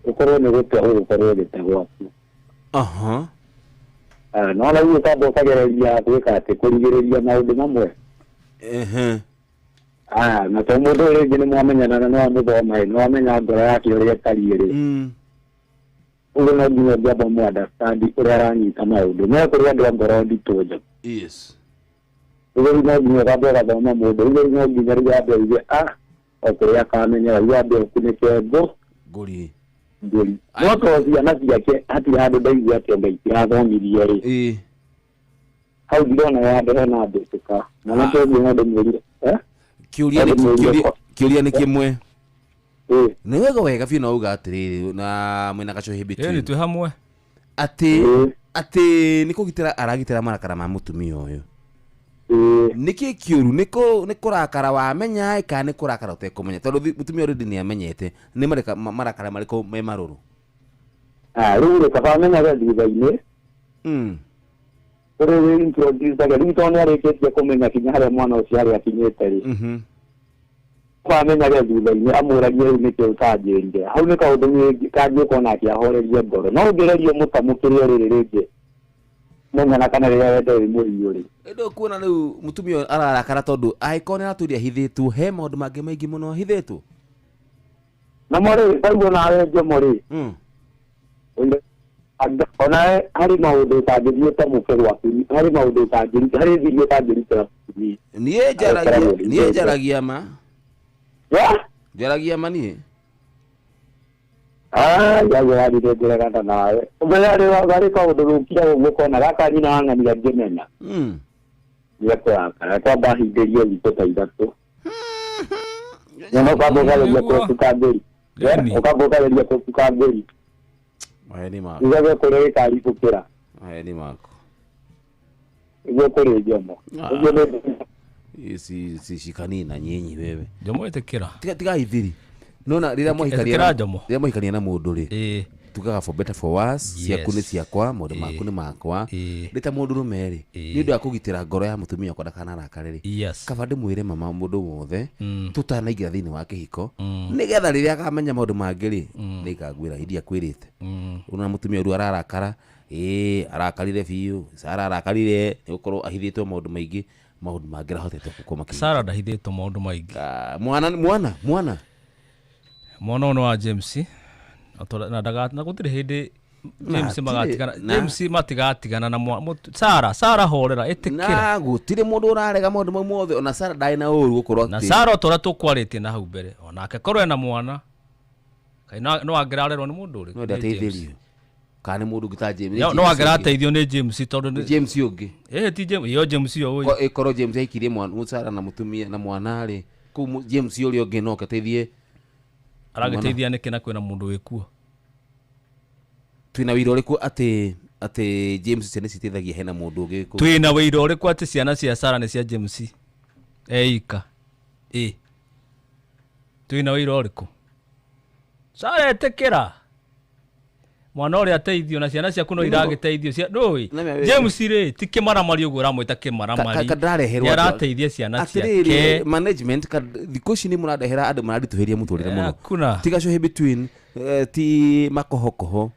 S6: ũkorwo nĩ gũte ũgũkorwo ũgĩte gwaku.
S3: Aha.
S6: Ah, no rĩu ũkamba ũkagereria gwĩka atĩ kũrigĩrĩria maũndũ mamwe.
S3: Ehe.
S6: Ah, na to mũndũ rĩngĩ nĩ mwamenyana na nĩwamũthoma ĩ, nĩwamenya ngoro yake ũrĩa ĩtariĩ rĩ. Ũguo no nginya ũngĩamba mũ understand ũrĩa aranyita maũndũ. No kũrĩ andũ a ngoro nditũ nja.
S3: Yes.
S6: Ũguo rĩu no nginya ũkamba ũgathoma mũndũ. Ũguo rĩu no nginya rĩu wambe uge ah, o kũrĩa akamenyera rĩu wambe ũkunĩke ngũ
S3: Ngũri.
S6: ngũri. No to ciana ciake hatirĩ handũ ndaigua atĩ anga itirathomirie rĩ. Hau ndirona ya hena mbĩtĩka. Mwanake ũngĩ no ndĩmwĩrire. Eh?
S3: Kĩũria nĩ
S6: Ndĩmwĩrire
S3: kĩũria
S6: kwa-
S3: kĩũria nĩ kĩmwe. Nĩ wega wega biũ no uga atĩrĩrĩ na mwĩna gacohi between.
S11: Ĩĩ, twĩ hamwe.
S3: Atĩ atĩ nĩ kũgitĩra aragitĩra marakara ma mũtumia ũyũ. Nĩkĩ kĩũru nĩ kũ- nĩ kũrakara wamenya ĩ, kana nĩ kũrakara ũtekũmenya tondũ mũtumia already nĩ amenyete nĩ marakara marĩkũ me marũrũ.
S6: Ah, rĩu rĩ kaba amenyage thutha-inĩ. Kũrĩ wĩ introduce-age rĩu tondũ nĩarĩkĩtie kũmenya kinya harĩa mwana ũcio harĩa akinyĩte rĩ. Kaba amenyage thutha-inĩ amũragie rĩu nĩkĩ ũtanjĩrire. Hau nĩ kaũndũ kangĩũka onake ahorerie ngoro. No ũngĩgeria ũmũtamũkĩre o rĩrĩ rĩngĩ menyana kana rĩrĩa wendo wĩ mũhiũ rĩ.
S3: Ĩndĩ ũkuona rĩu mũtumia ũyũ ararakara tondũ angĩkorwo nĩ aratũire ahithĩtwo he maũndũ mangĩ maingĩ mũno ahithĩtwo.
S6: Namo rĩ taiguo nawe Njomo rĩ. Onawe harĩ maũndũ ũtangĩthiĩ ũtamũke gwaku harĩ maũndũ ũtangĩruta harĩ thiri ũtangĩrutĩra mũtumia.
S3: Niĩ njaragia niĩ njaragia ma. Njaragia ma niĩ.
S6: Yaani ngũregana nawe. Ũmenye harĩ kaũndũ gũkira ũguo ũkona gaka nyina wa ng'ania ngĩmenya. Nĩekũrakara kwamba ahingĩrie thikũ ta ithatũ. Nyona ũkamba ũkageria kũbuka mbũri. Ũkamba ũkageria kũbuka mbũri.
S3: Maheni maku.
S6: Ugage kũrĩa gĩkaribũkĩra.
S3: Maheni maku.
S6: Nĩguo kũrĩ Njomo. Ũguo nĩ
S3: Si shikani na nyinyi wewe.
S11: Njomo ĩtĩkĩra.
S3: Tiga tiga ithiri. Nona rĩrĩa mwahikania
S11: Ĩtĩkĩra Njomo.
S3: rĩrĩa mwahikania na mũndũ rĩ. Tugaga for better for worse, ciaku nĩ
S11: Yes.
S3: ciakwa, maũndũ maku nĩ makwa. Ndĩ ta mũndũ rũme rĩ, nĩ ũndũ wa kũgitĩra ngoro ya mũtumia wakwa ndakanarakare rĩ.
S11: Yes.
S3: Kaba ndĩmwĩre mama mũndũ wothe tũtanaingĩra thĩinĩ wa kĩhiko nĩgetha rĩrĩa akamenya maũndũ mangĩ rĩ nĩngangwĩra iria kwĩrĩte. Ũrona mũtumia ũrĩa ararakara, ĩĩ arakarire biũ, Sara arakarire nĩ gũkorwo ahithĩtwo maũndũ maingĩ, maũndũ mangĩ arahotete gũkorwo makĩ.
S11: Sara ndahithĩtwo maũndũ maingĩ.
S3: Mwana mwana mwana.
S11: Mwana ũyũ nĩ wa James. Na ndaga na gũtirĩ hĩndĩ James
S3: Na,
S11: magatigana
S3: na-
S11: James matigatigana na Sara Sara horera ĩtĩkĩra.
S3: Na gũtirĩ mũndũ ũrarega maũndũ mau mothe ona Sara ndarĩ na ũru gũkorwo
S11: Na
S3: atĩ-
S11: Sara o ta ũrĩa tũkwarĩtie na hau mbere onake korwo ena mwana kaĩ no angĩrarerwo nĩ mũndũ ũrĩkũ?
S3: No
S11: Nĩ James.
S3: ndateithĩrio. Kana nĩ mũndũ ũngĩ ta James.
S11: No angĩrateithio nĩ James tondũ nĩ
S3: James ũngĩ.
S11: Ĩĩ ti James, iyo James iyo ũyũ.
S3: Ĩkorwo James aikirie mwana Sara na mũtumia na mwana rĩ, kũu James ũrĩa ũngĩ no ateithie.
S11: Aragĩteithia nĩkĩ na kwĩna mũndũ wĩkuo?
S3: Twĩna wĩira ũrĩkũ atĩ atĩ James ciana citeithagia hena mũndũ ũngĩ kũu?
S11: Twĩna wĩira ũrĩkũ atĩ ciana cia Sara nĩ cia James eika? Ĩ. Twĩna wĩira ũrĩkũ? Sara ĩtĩkĩra. Mwana ũrĩa ateithio na ciana ciaku no iragĩteithio cia ndũĩ. James rĩ ti kĩmaramari ũguo ũramwĩta kĩmaramari.
S3: Ka ndĩrareherwo
S11: Nĩ
S3: atĩ-
S11: arateithia ciana
S3: Atĩrĩrĩ,
S11: ciake.
S3: management ka thikũ ici nĩ mũrandehera andũ mararitũhĩria mũtũrĩre mũno.
S11: Hakuna.
S3: Tiga cohe between ti makohokoho.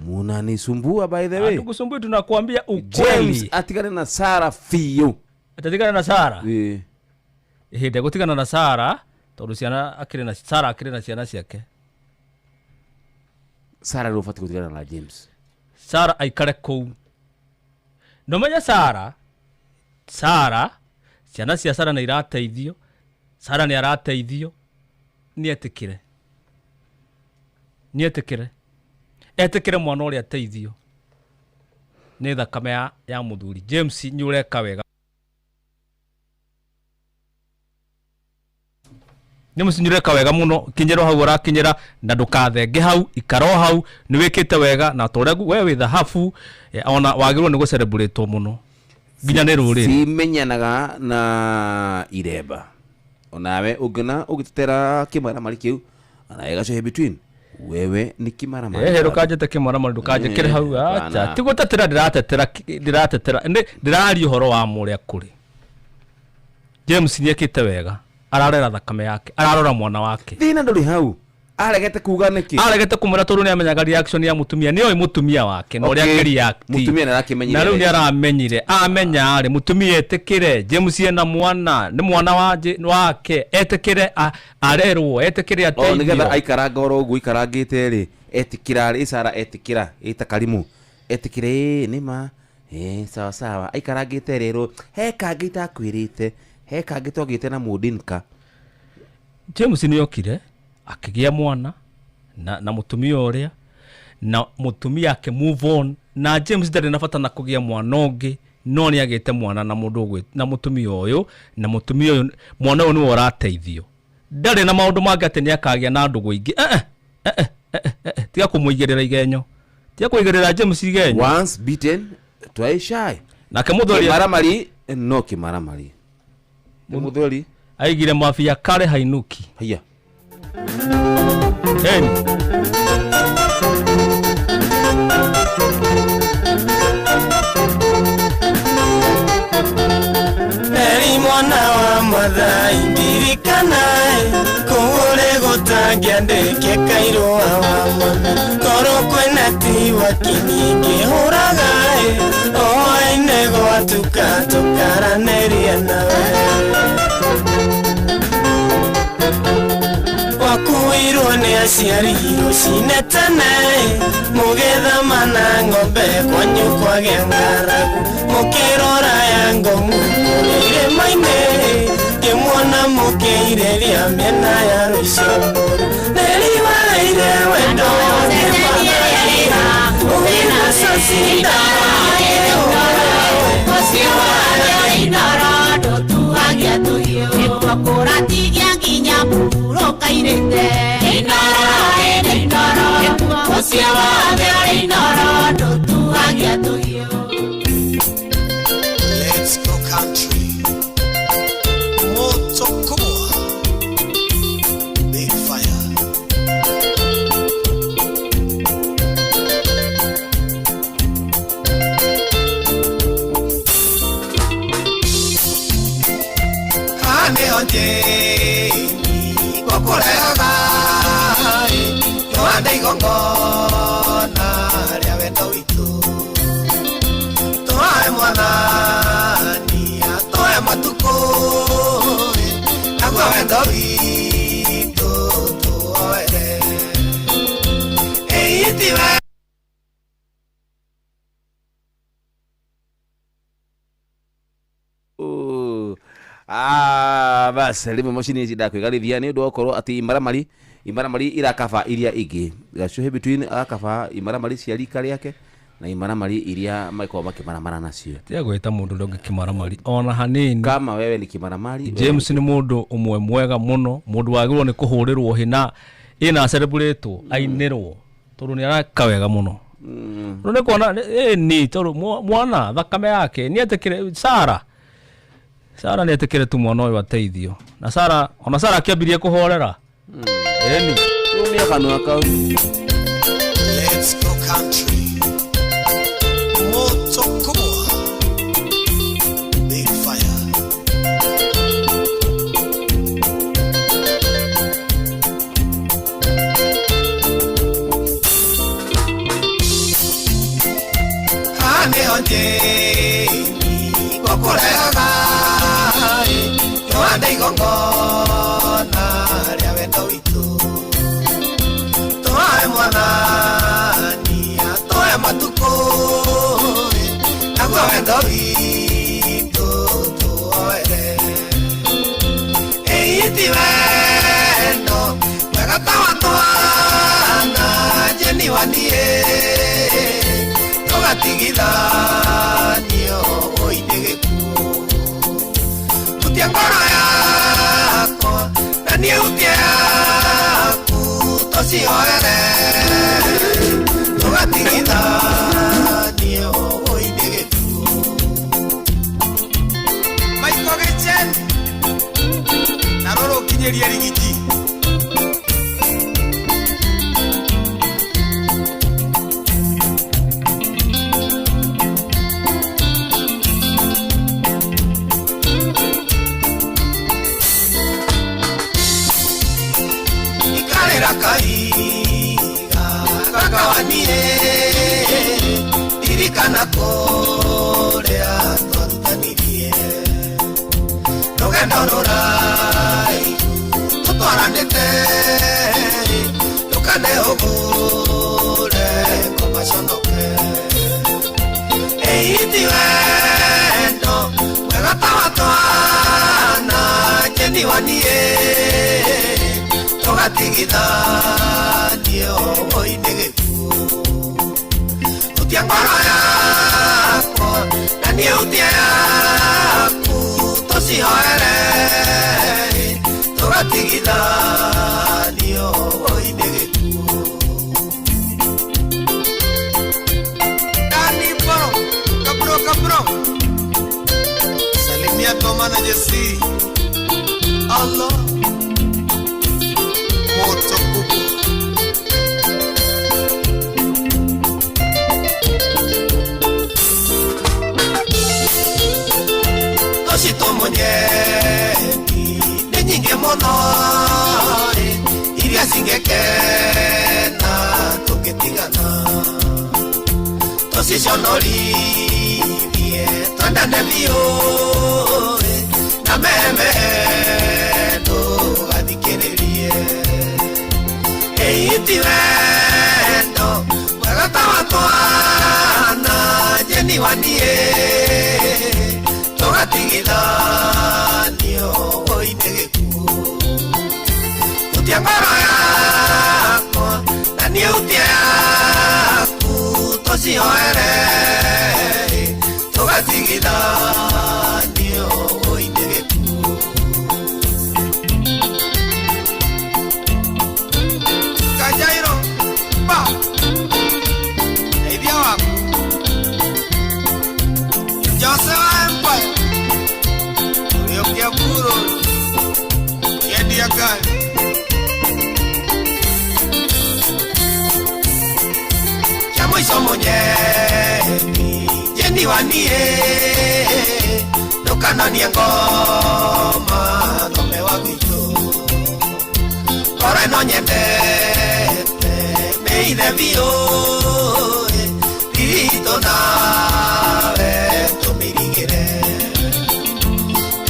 S3: Munanisumbua by the way.
S11: Hatukusumbui, tunakuambia
S3: James
S11: ukweli.
S3: atigane na Sara biũ.
S11: Atatigana na Sara?
S3: Ĩĩ.
S11: Ĩhĩndĩ gũtigana na Sara tondũ ciana akĩrĩ na Sara akĩrĩ na ciana ciake.
S3: Sara nĩ ũbatiĩ gũtigana na James.
S11: Sara aikare kũu. Nũmenye Sara, Sara, ciana cia Sara nĩ irateithio, Sara nĩ arateithio, nĩ etĩkĩre. Nĩ etĩkĩre. Etĩkĩre mwana ũrĩa ateithio. Nĩ thakame ya mũthuri. James nĩ ũreka wega. James nĩ ũreka wega mũno, kinyĩra hau ũrakinyĩra na ndũkathenge hau, ikara o hau, nĩ wĩkĩte wega na ta ũrĩa we wĩ thahabu, ona wagĩrĩirwo nĩ gũcelebrate mũno. Nginya nĩ rũrĩrĩ.
S3: Cimenyanaga na iremba. Onawe ũngĩona ũgĩtetera kĩmaramari kĩu, onawe gacohe between. Wewe nĩ kĩmaramari.
S11: Ehe, ndũkanjĩte kĩmaramari, ndũkanjĩkĩre hau, acha. Ti gũtetera ndĩratetera, ndĩraria ũhoro wa ma ũrĩa kũrĩ. James nĩ ekĩte wega. Ararera thakame yake, ararora mwana wake.
S3: Thina nduri hau. Aregete kuga niki?
S11: Aregete kumwira tondu ni amenyaga reaction ya mutumia. Ni oi mutumia wake na uria akĩreact.
S3: Mutumia nĩ arakĩmenyire.
S11: Na rĩu nĩ aramenyire. Amenya rĩ mutumia etikire James ena mwana, nĩ mwana wake etikire arerwo, etikire ateithio.
S3: O nigetha aikaranga oro ũguo ikarangĩte rĩ, etikira rĩ Sara etikira ĩta Karimu. Etikire nĩ ma sawa sawa aikarangĩte rero he kangĩ itakwĩrĩte he kangĩ twagĩte na mũndinka.
S11: James nĩ okire akĩgĩa mwana na mutumia ũrĩa na mutumia ake move on na James ndarĩ na bata na kũgĩa mwana ũngĩ no nĩ agĩte mwana na mũndũ na mutumia ũyũ na mutumia ũyũ mwana ũyũ nĩwe ũrateithio ndarĩ na maũndũ mangĩ atĩ nĩ akagĩa na ndũgũ ingĩ tiga kũmũigĩrĩra igenyo tiga kũigĩrĩra James igenyo.
S3: Once beaten twice shy.
S11: Nake mũthuri
S3: kimaramari no kimaramari mũthuri
S11: aigire mafia kare hainuki
S3: haya.
S11: Hey.
S7: Eri mwana wa Mathai ndirikanae kũũrĩ gũtangĩandĩke kairũa wa mami korwo kwĩna tiwa kinyingĩhũragae oaine gwatuka tũkaranĩria nawe wakuirwo nĩ aciari rũcinĩ tene mũgĩthama na ng'ombe kwanyu kwagĩa ng'aragu mũkĩrora ya ngong'u kũrĩa irĩma-inĩ ngĩmuona mũkĩirĩria mĩena ya Rũciũmbũru nĩriwaire wendo
S17: Let's go country. Moto kubwa. Big fire. Ane onje gokorega yohande igongona rĩa wendo witũ twae mwathani atwae matukũ naguo wendo witũ tuoere ĩitiwe.
S3: Bas rĩmwe macini ici ndakwĩgarithia nĩ ũndũ wa gũkorwo atĩ imaramari irakaba iria ingĩ gacuhĩ between agakaba imaramari cia rika rĩake na imaramari iria makoragwo makĩmaramara nacio.
S11: Tiga gwĩta mũndũ ũrĩa ũngĩ kĩmaramari ona hanini.
S3: Kama wewe ni kĩmaramari.
S11: James nĩ mũndũ ũmwe mwega mũno, mũndũ wagĩrĩirwo nĩ kũhũrĩrwo hĩ ĩna celebrate ainĩrwo tondũ nĩ areka wega mũno. Rĩu nĩ kuona nĩ tondũ mwana thakame yake nĩ etĩkĩre Sara Sara nĩ etĩkĩre tu mwana ũyũ ateithio na Sara ona Sara akĩambirie kũhorera. Eni
S3: tumia kanua kau.
S17: Let's go country. Moto kubwa. Big fire. Ane onje gokorega yohande igongona rĩa wendo witũ twae mwathani atwae matukũ naguo wendo witũ tuoere ĩiti wendo mwega ta wa twana njeni wa niĩ tũgatigithanio ũinĩ gĩkuũ hutia ngoro yakwa na niĩ hutie yaku tũcioere tũgatigithanio ũinĩ gĩkuũ. Maiko Gĩchen na rũrũ ũkinyĩrie rigiji. Ririkana kũrĩa twarutanirie rũgendo rũraihu tũtwaranĩte ndũkane ũgũre ngoma conoke ĩiti wendo mwega ta wa twana njeni wa niĩ tũgatigithanio woi-inĩ gĩkuũ hutia ngoro yakwa na niĩ hutie yaku tũcihoere tũgatigithanio woi-inĩ gĩkuũ.
S16: Dani Boro, Kabro Kabro, salimia Toma na Jesse. Allah moto kubwa.
S17: Tũcitũmũnyeni nĩ nyingĩ mũno ĩ, iria cingĩkena tũngĩtigana tũciconorithie twendane biũ ĩ, na meme ndũgathikĩrĩrie ĩiti wendo mwega ta wa twana njeni wa niĩ tũgatigithanio woi-inĩ gĩkuũ hutia ngoro yakwa na niĩ hutie yaku tũcihoere tũgatigithanio woi-inĩ gĩkuũ.
S16: Kajairo ba Teithia waku Jose wa Empire Ũrĩũkia Buro Yendia ngari
S17: Kia mũico mũnyeni njeni wa niĩ ndũkanonie ngoma thome wa gwitũ ngoro ĩno nyendete mĩithe biũ ĩ, riritũ nawe tũmĩrigĩre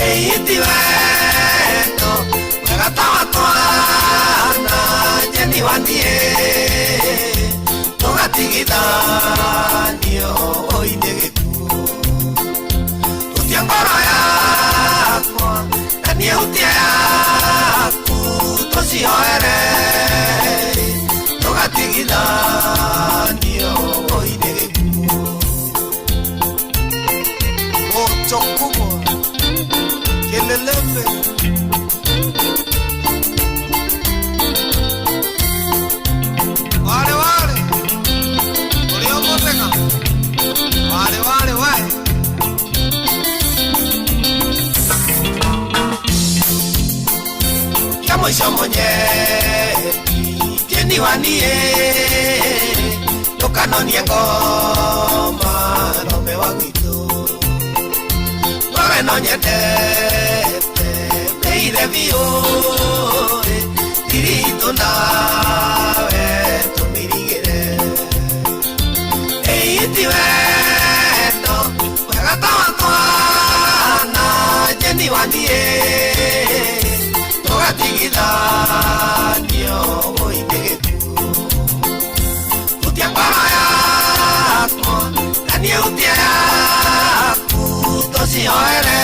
S17: ĩiti wendo mwega ta wa twana njeni wa niĩ tũgatigithanio woi-inĩ gĩkuũ hutia ngoro yakwa na niĩ hutie yaku tũcihoere tũgatigithanio woi-inĩ gĩkuũ.
S16: Moto kubwa Kelelembe Wale wale Uliomoteka Wale wale wae
S17: Kia mũico mũnyeni njeni wa niĩ ndũkanonie ngoma thome wa gwitũ ngoro ĩno nyendete mĩithe biũ ĩ, thiritũ nawe tũmĩrigĩre ĩiti wendo mwega ta wa twana njeni wa niĩ tũgatigithanio woi-inĩ gĩkuũ hutia ngoro yakwa na niĩ hutie yaku tũcihoere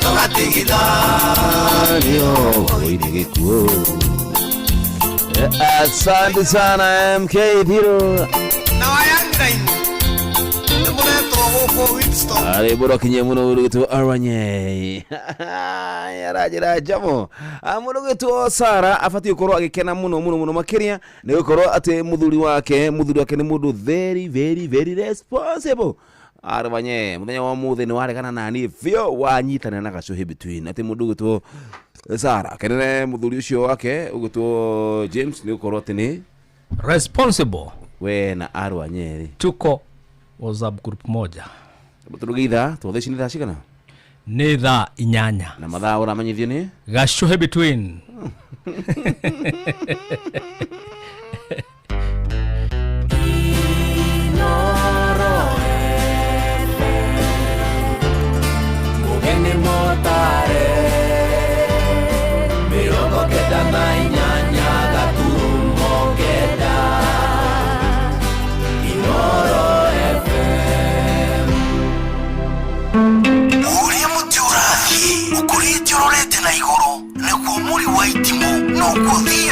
S17: tũgatigithanio
S3: woi-inĩ gĩkuũ. Asante sana MK Thiro.
S16: Na wayangraini nĩ mũretwo gũkũ Whipstone.
S3: Arĩ mũno kinye mũno mũndũ gwĩtwo Aranye aranjĩra njamo mũndũ gwĩtwo Sara abatiĩ gũkorwo agĩkena mũno mũno mũno makĩria nĩ gũkorwo atĩ mũthuri wake nĩ mũndũ very very very responsible. Arwanye mũthenya wa mũthĩ nĩ waregana nani biũ wanyitana na gacuhĩ between atĩ mũndũ gwĩtwo Sara akenere mũthuri ũcio wake ũgwĩtwo James nĩ gũkorwo atĩ nĩ
S11: responsible.
S3: We na Arwanye
S11: tuko WhatsApp group moja.
S3: Tũrugitha twothe ici nĩ thaa cigana?
S11: Nĩ thaa 8.
S3: Na mathaa ũramenyithio nĩ
S11: gacuhĩ between.
S2: Ino.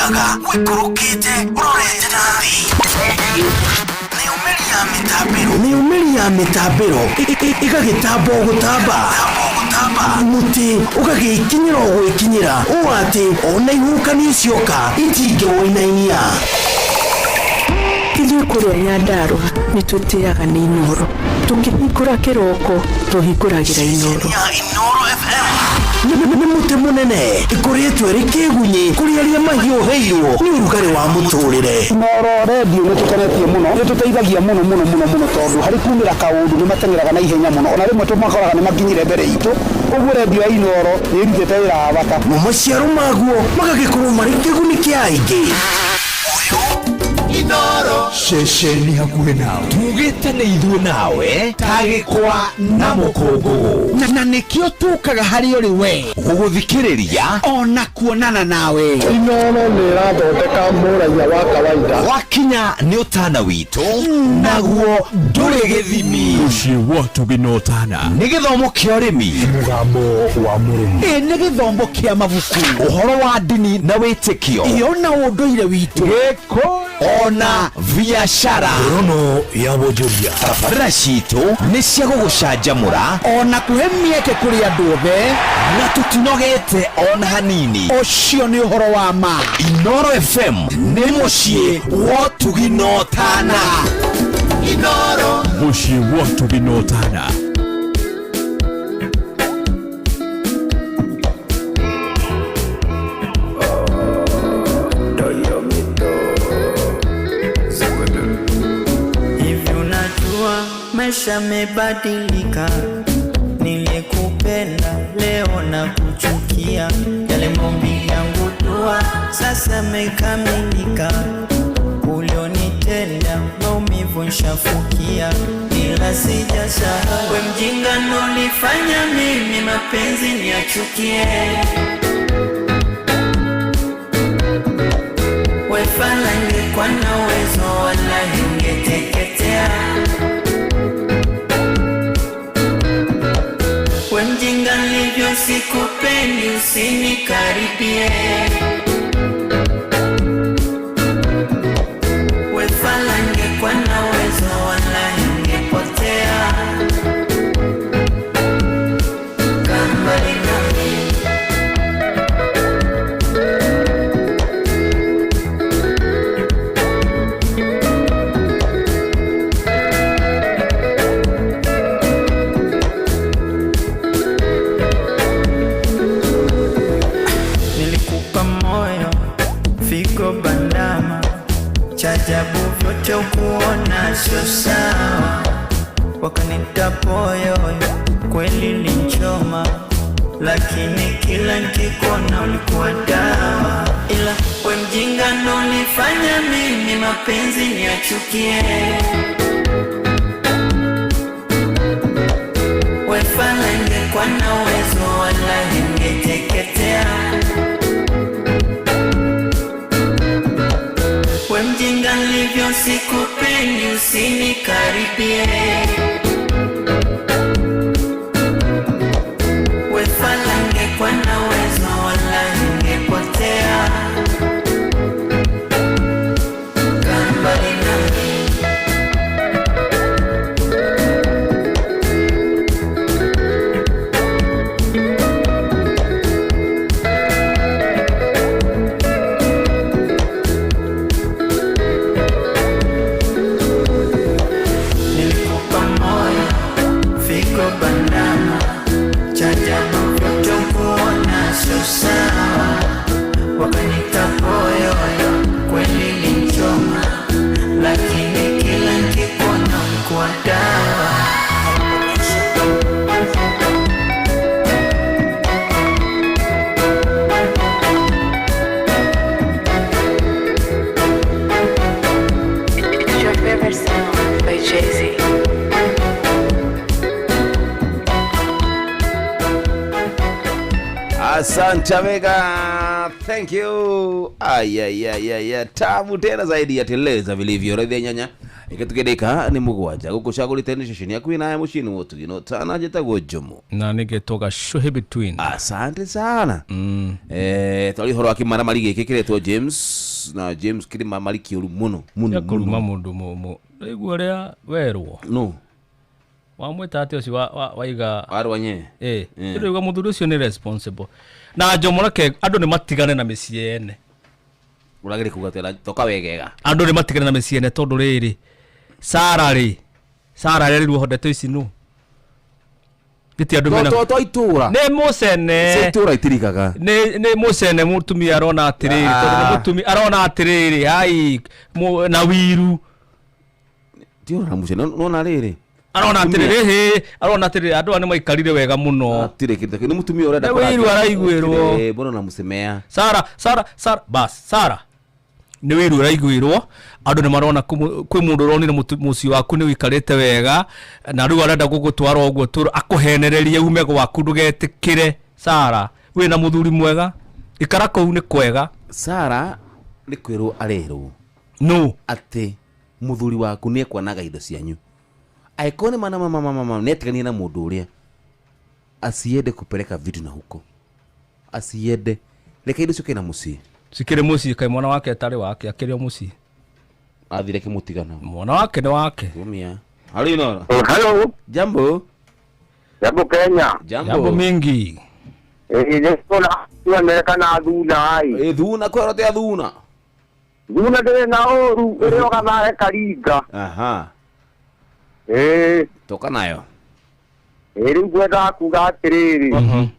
S5: Ũthiaga wĩkũrũkĩte ũrorete na thĩ. Mĩumĩri ya mĩtambĩro ĩgagĩtamba o gũtamba, mũtĩ ũgagĩkinyĩra o gwĩkinyĩra, ũũ atĩ ona ihuhũkanio cioka itingĩwũinainia.
S9: Ithuĩ kũrĩa Nyandarũa nĩ tũtĩaga nĩ Inooro. Tũkĩhingũra kĩroko tũhingũragĩra Inooro.
S5: Nĩ mũtĩ mũnene ĩkoretwo ĩrĩ kĩgunyĩ kũrĩ arĩa mahiũhĩirwo nĩ ũrugarĩ wa mũtũrĩre.
S12: Inooro redio nĩ tũkenetie mũno, nĩ tũteithagia mũno mũno mũno mũno, tondũ harĩ kumĩra kaũndũ nĩ mateng'eraga na ihenya mũno, ona rĩmwe tũmakoraga nĩ makinyire mbere itũ. Ũguo redio ya Inooro nĩ ĩrutĩte wĩra wa bata.
S5: Mo maciaro maguo magagĩkorwo marĩ kĩguni kĩa aingĩ.
S16: Inoro.
S4: Ceceni hakuhĩ nawe tugĩte nĩ ithuĩ nawe ta gĩkwa na mũkũngũgũ, na nĩkĩo tũkaga harĩ ũrĩ we gũgũthikĩrĩria ona kuonana nawe.
S13: Inoro nĩ ĩrathondeka mũraiya wa kawaida.
S4: Wakinya nĩ ũtana witũ naguo ndũrĩ gĩthimi. Mũciĩ wa tũginotana nĩ gĩthomo kĩa ũrĩmi,
S13: mũgambo wa mũrĩmi,
S4: ĩ nĩ gĩthomo kĩa mabuku, ũhoro wa ndini na wĩtĩkio,
S5: iyo na ũndũire witũ,
S4: gĩkũyũ ona biashara,
S5: rono ya wonjoria.
S4: Tabarĩra citũ nĩ cia gũgũcanjamũra
S5: ona kũhe mĩeke kũrĩ andũ othe,
S4: na tũtinogete ona hanini.
S5: Ũcio nĩ ũhoro wa ma.
S4: Inoro FM nĩ mũciĩ wa tũginotana.
S16: Inoro.
S4: Mũciĩ wa tũginotana.
S19: Maisha mebadilika, nilikupenda leo na kuchukia, yale maombi yangu dua sasa mekamilika, ulionitenda maumivu nshafukia, ila sijasahau we mjinga nolifanya mimi mapenzi niachukie, we fala ningekuwa na uwezo wala ningeteketea. Mjinga nilivyo sikupendi usinikaribie, we fala ningekuwa na uwezo wala ningepotea. Kaa mbali nami. Chajabu vyote ukuona sio sawa, wakanita poyoyo kweli linchoma, lakini kila nikikuona ulikuwa dawa, ila we mjinga nolifanya mimi mapenzi niachukie, we fala ningekuwa na uwezo wala ningeteketea. Mjinga nilivyo sikupendi usinikaribie, we fala ningekuwa na uwezo wala ningepotea. Kaa mbali nami.
S3: Asante Mega, thank you. Ay, ay, ay, ay, tamu tena zaidi ya teleza vilivyo. Radhi nyanya Ĩkĩtũgĩndĩka nĩ 7 gũkũ cagũrĩte nĩ ceceni yaku ĩna ya mũciĩ nĩ wotugi no tana njĩtagwo Jomo.
S11: Na nĩgetwo Gacuhi Between.
S3: Asante sana. Twari ũhoro wa kĩmaramari gĩkĩ kĩretwo James na James kĩmaramari kĩũru mũno mũno.
S11: Ya kũruma mũndũ mũmũ. Rĩu ũrĩa werwo.
S3: No.
S11: Wamwĩta atĩ ũcio waiga
S3: warwanye.
S11: Rĩu mũthuri ũcio nĩ responsible. Na Jomo reke andũ nĩ matigane na mĩciĩ ene.
S3: Ũragĩrĩ kuga atĩ toka wegega.
S11: Andũ nĩ matigane na mĩciĩ ene tondũ rĩrĩ Sara rĩ Sara arerirwo ho ndeto ici nũ gĩti andũ mena
S3: to itũra
S11: nĩ mũcene
S3: ci itũra itirikaga
S11: nĩ mũcene mũtumia arona atĩrĩrĩ tondũ nĩ mũtumia arona atĩrĩrĩ ai na wiru
S3: ti ũrona mũcene nona rĩrĩ
S11: arona atĩrĩrĩ hĩ arona atĩrĩrĩ andũ aya nĩ maikarire wega mũno
S3: atirĩ kĩndũ nĩ mũtumia ũrenda
S11: nĩ wiru araiguĩrwo
S3: mbona na mũcemea
S11: Sara Sara Sara bas Sara nĩ wiru ũraiguĩrwo andũ nĩ marona kwĩ mũndũ ũronire mũciĩ waku nĩ ũikarĩte wega na rĩu arenda gũgũtwara ũguo tũ akũhenererie ume gwaku ndũgetĩkĩre Sara wĩna mũthuri mwega ikara kũu nĩ kwega
S3: Sara nĩ kwĩrwo arerwo
S11: no
S3: atĩ mũthuri waku nĩ ekwanaga indo cianyu angĩkorwo nĩ mana mama mama nĩetiganie na mũndũ ũrĩa asiende kupeleka vitu na huko asiende reke indo ciũke na mũciĩ
S11: cikĩrĩ mũciĩ kaĩ mwana wake atarĩ wake akĩrĩ o mũciĩ
S3: athire kĩmũtigana
S11: mwana wake nĩ wake
S3: umia halo Inoro.
S6: Hello.
S3: Jambo.
S6: Jambo Kenya.
S3: Jambo.
S11: Jambo mingi.
S6: Nĩkũra Amerika na thuna ai.
S3: Thuna kwĩrwo atĩa thuna
S6: thuna ndĩrĩ na ũru ĩrĩ ũgathae karinga.
S3: Aha. Toka nayo.
S6: Rĩu ngwendaga kuga atĩrĩrĩ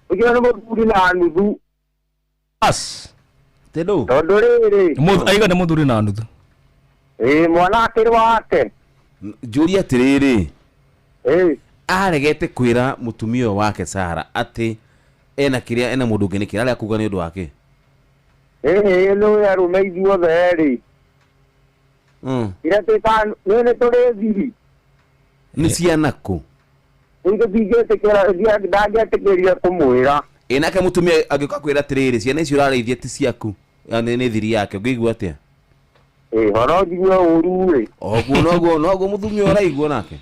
S6: ũcio nĩ mũthuri na nuthu
S11: As.
S3: Tendo.
S6: Tondũ rĩrĩ
S11: aiga nĩ mũthuri na nuthu.
S6: Mwana akĩrĩ wake.
S3: Njũrie atĩrĩrĩ. Aregete kwĩra mũtumia ũyũ wake Sara atĩ ena kĩrĩa ena mũndũ ũngĩ nĩkĩ arĩa kuga nĩ ũndũ wake.
S6: Nĩ arũme ithuothe rĩ. Ira twĩka nĩ tũrĩ thiri.
S3: Nĩ ciana kũ?
S6: Ndingĩtĩkĩra ndangĩetĩkĩria kũmwĩra.
S3: Nake mũtumia angĩũka kwĩra atĩrĩrĩ ciana icio ũrarĩithia ti ciaku nĩ thiri yake ũngĩigua atĩa?
S6: Horo njigue ũru rĩ.
S3: Oguo noguo noguo mũtumia ũraigua nake.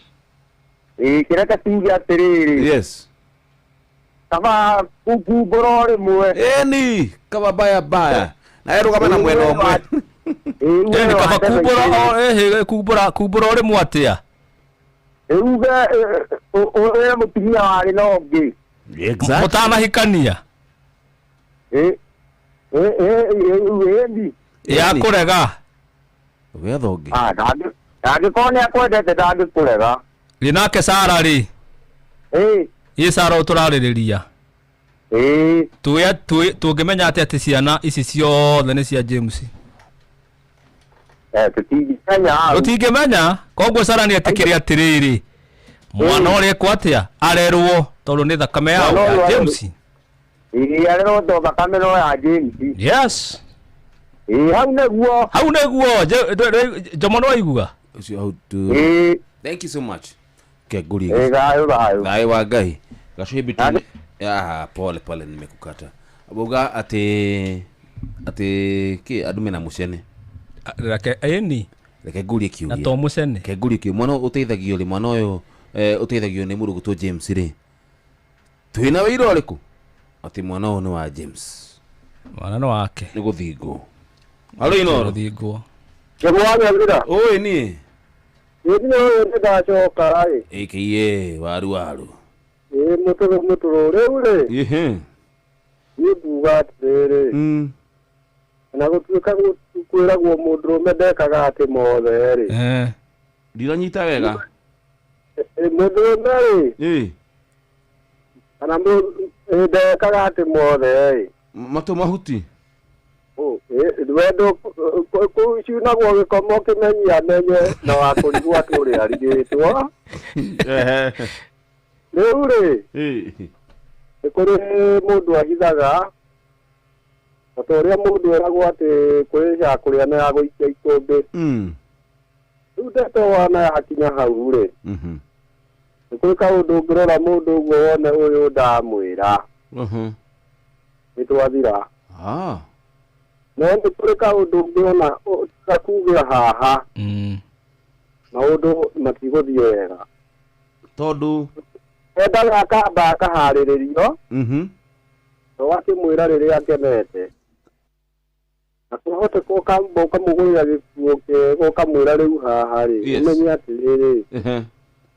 S6: Kĩreke tuge atĩrĩrĩ.
S3: Yes.
S6: Kaba kumbũra o rĩmwe.
S3: Ĩni kaba baya baya. Na erũgame na mwena ũmwe.
S11: Kaba kumbũra kumbũra kumbũra o rĩmwe atĩa?
S6: Uge ũrĩa mũtumia warĩ na ũngĩ.
S3: Exactly.
S11: Mũtanahikania.
S6: Ĩni.
S11: Ya kũrega.
S3: Ũgetha ũngĩ.
S6: Ndangĩkorwo nĩ akwendete ndangĩkũrega.
S11: Ĩ nake Sara rĩ. Ĩ Sara ũtũrarĩrĩria. Tũngĩmenya atĩa atĩ ciana ici ciothe nĩ cia James?
S6: Tũtingĩmenya.
S11: Tũtingĩmenya koguo Sara nĩ etĩkĩre atĩrĩrĩ mwana ũrĩa ekwo atĩa arerwo tondũ nĩ thakame yao ya James.
S6: Arerwo to thakame no ya James.
S11: Yes.
S6: Hau nĩguo.
S11: Hau nĩguo Jomo nĩ waigua.
S3: Ũcio hau tu. Thank you so much. Keguri.
S6: Thayũ thayũ.
S3: Thayũ wa Ngai. Gacuhi Between. Pole pole nimekukata. Uga atĩ kĩ andũ mena mũcene.
S11: Reke ĩni.
S3: Reke ngurie kĩũria.
S11: Na to mũcene.
S3: Reke ngurie kĩũria. Mwana ũteithagio rĩ mwana ũyũ ũteithagio nĩ mũndũ ũgwĩtwo James rĩ. Twĩna wĩira ũrĩkũ? Atĩ mwana ũyũ nĩ wa James.
S11: Mwana nĩ wake.
S3: Nĩ gũthingwo. Halo Inoro.
S11: Gũthingwo.
S13: Kĩmwanya
S3: Oi niĩ.
S13: Ĩĩ nĩ ndacoka ĩ.
S3: AKA waru waru.
S13: Ĩĩ mũtũrũ mũtũrũ rĩu rĩ.
S3: Ĩhĩ.
S13: Niĩ nguga atĩrĩrĩ. Na gũtuĩka kwĩragwo mũndũrũme ndekaga atĩ mothe rĩ.
S3: Ndiranyita wega.
S13: Mũndũrũme rĩ. Kana ndekaga atĩ mothe rĩ.
S3: Matũ mahuti.
S13: Wendo ciunagwo gĩkomo kĩmenyi amenye na wa kũrigwo atĩ ũrĩa arigĩtwo. Rĩu rĩ nĩ kũrĩ mũndũ ahithaga o ta ũrĩa mũndũ eragwo atĩ kũrĩ ya kũrĩa na ya gũikia ikũmbĩ. Rĩu ndeto wana yakinya hau rĩ nĩ kũrĩ kaũndũ ũngĩrora mũndũ ũguo wone ũyũ ndamwĩra nĩ twathira. No nĩ kũrĩ kaũndũ ũngĩona gakugĩra haha Maũndũ matigũthiĩ wega.
S3: Tondũ
S13: endaga akamba akaharĩrĩrio. Ũgakĩmwĩra rĩrĩa akenete. Na kũhoteka ũkamba ũkamũgũrĩra gĩkuo kĩega ũkamwĩra rĩu haha rĩ, ũmenye atĩrĩrĩ,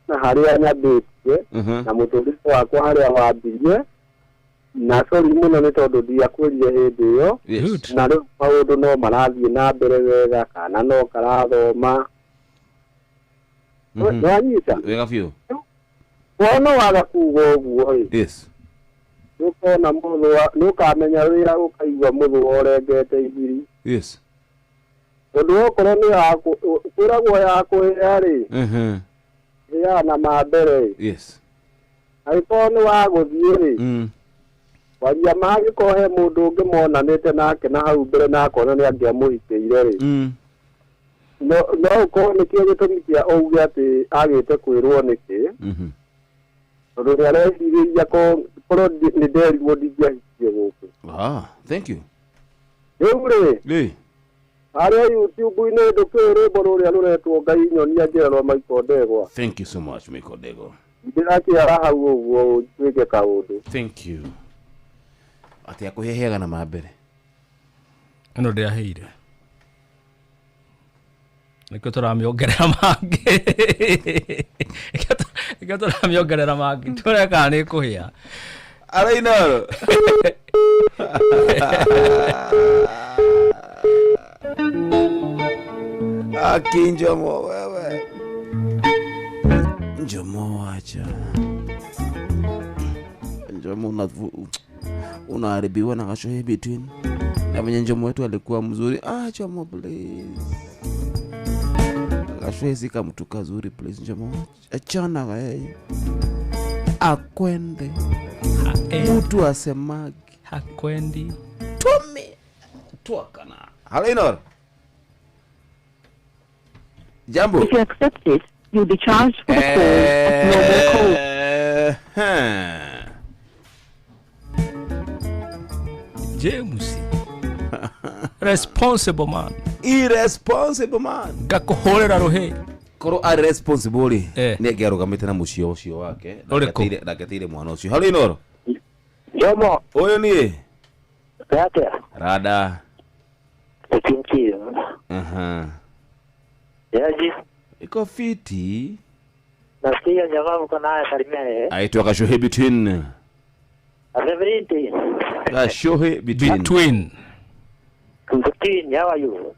S13: na harĩa nyambĩtie na mũtũrĩre wakwa harĩa wambirie, na sorry mũno nĩ tondũ ndiakwĩrire hĩndĩ ĩyo. Na rĩu maũndũ no marathiĩ na mbere wega kana no karathoma. Nĩwanyita?
S3: Wega biũ.
S13: Wona waga kuga ũguo rĩ, nĩũkona mũthũa, nĩũkamenya wĩra ũkaigua mũthũa ũrengete igiri. Tondũ okorwo nĩ kwĩragwo ya kũhĩa rĩ, hĩaga na ma mbere. Angĩkorwo nĩ wa gũthiĩ rĩ, waria mangĩkorwo he mũndũ ũngĩ monanĩte nake na hau mbere na akona nĩ angĩamũhikĩire rĩ, no ũkorwo nĩkĩo gĩtũmi kĩa auge atĩ agĩte kwĩrwo nĩkĩ, tondũ nĩarecirĩria korwo nĩ nderirwo ndingĩahikirie gũkũ.
S3: Thank you.
S13: Rĩu rĩ, harĩa YouTube-inĩ ndũkĩũĩ rwĩmbo rũrĩa rũretwo Ngai nyonia njĩra rwa Michael Ndegwa.
S3: Thank you so much, Michael Ndegwa.
S13: Ndĩrakĩara hau ũguo ũtuĩke kaũndũ.
S3: Thank you. Atĩ akũheheaga na ma mbere.
S11: Ĩno ndĩaheire. Nĩkĩo tũramĩongerera mangĩ. Nĩkĩo tũramĩongerera mangĩ. Tuone kana nĩ ĩkũhĩa.
S3: Arainoro. Aki Njomo wewe. Njomo acha. Njomo unaharibiwa na kashohe between. Na venye Njomo wetu alikuwa mzuri. Njomo please. Kashohe sika mtu kazuri please Njomo. Achana yeye. Akwende. Mtu asemagi.
S11: Hakwendi.
S3: Tumi. Tuakana. Hello Inor. Jambo.
S8: If you accept it, you'll be charged for the call at normal call.
S11: James. Responsible man.
S3: Irresponsible man.
S11: Ngakuhorera ruhe.
S3: Koro ari responsible. Nĩ angĩarũgamĩte na mũciĩ ũcio wake. Ndaketeire mwana ũcio. Hello Inoro.
S6: Jomo.
S3: Ũyũ niĩ.
S6: Atĩa?
S3: Rada.
S6: Thank Yaji.
S3: Iko fiti.
S6: Nasikia jamaa mko naye salimia.
S3: Aitwa Kashohe between.
S6: Reverend.
S3: Kashohe between.
S11: Between.
S6: Between, how are you?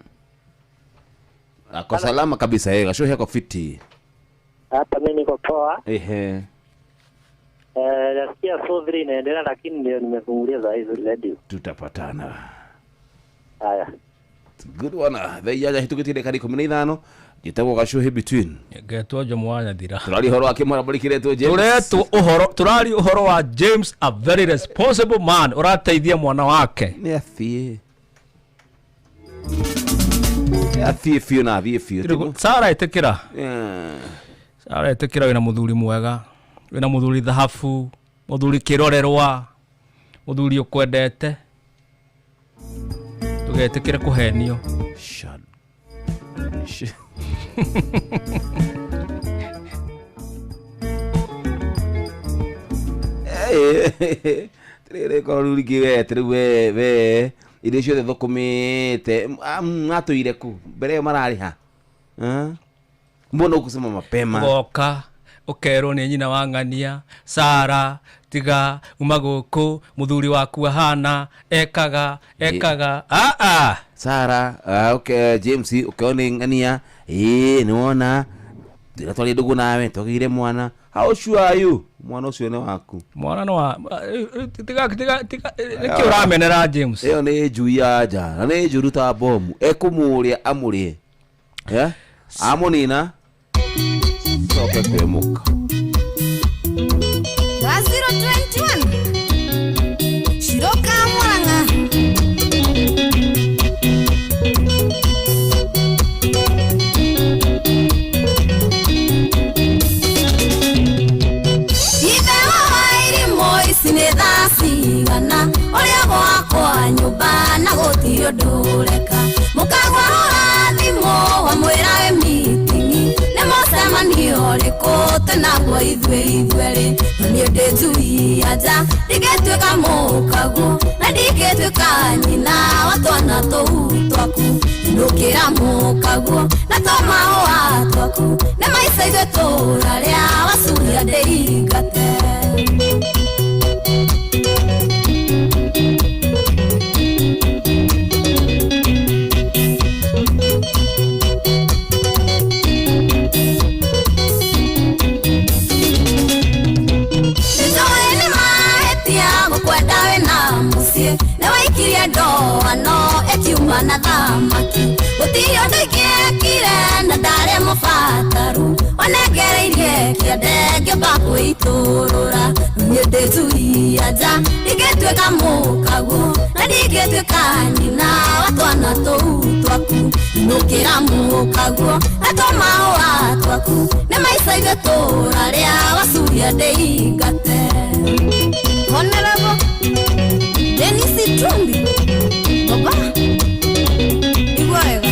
S3: Ako salama kabisa yeye, Kashohe ako fiti.
S6: Hata mimi niko poa.
S3: Ehe.
S6: Nasikia sodri inaendelea lakini ndio nimefungulia za hizo radio.
S3: Tutapatana.
S6: Haya.
S3: Good one. They hitukitire kari 15 jitagwo Kashohe between.
S11: Ngetwo Jomo wa Nyathira.
S3: Turari horo wake mwarabarikiretwo James.
S11: Turetwo uhoro, turari uhoro wa James, a very responsible man, urateithia mwana wake.
S3: Ni athie. Athie fiu na athie fiu.
S11: Sara itikira. Sara itikira wina muthuri mwega. Wina muthuri thahabu, muthuri kirorerwa, muthuri ukwendete. Tugetikire kuhenio.
S3: Shut. Tirire korwo rĩu rĩngĩ we rĩu we irio ciothe thũkũmĩte atũire kũ mbere ĩyo mararĩha. Mbona ũkũsema mapema
S11: goka ũkerwo nĩ nyina wa ng'ania Sara tiga uma gũkũ mũthuri waku ahana ekaga ekaga a
S3: Sara okay James ũkeo nĩ ng'ania ĩĩ nĩwona ndĩratwaria ndũgũ nawe twagĩire mwana. How sure are you mwana ũcio nĩ waku?
S11: Mwana no wa tiga tiga tiga nĩkĩ ũramenera James?
S3: Ĩyo nĩ njui ya nja na nĩ njũru ta bomu ekũmũrĩa amũrĩe amũnina coke kwĩmũka.
S1: 021 Shiroka Murang'a. Sinethacigana uria gwakwa nyumba na gutiri undu ureka mukagwa thimo wamwira we mitingi ni Mũcemanio ũrĩkũ twĩnaguo ithuĩ ithuerĩ? No niĩ ndĩ njui ya nja, ndingĩtuĩka mũkaguo, na ndingĩtuĩka nyina wa twana tũu twaku. Inũkĩra mũkaguo na tũmahũa twaku, nĩ maica ithuĩ tũrarĩa wacuria ndĩingate. Nĩnjũĩ nĩ mahĩtia gũkwenda wĩna mũciĩ, nĩwaikirie ndoano ĩkiuma na thamaki. Gũtirĩ ũndũ ingĩekire na ndarĩ mũbataru, wanengereirie kĩande ngĩamba kwĩitũrũra. Niĩ ndĩ njui ya nja, ndingĩtuĩka mũkaguo, na ndingĩtuĩka nyina wa twana tũu twaku. Inũkĩra mũkaguo na tũmahũa twaku, nĩ maica ithuĩ tũrarĩa wacuria ndĩingate. Honorable Dennis Itumbi, baba, igua wega.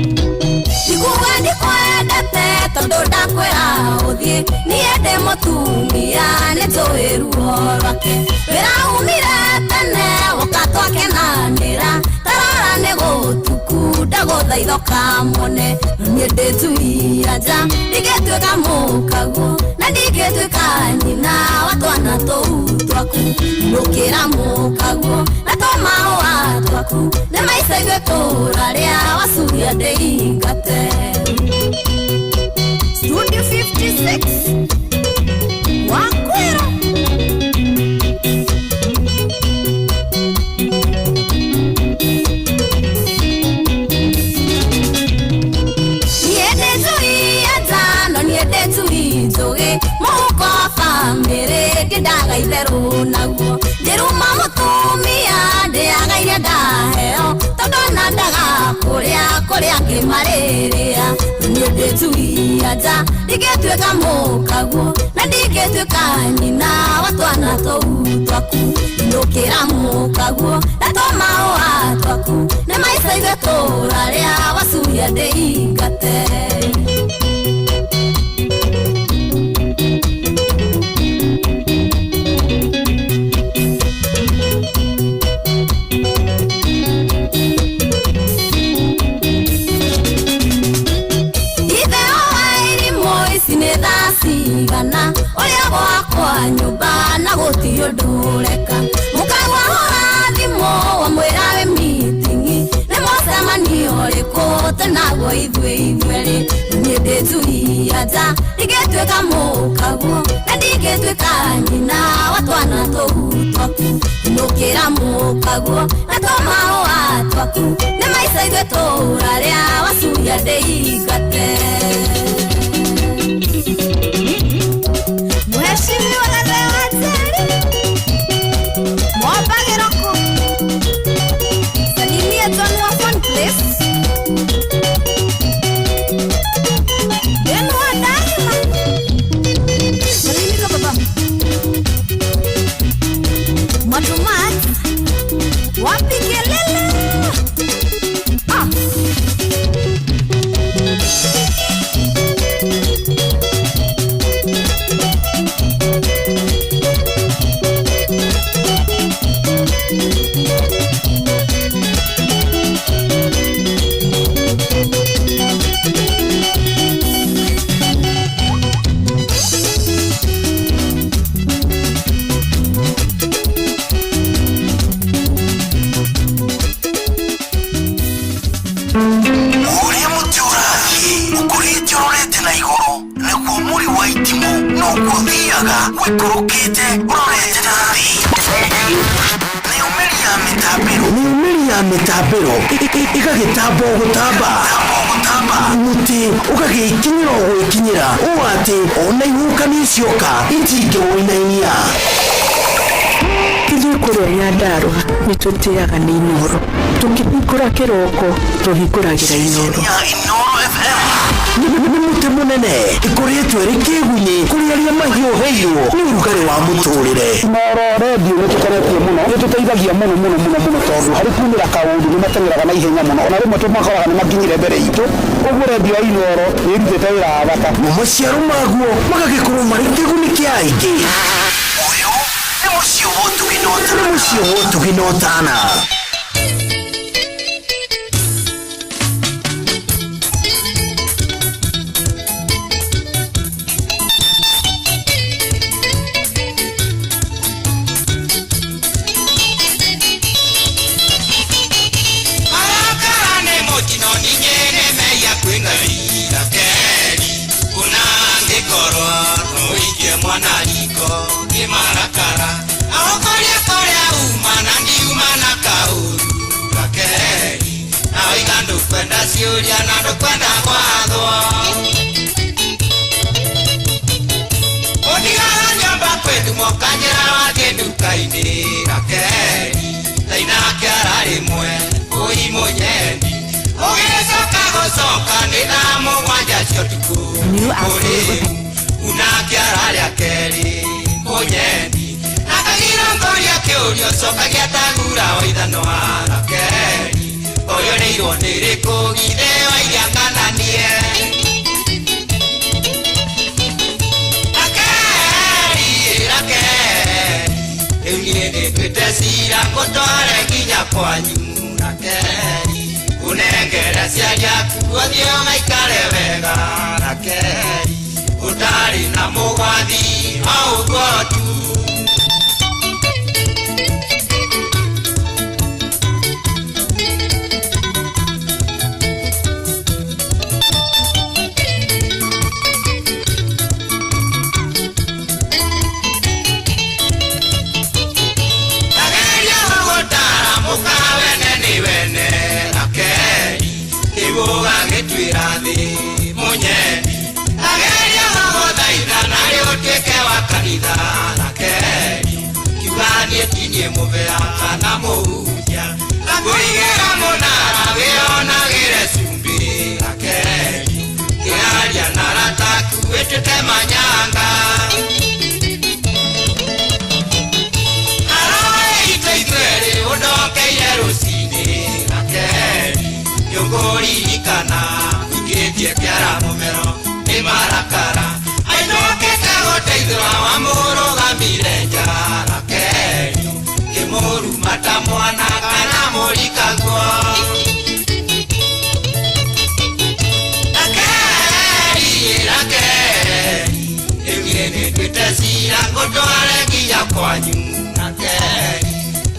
S1: Ndikuga ndikwendete tondũ ndakwĩra ũthiĩ, niĩ ndĩ mũtumia nĩnjũĩ ruo rwake. Wĩra umire tene woka twakenanĩra, tarora nĩ gũtuku ndagũthaitha ũkamone. No niĩ ndĩ njui ya nja, ndingĩtuĩka mũkaguo, na ndingĩtuĩka nyina wa twana tũu twaku. Inũkĩra mũkaguo na tũmahũa twaku, nĩ maica ithuĩ tũrarĩa wacuria ndĩingate. Studio 56 Wakwĩra. Niĩ ndĩ njui ya nja, no niĩ ndĩ njui njũgĩ, mũhuko wa bamĩrĩ ndindaga itherũ naguo. Ndĩruma mũtumia ndĩaga iria ndaheo, tondũ ona ndaga kũrĩa kũrĩa angĩ marĩrĩa. Niĩ ndĩ njui ya nja, ndingĩtuĩka mũkaguo, na ndingĩtuĩka nyina wa twana tũu twaku. Inũkĩra mũkaguo na tũmahũa twaku, nĩ maica ithuĩ tũrarĩa wacuria ndĩingate. Ithe wa irimũ ici nĩ thaa cigana, ũrĩa gwakwa nyũmba na gũtirĩ ũndũ ũreka. Mũkagwa hũra thimũ wamwĩra wĩ mitingi, nĩ mũcemanio ũrĩkũ twĩnaguo ithuĩ ithuerĩ? Niĩ ndĩ njui ya nja, ndingĩtuĩka mũkaguo, na ndingĩtuĩka nyina wa twana tũu twaku. Inũkĩra mũkaguo na tũmahũa twaku, nĩ maica ithuĩ tũrarĩa wacuria ndĩingate. Mheshimiwa Gathee wa Njeri, Mwamba Gĩroko, salimia John wa Fun Place, Ben wa Daima, salimika baba, Matumat, wapi kelele? Ah.
S5: Ũrĩa mũtĩ ũrathiĩ ũkũrĩte ũrorete na igũrũ, nĩguo mũri wa itimũ noguo ũthiaga wĩikũrũkĩte ũrorete na thĩ. Nayo mĩri ya mĩtambĩro, nayo mĩri ya mĩtambĩro ĩgagĩtamba o gũtamba, mũtĩ ũgagĩkinyĩra o gwĩkinyĩra ũũ atĩ ona ihuhũkanio cioka itingĩwũinainia.
S9: Ithuĩ kũrĩa Nyandarũa nĩ tũtĩaga nĩ Inooro. Tũkĩhingũra kĩroko tũhingũragĩra Inooro.
S5: Ya Inooro FM. Nĩ mũtĩ mũnene ĩkoretwo ĩrĩ kĩgunyĩ kũrĩ arĩa mahiũhĩirwo nĩ ũrugarĩ wa mũtũrĩre.
S12: Inooro redio nĩ tũkenetie mũno, nĩ tũteithagia mũno mũno mũno mũno tondũ harĩ kumĩra kaũndũ nĩ mateng'eraga na ihenya mũno, ona rĩmwe tũmakoraga nĩ makinyire mbere itũ. Ũguo redio ya Inooro nĩ ĩrutĩte wĩra wa bata.
S5: Namo maciaro maguo magagĩkorwo marĩ kĩguni kĩa aingĩ. Ũyũ nĩ mũciĩ wa ũtugi na ũtana. Nĩ mũciĩ wa ũtugi na ũtana.
S17: Marakara nĩ mũtino ningĩ nĩ mehia kwĩ Ngai Rakeli ona angĩkorwo no ũikie mwana riko nĩ marakara aũkũria kũrĩa uma na ndiuma na kaũru Rakeli na oiga ndũkwenda ciũria na ndũkwenda gwathwo ũtigara nyũmba kwĩ thumo kanjĩra wathiĩ nduka-inĩ Rakeli thainake ararĩmwe ũi mũnyendi ũgĩcoka gũcoka nĩ thaa mũgwanja cia ũtukũ kũrĩ unake ararĩa kerĩ mũnyendi akagirwo ngũria kĩũria ũcokagia ta ngura wa ithanwa Rakeli ũyũ nĩirwo nĩrĩkũ githĩ wairia kana niĩ Rakeli Rakeli rĩu niĩ nĩnduĩte cira ngũtware nginya kwanyu Rakeli ũnengere aciari aku ũthiĩ ũgaikare wega Rakeli ũtarĩ na mũgwathi o ũguo tu. Ageria gũgũtara mũka wene nĩ wene Rakeli nĩguo ũgagĩtuĩra thĩ mũnyendi ageria gũgũthaitha narĩ ũtuĩke wa kanitha Rakeli kiuga niĩ ti niĩ mũbea kana mũhunjia ngũigĩra mũnara wĩonagĩre cumbĩ Rakeli kĩaria na arata aku wĩtuĩte manyanga itwe ũndokeire rũcinĩ Rakeli nĩũkũririkana ũikĩtie kĩara mũmero nĩ marakara ainũkĩte gũteithũra wamũrũgamire nja Rakeli kĩmũruma ta mwana kana mũrikaguo Rakeli Rakeli rĩu niĩ nĩnduĩte cira ngũtware nginya kwanyu Rakeli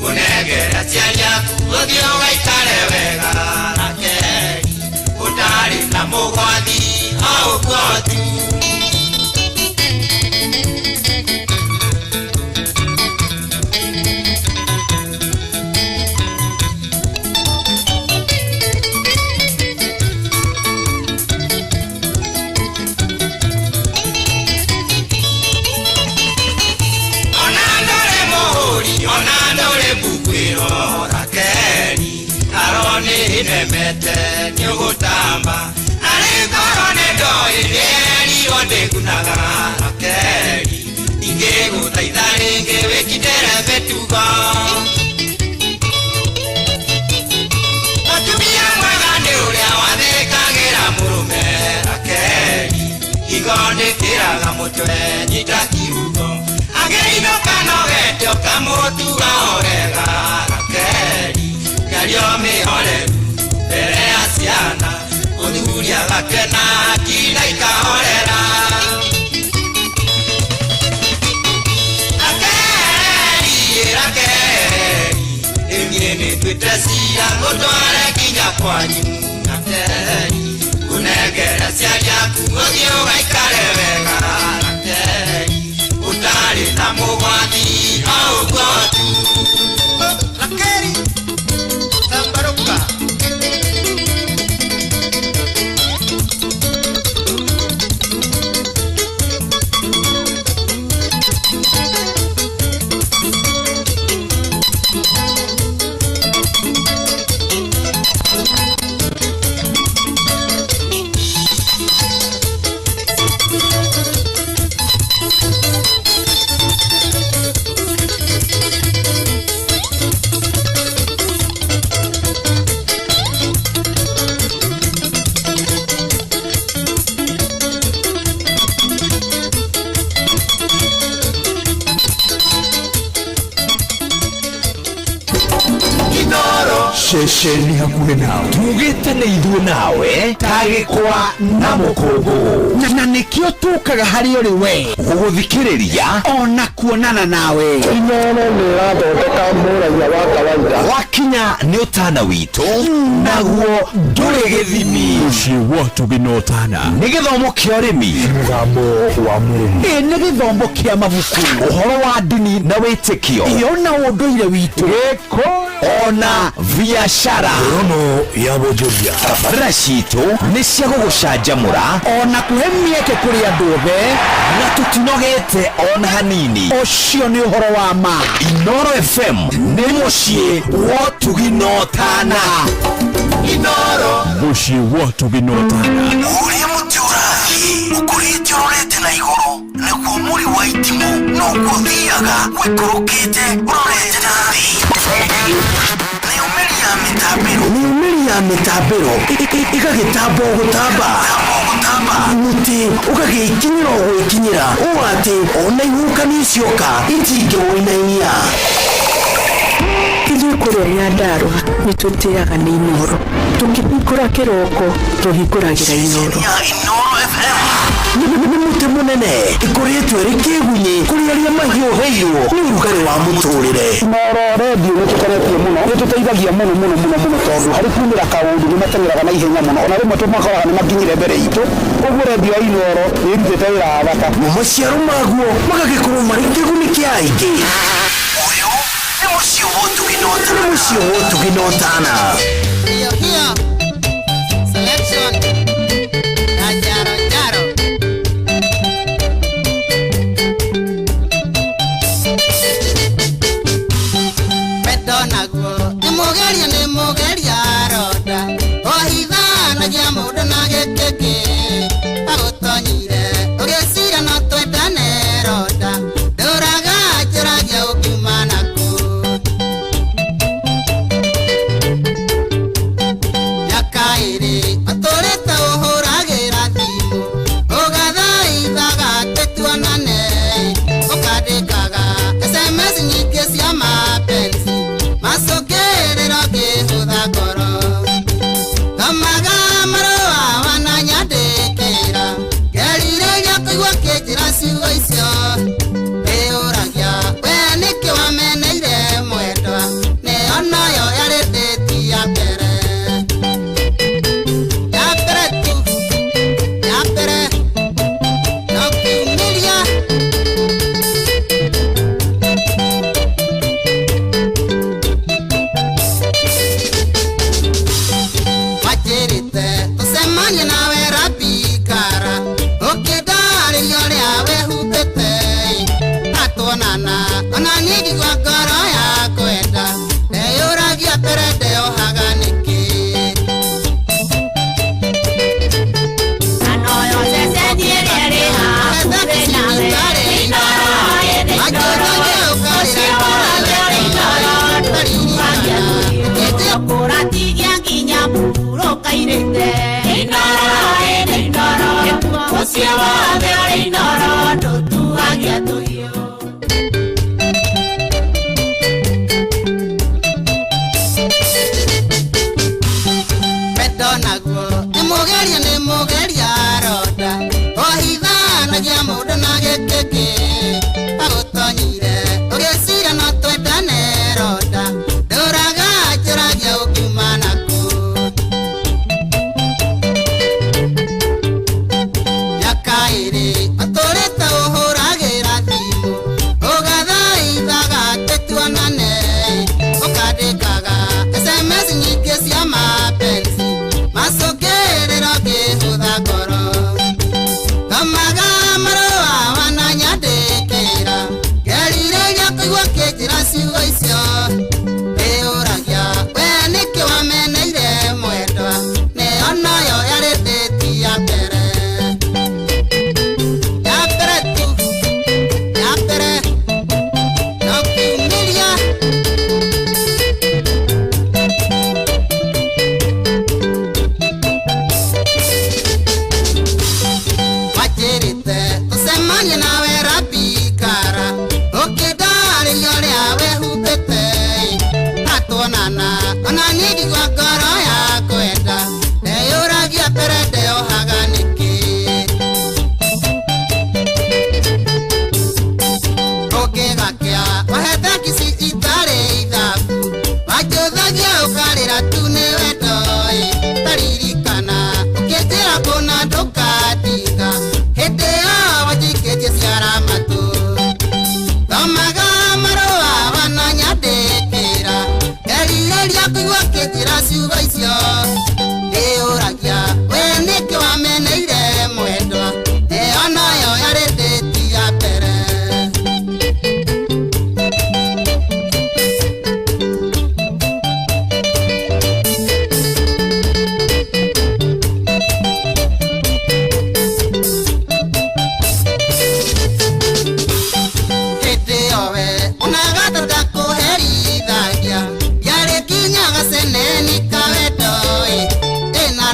S17: ũnengere aciari aku ũthiĩ ũgaikare wega Rakeli ũtarĩ na mũgwathi o ũguo tu. Ona ndũrĩ mũhũri ona ndũrĩ mbuguĩro Rakeli aro nĩ nemete nĩũgũtamba arĩ ngoro nĩ ndoĩ ndĩerirwo ndĩgunaga Rakeli ingĩgũthaitha rĩngĩ wĩkindĩre mĩtugo mũtumia mwega nĩ ũrĩa wathĩkagĩra mũrũme Rakeli higo nĩkĩraga mũtwe nyita kiugo angĩinũka nogete ũkamũtuga o wega Rakeli mĩario mĩhoreru mbere ya ciana mũthuri agakena nginya ikahorera Rakeli Rakeli rĩu niĩ nĩnduĩte cira ngũtware nginya kwanyu Rakeli ũnengere aciari aku ũthiĩ ũgaikare wega Rakeli ũtarĩ na mũgwathi o ũguo tu. Rakeli tambaruka.
S4: Ceceni hakuhĩ nawe. Tugĩte nĩ ithuĩ nawe ta gĩkwa na mũkũngũgũ. Na nĩkĩo tũkaga harĩ ũrĩ we gũgũthikĩrĩria ona kuonana nawe.
S13: Inooro nĩ ĩrathondeka mũraiya wa kawaida.
S4: Wakinya nĩ ũtana witũ naguo ndũrĩ gĩthimi.
S14: Mũciĩ wa ũtugi na ũtana.
S4: Nĩ gĩthomo kĩa ũrĩmi.
S14: Mũgambo wa mũrĩmi.
S4: Ĩ nĩ gĩthomo kĩa mabuku. Ũhoro wa ndini na wĩtĩkio. Iyo na ũndũire witũ. Ona biashara.
S14: Rono ya bonjoria.
S4: Tabarĩra citũ nĩ cia gũgũcanjamũra ona kũhe mĩeke kũrĩ andũ othe na tũtinogete ona hanini. Ũcio nĩ ũhoro wa ma. Inooro FM nĩ mũciĩ wa ũtugi na ũtana. Inooro.
S14: Mũciĩ wa ũtugi na ũtana.
S5: Ũrĩa mũtĩ ũrathiĩ ũkũrĩte ũrorete na igũrũ naguo mũri wa itimũ noguo ũthiaga wĩkũrũkĩte ũrorete na thĩ. Nayo mĩri ya mĩtambĩro nayo mĩri ya mĩtambĩro ĩgagĩtamba o gũtamba mũtĩ ũgagĩkinyĩra o gwĩkinyĩra ũũ atĩ ona ihuhũkanio cioka itingĩwũinainia.
S9: Ithuĩ kũrĩa Nyandarũa nĩ tũtĩaga nĩ Inooro. Tũkĩhingũra kĩroko tũhingũragĩra Inooro.
S5: Inooro FM nĩ mũtĩ mũnene ĩkoretwo ĩrĩ kĩgunyĩ kũrĩ arĩa mahiũhĩirwo nĩ ũrugarĩ wa mũtũrĩre.
S12: Inooro redio nĩ tũkenetie mũno, nĩ tũteithagia mũno mũno mũno mũno tondũ harĩ kumĩra kaũndũ nĩ mateng'eraga na ihenya mũno, ona rĩmwe tũmakoraga nĩ makinyire mbere itũ. Ũguo redio ya Inooro nĩ ĩrutĩte wĩra wa bata.
S5: Maciaro maguo magagĩkorwo marĩ kĩguni kĩa aingĩ. Ũyũ nĩ mũciĩ wa ũtugi na ũtana. Nĩ mũciĩ wa ũtugi na ũtana.
S21: Hiyo hiyo selection na jaro jaro. Wendo naguo nĩ mũgeria nĩ mũgeria ronda ohithanagia mũndũ na gĩkĩkĩ agũtonyire ũgĩcira no twendane ronda ndũraga njũragia ũkiuma naku. Mĩaka ĩrĩ ũtũrĩte ũhũragĩra thimũ ũgathaithaga atĩ tuonane ũkandĩkaga SMS nyingĩ cia mapenzi macũngĩrĩro ngĩhũtha ngoro thomaga marũa wananyandĩkĩra ngerirĩria kũigua kĩnjĩra ciugo icio ndĩũragia we nĩkĩ wameneire mwendwa nĩyo noyo yarĩ ndĩti ya mbere ya mbere tu ya mbere no kiumĩria. Wanjĩrĩte tũcemanie nawe rabikara ũkĩndarĩria ũrĩa wĩhumbĩte atuonana ona niĩ ngĩigua ngoro ya kwenda ndeyũragia mbere ndeyohaga nĩkĩ.
S2: Anoyo ceceni ĩrĩa ĩrĩ hakuhĩ nawe. Inooro ĩrĩ Inooro. Mũciĩ wothe ũrĩ Inooro ndũtuagia tũhiũ. Kũratigia nginya mũhurũka-irĩte. Inooro ĩrĩ Inooro. Mũciĩ wothe ũrĩ Inooro ndũtuagia tũhiũ.
S21: Wendo naguo nĩ mũgeria nĩ mũgeria ronda ohithanagia mũndũ na gĩkĩkĩ agũtonyire ũgĩcira no twendane ronda ndũraga njũragia ũkiuma naku. Mĩaka ĩrĩ ũtũrĩte ũhũragĩra thimũ ũgathaithaga atĩ tuonane ũkandĩkaga SMS nyingĩ cia mapenzi macũngĩrĩro ngĩhũtha ngoro thomaga marũa wananyandĩkĩra.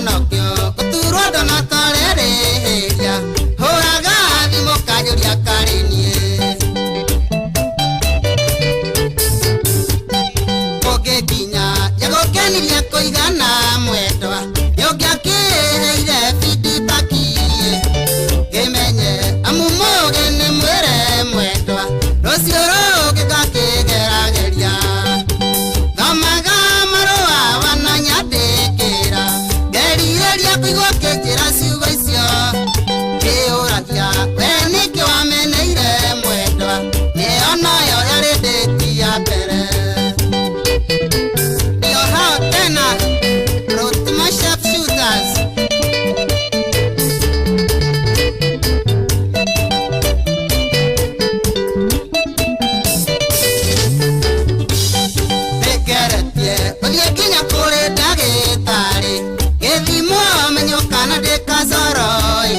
S17: nokĩo gũturwo ndonotorerĩhĩria hũraga thimũ kanjũria karĩ niĩ ũngĩkinya yagũkenirie kũigana mwendwa nĩũngĩakĩheire feedback kĩmenye amu mũgĩ nĩ mwĩre mwendwa rũciũ rũngĩ ngakĩgerageria thomaga marũa wananyandĩkĩra ngerirĩria kũigua kĩnjĩra ciugo icio kĩũragia we nĩkĩ wameneire mwendwa nĩyo noyo yarĩ ndĩti ya mbere ndio hao tena Rotuma Sharpshooters. Nĩngeretie gũthiĩ nginya kũrĩ ndagĩtarĩ gĩthimwo menywo kana ndĩ kacoro-ĩ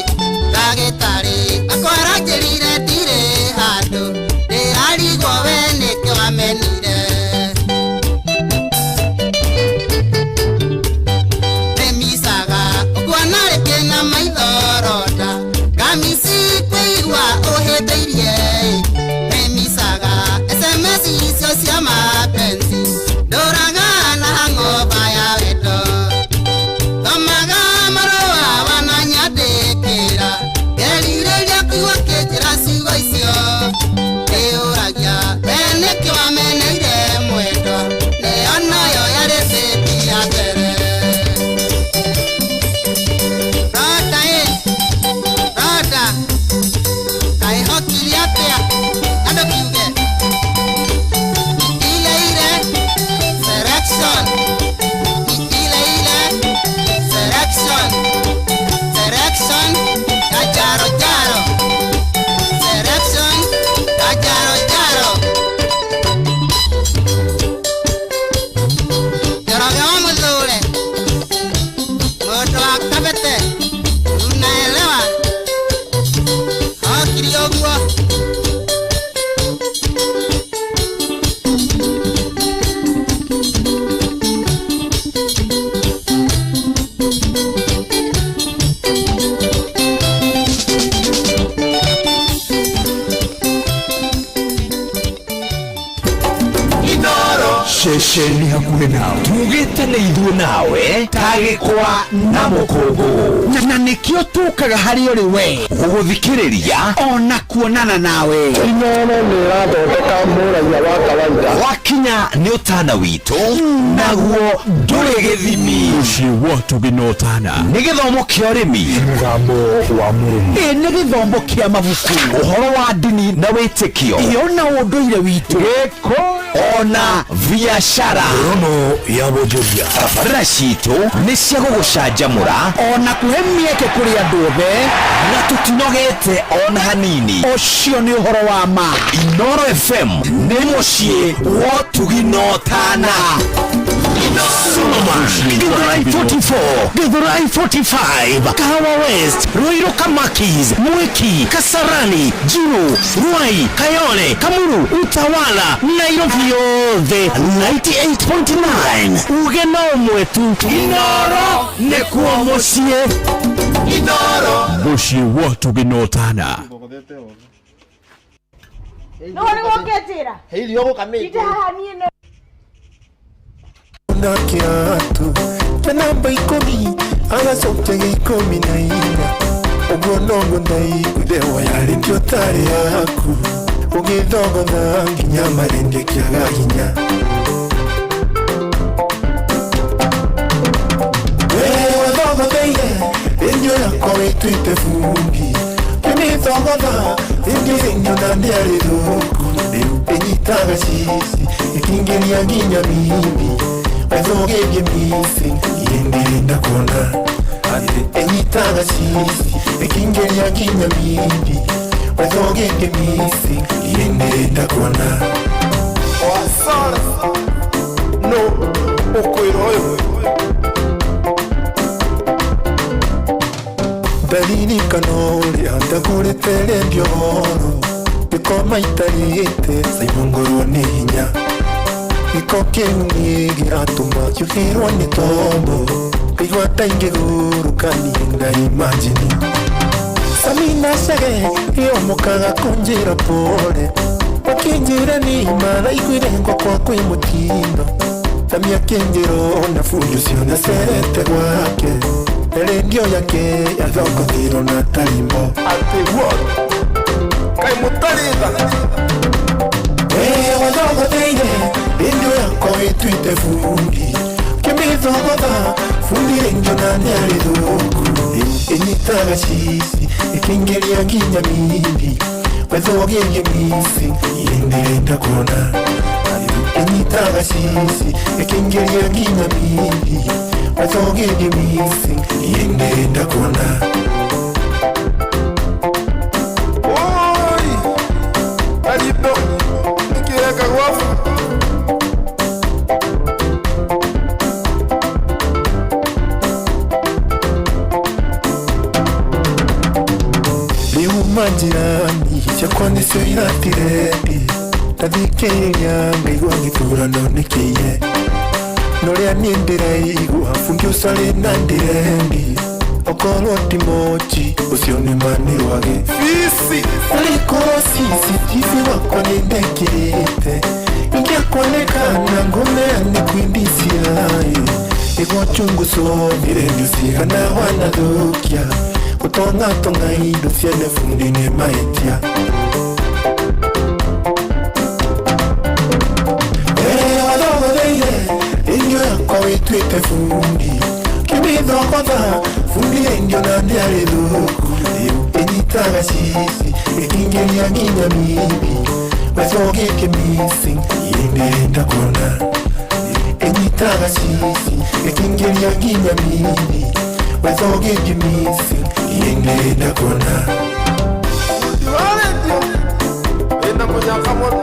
S17: ndagĩtarĩ akwara njĩrire ndirĩ handũ ndĩrarigwo we nĩkĩ wamenire ndĩmicaga ũkuona rĩngĩ na maitho ronda ngamici kũigua ũhĩtĩirie ndĩmicaga SMS icio cia mapenzi ndũraga na hang'oba ya wendo thomaga marũa wananyandĩkĩra ngerirĩria kũigua kĩnjĩra ciugo icio ndĩũragia we nĩkĩ wameneire mwendwa nĩyo noyo yarĩ bĩti ya mbere Roda ĩ roda kaĩ hokire atĩa andũ kiuge ile ile selection ile ile selection selection ya jaro jaro selection ya jaro jaro Njoroge wa Mũthure mũndũ wa Kabete unaelewa hokire ũguo.
S4: Ceceni hakuhĩ nawe tugĩte nĩ ithuĩ nawe ta gĩkwa na mũkũngũ na nĩkĩo tũkaga harĩ ũrĩ we gũgũthikĩrĩria ona kuonana nawe.
S13: Inooro nĩ ĩrathondeka mũraia wa kawaida
S4: wakinya nĩ ũtana witũ naguo ndũrĩ gĩthimi.
S14: Mũciĩ wa Tũginotana
S4: nĩ gĩthomo kĩa ũrĩmi
S14: mũgambo wa mũrĩmi
S4: ĩ nĩ gĩthomo kĩa mabuku ũhoro wa ndini na wĩtĩkio ĩyo na ũndũire witũ ona biashara
S14: Rono ya wonjoria
S4: tabarĩra citũ nĩ cia gũgũcanjamũra ona kũhe mĩeke kũrĩ andũ othe na tũtinogete ona hanini ũcio nĩ ũhoro wa ma. Inooro FM nĩ mũciĩ wa Tũginotana. Solomon, Githurai 44, Githurai 45, Kahawa West, Ruiru Kamakis, Mwiki, Kasarani, Jiru, Ruai, Kayole, Kamuru, Utawala, Nairobi yothe 98.9 uge no ũmwe tu Inooro nĩkuo mũciĩ. Inooro
S14: mũciĩ wa Tũginotana.
S10: No nĩguo ũkĩnjĩra
S20: irio gũkamĩte
S10: Ndinde haha niĩ no
S22: na kĩatũ na namba ikũmi agacokia 14 ũguo noguo ndaiguire wayarĩtio tarĩ yaku ũgĩthogotha nginya marĩndĩ kĩaga hinya wee wathogotheire rĩndio yakwa wĩtuĩte bundi kĩmĩthogotha rĩndio ĩnyona ndĩarĩ thũku rĩu ĩnyitaga cici ĩkĩingĩria nginya mimi wethũgĩrie misi iendirenda kuona atĩ ĩnyitaga cici ĩkĩingĩria nginya mimi wethũgĩrie misi iendirenda kuona
S16: Wasara no ũkwĩra ũyũ
S22: ndaririkana ũrĩa ndagũrĩte rendio horo gĩkoma itarĩte Simon ngorwo nĩ hinya gĩko kĩu nĩ gĩratũma njũhĩrwo nĩ tombo Ngaigua ta ingĩgũrũka niĩ ndaimajini Samina Chege ĩomokaga kũnjĩra pole Ũkĩnjĩra nĩ maraiguire ngwakwa kwĩ mũtindo Sami akĩnjĩra ona fundi ũcio nĩacerete gwake Na rendio yake yathogothirwo na tarimbo
S16: Atĩ what? Kaĩ mũtarĩ tha?
S22: Wee wathogotheire rendio yakwa wĩtuĩte fundi Ũkĩmĩthogotha fundi rendio na nĩarĩ thũku Ĩnyitaga cici ĩkĩingĩria nginya mindi Wethogĩrie misi ndĩrenda kuona Ĩnyitaga cici ĩkĩingĩria nginya mindi Wethogĩrie misi ndĩrenda kuona
S16: Oi! Arindo nĩkĩreka gwabu?
S22: Rĩu manjirani ciakwa nĩcio iratirendi Ndathikĩrĩria ngaigua gĩthurano nĩ kĩiye Na ũrĩa niĩ ndĩraigua bundi ũcio arĩ na ndirendi Okorwo ti mochi ũcio nĩ ma nĩ rwagĩ
S16: Fici!
S22: Arĩkorwo CCTV wakwa nĩ ndekĩrĩte Ingĩakuonekana ngũmea nĩ kwindisia Nĩguo chungu somi rendio cigana wanathũkia Gũtongatonga indo ciene bundi nĩ mahĩtia Wee wathogotheire rendio yakwa wĩtuĩte bundi Ũkĩmĩthogotha bundi rendio na ndĩarĩ thũku Ĩnyitaga cici ĩkĩingĩria nginya mindi Wethogĩtie missing ndĩrenda kuona Ĩnyitaga cici ĩkĩingĩria nginya mindi Wethogĩtie missing ndĩrenda kuona
S16: Fundi wa rendio wĩna mũnyaka mũno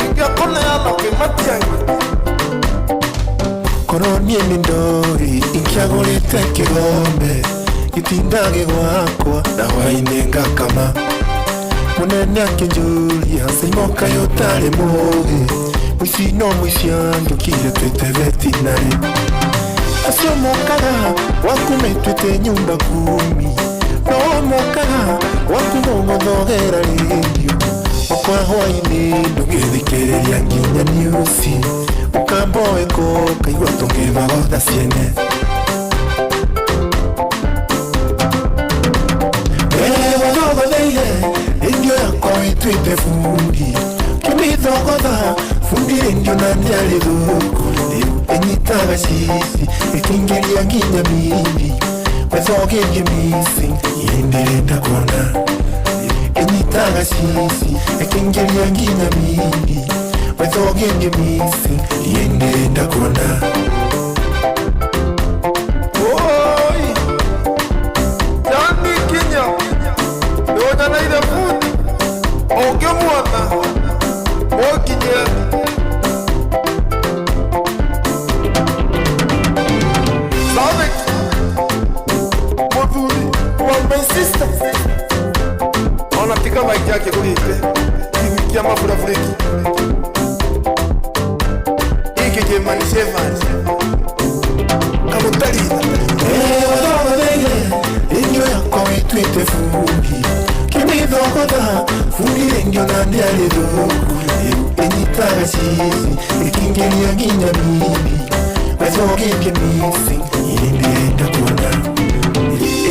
S16: ingĩakũneana kwĩ Matiang'i
S22: Korwo niĩ nĩ ndũĩ ingĩagũrĩte kĩgombe gĩtindage gwakwa na hwainĩ ngakama Mũnene akĩnjũria Saimo kaĩ ũtarĩ mũũgĩ Mũici no mũici andũkire twĩte vetinarĩ Acio mokaga gwaku metuĩte nyumba kumi No mokaga gwaku gũgũthogera rendio Wakwa hwainĩ ndũngĩthikĩrĩria nginya niusi Ũkamboeko ũkaigua tũngĩthogotha ciene Wee wathogotheire rendio yakwa wĩtuĩte bundi Ũkĩmĩthogotha bundi rendio na ndĩarĩ thũku Ĩnyitaga cici ĩkĩingĩria nginya mindi Wethogĩrie missing ndĩrenda kuona Ĩnyitaga cici ĩkĩingĩria nginya mindi Wethogĩrie missing ndĩrenda kuona
S16: Oi! Yani kinya nĩwonyaneire bundi ũngĩmuona mũnginyĩre Sadik mũthuri wa my sister ona tiga maiki akĩgũrĩte kĩgui kĩa maburaburĩki gĩkĩ kĩmani Evans kamũtaritha
S22: Wee wathogotheire rendio yakwa wĩtuĩte bundi Ũkĩmĩthogotha bundi rendio na ndĩarĩ thũku Ĩnyitaga cici ĩkĩingĩria nginya mindi Wethogĩtie missing ndĩrenda kuona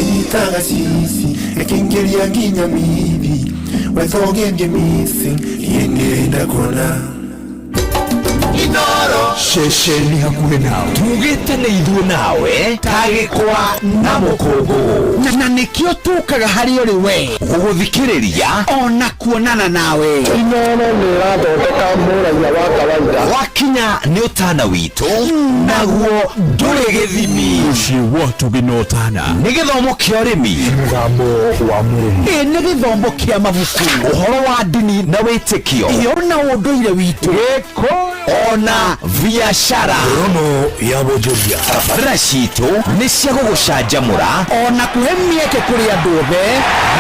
S22: Ĩnyitaga cici ĩkĩingĩria nginya mindi Wethogĩtie missing ndĩrenda kuona
S4: Inoro ceceni hakuhĩ nawe tugĩte nĩ ithuĩ nawe ta gĩkwa na mũkũngũ
S5: na nĩkĩo tũkaga harĩ ũrĩ we
S4: gũgũthikĩrĩria
S5: ona kuonana nawe
S13: Inoro nĩ ĩrathondeka mũraiya wa kawaida
S4: wakinya nĩ ũtana witũ naguo ndũrĩ gĩthimi
S14: Mũciĩ wa tũgĩnotana
S4: nĩ gĩthomo kĩa ũrĩmi
S14: mũgambo wa mũrĩmi
S5: ĩ nĩ gĩthomo kĩa mabuku
S4: ũhoro wa ndini na wĩtĩkio
S5: ĩyo na ũndũire witũ
S4: gĩkũyũ ona Ona biacara
S14: Rono ya wonjoria.
S4: Tabarĩra citũ nĩ cia gũgũcanjamũra ona kũhe mĩeke kũrĩ andũ othe,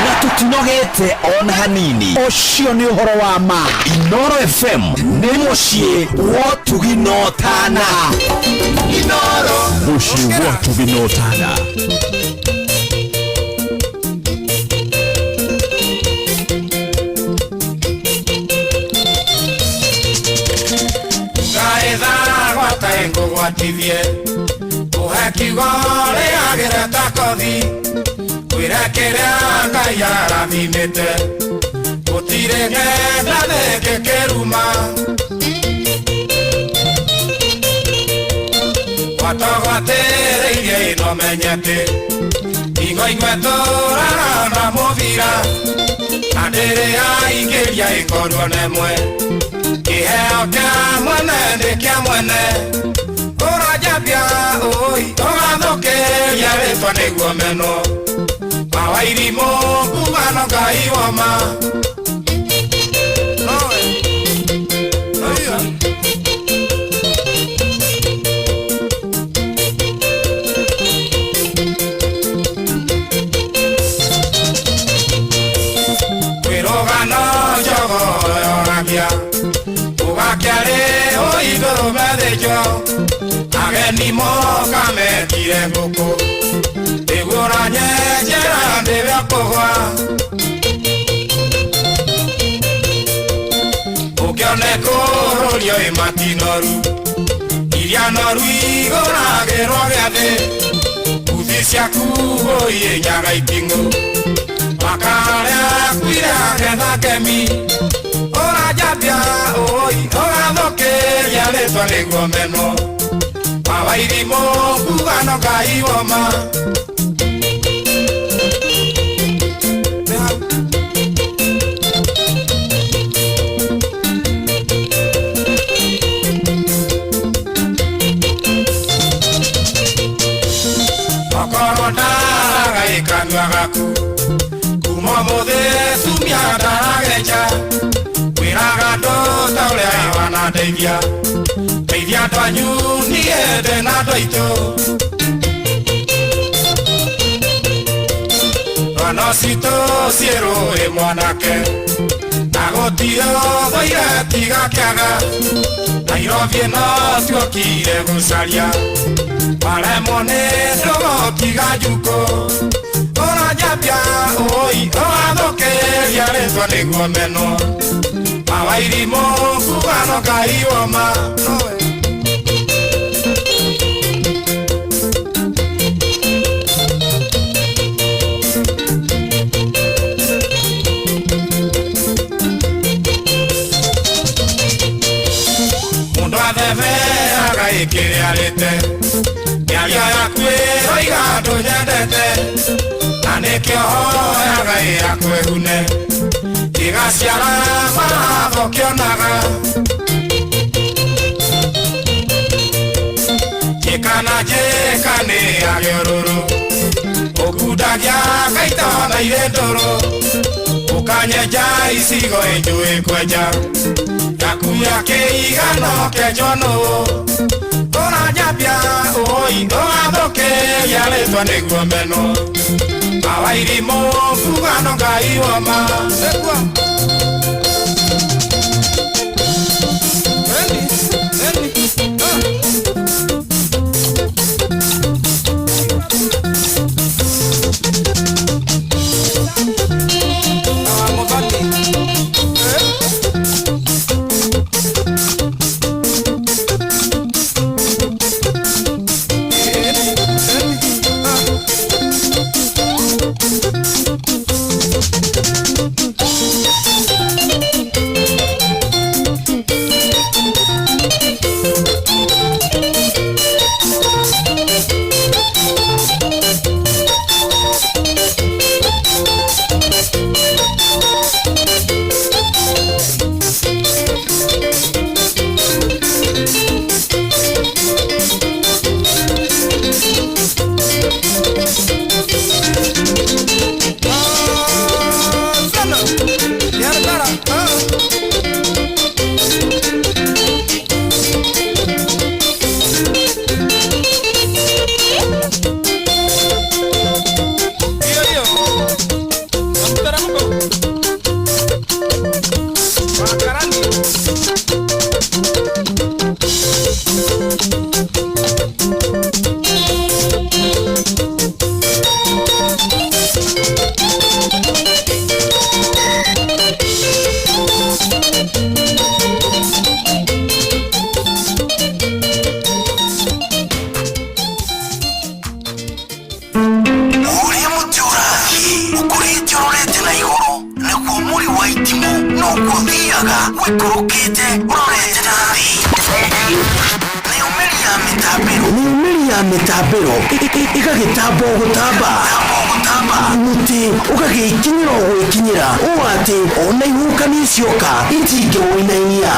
S4: na tũtinogete ona hanini. Ũcio nĩ ũhoro wa ma. Inoro FM nĩ mũciĩ wa ũtugi na ũtana. Inoro.
S14: Mũciĩ wa ũtugi na ũtana.
S17: Ngũgwatithie kũhe kiugo rĩagĩre ta kothi kwĩre kĩrĩa Ngai arathimĩte gũtirĩ ng'enda thĩngĩ kĩruma gwatogwatĩrĩirie ĩno menye atĩ ingo imwe tũraga na mũbira na ndĩrĩ yaingĩria ĩkorwo nemwe kĩheo kĩa mwene nĩ kĩa mwene ũranjambia ũi ũgathũkĩria rĩtwa nĩguo menwo mawairimũ kuga no Ngai woma. Kwĩrũgano njogo yoragia ũgakĩarĩ ũindũrũme thĩnjo ageni moka metire ngũkũ nĩguo ũranyenjera ndĩwe kũgwa ũkĩone kũrũrio ĩ matinoru iria noru igũragĩrwo gĩathĩ uthi ciaku ũiĩnyaga iting'ũ makarĩa kuire agetha kemi ũranjambia ũi ũgathũkĩria rĩtwa nĩguo menwo mawairimũ kuga no Ngai woma. Okorwo ndaraga ĩ kanua gaku kuma ũmũthĩ cumia ndarageja kwĩraga andũ ta ũrĩa wanandeithia ndeithia andũ anyu niĩ ndĩ na andũ aitũ rwano citũ ciĩ rũĩ mwanake na gũtirĩ ũthũire tiga kĩaga Nairobi ĩno tuokire gũcaria maremwo nĩ ndũgũ tiga njukũ ũranjambia ũi ũgathũkĩria rĩtwa nĩguo menwo mawairimũ kuga no Ngai woma. Mũndũ athebeaga ĩkĩrĩa arĩte mĩario yaku ĩroiga ndũnyendete na nĩkĩo hoyaga ĩyakwĩhune ĩgaciara maratho kĩonaga njĩka na njĩka nĩ agĩũrũrũ ũkundagia ngaita na irĩ ndũrũ ũkanyenja icigo ĩnjũĩ kwenja yaku ya kĩigano kĩenjwo nũũ ũranjambia ũi ũgathũkĩria rĩtwa nĩguo menwo mawairimũ kuga no Ngai woma.
S5: Ũikũrũkĩte ũrorete na thĩ. Mĩumĩri ya mĩtambĩro ĩgagĩtamba o gũtamba, mũtĩ ũgagĩkinyĩra o gwĩkinyĩra ũũ atĩ ona ihuhũkanio cioka itingĩwũinainia.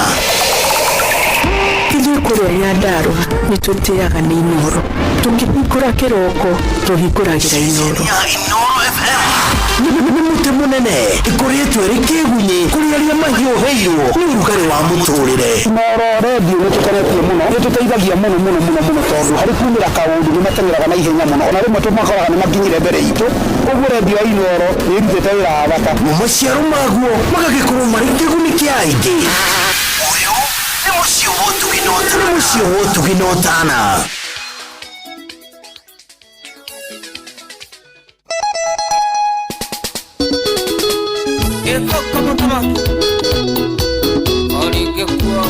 S9: Ithuĩ kũrĩa Nyandarũa nĩ tũtĩaga nĩ Inooro. Tũkĩhingũra kĩroko tũhingũragĩra Inooro.
S5: Inooro FM nĩ mũtĩ mũnene ĩkoretwo ĩrĩ kĩgunyĩ kũrĩ arĩa mahiũhĩirwo nĩ ũrugarĩ wa mũtũrĩre.
S12: Inooro redio nĩ tũkenetie mũno, nĩ tũteithagia mũno mũno mũno mũno tondũ harĩ kumĩra kaũndũ nĩ mateng'eraga na ihenya mũno, ona rĩmwe tũmakoraga nĩ makinyire mbere itũ. Ũguo redio ya Inooro nĩ ĩrutĩte wĩra wa bata.
S5: Maciaro maguo magagĩkorwo marĩ kĩguni kĩa aingĩ. Ũyũ nĩ mũciĩ wa ũtugi na ũtana. Nĩ mũciĩ wa ũtugi na ũtana.
S21: Gĩkũkũ mũthamaki ũringĩkuo.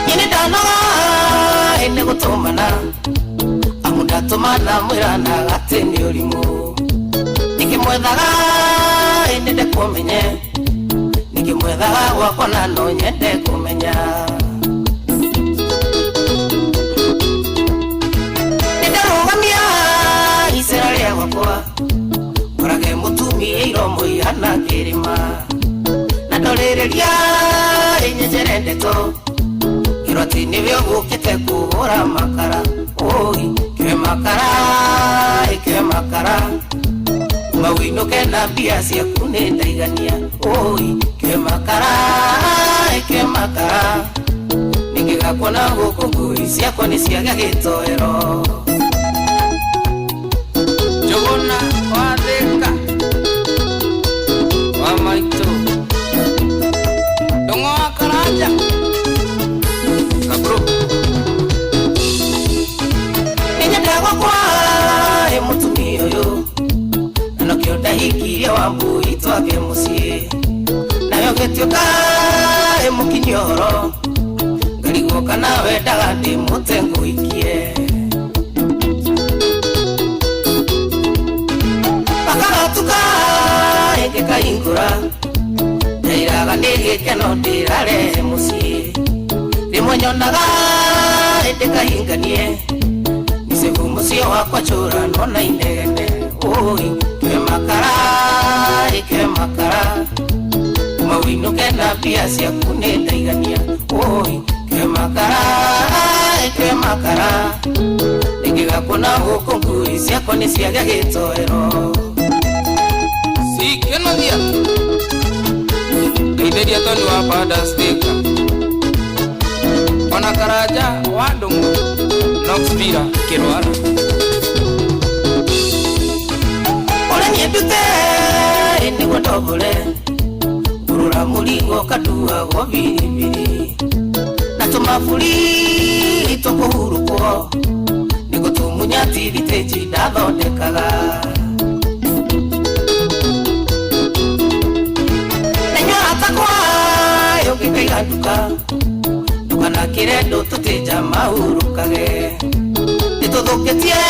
S21: Nyini ndanoga nĩ gũtũmana, amu ndatũmana mwĩranaga atĩ nĩ ũrimũ. Nĩkĩmwethaga nĩnde kũmenye, nĩkĩmwethaga gwakwa na no nyende kũmenya. Nĩndarũgamia icera rĩa gwakwa, ngorage mũtumia iromo ihana kĩrĩma, na ndorĩrĩria ĩnyenjere ndeto, ngĩrwo atĩ nĩwe ũgũkĩte kũhũra makara. Ũi kĩwe makara, kĩwe makara, uma wĩinũke na mbia ciaku nĩ ndaigania. Ũi kĩwe makara, kĩwe makara, nĩngĩgakuona gũkũ ngui ciakwa nĩ ciagĩa gĩtoero. Njũgũna wa Thĩka wa maitũ, Ndũng'ũ wa Karanja Kaburu. Nĩnyendaga gwakwa ĩ mũtumia ũyũ, na nokĩo ndahikirie Wambui twake mũciĩ, nayo gĩtuĩka ĩ mũkinyia ũhoro, ngarigwo kana wendaga ndĩmũte ngũhikie. Gakagatuka ĩngĩkahingũra, ndairaga nĩ gĩkeno ndĩrarehe mũciĩ, rĩmwe nyonaga ĩndĩkahinganie, nĩcibu mũciĩ wakwa njũranwo na inegene. Ũi kĩwe makara, kĩwe makara, uma wĩinũke na mbia ciaku nĩ ndaigania. Ũi kĩwe makara, kĩwe makara, nĩngĩgakuona gũkũ ngui ciakwa nĩ ciagĩa gĩtoero.
S15: Sikenothia ngeithĩria tondũ wa banda Thĩka, ona Karanja wa Ndũng'ũ Knoxville kĩrwara.
S21: Ũrĩa niĩ ndute nĩguo ndombore, ngũrũra mũrigo kanduagwo biribiri, na tũmaburi tũkũhurũkwo nĩguo tũmunya tirithĩnji ndathondekaga. Na inyuĩ arata akwa ũngĩkaiga nduka, ndũkanakĩre andũ tũtĩnja mahurũkage. Nĩtũthũkĩtie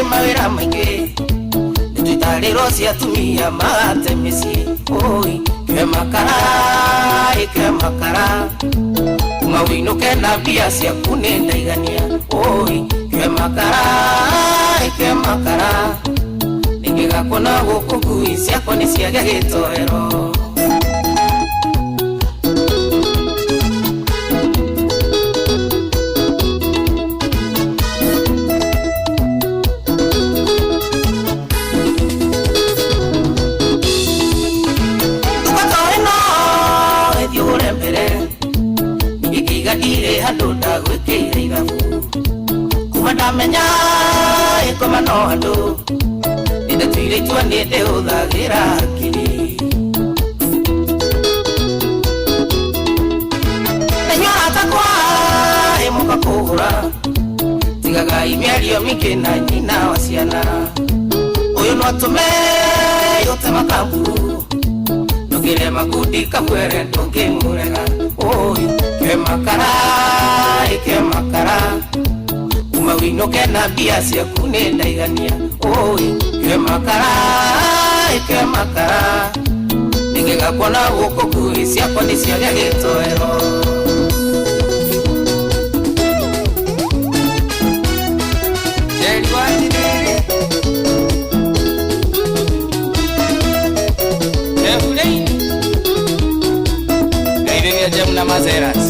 S21: mawĩra maingĩ, nĩtũitarĩrwo cia atumia magate mĩciĩ. Ũi kĩwe makara, kĩwe makara, uma wĩinũke na mbia ciaku nĩ ndaigania. Ũi kĩwe makara, kĩwe makara, nĩngĩgakuona gũkũ ngui ciakwa nĩ ciagĩa gĩtoero. Nduka ĩno ĩthiĩ ũgũre mbere, ingĩiga ndirĩ handũ ndagwĩkĩire ithabu. Kuma ndamenya ĩkoma no andũ, nĩndatuire itua nĩndĩhũthagĩra hakiri. Na inyuĩ arata akwa ĩ mũka kũgũra, tigagai mĩario mĩingĩ na nyina wa ciana. Ũyũ no atũme ũte makamburu, ndũngĩre makundi kabwere ndũngĩmũrega. Ũi kĩwe makara, kĩwe makara, uma Ũinũke na mbia ciaku nĩ ndaigania. Oi, ke makara, ke makara. Ningĩgakuona gũkũ ngui ciakwa nĩ ciagĩa gĩtoero. Njeri wa Njiriri. Jehulei. Gaithĩria Jem na Mazeras.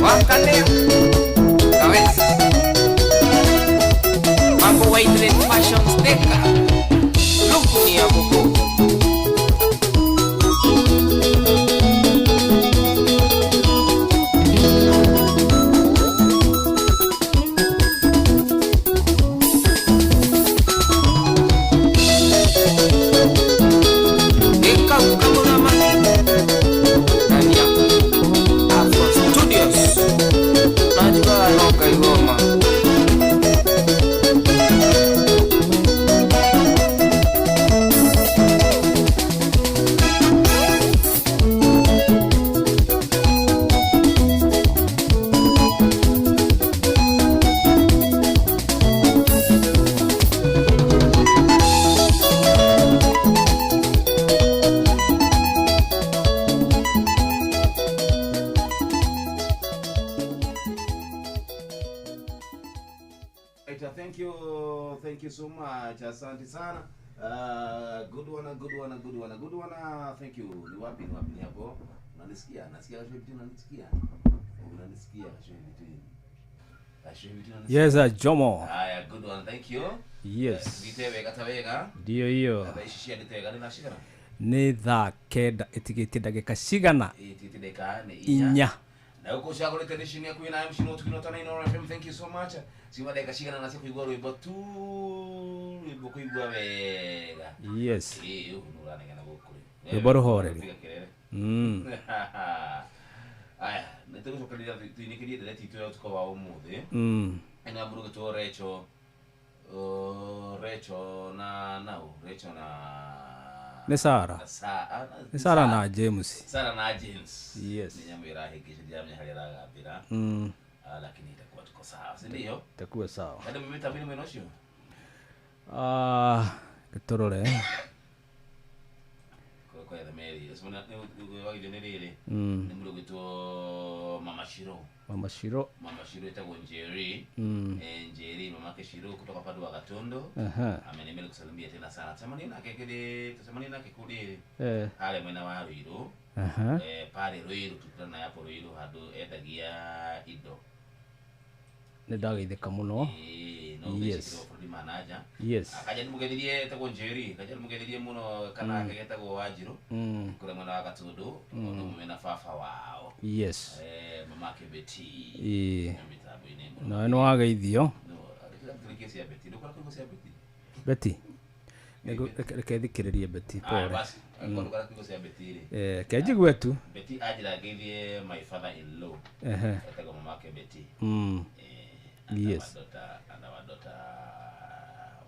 S21: Wakaneo. Kawesa. Mambo wa Internet Fashion Sticker. Luku ni ya kuku.
S3: Thank you so much. Asante sana. Good one, good one, good one, good one. Thank you. Ni wapi, ni wapi ni hapo? Unanisikia? Nasikia kasho vitu unanisikia? Unanisikia kasho vitu. Kasho vitu unanisikia?
S11: Yes, Jomo.
S3: Haya, good one. Thank you.
S11: Yes.
S3: Gitewega tawega.
S11: Ndio hiyo.
S3: Thaishia gitewega ni nashikana.
S11: Nĩ thaa 9 ĩtigĩtie ndagĩka cigana?
S3: Ĩtigĩtie ndagĩka nĩ
S11: inya.
S3: Na uko ucagũrĩte nĩcio nĩ akuĩ nayo mũciĩ tũkinota na Inooro FM. Thank you so much. Ciuma ndagĩka cigana na cia kũigua rwĩmbo tu rwĩmbo kũigua wega.
S11: Yes.
S3: Ĩĩ, ũguo nĩ ũranegena gũkũ rĩ.
S11: Rwĩmbo rũhoreri.
S3: Piga kelele. Aya, nĩ tũgũcokereria tũinĩkĩrie ndereti itũ ya ũtukũ wa ũmũthĩ. Ĩno ya mũndũ ũgwĩtwo Rachel, Rachel na nau, Rachel na
S11: Nĩ Sara. Nĩ Sara na James.
S3: Sara na James.
S11: Yes.
S3: Nĩ nyamũ ĩrahĩngĩca ndiramenya harĩa ĩragambĩra. Lakini itakuwa tuko sawa, si ndio?
S11: Itakuwa sawa.
S3: Hadi mimi tabini mwena ũcio?
S11: Gĩtũrore.
S3: Kwa ya Mary, sio ni wagithio nĩ rĩrĩ. Nĩ mũndũ ũgwĩtwo Mama Shiro.
S11: Mama Shiro.
S3: Mama Shiro etagwo Njeri. Njeri mamake Shiro kutoka pale wa Gatondo. Ameniambia kusalimia tena sana. Tamani nake kile, tamani nake kule. Hale mwena wa Ruiru. Pale Ruiru tukutana hapo Ruiru handu endagia indo.
S11: Nĩ ndageithĩka mũno.
S3: No
S11: Yes.
S3: bũrũri manaja.
S11: Yes.
S3: Akaja nĩmũgeithirie etagwo Njeri, akaja nĩmũgeithirie mũno kana ake getagwo Wanjirũ. Kũrĩa mwena wa Gatundu, ũndũ ũmwe na baba wao.
S11: Yes.
S3: Mamake Betty. Mĩtambo-inĩ mũno.
S11: Nawe nĩ wageithio.
S3: No, agĩtũrĩkia cia Betty. Ndũkora kũigua cia Betty?
S11: Betty. Reke thikĩrĩrie Betty pole.
S3: Basi, ndũkora kũigua cia Betty rĩ.
S11: Ke njigue tu.
S3: Betty anjĩra ngeithie my father in law. Etagwo mamake Betty.
S11: Yes.
S3: And our daughter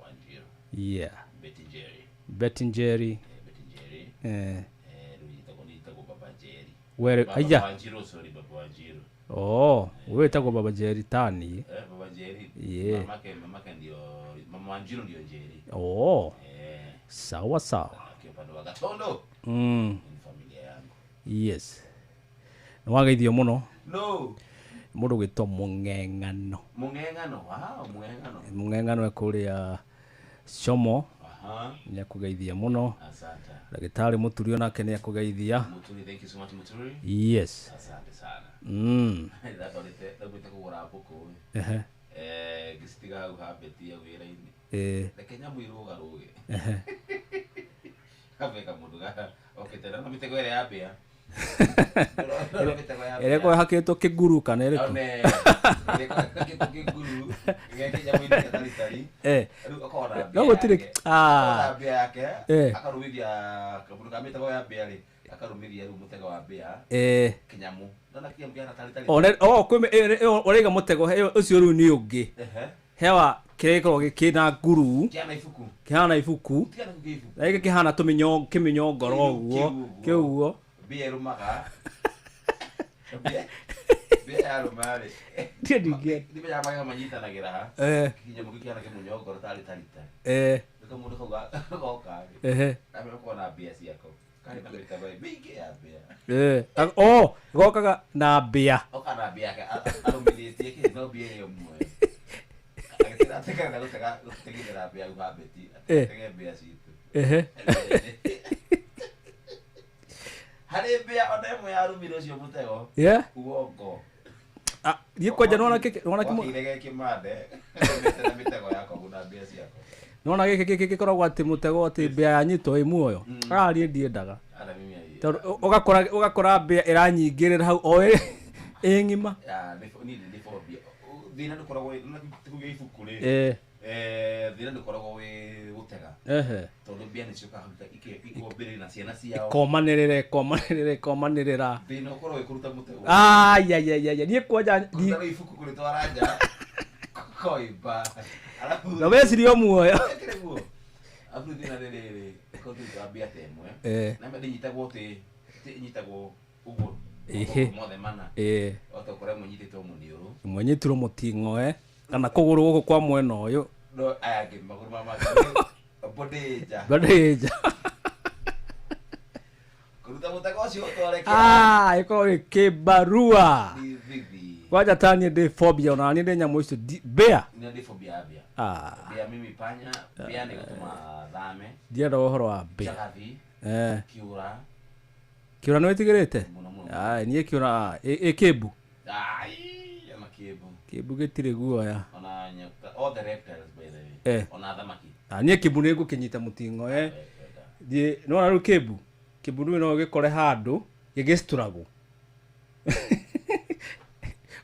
S3: Wanjiru.
S11: Yeah.
S3: Betty Njeri.
S11: Betty Njeri.
S3: Betty Njeri. Rĩu Baba Njeri.
S11: Where
S3: Baba
S11: aya.
S3: Wanjiru, sorry, Baba Wanjiru.
S11: Oh, wewe wĩtagwo Baba Njeri tani.
S3: Baba Njeri.
S11: Yeah.
S3: Mamake ndio Mama Wanjiru ndio Njeri.
S11: Oh. Sawa sawa.
S3: Akiwa upande wa Gatondo. Ni familia yangu.
S11: Yes. Nĩ wageithio mũno.
S3: No.
S11: Mũndũ gwĩtwo Mũng'eng'ano.
S3: Mũng'eng'ano, wow, Mũng'eng'ano.
S11: Mũng'eng'ano e kũrĩa Chomo. Nĩ akũgeithia mũno.
S3: Asante.
S11: Ndagĩtarĩ Mũturi onake nĩ akũgeithia.
S3: Mũturi, thank you so much Mũturi.
S11: Yes.
S3: Asante sana. Ndatwarĩte kũgũra mbũkũ. Ngĩcitiga hau ha Betty hau wĩra-inĩ. Reke nyamũ irũgarũge. Kabe kamũndũ okĩte na mĩtego ĩrĩa ya mbĩa.
S11: Ĩrĩa ĩhakĩtwo kĩnguru kana ĩrĩkũ? No gũtirĩ
S3: mbĩa yake akarũmithia kamũndũ ka mĩtego ya mbĩa rĩ akarũmithia rĩu mũtego wa mbĩa kĩnyamũ ndona kĩnyamũ kĩhana tarĩ
S11: oh kwĩ ũraiga mũtego ũcio rĩu nĩ ũngĩ hewa kĩrĩa gĩkoragwo kĩna nguru
S3: kĩhana ibuku
S11: kĩhana ibuku na gĩkĩ kĩhana kĩmĩnyongoro ũguo kĩu ũguo
S3: mbĩa ĩrũmaga Mbĩa yarũma-rĩ.
S11: Niĩ ndingĩenda.
S3: Ndimenyaga magego manyitanagĩra ha.
S11: Eh.
S3: Kĩnyamũ kĩu kĩhana kĩmũnyongoro tarĩ ta rita.
S11: Eh.
S3: Nĩko mũndũ kau goka-rĩ.
S11: Ehe.
S3: Amenya gũkorwo na mbĩa ciako. Karĩ na mĩtego mĩingĩ ya mbĩa.
S11: Eh. Oh, gokaga na mbĩa.
S3: Oka na mbĩa yake arũmithĩtie kĩ no mbĩa ĩrĩ o muoyo. Agĩtĩra atĩ karenda gũtega gũtegithĩra mbĩa uga beti.
S11: Eh.
S3: Tege mbĩa citũ.
S11: Ehe.
S3: Harĩ mbĩa ona ĩmwe yarũmire ũcio mũtego.
S11: Yeah.
S3: Uongo.
S11: Ah, niĩ kwanja nĩwona kĩkĩ nĩwona kĩmwe
S3: Wakĩire ge kĩmande. Arũmĩte na mĩtego yako na mbĩa ciako.
S11: nĩwona gĩkĩ gĩkĩ gĩkoragwo atĩ mũtego atĩ mbĩa yanyitwo ĩ muoyo. Ah, niĩ ndiendaga.
S3: Ana mimi ai.
S11: Tondũ ũgakora mbĩa ĩranyingĩrĩra hau o ĩ ng'ima.
S3: Ah, nĩ niĩ nĩ phobia. Thĩna ndũkoragwo wĩ ibuku rĩ.
S11: Eh.
S3: Eh, thĩna ndũkoragwo wĩ gũtega.
S11: Ehe.
S3: Tondũ mbĩa nĩciũkaga hau ikombĩrĩra na ciana ciao.
S11: Ikomanĩrĩra ikomanĩrĩra ikomanĩrĩra.
S3: Thĩna ũkorwo wĩ kũruta mũtego.
S11: Ai ai ai ai niĩ kwanja
S3: Kũruta rĩu ibuku kũrĩtwara nja. Koimba. Alafu
S11: na weciria o muoyo.
S3: Ĩkĩrĩ guo. Alafu thĩna nĩ rĩrĩ, korwo tũrutaga mbĩa ta ĩmwe.
S11: Eh.
S3: Na ĩmwe ndĩnyitagwo atĩ ĩnyitagwo ũguo.
S11: Ĩhĩ.
S3: Mothe mana.
S11: Ĩĩ.
S3: Ota ũkora ĩmwe ĩnyitĩtwo mũniũrũ.
S11: Ĩmwe ĩnyitirwo mũting'oe kana kũgũrũ gũkũ kwa mwena ũyũ.
S3: No aya angĩ magũrũ ma mangĩ. Body nja.
S11: Body nja.
S3: Kũruta mũtego ũcio ũtware kĩrathi.
S11: Ah, ĩkorwo ĩ kĩbarua.
S3: Nĩ thithi.
S11: Kwanja ta niĩ ndĩ phobia ona niĩ ndĩ nyamũ icio mbĩa.
S3: Nĩ ndĩ phobia ya mbĩa.
S11: Ah.
S3: Mbĩa mimi panya, mbĩa nĩ gũtũma thame.
S11: Ndiendaga ũhoro wa mbĩa.
S3: Njagathi.
S11: Eh.
S3: Kĩũra.
S11: Kĩũra nĩ wĩtigĩrĩte?
S3: Mũno mũno.
S11: Ai, niĩ kĩũra ĩ kĩmbu.
S3: Ai, ona kĩmbu.
S11: Kĩmbu gĩtirĩ guoya.
S3: Ona nyoka, all the reptiles by the way.
S11: Eh.
S3: Ona thamaki.
S11: Ah, niĩ kĩmbu nĩ ngũkĩnyita mũting'oe. Thiĩ, nĩwona rĩu kĩmbu? Kĩmbu rĩu no ũgĩkore handũ gĩgĩcitũragwo.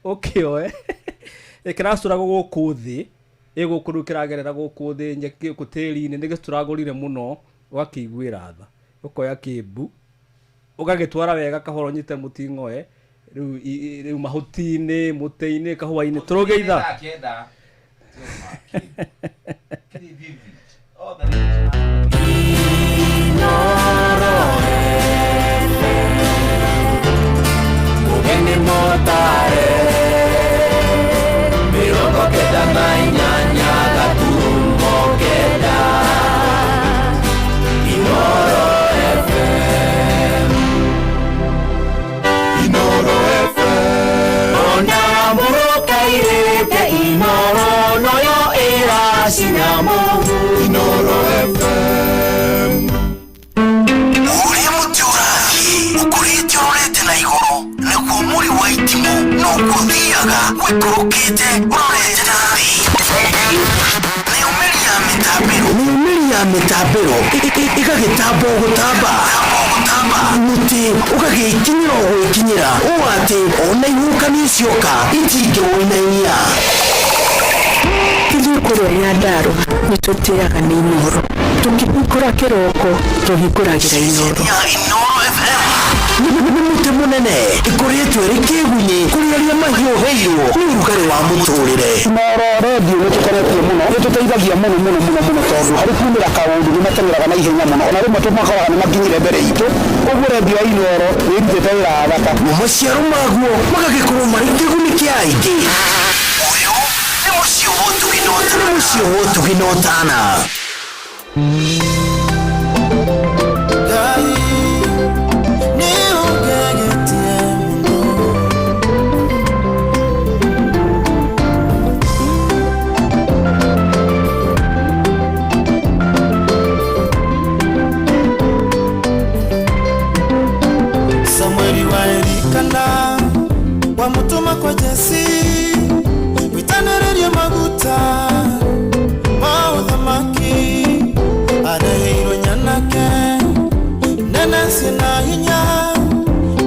S11: Ũkĩoe. Kĩracitũragwo gũkũ thĩ, ĩ gũkũ rĩu kĩragerera gũkũ thĩ nyeki gũkũ tĩri-inĩ nĩgĩcitũragũrire mũno ũgakĩiguĩra tha. Ũkoya kĩmbu ũgagĩtwara wega kahora ũnyite mũting'oe rĩu rĩu mahuti-inĩ mũtĩ-inĩ kahũa-inĩ tũrũge itha.
S3: Thaa kenda. Kĩrĩ thithi. All the reptiles.
S17: Mugeni motare 98 gaturumo kenda Inoro FM. Inoro FM. Ona murokairite Inoro noyo ĩracinamo Inoro FM.
S5: Ũrĩa mũtĩ ũrathiĩ ũkũrĩte ũrorete na igũrũ nĩguo mũri wa itimũ noguo ũthiaga wĩkũrũkĩte ũrorete na thĩ. Nayo mĩri ya mĩtambĩro mĩri ya mĩtambĩro ĩgagĩtamba o gũtamba mũtĩ ũgagĩkinyĩra o gwĩkinyĩra ũũ atĩ ona ihuhũkanio cioka itingĩwũinainia.
S9: Ithuĩ kũrĩa Nyandarũa nĩ tũtĩaga nĩ Inooro. Tũkĩhingũra kĩroko tũhingũragĩra Inooro.
S5: Inooro FM nĩ mũtĩ mũnene ĩkũrĩtwo ĩrĩ kĩgunyĩ kũrĩ arĩa mahiũhĩirwo nĩ ũrugarĩ wa mũtũrĩre.
S12: Inoro redio nĩ tũkenetie mũno, nĩ tũteithagia mũno mũno mũno mũno tondũ harĩ kumĩra kaũndũ nĩ mateng'eraga na ihenya mũno ona rĩmwe tũmakoraga nĩ makinyire mbere itũ. Ũguo redio ya Inoro nĩ ĩrutĩte wĩra wa bata.
S5: Namo maciaro maguo magagĩkorwo marĩ kĩguni kĩa aingĩ. Ũyũ nĩ mũciĩ wa ũtugi na ũtana. Mũciĩ wa ũtugi na ũtana.
S19: Ngai nĩ ũngegetie mũno. Samueli wa Elikana wamutuma kwa Jesi witanĩrĩrie maguta ma ũthamaki areheirwo nyanake nene ciĩna hinya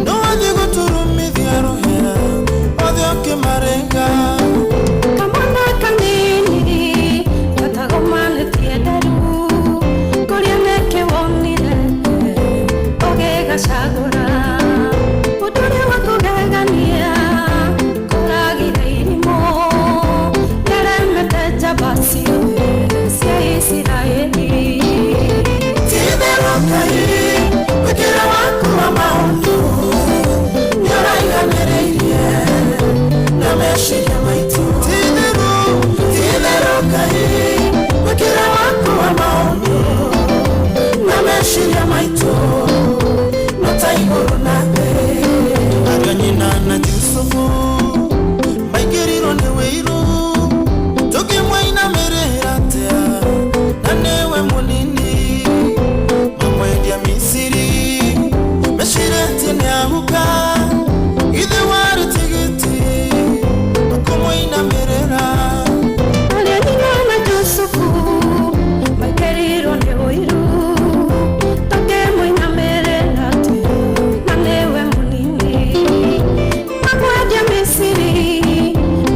S19: no athiĩ gũturumithia rũhĩa othe ũkĩmarĩnga.
S1: Kamwana kanini gatagomanĩtie nderu kũrĩa nĩkĩ wonire ũgĩgacagũra ũndũ ũrĩa wa kũgegania kũragire irimũ nĩaremete njamba.
S7: Yusufu maingĩrirwo nĩ wĩiru tũkĩmũinamĩrĩra atĩa na nĩwe mũnini mamwendia Misiri meciretie nĩ ahuka ithe warĩ tigiti makũmũinamĩrĩra.
S18: Arĩa nyina na Jusufu maingĩrirwo nĩ ũiru tũkĩmũinamĩrĩra atĩa na nĩwe mũnini mamwendia Misiri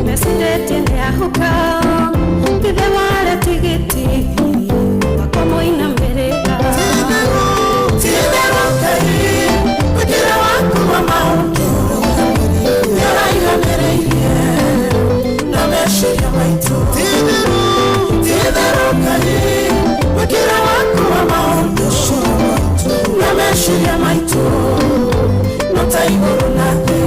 S18: meciretie nĩ ahuka ithe warĩ tigiti wakũmũinamĩrĩra.
S7: Ti-itherũ Ngai wĩkĩre waku wa maũndũ nĩũraihanĩrĩirie na meciria maitũ. Ti-itherũ Ngai wĩkĩre waku wa maũndũ na meciria maitũ no ta igũrũ na thĩ.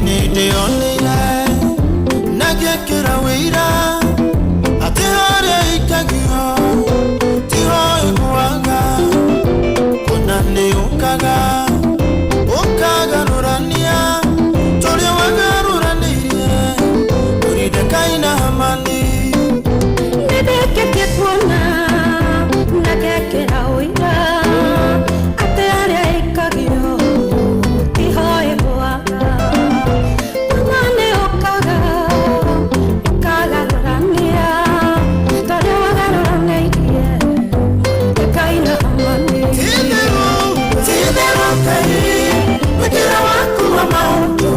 S7: Nĩndĩoneire na ngĩkĩra wĩira atĩ harĩa ikagio tiho ĩgũaga kũna nĩũkaga ũkagarũrania tũrĩa wagarũranĩirie Moridekai na Hamani.
S18: Nĩndĩkĩtie kuona na ngekĩra ũira atĩ harĩa ĩkagio tiho ĩgũaga kũna nĩũkaga ũkagarũrania tũrĩa wagarũranĩirie Moridekai na Hamani.
S7: Ti-itherũ Ngai wĩkĩre waku wa maũndũ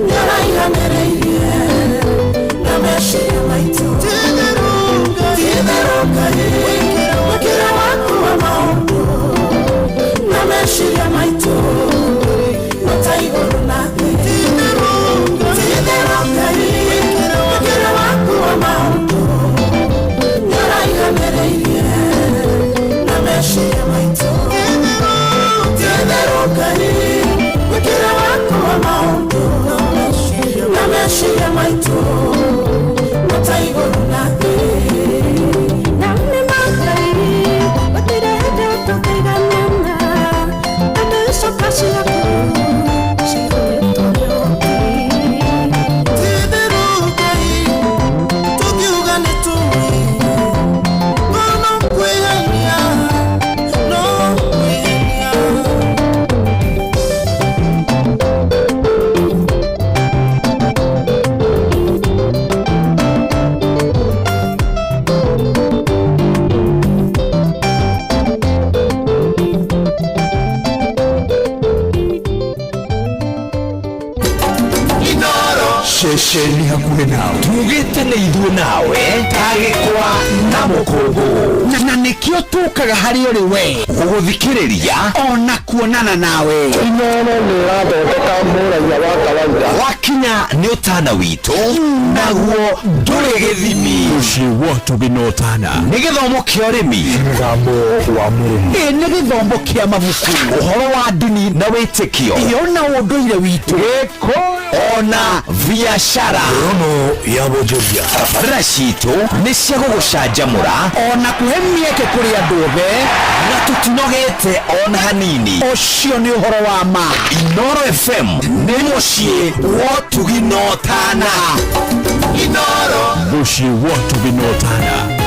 S7: nĩũraihanĩrĩirie na meciria maitũ. Ti-itherũ Ngai wĩkĩre waku wa maũndũ na meciria maitũ no ta igũrũ na thĩ. Ti-itherũ Ngai wĩkĩre waku wa maũndũ nĩũraihanĩrĩirie na meciria maitũ. Ti-itherũ Ngai wĩkĩre waku wa maũndũ na meciria maitũ no ta igũrũ na thĩ.
S18: Na nĩ ma Ngai gũtirĩ hĩndĩ tũngĩiganana tondũ icoka ciaku cihũrĩtwo nĩ ũũmbi.
S7: Ti-itherũ Ngai tũngiuga nĩtũĩ no kwĩhenia no kwĩhenia.
S4: Ceceni hakuhĩ nawe tugĩte nĩ ithuĩ nawe tagĩkwa na mũkũngũ na nĩkĩo tũkaga harĩ ũrĩ we gũgũthikĩrĩria ona kuonana nawe.
S13: Inooro nĩ ĩrathondeka mũraia wa kawaida.
S4: Wakinya nĩ ũtana witũ naguo ndũrĩ gĩthimi.
S14: Mũciĩ wa Tũgĩnotana.
S4: Nĩ gĩthomo kĩa ũrĩmi
S14: Mũgambo wa mũrĩmi.
S4: Ĩ nĩ gĩthomo kĩa mabuku ũhoro wa ndini na wĩtĩkio iyo na ũndũire witũ ona biacara
S14: Rono ya wonjoria.
S4: Tabarĩra citũ nĩ cia gũgũcanjamũra ona kũhe mĩeke kũrĩ andũ othe na tũtinogete ona hanini. Ũcio nĩ ũhoro wa ma. Inooro FM nĩ mũciĩ wa ũtugi na ũtana. Inooro.
S14: Mũciĩ wa ũtugi na ũtana.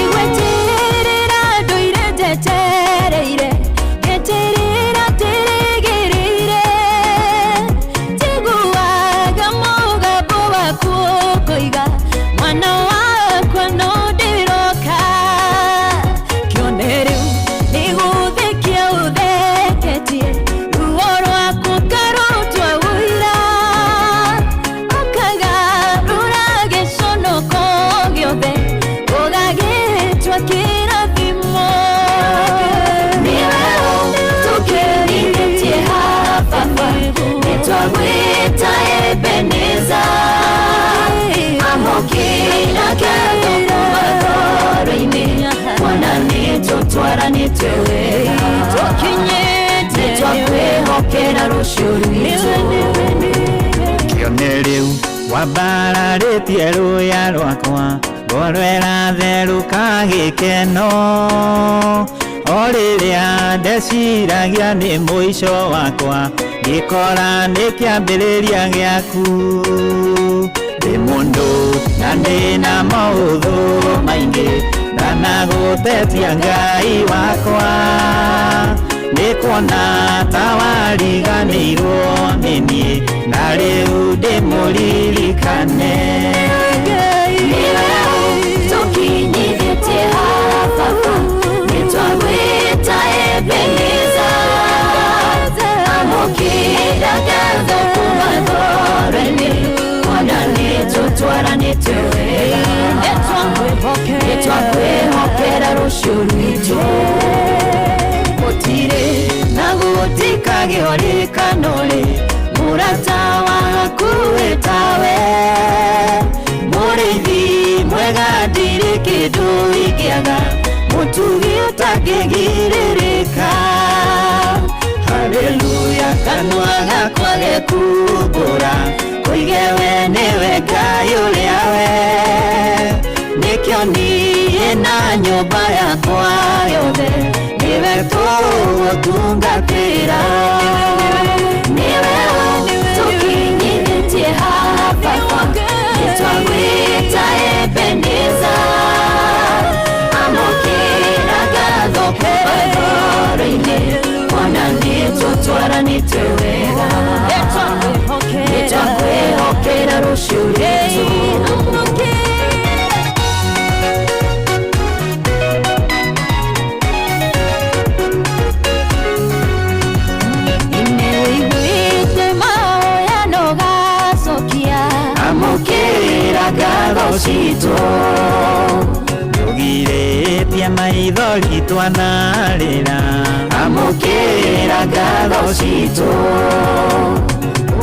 S18: Nĩgweterera ndũire njetereire ngeterera tĩrĩgĩrĩire njiguaga mũgambo
S2: nĩtũtwaranĩte wega
S18: Tũkinyĩte
S2: nĩtwakwĩhokera rũciũ rwitũ.
S19: Kĩone rĩu wambararĩtie rũya rwakwa ngoro ĩratherũka gĩkeno o rĩrĩa ndeciragia nĩ mũico wakwa ngĩkora nĩ kĩambĩrĩria gĩaku ndĩ mũndũ na ndĩna maũthũ maingĩ ndanagũtetia Ngai wakwa nĩ kuona ta wariganĩirwo nĩ niĩ na rĩu ndĩmũririkane.
S2: Nĩwe tũkinyithĩtie haha baba, nĩtwagwĩta Ebeneza. Amũkĩra ngatho kuma ngoro-inĩ, kuona nĩtũtwaranĩte wega. Nĩtwakwĩhokera rũciũ rwitũ.
S18: Gũtirĩ na gũtikagĩa rĩkano-rĩ, mũrata wa hakuhĩ tawe. Mũrĩithi mwega ndirĩ kĩndũ ingĩaga, mũtugi ũtangĩgirĩrĩka.
S19: Haleluya kanua gakwa gekumbũra koige we nĩwe Ngai ũrĩa we nĩkĩo niĩ na nyũmba yakwa yothe nĩwe tũgũtungatĩra.
S2: Nĩwe tũkinyithĩtie haha baba, nĩtwagwĩta Ebeneza. Amũkĩra ngatho kuma ngoro-inĩ, kuona nĩtũtwaranĩte wega. Nĩtwakwĩhokera rũciũ rwitũ.
S18: Nĩwĩiguĩte mahoya na ũgacokia.
S19: Amũkĩra ngatho citũ ndũgirĩtie maithori twanarĩra amũkĩra ngatho citũ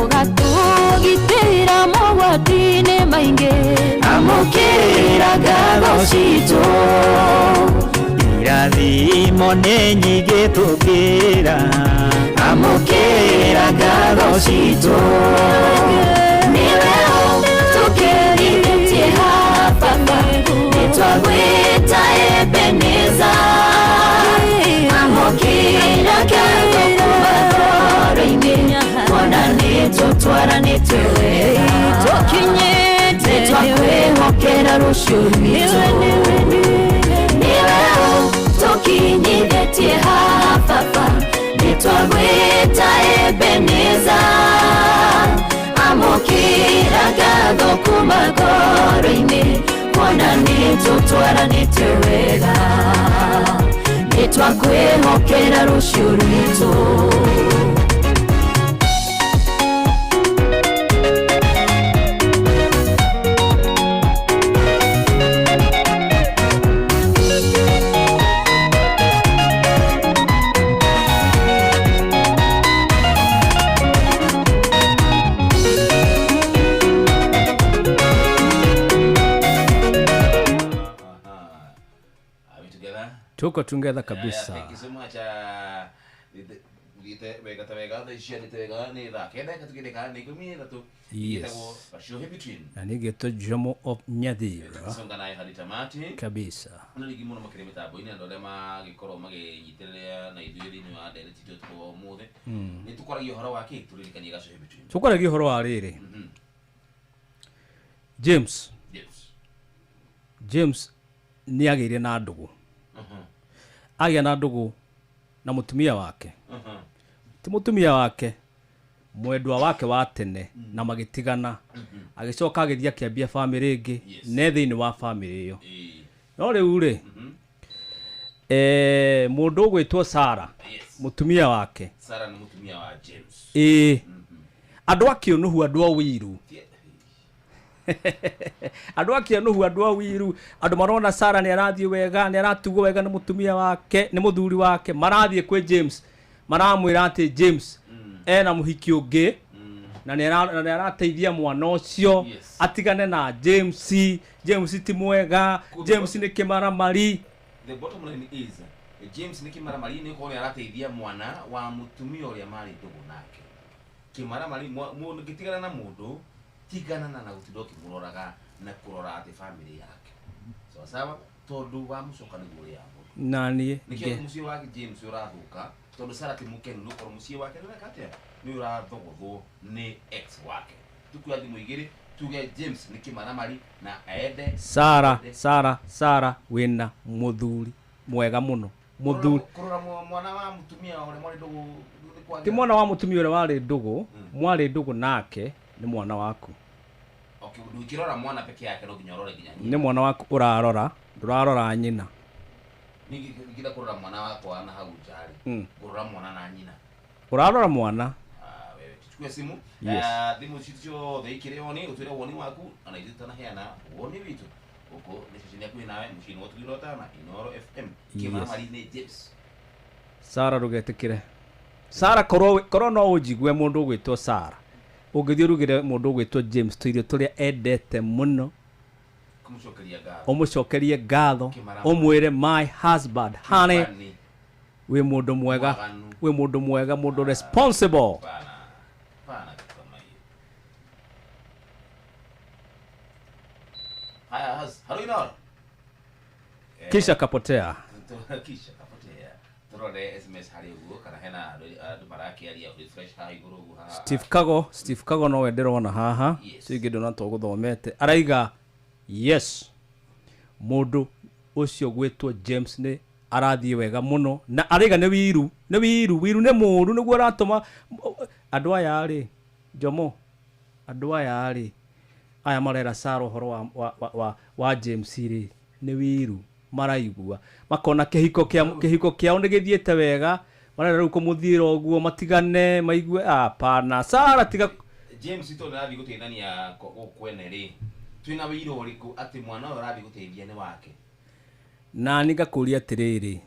S18: Ũgatũgitĩra mogwati-inĩ maingĩ.
S19: Amũkĩra ngatho citũ irathimo nĩ nyingĩ tũkĩra amũkĩra ngatho citũ.
S2: Nĩwe tũkinyithĩtie haha baba, nĩtwagwĩta Ebeneza. Amũkĩra ngatho kuma ngoro-inĩ, kuona nĩtũtwaranĩte wega.
S18: Tũkinyĩte
S2: Nĩtwakwĩhokera rũciũ rwitũ. Nĩwe tũkinyithĩtie haha baba, nĩtwagwĩta Ebeneza. Amũkĩra ngatho kuma ngoro-inĩ, kuona nĩtũtwaranĩte wega. Nĩtwakwĩhokera rũciũ rwitũ.
S3: Are we together?
S11: Tuko together kabisa.
S3: Thank you so much. Thiĩte wega ta wega thaa ici athiĩte wega nĩ thaa kenda ĩgatũkĩte kana nĩ ikũmi na ithatũ.
S11: Yes.
S3: Ĩtagwo Gacuhi Between.
S11: Na nĩngĩtwo Jomo of Nyathira
S3: Songa naye hadi tamati
S11: kabisa.
S3: No rĩngĩ mũno makĩria mĩtambo-inĩ andũ arĩa magĩkorwo magĩnyitĩrĩra na ithuĩ thĩinĩ wa ndereti itũ ũtukũ wa ũmũthĩ. Nĩ tũkwaragia ũhoro wa kĩ tũririkanie Gacuhi Between.
S11: Tũkwaragia ũhoro wa rĩrĩ. James.
S3: Yes.
S11: James nĩ agĩire na ndũgũ. Agĩa na ndũgũ na mũtumia wake. Ti mũtumia wake, mwendwa wake wa tene na magĩtigana. Agĩcoka agĩthiĩ akĩambia bamĩrĩ ĩngĩ ne thĩinĩ wa bamĩrĩ ĩyo. No rĩu rĩ, mũndũ ũgwĩtwo Sarah, mũtumia wake.
S3: Sarah nĩ mũtumia wa James.
S11: Ĩĩ. Andũ a kĩũnũhu, andũ a ũiru. Andũ a kĩũnũhu, andũ a ũiru, andũ marona Sarah nĩ arathiĩ wega, nĩ aratugwo wega nĩ mũtumia wake, nĩ mũthuri wake, marathiĩ kwĩ James, maramwĩra atĩ James ena mũhiki ũngĩ na nĩ arateithia mwana ũcio atigane na James. James ti mwega, James nĩ kĩmaramari.
S3: The bottom line is James nĩ kĩmaramari nĩ gũkorwo nĩ arateithia mwana wa mũtumia ũrĩa marĩ ndũgũ nake. Kĩmaramari mũndũ ngĩtigana na mũndũ tigana na gũtinda ũkĩmũroraga na kũrora atĩ family yake. Sawa sawa, tondũ wa mũcoka nĩguo ũrĩa mũndũ.
S11: Na niĩ
S3: Nĩkĩo mũciĩ wa James ũrathũka tondũ Sarah ti mũkenu nĩ gũkorwo mũciĩ wake nĩweka atĩa nĩ ũrathogothwo nĩ ex wake. Tukuoya thimũ igĩrĩ tuge James nĩ kĩmaramari na aende
S11: Sara Sara Sara wĩna mũthuri mwega mũno mũthuri
S3: kũrora mwana wa mũtumia ũrĩa mwarĩ ndũgũ nĩ kwagĩra.
S11: ti mwana wa mũtumia ũrĩa warĩ ndũgũ mwarĩ ndũgũ nake nĩ mwana waku.
S3: Okay, ndũngĩrora mwana peke yake no nginya ũrore nginya nyina.
S11: Nĩ mwana waku ũrarora, ndũrarora nyina.
S3: Ningĩ ngĩenda kũrora mwana wakwa na hau nja rĩ, ngũrora mwana na nyina.
S11: Ũrarora mwana.
S3: Wewe tuchukue simu.
S11: Yes.
S3: Thimũ citũ ciothe ikĩrĩ oni ũtwĩre woni waku ona ithuĩ tũtanaheana woni witũ. Gũkũ nĩ ceceni yaku nawe mũciĩ-inĩ wa Ũtugi Tana Inooro FM. Kĩmaramari nĩ James.
S11: Sara ndũgetĩkĩre. Sara korwo no ũnjigue mũndũ ũgwĩtwo Sara ũngĩthiĩ ũrugĩre mũndũ ũgwĩtwo James tũirio tũrĩa endete mũno
S3: Kũmũcokeria ngatho.
S11: ũmũcokerie ngatho ũmwĩre my husband honey wĩ mũndũ mwega wĩ mũndũ mwega mũndũ responsible.
S3: Pana kitu kama hiyo. Haya, halo Inooro.
S11: Kisha kapotea.
S3: Kisha kapotea. Turore SMS harĩ ũguo kana hena andũ marakĩaria refresh haha igũrũ ũguo haha.
S11: Steve Kago nowe ndĩrona haha cio ingĩ ndona tũgũthomete araiga yes mũndũ ũcio gwĩtwo James nĩ arathiĩ wega mũno na araiga nĩ wiru nĩ wiru wiru nĩ mũũru nĩguo aratũma andũ aya rĩ Jomo andũ aya rĩ aya marera Sara ũhoro wa James rĩ nĩ wiru maraigua makona kĩhiko kĩao nĩ gĩthiĩte wega marera rĩu kũmũthiĩra ũguo matigane maigue hapana Sara tiga
S3: James tondũ nĩarathiĩ gũteithania gũkũ kwene rĩ twĩna wĩira ũrĩkũ atĩ mwana ũyũ ũrathiĩ gũteithia nĩ wake?
S11: Na nĩ ngakũria atĩrĩrĩ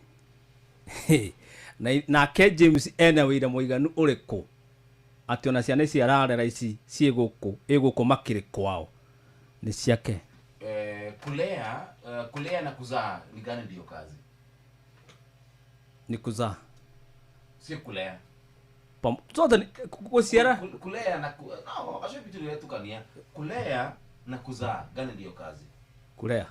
S11: nake James ena wĩira mũiganu ũrĩkũ atĩ ona ciana ici ararera ici ciĩ gũkũ ĩ gũkũ makĩrĩ kwao nĩ ciake.
S3: Kulea na kuzaa ni gani ndio kazi?
S11: Ni kuzaa.
S3: Si kulea.
S11: Zote ni kuciara.
S3: Kulea na no, acha vitu vile tukania. Kulea na kuzaa gani ndio kazi?
S11: Kulea.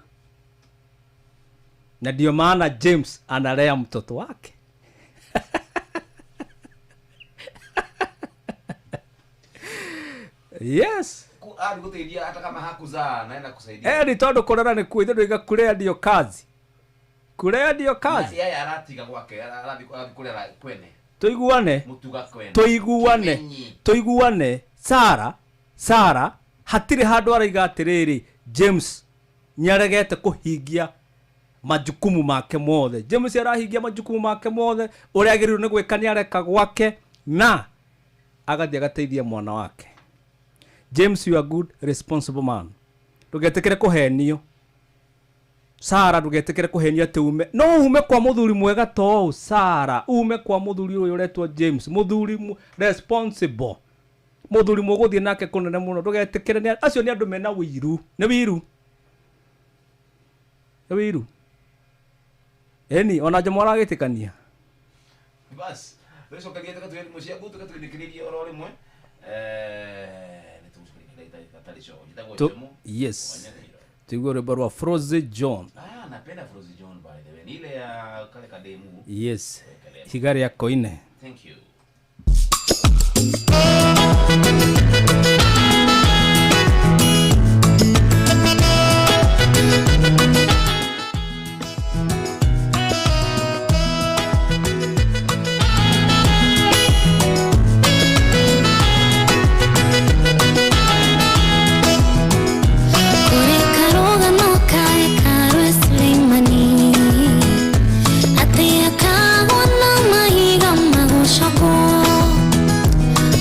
S11: Na ndio maana James analea mtoto wake. Yes.
S3: Gũteithia hata kama hakuzaa naenda kusaidia.
S11: Ni tondũ kũrera nĩ kuo ithuĩ kulea ndio kazi. Kulea ndio kazi.
S3: Yeye aratiga gwake arathiĩ kũrera kwene.
S11: Tũiguane.
S3: Mũtuga kwene.
S11: Tũiguane. Tũiguane. Sara hatirĩ handũ araiga atĩrĩrĩ James nĩaregete kũhingia majukumu make mothe. James arahingia majukumu make mothe ũrĩa agĩrĩirwo nĩ gwĩka nĩareka gwake na agathiĩ agateithia mwana wake. James, you are good, responsible man. Ndũgetĩkĩre kũhenio. Sara ndũgetĩkĩre kũhenio atĩ ume. No ume kwa mũthuri mwega ta ũũ Sara, ume kwa mũthuri ũyũ ũretwo James, mũthuri responsible. Mũthuri mũgũthiĩ nake kũnene mũno. Ndũgetĩkĩre nĩ acio nĩ andũ mena ũiru. Nĩ wiru. Nĩ wiru. Eni ona Jomo aragĩtĩkania.
S3: Bas, rĩcokeria tũgatũhe thimũ ciaku tũgatũrĩkĩrĩria oro rĩmwe.
S11: Yes. Tuigue rwĩmbo rwa Frozy John.
S3: Napenda Frozy John by the way. Ni ile ya kale kademu.
S11: Yes. Higa rĩa Koine.
S3: Thank you.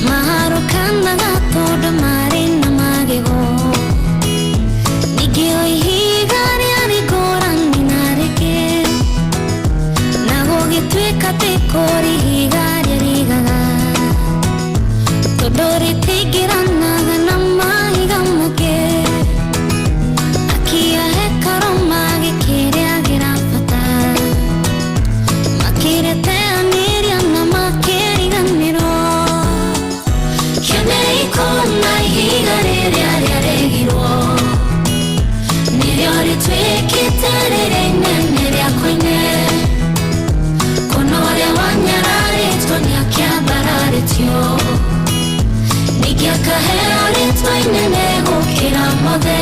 S18: Maharo rĩrĩa inene rĩa koine Kũna ũrĩa wanyararĩtwo nĩakĩambararĩtio Ningĩ akaheo rĩtwa inene gũkĩra mothe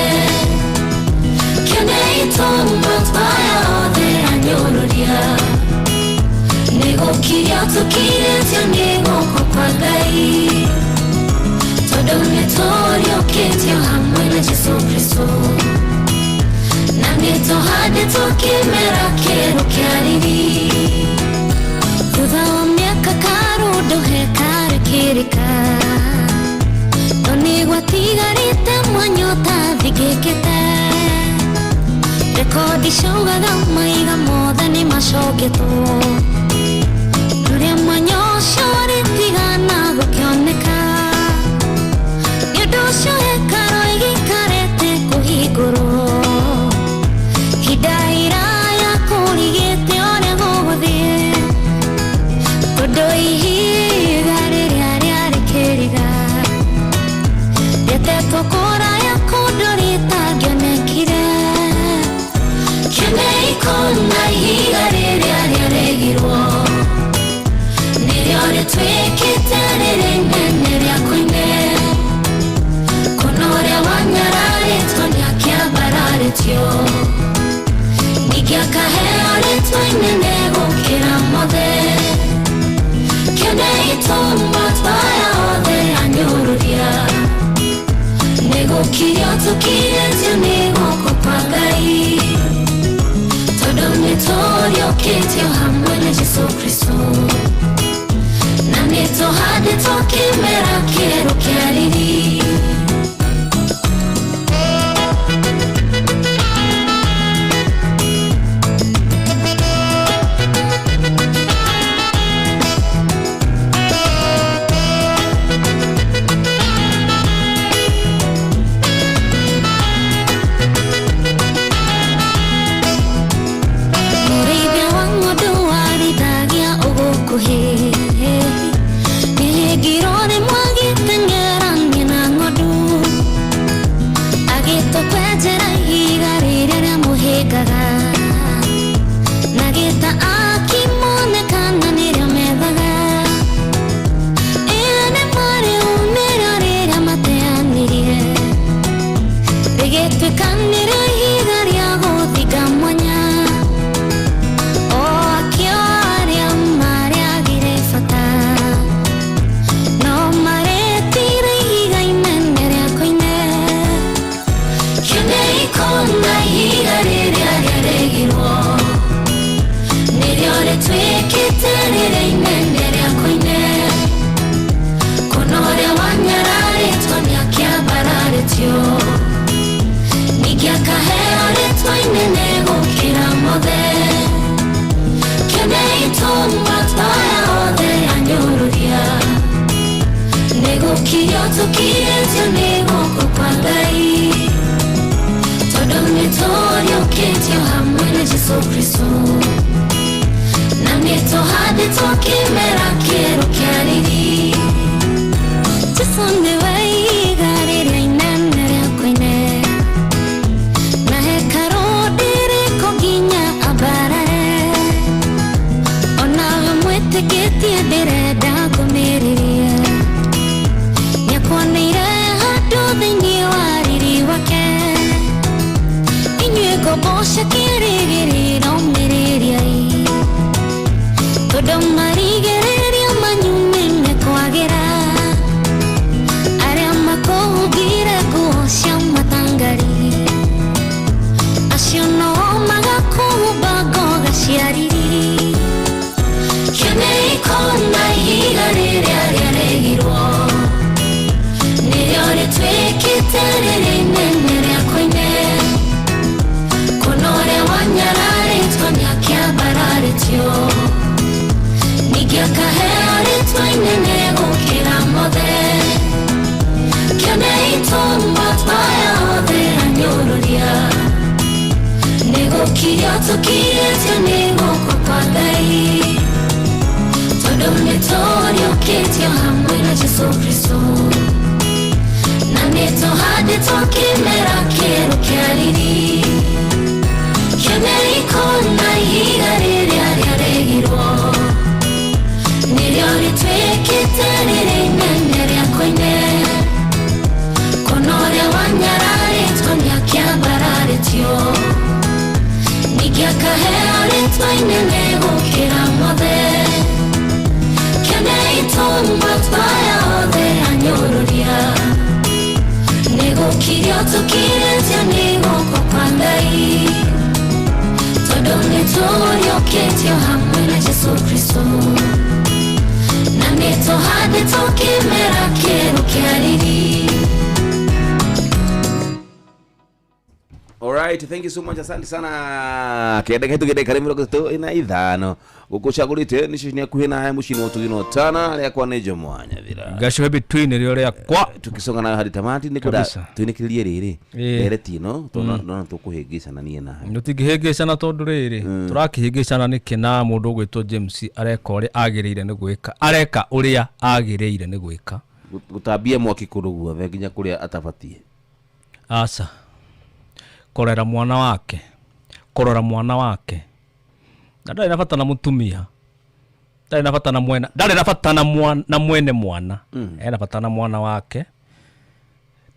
S18: Kĩonei tũmatwa othe anyũrũria Nĩgũkirio tũkirĩtio nĩ guoko kwa Ngai Tondũ nĩtũriũkĩtio hamwe na Jesũ Kristũ Na nĩtũhandĩtwo kĩmera kĩerũ kĩa riri Thutha wa mĩaka karũndũ hekarũ ĩkĩrĩka No nĩgwatigarĩte mwanya ũtathingĩkĩte Rekodi ciaugaga maiga mothe nĩmacogetwo Rũrĩa mwanya ũcio ũrĩtigana gũkĩoneka Nĩ ũndũ ũcio hekarũ ĩgĩikarĩte kũhingũrwo Ihinda iraya kũrigĩte ũrĩa gũgũthiĩ Tondũ ihiga rĩrĩa rĩarĩ kĩriga Rĩtetwo kũraya kũndũ rĩtangĩonekire Kĩonei kũna ihiga rĩrĩa rĩaregirwo Nĩrĩo rĩtuĩkĩte rĩrĩa inene rĩa koine Kũna ũrĩa wanyararĩtwo nĩakĩambararĩtio Ningĩ akaheo rĩtwa inene gũkĩra mothe Kĩonei tũmatwa othe anyũrũria Nĩgũkirio tũkirĩtio nĩ guoko kwa Ngai Tondũ nĩtũriũkĩtio hamwe na Jesũ Kristũ Na nĩtũhandĩtwo kĩmera kĩerũ kĩa riri Mũrĩithia wa ng'ondu warithagia ũgũkuhĩ Nĩhĩngirwo rĩmwe agĩteng'erania na ng'ondu Agĩtũkwenjera ihiga rĩrĩa rĩamũhĩngaga Na gĩta akĩmonekana nĩrĩo methaga Ĩĩ marĩu nĩrĩo rĩrĩa mateanĩrie Rĩgĩtuĩka nĩrĩo ihiga rĩa gũthinga mwanya O akĩo arĩa marĩagire bata No maretire ihiga inene rĩa koine Kĩonei kũna ihiga rĩrĩa rĩaregirwo Nĩrĩo rĩtuĩkĩte rĩrĩa inene rĩa koine Kũna ũrĩa wanyararĩtwo nĩakĩambararĩtio Ningĩ akaheo rĩtwa inene gũkĩra mothe Kĩonei tũmatwa othe anyũrũria Nĩgũkirio tũkirĩtio nĩ guoko kwa Ngai Tondũ nĩtũriũkĩtio hamwe na Jesũ Kristũ Na nĩtũhandĩtwo kĩmera kĩerũ kĩa riri Jesũ nĩwe ihiga rĩrĩa inene rĩa koine Na hekarũ ndĩrĩkwo nginya ambarare Onawe mwĩtĩkĩtie ndĩrenda kũmĩrĩria Nĩakuoneire handũ thĩinĩ wa riri wake Inyuĩ ngombo cia kĩĩrĩgĩrĩro mĩrĩriai Tondũ marigĩrĩrio manyu nĩmekwagĩra Arĩa makũhungire nguo cia matangari Acio no magakũhumba ngoga cia riri Kĩonei kũna ihiga rĩrĩa rĩaregirwo Nĩrĩo rĩtuĩkĩte rĩrĩa inene rĩa koine Kũna ũrĩa wanyararĩtwo nĩakĩambararĩtio Ningĩ akaheo rĩtwa inene gũkĩra mothe Kĩonei tũmatwa othe anyũrũria Nĩgũkirio tũkirĩtio nĩ guoko kwa Ngai Tondũ nĩtũriũkĩtio hamwe na Jesũ Kristũ Na nĩtũhandĩtwo kĩmera kĩerũ kĩa riri Kĩonei Mũkaheo rĩtwa inene gũkĩra mothe. Kenei tũmatwa othe anyũrũria. Nĩgũkirio tũkirĩtio nĩ guoko kwa Ngai. Tondũ nĩtũriũkĩtio hamwe na Jesũ Kristũ. Na nĩtũhandĩtwo kĩmera kĩerũ kĩa riri.
S3: Alright, thank you so much. Asante sana. Kenda getu gede karimu rogo ina ithano. Gukucagurite nicio ni akuhi na mucini utugino tana ria kwa nejo mwanya thira.
S11: Gacohe between rio ria kwa
S3: tukisonga nayo hadi tamati ni kuda twinikirie riri. Ndereti no tona tukuhingicana nie nawe.
S11: Ndutingihingicana tondu riri turakihingicana niki na mundu ugwitwo James areka uria agiriire ni gwika. Areka uria agiriire ni gwika.
S3: Gutambia mwaki kundu guothe nginya kuria atabatie.
S11: Aca. Korera mwana wake. Korora mwana wake. Na ndarĩ na bata na mũtumia. Ndarĩ na bata na mwena. Ndarĩ na bata na mwana na mwene mwana. Ena bata na mwana wake.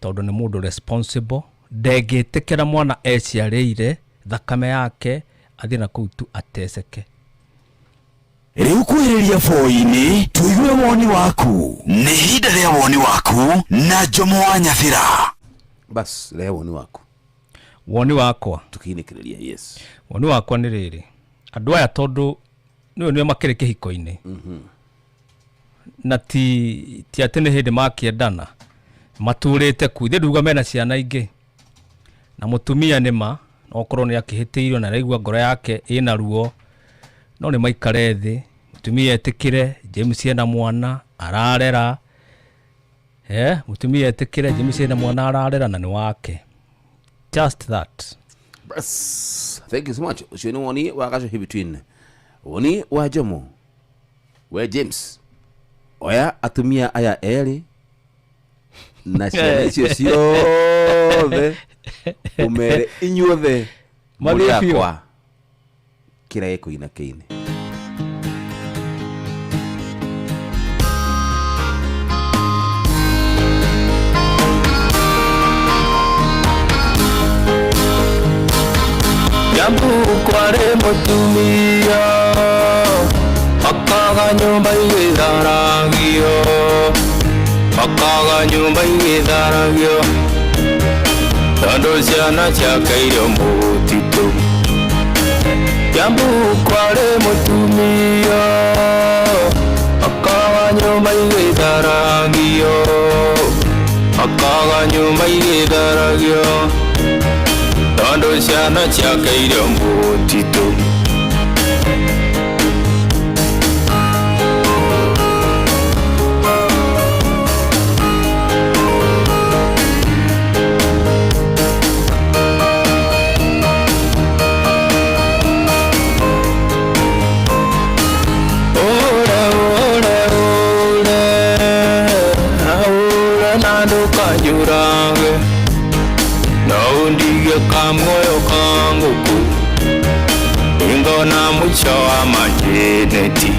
S11: Tondũ nĩ mũndũ responsible. Ndengĩtĩkĩra mwana eciarĩire thakame yake athiĩ na kũu tu ateceke.
S4: Rĩu kwĩrĩria boi-inĩ tũigue woni waku. Nĩ ihinda rĩa woni waku na Jomo wa Nyathira.
S3: Bas, rĩa woni waku.
S11: Woni wakwa
S3: tukiinikiria yes.
S11: Woni wakwa nĩ rĩrĩ andũ aya tondũ nĩo nĩo makĩrĩ kĩhiko-inĩ na ti atĩ nĩ hĩndĩ makĩendana maturĩte ku ithe nduga mena ciana ingĩ na mũtumia nĩ ma okorwo nĩ akĩhĩtĩirio na araigua ngoro yake ĩna ruo no nĩ maikare thĩ mũtumia etĩkĩre James ena mwana ararera mũtumia etĩkĩre James ena mwana ararera na nĩ wake. Just that.
S3: Bas, thank you so much. Ucio ni woni wa gaco between. Woni wa Jomo. We James. Oya atumia aya eri na ciana icio ciothe umere inyuothe
S11: Mathiĩ biũ.
S3: Mũrĩ akwa kĩrĩa gĩkũina kĩine.
S7: Jambu kware mutumia akaga nyumba igitharagio akaga nyumba igitharagio tondu ciana ciakeire mutitu. Jambu kware mutumia akaga nyumba igitharagio akaga nyumba igitharagio tondu ciana ciakeire mutitu. Ore ore ore ore na ndukanyurange na undige kamwoyo kanguku ingona mwicho wa majeneti.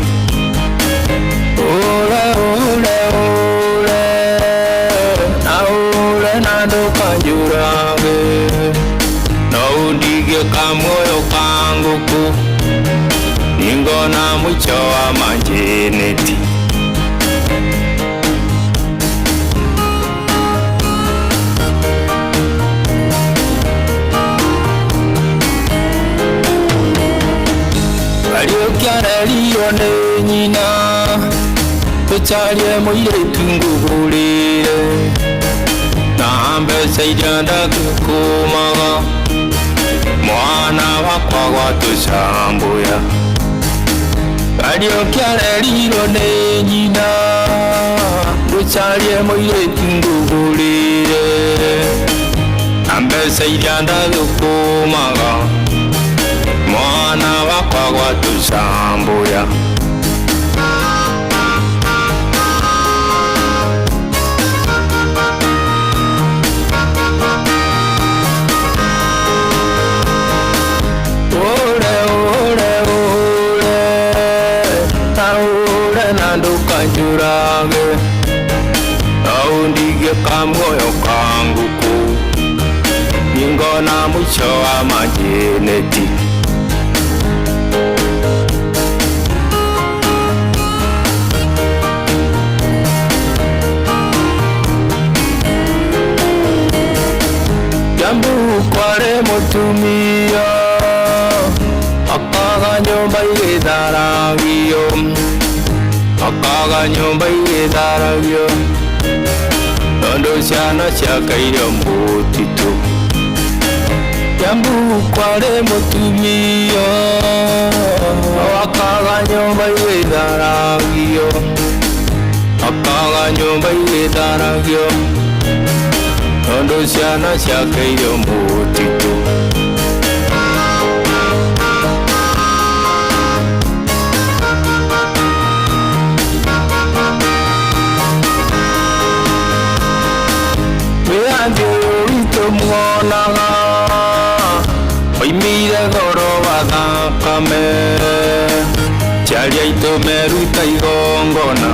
S7: Ore ore ore na ore na ndukanyurange na undige kamwoyo kanguku ingona mwicho wa majeneti. Kĩarerirwo nĩ nyina tũcarie mũirĩtu ngũgũrĩre na mbeca iria ndakĩkũmaga mwana wakwa gwatũcambũya. Kariũkĩarerirwo nĩ nyina tũcarie mũirĩtu ngũgũrĩre na mbeca iria ndathũkũmaga mwana wakwa gwatũcambũya. Ore ore ore ta ore na ndũkanjũrage na ũndige kamwoyo kanguku ningona mwicho wa majeneti.
S8: mũtumia akaga nyũmba igĩtharagio akaga nyũmba igĩtharagio tondũ ciana ciakeire mũtitũ Kiambu kwarĩ mũtumia akaga nyũmba igĩtharagio akaga nyũmba igĩtharagio tondũ ciana ciakeire mũtitũ. Wĩyathi witũ muonaga oimire goro wa thakame ciaria aitũ meruta igongona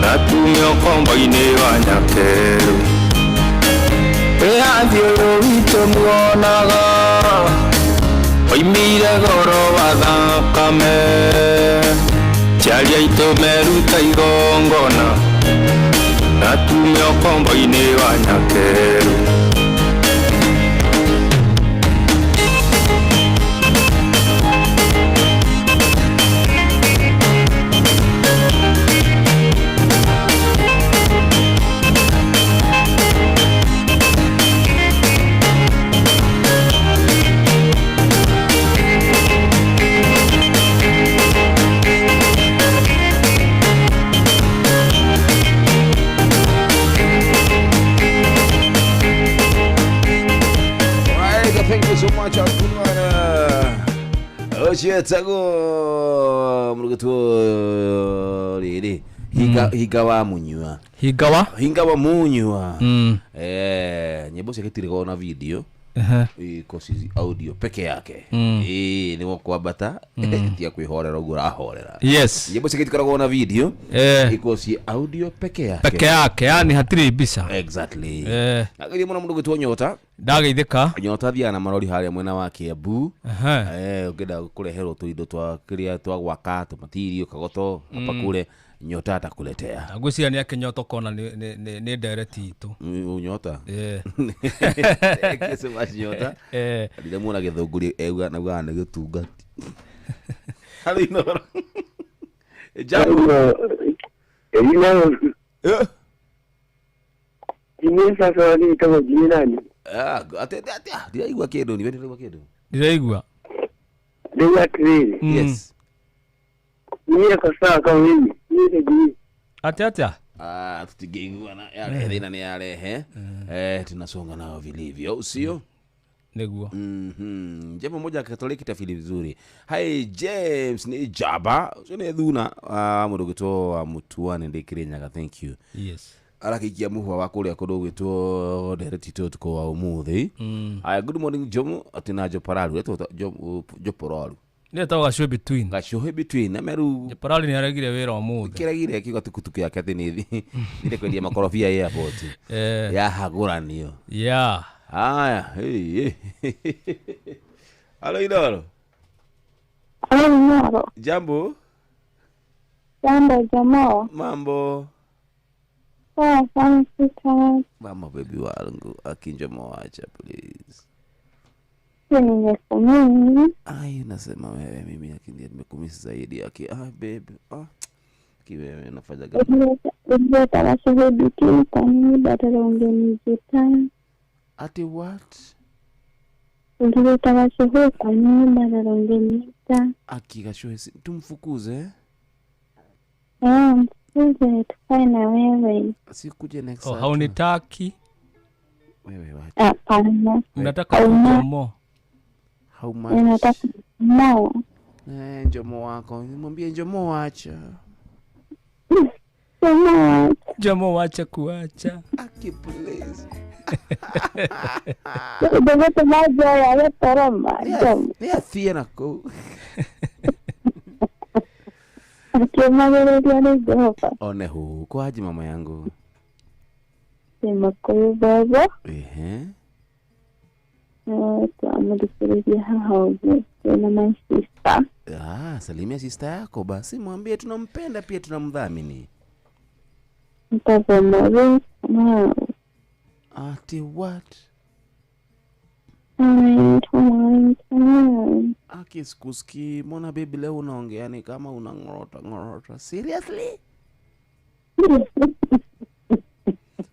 S8: na tume ũkombo-inĩ wa nyakerũ. Wĩyathi ũyũ witũ muonaga oimire goro wa thakame ciaria aitũ meruta igongona na tume ũkombo-inĩ wa nyakerũ.
S3: Ũcio mũrugĩtwo rĩrĩ hinga wa munyua hinga wa munyua nyĩmbo ciake itirĩ na video iko ci audio peke yake nĩguo kwambata tia kwĩhorera ũguo ũrahorera.
S11: Yes,
S3: nyĩmbo ciake itikoragwo na video iko ci audio peke yake
S11: peke yake, yani hatirĩ mbica.
S3: Exactly. Ageria mũno mũndũ gwĩtwo Nyota
S11: ndageithĩka.
S3: Nyota thiaga na marori harĩa mwena wa Kiambu ũngĩenda kũreherwo tũindo twa kĩrĩa twa gwaka tũmatirio kagoto hapa kule Nyota atakuletea.
S11: Ngwĩciria nĩ akĩnyota ũkona nĩ ndereti itũ
S3: Nyota so much Nyota ndĩramuona gĩthũngũri euga naugaga nĩ gĩtungati. Halo Inoro. Jambo.
S13: Sasa ni kama jina nani?
S3: Ndiraigua kĩndũ niwe ndiraigua kĩndũ.
S11: Ndiraigua.
S13: Ndiraigua atĩrĩrĩ.
S3: Yes.
S13: Niĩ kwa sawa kama mimi. Niĩ
S11: Atia atia.
S3: Tutingĩiguana yarehe thĩna nĩ yarehe. Tunasonga nao vilivyo, sio?
S11: Nĩguo.
S3: Jambo moja Katoliki tafili vizuri. Hi James ni Jaba. Ucio nĩ thuna mũndũ gwĩtwo wa Mutuane ndĩ Kĩrĩnyaga. Thank you.
S11: Yes.
S3: Arakiikia mũhwa wa kũrĩa kũndũ gwĩtwo ndereti ũtukũ wa ũmũthĩ. Aya, good morning Jomo atina Joporaru etwo Joporaru.
S11: Nĩ etagwo Gacũhĩ between.
S3: Gacũhĩ between na meru
S11: Joporaru nĩ aregire wĩra ũmũthĩ.
S3: Kĩregire kiuga tukutuku yake atĩ nĩ thire kwendia makorobia airport. Yahagũranio.
S11: Yeah.
S3: Aya, hey. Halo Inoro.
S20: Halo Inoro.
S3: Jambo.
S20: Jambo jamaa.
S3: Mambo.
S20: Poa sana sita.
S3: Mama baby wangu akinja mwacha please.
S20: Nimekumisi.
S3: Ai nasema wewe mimi akindia nimekumisi zaidi yake. Ah baby. Ah. Kiwewe nafanya gani?
S20: Ndio tarasho between kwa nini badala ungenizita?
S3: Ati what?
S20: Ndio tarasho kwa nini badala ungenizita?
S3: Akigasho tumfukuze?
S20: Mfukuze tukae na wewe.
S3: Sikuje next.
S11: Oh, haunitaki?
S3: Wewe wacha.
S20: Hapana.
S11: Unataka kujomo?
S3: How much?
S20: Unataka mo.
S3: Njomo wako. Mwambie njomo wacha.
S20: Njomo wacha.
S11: Njomo wacha kuacha.
S3: Aki please.
S20: Ndio majo ya toroma.
S3: Ni athie na ko.
S20: Akimagĩrĩria nĩ Jehova.
S3: One hu kwaji mama yangu.
S20: Sema kwa baba.
S3: Ehe.
S20: Tuamũthikĩrĩria haha ũguo na my sister.
S3: Ah, salimia sister yako basi mwambie tunampenda pia tunamdhamini.
S20: Mtazamo.
S3: Ati what?
S20: Fine, fine, fine.
S3: Aki sikusikii. Mbona baby leo unaongea ni kama unang'orota ng'orota. Seriously?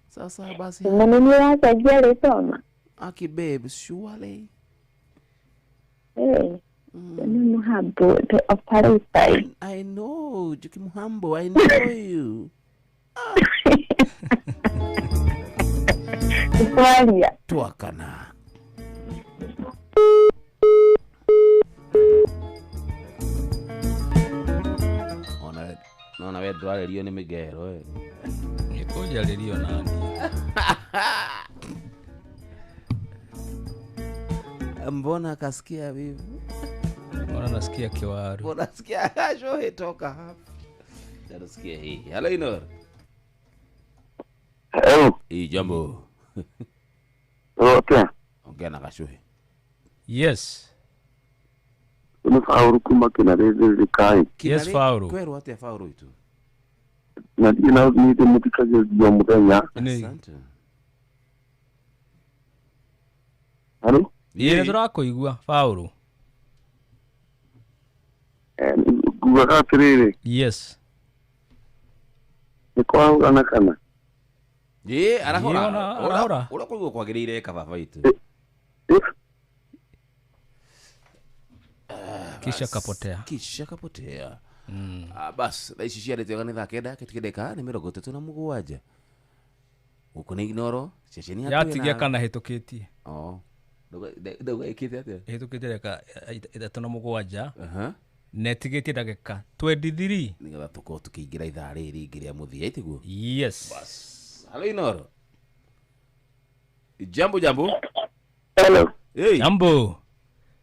S3: Sasa basi.
S20: Manini wacenjia rĩtwa?
S3: Aki babe, surely.
S20: Hey, ni muhambo the operator.
S3: I know, Juki Muhambo, I know you.
S20: Twaria.
S3: Twakana. Ona nona we ndwarĩrio nĩ mĩgero ĩ.
S11: Nĩkũnjarĩrio nani?
S3: Mbona akasikia vivu?
S11: Mbona nasikia kiwaru?
S3: Mbona nasikia kashohe toka hapa. Nasikia hii. Hello Inor.
S6: Hello.
S3: Hii jambo.
S6: Okay.
S3: Ongea na kashohe.
S11: Yes.
S6: Ni Fauru kuma kina rezi kai.
S11: Yes Fauru.
S3: Kweru atia Fauru itu.
S6: Na ina ni te mutikaje yo muthenya.
S3: Asante.
S6: Hello.
S11: Nĩ tũrakũigua Fauru.
S6: Ngugaga atĩrĩrĩ.
S11: Yes.
S6: Nĩ kwahũrana kana?
S3: Ĩ arahũra. Arahũra. Ũrĩa kũigua kwagĩrĩire kababa itu.
S11: Kisha kapotea.
S3: Kisha kapotea. Bas, thaa ici ciarĩtio nĩ thaa kenda kĩndeka nĩ 37. Gũkũ nĩ Inooro ceceni
S11: yatigia kana hĩtũkĩtie.
S3: Oh. Ndauga ĩkĩte atĩa?
S11: Hĩtũkĩtie ndagĩka 37. Na ĩtigĩtie ndagĩka 23
S3: nĩgetha tũkorwo tũkĩingĩra ithaa rĩrĩ rĩngĩ rĩa mũthia ĩtiguo?
S11: Yes.
S3: Bas. Hello Inooro. Jambo jambo.
S20: Hello.
S3: Hey.
S11: Jambo.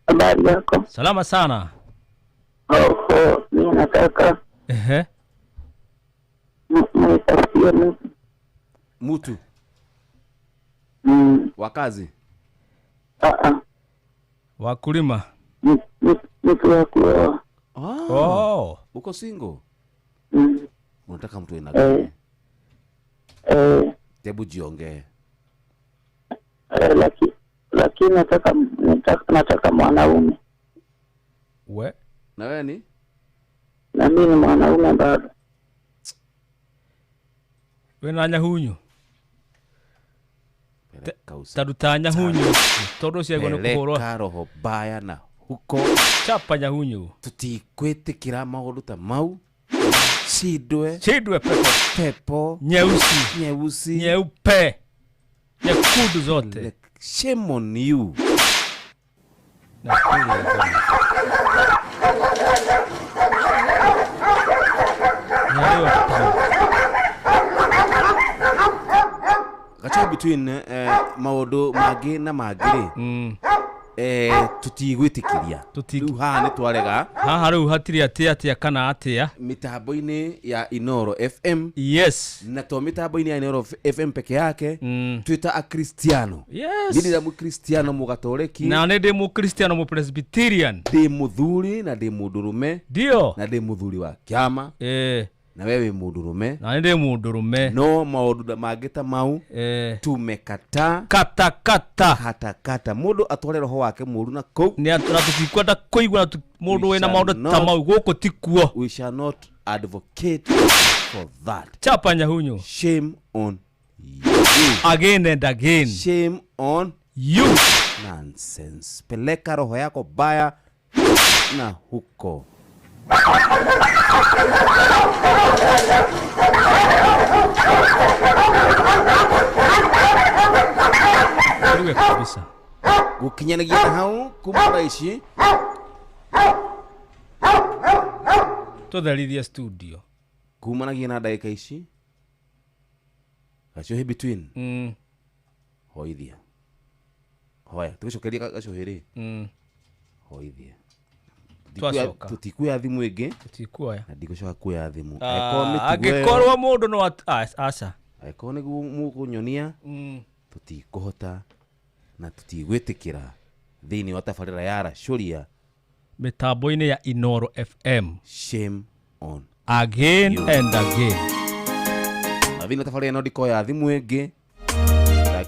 S20: Habari yako?
S11: Salama sana.
S20: Oh, mimi nataka.
S11: Ehe.
S20: Mnitafutie mtu.
S3: Mtu. Wakazi.
S11: Wakulima.
S20: Mtu wa kuoa.
S11: Oh.
S3: Uko single? Unataka mtu aina gani? Hebu jiongee.
S20: Lakini nataka mwanaume.
S11: We?
S3: Na wewe ni?
S20: Na mimi ni mwanaume bado.
S11: We na nyahunyu. Taruta nyahunyu. Tondu ciaigwo nĩ kũhũrwo.
S3: Peleka roho baya na huko.
S11: Chapa nyahunyu.
S3: Tutikwĩtĩkĩra maũndũ ta mau. Shidwe.
S11: Shidwe pepo.
S3: Pepo.
S11: Nyeusi.
S3: Nyeusi.
S11: Nyeupe. Nyekundu zote.
S3: Shame on you. Gacha between maũndũ mangĩ na mangĩ rĩ. Tutigwĩtĩkĩria. Rĩu haha nĩ twarega.
S11: Haha rĩu hatirĩ atĩa atĩa kana atĩa.
S3: Mĩtambo-inĩ ya Inooro FM.
S11: Yes.
S3: Na to mĩtambo-inĩ ya Inooro FM peke yake. Twĩta Akristiano.
S11: Yes.
S3: Niĩ ndĩ Mũkristiano Mũgatoleki.
S11: Na nĩ ndĩ Mũkristiano Mũpresbyterian.
S3: Ndĩ mũthuri na ndĩ mũndũrũme.
S11: Ndio.
S3: Na ndĩ mũthuri wa kĩama. Na wewe mũndũrũme.
S11: Na nĩ ndĩ mũndũrũme.
S3: No maũndũ mangĩ ta mau. Tumekataa.
S11: Kata kata.
S3: Kata kata. Mũndũ atware roho wake mũru na kũu.
S11: Nĩ tũtikwenda kũigua mũndũ wĩna maũndũ ta mau gũkũ ti kuo.
S3: We shall not advocate for that.
S11: Chapa nyahunyu.
S3: Shame on you.
S11: Again and again.
S3: Shame on
S11: you.
S3: Nonsense. Peleka roho yako baya na huko.
S11: Kabisa.
S3: Gukinyanagia hau kuma thaa ici.
S11: Tutherithie studio.
S3: Kumanagia na ndagĩka ici. Gacuhi between. Hoithia. Hoya, tugicokeria gacuhi rĩ. Hoithia.
S11: Twacoka.
S3: Tutikuoya thimũ ĩngĩ.
S11: Tutikuoya.
S3: Na ndigũcoka kuoya thimũ.
S11: Angĩkorwo mũndũ no aca.
S3: Angĩkorwo nĩguo mũkũnyonia. Tutikũhota na tutigwĩtĩkĩra thĩinĩ wa tabarĩra ya Racũria
S11: mĩtambo-inĩ ya Inooro FM.
S3: Shame on
S11: again you. And again.
S3: Na thĩinĩ wa tabarĩra ĩno ndikoya thimũ ĩngĩ.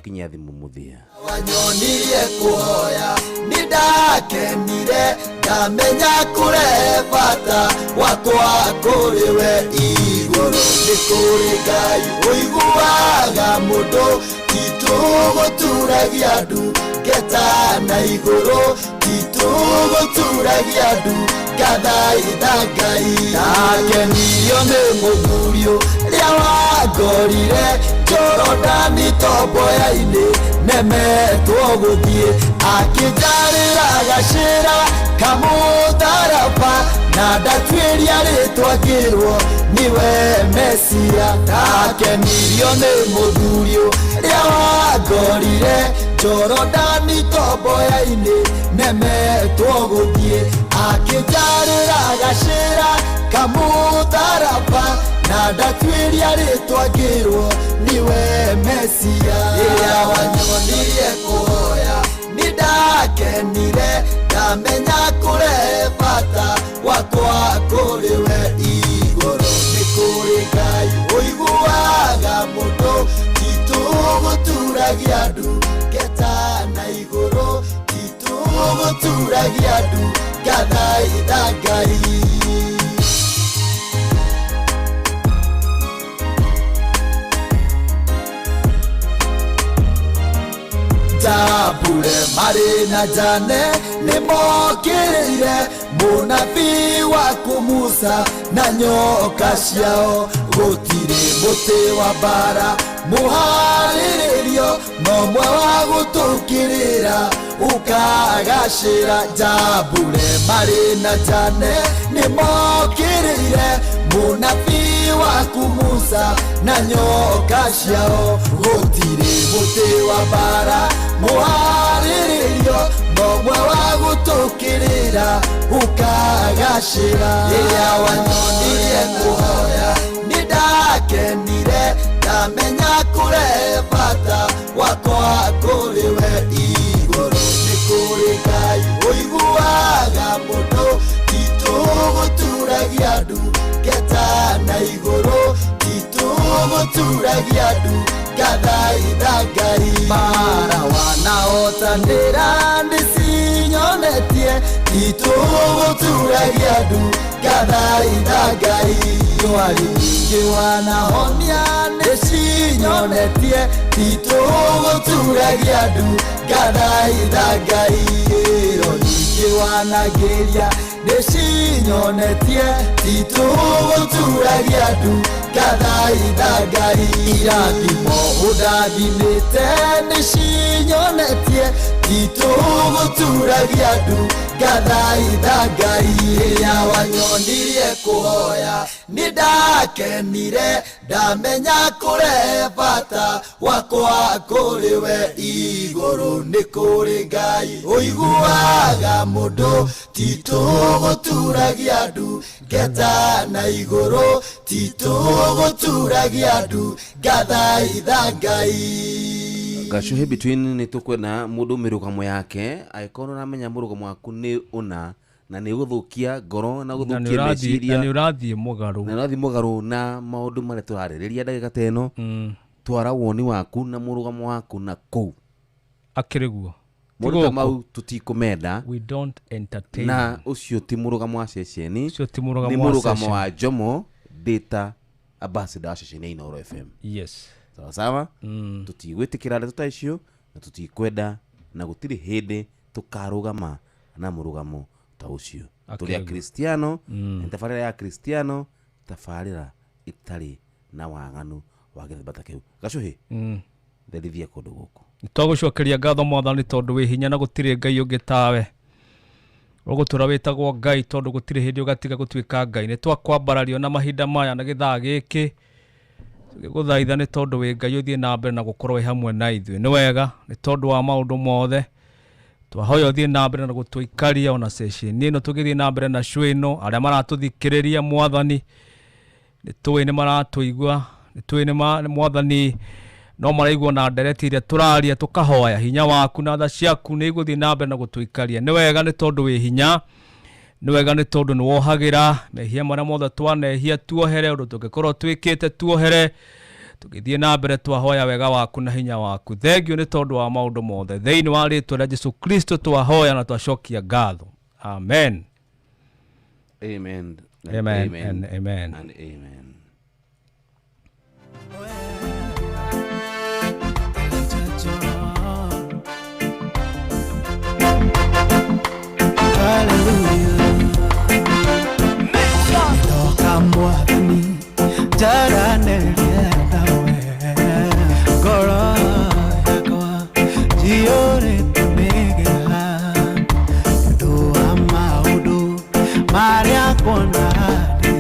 S3: Tũkinyia thimũ mũthia.
S10: Wanyonirie kuhoya nindakenire ndamenya kũrehe bata wakwa kũrĩ we igũrũ nĩ kũrĩ Ngai ũiguaga mũndũ titũgũturagia ndu ngeta na igũrũ titũgũturagia ndu ngathaitha Ngai ndakenirio nĩ mũthuri ũrĩa wangorire Jorodani tomboya-inĩ nemetwo gũthiĩ akĩnjarĩra gacĩra kamũtharaba na ndatuĩria rĩtwa ngĩrwo nĩwe Mesia ndakenirio nĩ mũthuri ũrĩa wangorire Jorodani tomboya-inĩ nemetwo gũthiĩ akĩnjarĩra gacĩra kamũtharaba na ndatuĩria rĩtwa ngĩrwo nĩwe Mesia rĩrĩa wanyonirie kũhoya nĩndakenire ndamenya kũrehe bata wakwa kũrĩ we igũrũ nĩ kũrĩ Ngai ũiguaga mũndũ titũgũturagia ndu ngeta na igũrũ titũgũturagia ndu ngathaitha Ngai. Jambure marĩ na Jane nĩmokĩrĩire mũnabii waku Musa na nyoka ciao gũtirĩ mũtĩ wa mbara mũharĩrĩrio no mwe wa gũtũkĩrĩra ũkagacĩra. Jambure marĩ na Jane nĩmokĩrĩire mũnabii waku Musa na nyoka ciao gũtirĩ mũtĩ wa mbara mũharĩrĩrio no mwe wa gũtũkĩrĩra ũkagacĩra. Rĩrĩa wanyonirie kũhoya nĩndakenire ndamenya kũrehe bata wakwa kũrĩ we igũrũ nĩ kũrĩ Ngai ũiguaga mũndũ titũgũturagia ndu ngeta na igũrũ titũgũturagia ndu ngathaitha Ngai. Mara wanahotanĩra nĩcinyonetie titũgũturagia ndu ngathaitha Ngai. Ndwari nyingĩ wanahonia nĩcinyonetie titũgũturagia ndu ngathaitha Ngai. Ĩro nyingĩ wanagĩria nĩcinyonetie titũgũturagia ndu ngathaitha Ngai. Irathimo ũndathimĩte nĩcinyonetie titũgũturagia ndu ngathaitha Ngai. Rĩrĩa wanyonirie kũhoya nĩndakenire ndamenya kũrehe bata wakwa kũrĩ we igũrũ nĩ kũrĩ Ngai ũiguaga mũndũ titũgũturagia ndu ngeta na igũrũ titũgũturagia ndu ngathaitha Ngai.
S3: Gacuhe between nĩ tũkwenda mũndũ mĩrũgamo yake angĩkorwo ũramenya mũrũgamo waku nĩ ũna na nĩ gũthũkia ngoro na gũthũkia meciria
S11: na nĩ ũrathiĩ mũgarũ
S3: na ũrathiĩ mũgarũ na maũndũ marĩa tũrarĩrĩria ndagĩka ta ĩno twara woni waku na mũrũgamo waku na kũu
S11: akĩrĩ guo
S3: maũndũ ta mau tũtikũmenda.
S11: We don't entertain.
S3: Na ũcio ti mũrũgamo wa ceceni,
S11: ũcio ti mũrũgamo
S3: nĩ mũrũgamo wa Jomo Data Ambassador wa ceceni ya Inooro FM.
S11: Yes.
S3: Sawa sawa. Tũtigwĩtĩkĩra ndeto ta icio na tũtikwenda na gũtirĩ hĩndĩ tũkarũgama na mũrũgamo ta ũcio. Tũrĩ Akristiano, na tabarĩra ya Akristiano tabarĩra ĩtarĩ na waganu wa gĩthemba ta kĩu. Gacuhĩ, therithia kũndũ gũkũ.
S11: Nĩtwagũcokeria ngatho Mwathani tondũ wĩ hinya na gũtirĩ Ngai ũngĩ tawe. Ũgũtũra wĩtagwo Ngai tondũ gũtirĩ hĩndĩ ũgatiga gũtuĩka Ngai. Nĩtwakwambarario na mahinda maya na gĩthaa gĩkĩ tũgĩgũthaitha nĩ tondũ wĩ Ngai ũthiĩ na mbere na gũkorwo wĩ hamwe na ithuĩ. Nĩ wega nĩ tondũ wa maũndũ mothe twahoya ũthiĩ na mbere na gũtũikaria ona ceceni ĩno tũgĩthiĩ na mbere na show ĩno. Arĩa maratũthikĩrĩria Mwathani nĩ tũĩ nĩ maratũigua, nĩ tũĩ nĩ Mwathani no maraigua na ndereti iria tũraria tũkahoya hinya waku na tha ciaku nĩ igũthiĩ na mbere na gũtũikaria. Nĩ wega nĩ tondũ wĩ hinya, nĩ wega nĩ tondũ nĩ wohagĩra mehia marĩa mothe twanehia tuohere, ũndũ tũngĩkorwo twĩkĩte tuohere, Tũgĩthiĩ na mbere twahoya wega waku na hinya waku. Thengiũ nĩ tondũ wa maũndũ mothe. Thĩinĩ wa rĩtwa rĩa Jesu Kristo twahoya na twacokia ngatho. Amen.
S3: Amen. And
S11: Amen
S3: amen.
S11: and amen.
S3: And amen.
S16: Ndoka mwathani njaranĩrie nawe ngoro yakwa njiyũrĩte nĩ kĩeha nĩ ũndũ wa maũndũ marĩa nguona ndĩ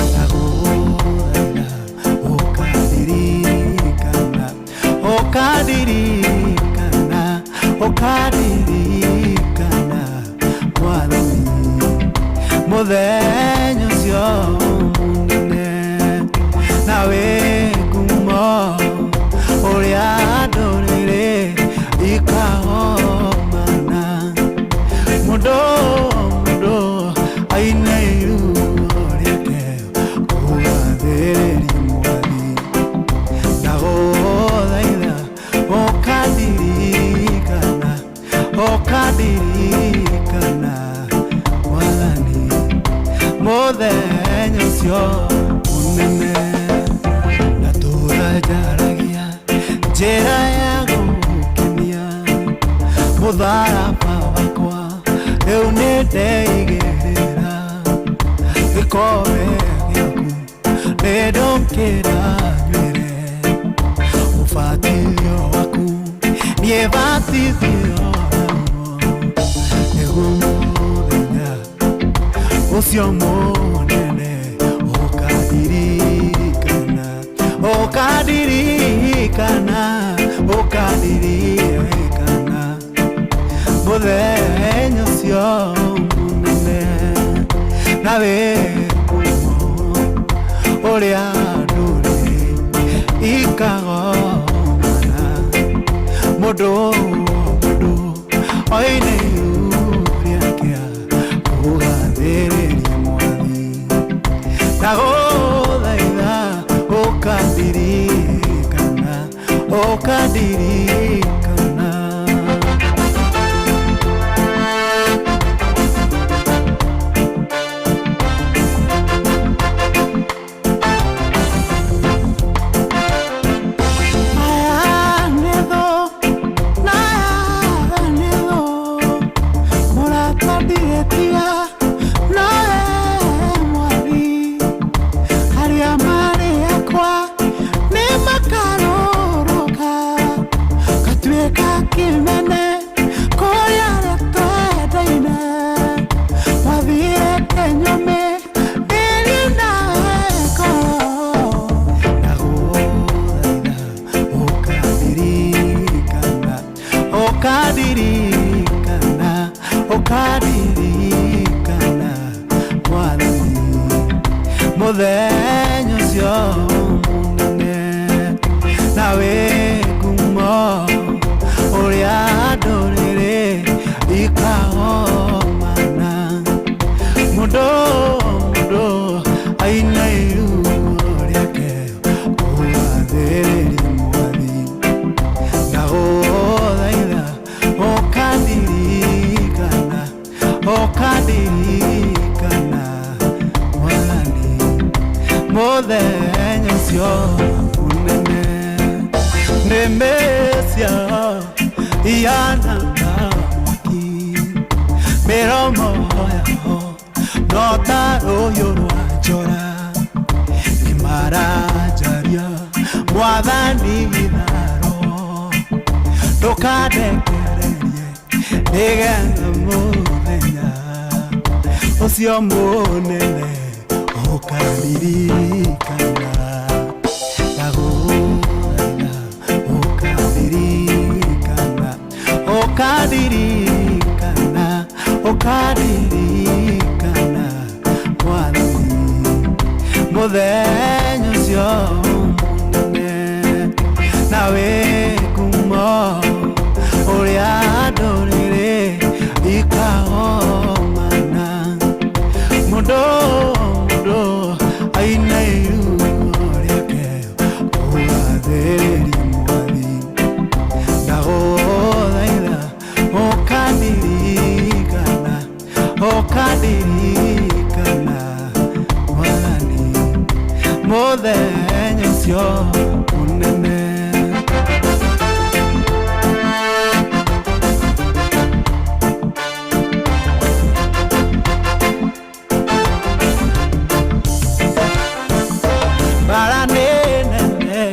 S16: ndagũthaitha ũkandirikana ũkandirikana ũkandirikana mwathani mũthenya ũcio mũnene na wĩ ngumo ũrĩa ndũrĩrĩ ikahomana mũndũ mũndũ aine iruo rĩake kũgathĩrĩria mwathi ndagũthaitha ũkandirikana ũkandirikana mwathani mũthenya ũcio mũnene ndatũra njaragia njĩra ya gũkenia mũtharaba wakwa rĩu nĩ ndeigĩrĩra gĩkombe gĩaku nĩ ndũkĩra nywĩre ũbatithio waku niĩ batithio naguo nĩguo mũthenya ũcio mũnene ũkandirikana ũkandirikana ũkandirikana mũthenya ũcio mũnene na wĩ ngumo ũrĩa ndũrĩrĩ ikagomana mũndũ mũndũ oine iru rĩake kũgathĩrĩria mwathi ndagũthaitha ũkandirikana ũkandirikana. Aya nĩ thũ na aya nĩ thũ mũrata ndirĩtiga nowe mwathi arĩa marĩ akwa nĩ makarũrũka gatuĩka kĩmene kũrĩa arĩa twendaine mwathire nyũmĩ ĩri nawe ngoro ndagũthaitha ũkandirikana ũkandirikana ũkandirikana mwathani mũthenya ũcio mũnene na wĩ ngumo ũrĩa ndũrĩrĩ ikahomana mũndũ mũndũ aine iruo rĩake kũgathĩrĩria mwathi ndagũthaitha ũkandirikana ũkandirikana mwathani mũthenya ũcio mũnene nĩmĩ ciao ihana ta mwaki mĩromo yao no ta rũhiũ rwa njora nĩ maranjaria mwathani gĩtharo ndũkandekererie nĩgetha mũthenya ũcio mũnene ũkandirikana ndagũthaitha ũkandirikana ũkandirikana ũkandirikana mwathani mũthenya ũcio mũnene na wĩ ngumo ũrĩa ndũrĩrĩ ikahomana mũndũ mũndũ aine iruo rĩake Ũkandirikana Mwathani mũthenya ũcio mũnene. Mbara nĩ nene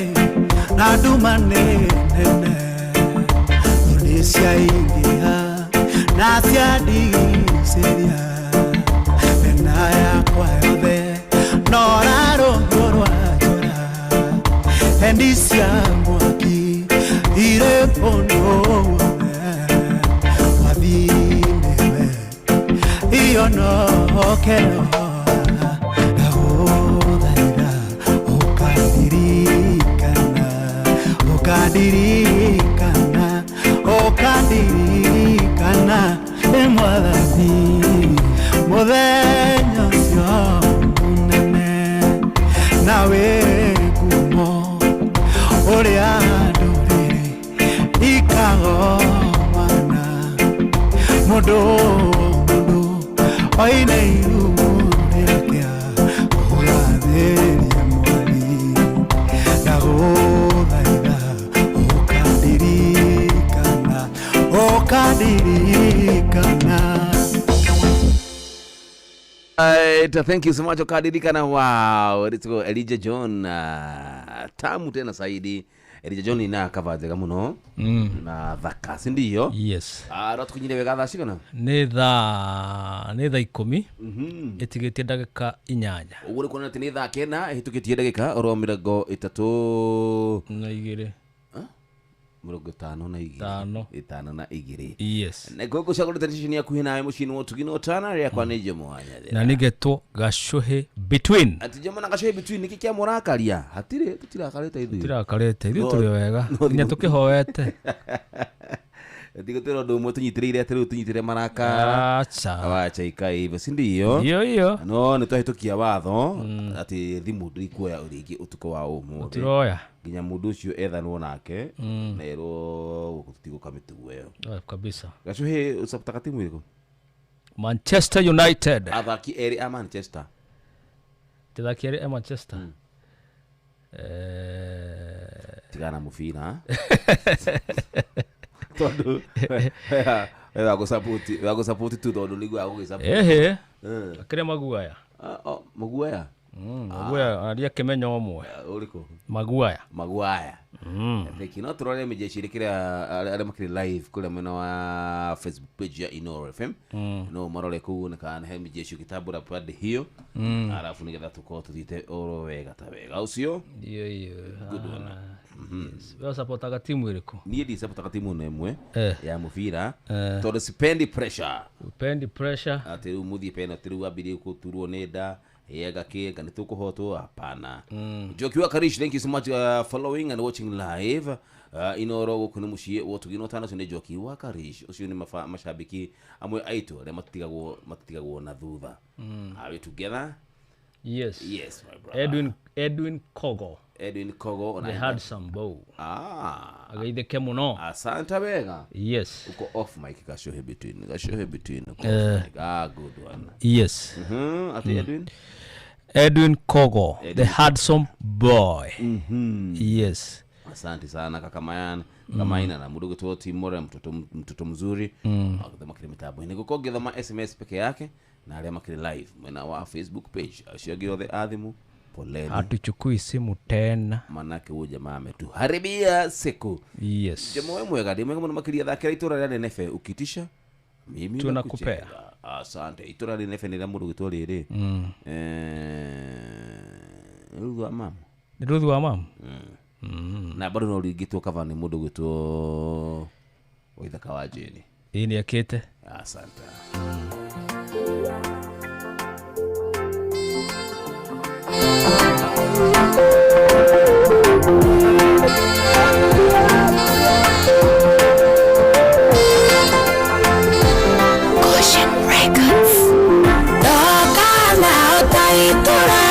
S16: na nduma nĩ nene, thũ nĩ ciaingĩha na ciandigicĩria, mĩena yakwa yothe nora rũhiũ rwa njora, hendi cia mwaki irĩ kũndũ guothe, Mwathi nĩwe ihonokero. Ndagũthaitha ũkandirikana, ũkandirikana, ũkandirikana ĩ Mwathani mũthenya ũcio mũnene, na wĩ ngumo ũrĩa ndũrĩrĩ ikagomana, mũndũ mũndũ oine irumu rĩake kũgathĩria Mwathani. Ndagũthaitha ũkandirikana, ũkandirikana.
S3: Right, thank you so much ukadirikana. Wow, let's go Elijah John. Tamu tena saidi. Elijah John ina cover njega muno na thaka, si ndio?
S11: Yes.
S3: Ah, ratukunyire wega thaa cigana?
S11: Nĩ thaa 10 ĩtigĩtie ndagĩka 8.
S3: Ũguo nĩ kuonania atĩ nĩ thaa 9 ĩhĩtũkĩtie ndagĩka oro 32
S11: na igĩrĩ.
S3: 52 52.
S11: Yes.
S3: Na gũkũ cagũrĩte ceceni yaku nawe mũciĩ-inĩ wa ũtugi na ũtana rĩakwa nĩ Jomo Wanyathera.
S11: Na nĩgetwo Gacũhĩ Between.
S3: Ati Jomo na Gacũhĩ Between nĩkĩ kĩamũrakaria? Hatirĩ, tũtirakarĩte ithuĩ.
S11: Tũtirakarĩte ithuĩ, tũrĩ wega nginya tũkĩhoete.
S3: Ndigũtwĩra ũndũ ũmwe tũnyitĩrĩire atĩ rĩu tũnyitĩrĩre maraka.
S11: Acha.
S3: Wacha ikae hivyo, si ndio?
S11: Iyo iyo.
S3: No nĩ twahĩtũkia watho atĩ thimũ ndĩkuoya rĩngĩ ũtukũ wa ũmũthĩ.
S11: Tũtiroya.
S3: Nginya mũndũ ũcio ethanwo nake na erwo gũkũ tũtigũka mĩtugo ĩyo.
S11: Kabisa.
S3: Gacũhĩ ũcapotaga timu ĩrĩkũ?
S11: Manchester United.
S3: Athaki erĩ a Manchester.
S11: Athaki erĩ a Manchester.
S3: Tigana mũbira. Tondũ wagũsapoti tu tondũ nĩguo agũgĩsapoti.
S11: Ehe. Akĩrĩ Maguaya.
S3: Maguaya.
S11: Maguaya aria kĩmenya ũmwe.
S3: Ũrĩkũ?
S11: Maguaya.
S3: Maguaya. Theki no tũrore mĩjeshi kĩrĩa arĩa makĩrĩ live kũrĩa mwena wa Facebook page ya Inooro FM. No marore kũu na kana he mĩjeshi ũgĩtambũra pande hiyo. Arabu nĩgetha tũkorwo tũthiĩte oro wega ta wega. Ũcio?
S11: Iyo iyo.
S3: Good one.
S11: Yes. Wewe supportaga timu ĩrĩkũ?
S3: Niĩ ndisapotaga timu na ĩmwe ya mũbira tondũ sipendi pressure.
S11: Upendi pressure.
S3: Atĩ rĩu mũthiĩ penalty rĩu ambirie gũturwo nĩ nda yega kĩ kana tũkũhotwo, hapana. Njoki wa Karish, thank you so much following and watching live. Inooro gũkũ nĩ mũciĩ wa ũtugi na ũtana, ũcio nĩ Njoki wa Karish. Ũcio nĩ mashabiki amwe aitũ arĩa matitigagwo na thutha. Are we together?
S11: Yes.
S3: Yes, my brother.
S11: Edwin Kogo.
S3: Edwin Kogo
S11: the handsome boy.
S3: Ah.
S11: Agaitheke muno.
S3: Asante wega.
S11: Yes.
S3: Uko off mic Gacũhĩ Between. Gacũhĩ Between. Uko off mic. Ah, good one.
S11: Yes.
S3: Ati Edwin?
S11: Edwin Kogo, Edwin. The handsome boy. Yes.
S3: Asante sana kaka Mayan, kama ina na mudogo tu Timore, mtoto mzuri. Akithoma kile mitambo. Niguko githoma SMS peke yake na arĩa makĩrĩ live mwena wa Facebook page. Acio angĩ othe athimu poleni.
S11: Hatuchukui simu tena.
S3: Manake huyo jamaa ametuharibia siku.
S11: Yes.
S3: Jamaa wewe mwega, ndi mwega mũno makĩria thakĩra itũra rĩa Nenefe ukitisha mimi
S11: tunakupea.
S3: Asante. Itũra rĩa Nenefe nĩ rĩa mũndũ gwĩtwo rĩrĩ. Ruthu wa mama.
S11: Nĩ Ruthu wa mama?
S3: Na bado no rĩngĩtwo cover nĩ mũndũ gwĩtwo Waithaka wa Jane.
S11: Ĩĩ nĩ akĩte.
S3: Asante.
S18: Ocean Records. Tokana utaitura.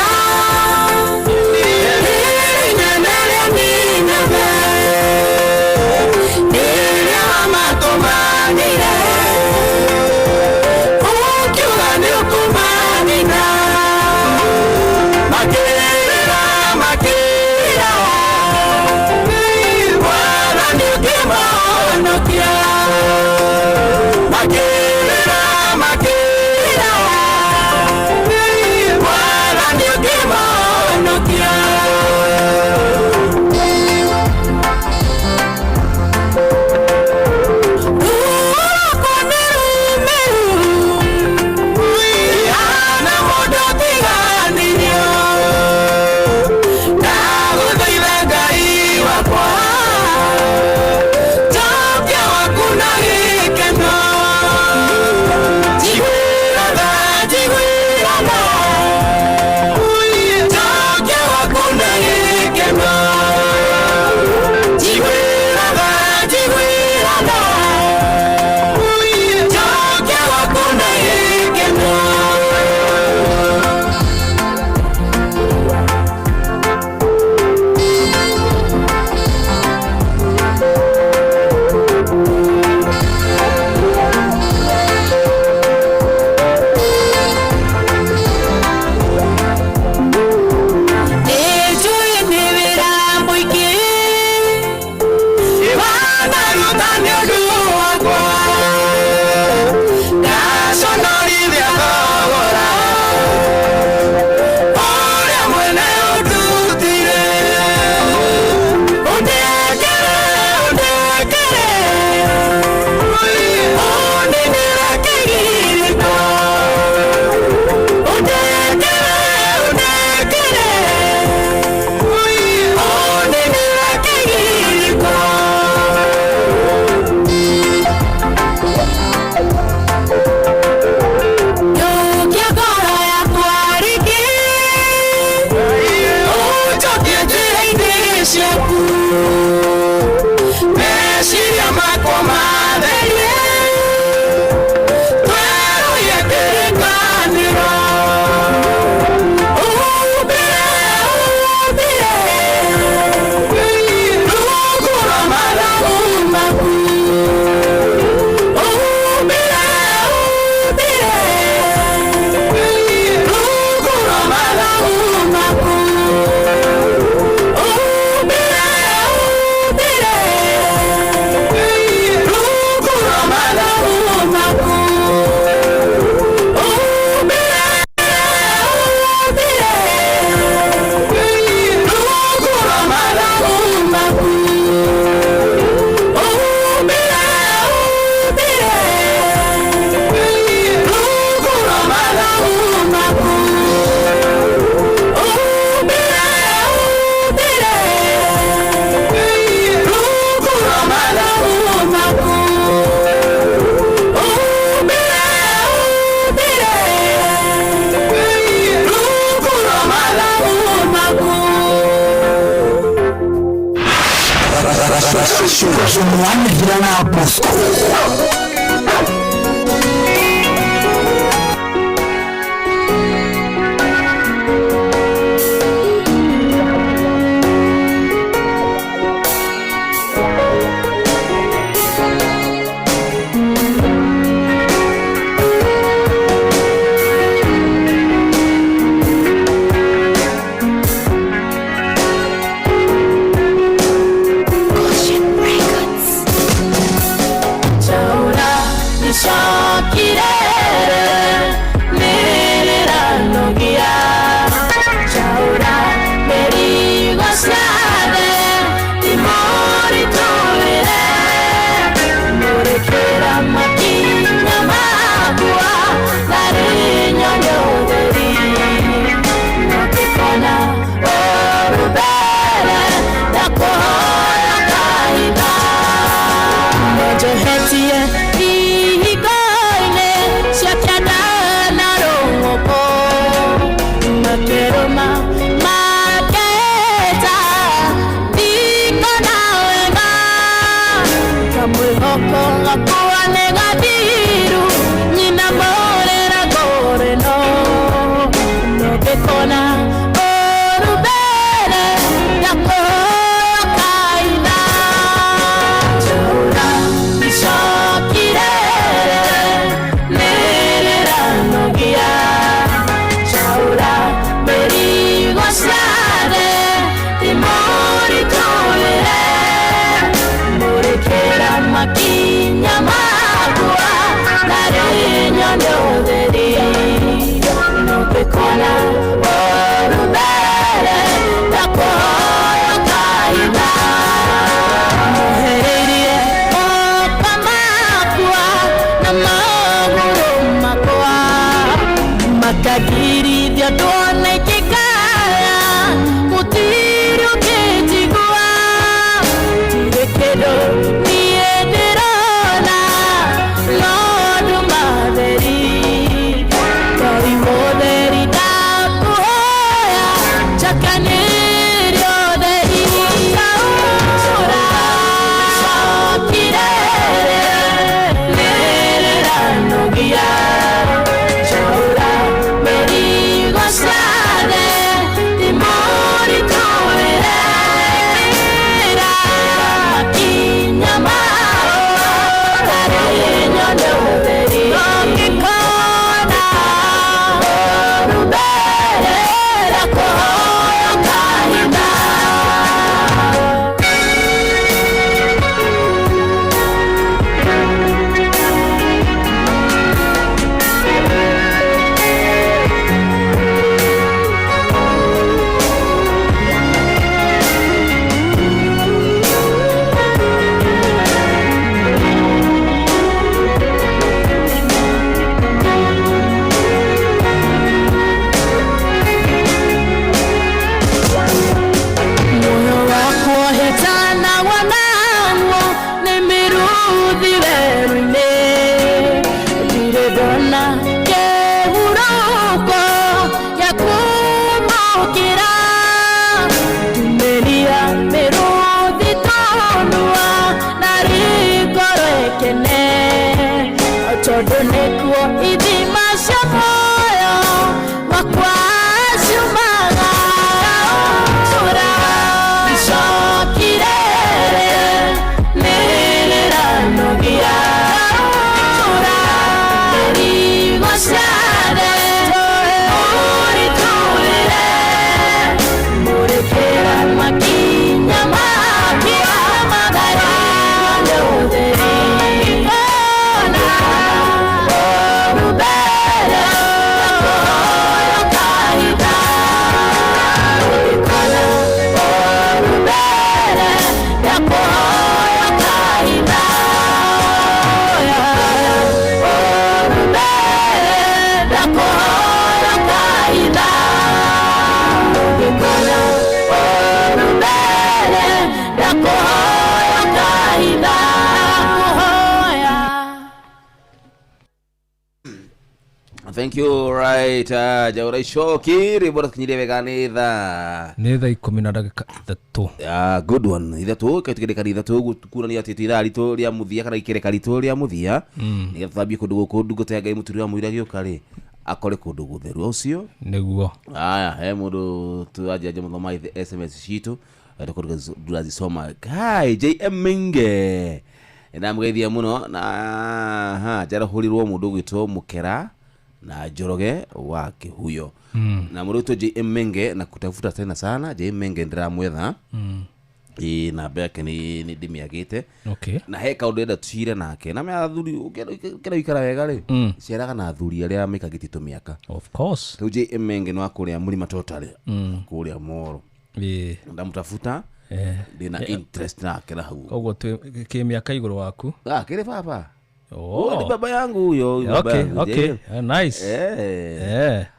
S4: Show Jũmũanĩrĩra na Bosco.
S2: Chaura nishokirere niliranogia Chaura merigo ciathe timũritũhĩre Mũrĩkĩra makinya makwa narĩ nyone ũtheri Nokĩkona ũru mbere ndakũhoya kahinda Njehetie ihingo-inĩ cia kĩanda na rũng'ũkũ makĩrũma maketa ndikona wega kamwĩhoko gakwa nĩ gathiru nyina mũrĩra ngũrĩno nongĩkona ũru mbere ndakũhoya kahinda Chaura nishokirere niliranogia Chaura merigo ciathe timũritũhĩre Mũrĩkĩra makinya makwa narĩ nyone ũtheri Nongĩkona ũru mbere ndakũhoya kahinda Mũhereirie moko makwa na magũrũ makwa makagirithia ndwone ngĩkaya gũtirĩ ũngĩnjigua ndirĩ kĩndũ niĩ ndĩrona no nduma theri Ngai mũtheri ndakũhoya njakanĩrie ũtheri Chaura cokirere nĩrĩranogia Chaura meri
S3: Thank you. Right, Njaũra Icoki, rwĩmbo rũkinyirie wega nĩ thaa
S11: Nĩ thaa 13.
S3: Ah, good one. 3 kaitukereka 3 kuonania atĩ twĩ ithaa ritũ rĩa mũthia kana ikereka ritũ rĩa mũthia, nĩgetha tũthambie kũndũ gũkũ, ndungata ya Ngai mũturi wa mũira gĩũka rĩ akore kũndũ gũtheru, ũcio
S11: Nĩguo.
S3: Aya, he mũndũ tuanjanja mũthoma SMS citũ tũkorwo turazisoma. Kai JM Minge ndamũgeithia mũno na ha njarahũrirwo mũndũ ũgwĩtwo Mũkera na Njoroge wa Kĩhuyo, na mũndũ ũgwĩtwo JM Menge na kutafuta tena sana. JM Menge ndĩramwetha. Ĩ namba yake nĩ ndĩmĩagĩte. Na he kaũndũ enda tucire nake na mea athuri ũkĩenda gũikara wega rĩ, ceraga na athuri arĩa maikagĩtie tũmĩaka.
S11: Of course.
S3: Rĩu JM Menge nĩ wa kũrĩa Mũrima Totally, kũrĩa Moro. Ndamũtafuta, ndĩna interest nake na hau.
S11: Koguo twĩ kĩmĩaka igũrũ waku.
S3: Ah, kĩrĩ baba.
S11: Oh.
S3: Huyo ni baba yangu huyo, huyo baba yangu.
S11: Okay. Nice.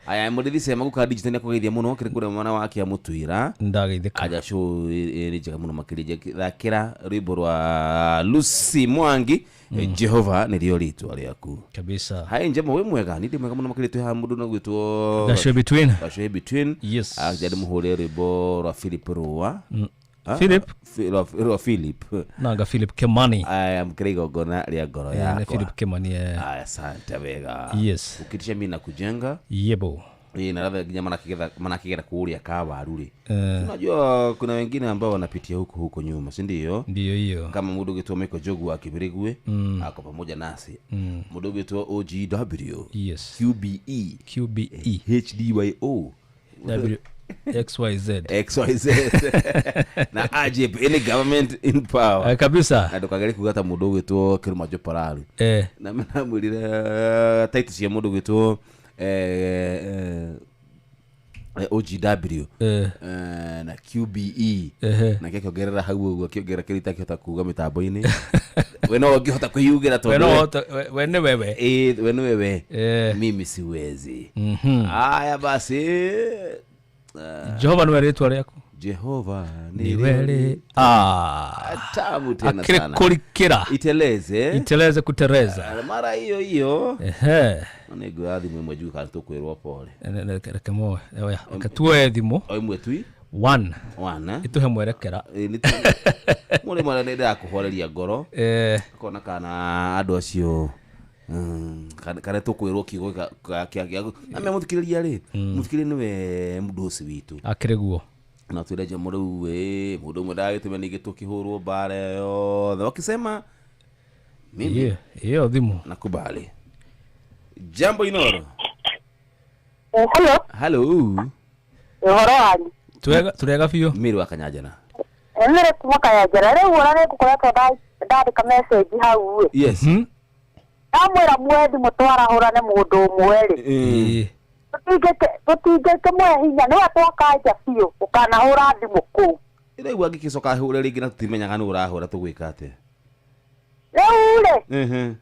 S3: Aya, mũrĩthi cema guka digital nĩakũgeithia mũno kĩrĩ kũrĩa mwana wake amũtwĩra.
S11: Ndageithĩka.
S3: Aja show ĩ njega mũno makĩria. Thakĩra rwĩmbo rwa Lucy Mwangi, Jehova nĩrĩo rĩtwa rĩaku.
S11: Kabisa.
S3: Hai njema, wĩ mwega? Ni ndĩ mwega mũno makĩria. Twĩ haha mũndũ na gwĩtwo
S11: Gashwe Between.
S3: Gashwe Between.
S11: Yes.
S3: Aja ndĩmũhũrĩre rwĩmbo rwa Philip Rũa. Ah,
S11: Philip?
S3: Rwa Philip.
S11: Nanga Philip Kimani.
S3: Aya, mkĩra igongona rĩa ngoro
S11: Nĩ
S3: yakwa.
S11: Philip Kimani.
S3: Aya, asante wega.
S11: Yes.
S3: Ukitisha mimi na kujenga.
S11: Yebo.
S3: Eh, na labda nginya manakigera kuuria kawaru rĩ. Unajua kuna wengine ambao wanapitia huko huko nyuma, si ndio?
S11: Ndio hiyo.
S3: Kama mũndũ ũgĩtwo Michael Jogu wa Kibirigwe, ako pamoja nasi. Mũndũ ũgĩtwo OGW. QBE.
S11: QBE.
S3: HDYO.
S11: W XYZ.
S3: XYZ. Na AJP, any government in power.
S11: Kabisa.
S3: Na ndũkagere kuga ta mũndũ ũgwĩtwo Kĩrũma Jopararu. Na namwĩrire title cia mũndũ ũgwĩtwo OGW, na QBE, na akĩongerera hau ũguo, akĩongerera kĩrĩa itakĩhota kuga mĩtambo-inĩ, we no ũngĩhota kwĩyugĩra
S11: We
S3: tondũ
S11: no we nĩ wewe.
S3: Eh, we nĩ wewe, mimi siwezi. Haya basi.
S11: Jehova nĩwe rĩtwa rĩaku.
S3: Jehova
S11: Niwe rĩ ah.
S3: Tamu tena
S11: Akĩrĩ
S3: sana.
S11: kũrikĩra.
S3: Iteleze.
S11: Iteleze kutereza.
S3: Ah, mara hiyo hiyo. Nĩ nguoya thimũ ĩmwe njuge kana tũkwĩrwo pole.
S11: Reke moe. Oya, reke tuoe thimũ.
S3: O ĩmwe tui.
S11: One.
S3: One, eh?
S11: Ĩtũhe mwerekera.
S3: Ĩ, mũrĩ mwana nĩ ndĩrakũhoreria ngoro. Kona kana andũ acio, kana tũkwĩrwo kiugo kĩa na mũthikĩrĩria rĩ, mũthikĩrĩria nĩwe mũndũ ũcio witũ.
S11: Akĩrĩ guo.
S3: Na twĩre njemo rĩu ĩ mũndũ ũmwe ndagĩtũme ningĩ tũkĩhũrwo mbara yothe wakisema mimi
S11: Hiyo thimũ.
S3: Nakubali. Jambo Inoro.
S15: Hello.
S3: Hello.
S15: Ũhoro wanyu?
S11: Twega, turega biũ.
S3: Miri wa Kanyanjara.
S15: Nĩrĩ kuma Kanyanjara. Rĩu ona nĩ ngũkoretwo ndandĩka message hau ĩ. Ndamwĩra muoe thimũ twarahũrane mũndũ ũmwe rĩ. Tũtingĩkĩmũhe hinya, nĩwe twakanja biũ ũkanahũra thimũ kũu.
S3: Rĩu angĩgĩcoka ahũre rĩngĩ na tũtimenyaga nũ ũrahũra, tũgwĩka atĩa?
S15: Rĩu rĩ,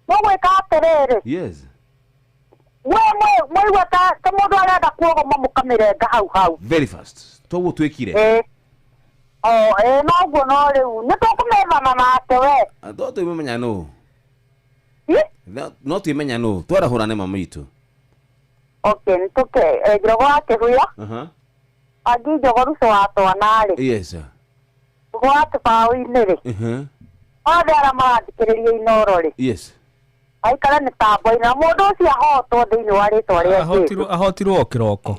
S15: mũgwĩka atĩrĩrĩ. We mwaigua ta mũndũ arenda kuogoma mũkamĩrenga hau hau.
S3: Very fast. Toguo twĩkire.
S15: Ĩ. O, ĩ noguo, no rĩu nĩ tũkũmethana nake we.
S3: Ah, to twĩmenya nũ.
S15: Ĩ?
S3: No twĩmenya nũ twarahũrane mama itũ.
S15: Okay, nĩtũke Njogo wa Kĩhuya. Angĩ Njogo Ruco wa twana rĩ. Njogo wa kĩbaũ-inĩ rĩ. Othe arĩa marathikĩrĩria Inoro rĩ. Aikare mĩtambo-inĩ na mũndũ ũcio ahotwo thĩinĩ wa rĩtwa rĩa Jesũ.
S11: Ahotirwo o kĩroko.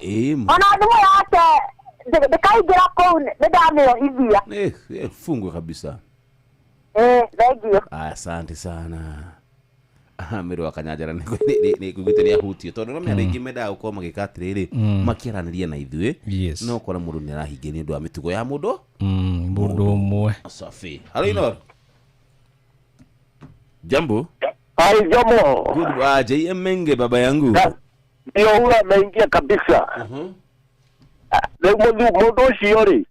S15: Ona thimũ yake ndĩkaingĩra kũu, nĩ ndamĩohithia.
S3: Fungwe kabisa.
S15: Thank you.
S3: Asante sana. Mĩrũ wa Kanyanjara nĩ nguigĩte nĩ ahutio tondũ no mĩandũ aingĩ mendaga gũkorwo magĩka atĩrĩrĩ, makĩaranĩria na ithuĩ, no ũkora mũndũ nĩ arahingia nĩ ũndũ wa mĩtugo ya mũndũ
S11: Mũndũ ũmwe.
S3: Safi. Halo Inoro. Jambo.
S6: Hai Jomo.
S3: Good. Ah, JM Menge baba yangu.
S6: Ndio huyo ameingia kabisa. Rĩu mũndũ ũcio rĩ,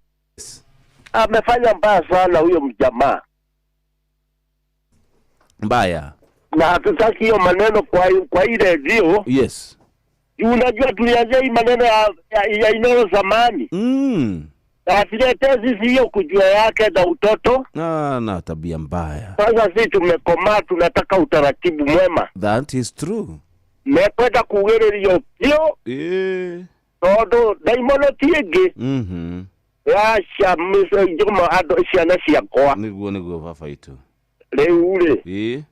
S6: amefanya mbaya sana huyo mjamaa.
S3: Mbaya.
S6: Na hatutaki hiyo maneno kwa hii redio. Unajua tulianzia hii maneno ya Inoro zamani. Na asiletee sisi hiyo kujua yake na utoto.
S3: Na tabia mbaya.
S6: Sasa sisi tumekomaa, tunataka utaratibu mwema.
S3: That is true.
S6: Mekwenda kugĩrĩrio biũ.
S3: Ĩĩ.
S6: Tondũ ndaimono ti ĩngĩ. Ya cia njũma andũ ciana ciakwa.
S3: Nĩguo nĩguo baba itũ.
S6: Rĩu rĩ.
S3: Ĩĩ.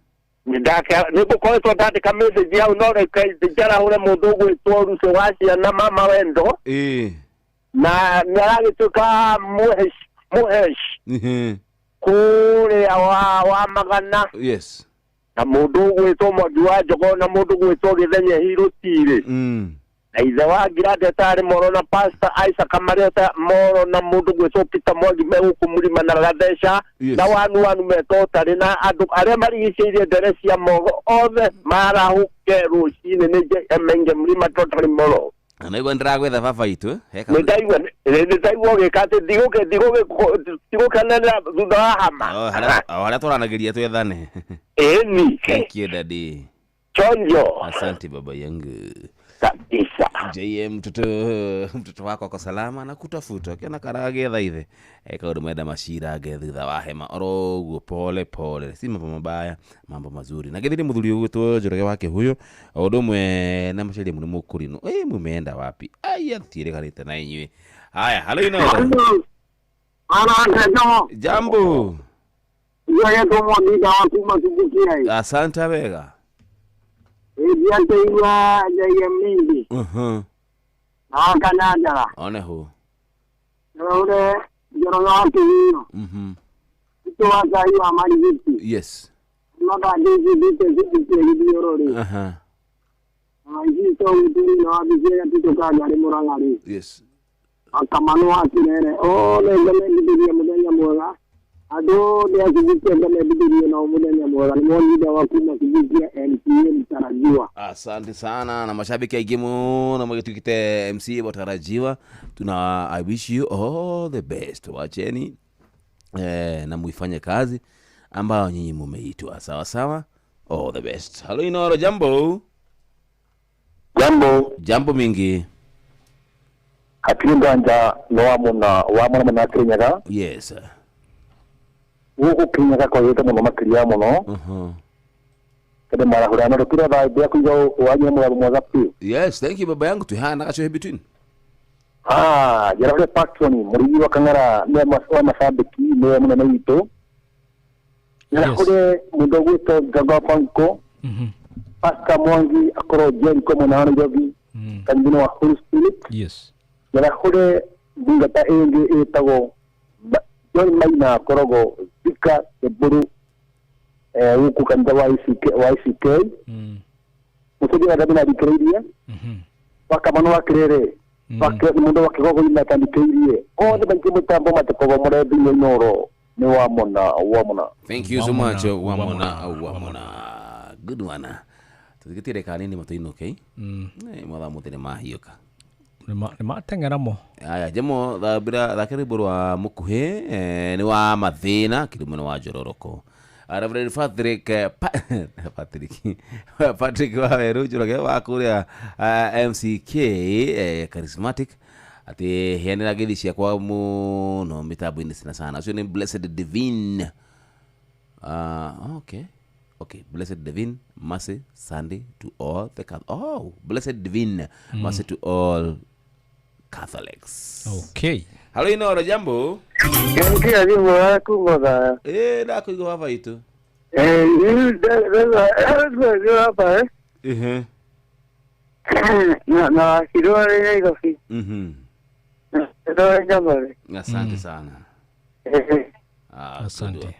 S6: Nĩngũkoretwo ndandĩka message hau no reke njarahũre mũndũ ũgwĩtwo Ruco wa ciana mama wendo.
S3: Ĩĩ.
S6: Na nĩaragĩtuĩka mũhesh. Kũrĩa wa magana.
S3: Yes.
S6: Na mũndũ ũgwĩtwo Mwangi wa Njogo na mũndũ ũgwĩtwo Gĩthenya Hirũtirĩ. Na ithe wa Ngirande tarĩ Moro na Pastor Isaac Mariota Moro na mũndũ ũgwĩtwo Peter Mwangi me gũkũ Mũrima na Gatheca.
S3: Yes.
S6: Na wanu metwo tarĩ na andũ arĩa marigicĩirie ndere cia Moro othe marahũke rũcinĩ nĩ JM Mũrima totally Moro.
S3: Naigua ndĩragwetha baba itũ.
S6: Nĩ ndaigua ũgĩka atĩ ndigũkenera thutha wa hama.
S3: O harĩa twaranagĩria twethane.
S6: Ĩni.
S3: Thank you daddy.
S6: Chonjo.
S3: Asante baba yangu.
S6: Kabisa.
S3: JM mtoto wako ako salama na kutafuta kiona karagetha ithe kaundu menda macirange thutha wa hema oro ũguo pole pole, si mambo mabaya, mambo mazuri. Na githiri muthuri ũgwĩtwo Njoroge wake huyo o ũndũ ũmwe na macaria mũno mũkũrinũ mumeenda wapi aya thiĩrĩganĩte na inyuĩ. Haya, halo ino. Jambo. Asante wega.
S13: Ndiateigua JM mingi. Na kanyanjara.
S3: One hu.
S13: Ure Njoroge wa Kĩhuyo. Itu wa Ngai wa Marigiti.
S3: Yes.
S13: Maka ndizi ndite ndite githiũrũrĩ. Maitito gũturi na wabici gatitũ ka Ngarĩ Mũrang'a-rĩ.
S3: Yes.
S13: Akamanu wa Kirere. Othe ngamendithĩria mũthenya mwega. Andũ othe a Kibukia ngamendithĩria nao mũthenya mwega. Nĩ mwonire wa kuma Kibukia MCA mtarajiwa.
S3: Asante sana na mashabiki aingĩ mũno magĩtuĩkĩte MC watarajiwa. Tuna I wish you all the best. Wacheni na muifanye kazi ambayo nyinyi mumeitwa. Sawa sawa. All the best. Hello Inoro, jambo.
S6: Jambo.
S3: Jambo mingi.
S6: Hatirĩ nganja nĩ wamona mũno Kirinyaga.
S3: Yes.
S6: Gũkũ Kirinyaga kwagĩte mũno makĩria mũno. Kende marahũrana rũkira thaa ndĩa kũiga wanyua mũgambo mwega biũ.
S3: Yes, thank you baba yangu tuhana gacohe between.
S6: Njarahure Paxson mũrĩithi wa Kang'ara nĩ wa macambĩki nĩwe mũnene witũ. Njarahure mũndũ ũgwĩtwo Njago Panko. Pastor Mwangi akorwo Jericho mwena wa Nairobi. Kanitha wa Holy Spirit.
S11: Yes.
S6: Njarahure ndungata ĩngĩ ĩtagwo John Maina akoragwo Thika Kĩburu gũkũ kanitha wa ICK. Mũthuri wa David athikĩrĩirie. Wa Kamanu wa Kirere. Mũndũ wa Kĩgogo-inĩ atandĩkĩirie. Othe maingĩ mũtambo matikoragwo mũrethĩinĩ Inoro. Nĩ wamona wamona.
S3: Thank you so much wamona. Good one. Tũthikĩtie kanini matũinũke. Mathaa mothe nĩ mahiũka.
S11: Nĩ mateng'eramo.
S3: Aya jemo thambira thake rwĩmbo rwa mũkuhĩ nĩ wa mathĩna kĩrumũ nĩ wa njororoko. Reverend Patrick Patrick wa Weru Njoroge wa kũrĩa MCK charismatic atĩ heanĩra ngeithi ciakwa mũno mĩtambo-inĩ sana sana. Ũcio nĩ Blessed Divine. Okay. Okay, Blessed Divine, mercy Sunday to all the oh, Blessed Divine, mercy to all Catholics.
S11: Okay.
S3: Hello Inoro, jambo.
S13: Ngia jimbo yaku motha.
S3: Ndakuigua baba itũ.
S13: Hapa Na kirore Nairobi.
S3: Asante sana.
S11: Asante.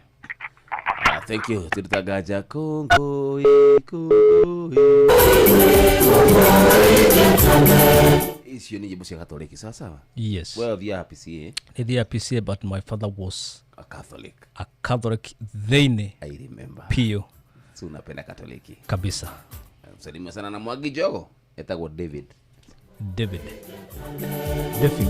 S3: Thank you. Turutagaja Kongo Icio ni nyimbo cia Katoliki sawa sawa?
S11: Yes.
S3: Well, the PCA.
S11: The PCA, but my father was
S3: a Catholic.
S11: A Catholic theni.
S3: I remember.
S11: Pio.
S3: So unapenda Katoliki.
S11: Kabisa.
S3: Msalimia sana na Mwangi Jogo. Etagwo David.
S11: David. David.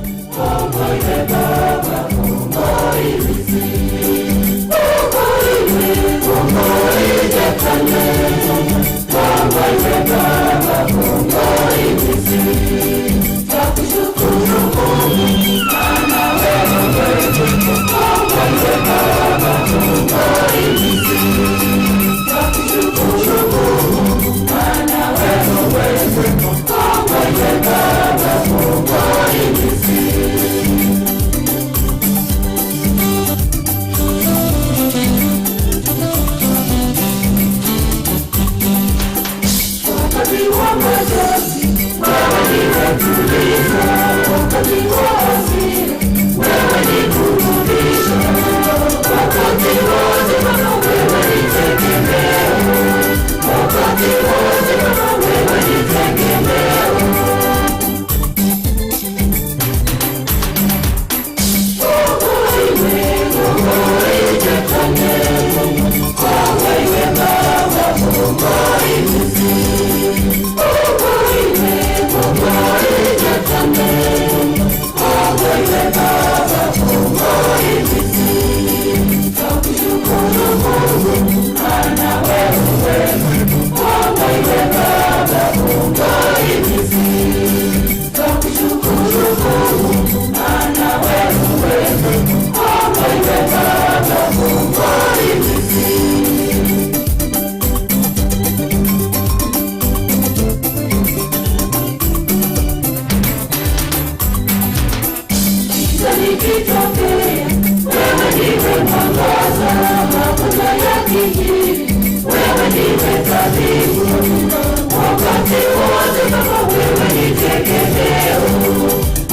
S2: Wakati wote Baba wewe ni tegemeo,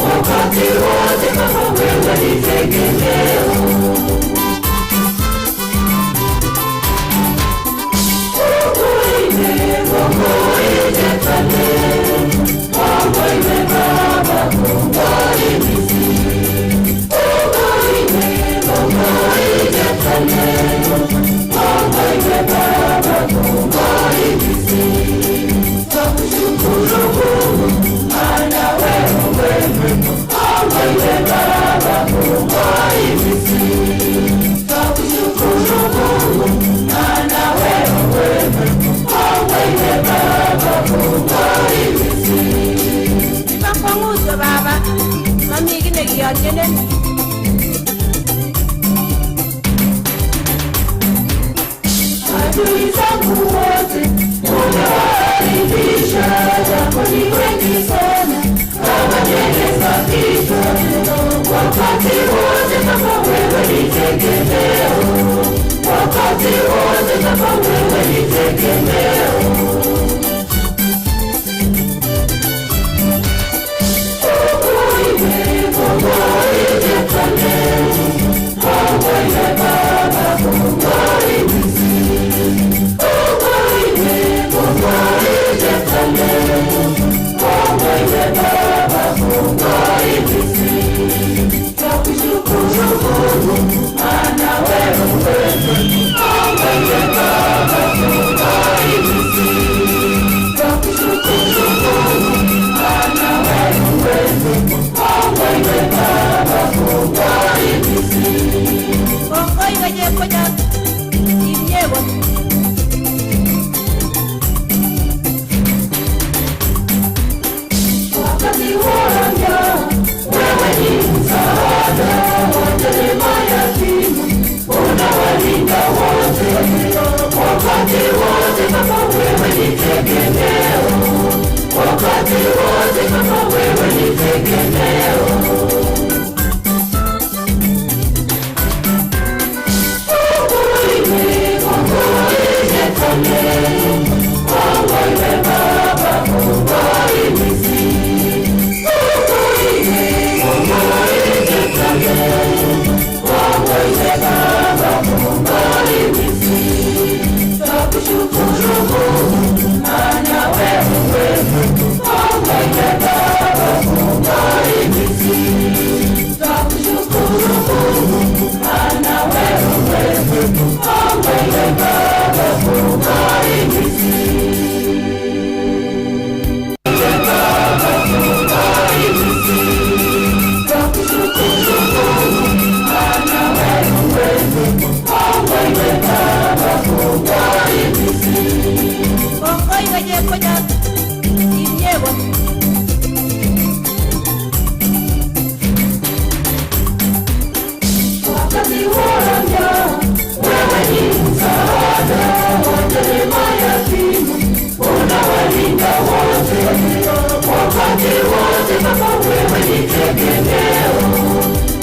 S2: wakati wote Baba wewe ni tegemeo. Adui zangu wote umewaharibisha, japo ni wengi sana kama nywele za kichwa. Wakati wote Baba wewe ni tegemeo, wakati wote Baba wewe ni tegemeo. Wakati wote Baba wewe ni tegemeo.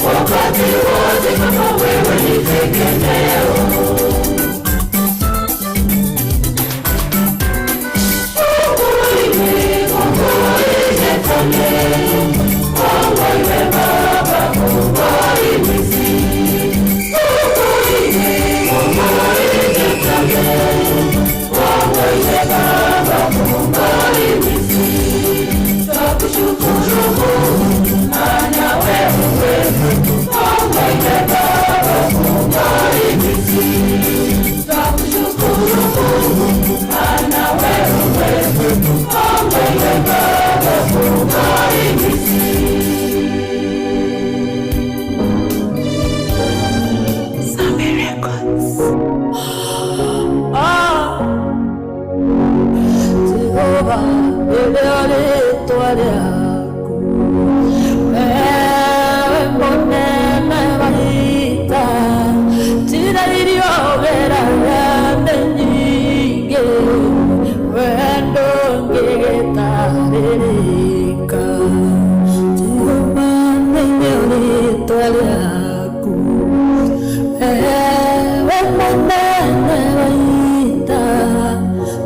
S2: Wakati wote Baba wewe ni tegemeo.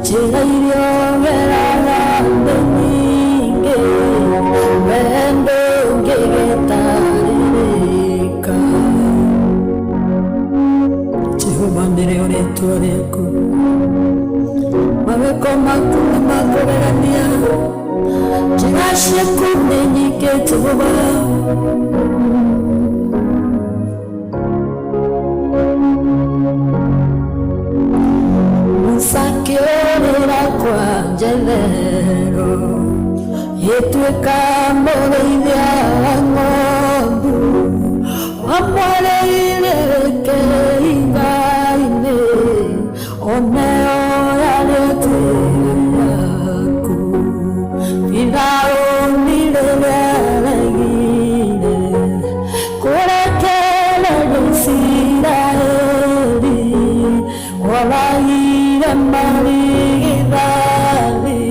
S18: Chira irio vera.
S9: ciaku nĩ nyingĩ Jehova. Musa akĩũrĩra kwa Jethero, gĩtuĩka mũrĩithia wa ng'ondu, wamwarĩire kĩhinga-inĩ, oneo yarĩ njĩra yaku. Firaũni rĩrĩa aregire kũrekereria Isiraeli, oragire marigithathi,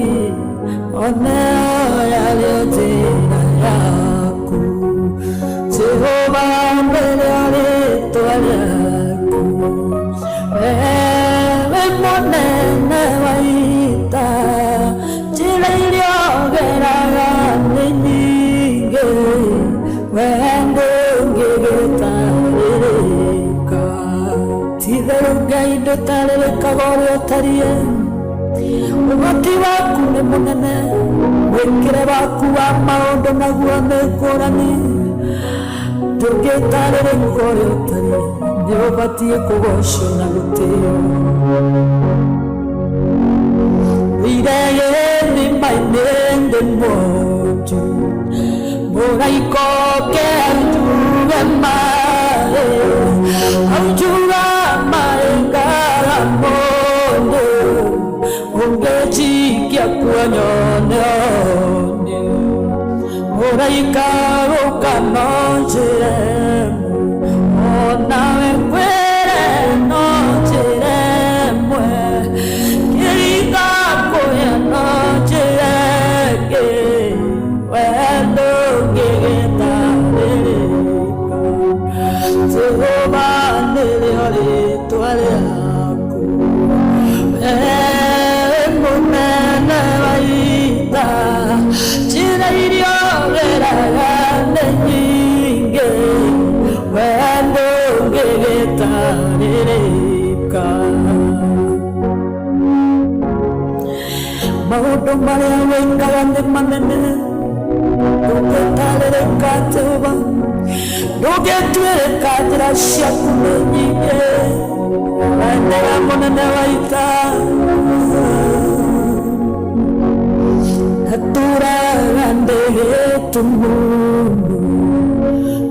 S9: oneo yarĩ njĩra yaku. Jehova nĩrĩo rĩĩtwa rĩaku, wewe mũnene wa ita, njĩra iria ũgeraga nĩ nyingĩ, wee ndũngĩgĩtarĩrĩka. Ti-itherũ Ngai ndũtarĩrĩkaga ũrĩa ũtariĩ, ũhoti waku nĩ mũnene, mwĩkĩre waku wa maũndũ naguo nĩ ngũrani, ndũngĩtarĩrĩka ũrĩa ũtariĩ, nĩ ũbatiĩ kũgocwo na gũtĩo. Irege gĩthima-inĩ ndĩ mwonju, mũraika oke aunjuge maĩ, aunjuga maĩ ngara mũndũ, ũngĩnjikia kuo nyone ũni. Mũraika ũka no njĩre ĩmwe, onawe ngwĩre no njĩre ĩmwe, kĩringa kũya no njĩre ĩngĩ, wee ndũngĩgĩtarĩrĩka. Jehova nĩrĩo rĩĩtwa rĩaku, wee mũnene wa ita, njĩra iria ũgeraga nĩ nyingĩ, wee ndũngĩgĩtarĩrĩka. Maũndũ marĩa wĩkaga nĩ manene, ndũngĩtarĩrĩka Jehova, ndũngĩtuĩrĩka, njĩra ciaku nĩ nyingĩ, wee nĩwe mũnene wa ita. Natũraga ndĩ gĩtumumu,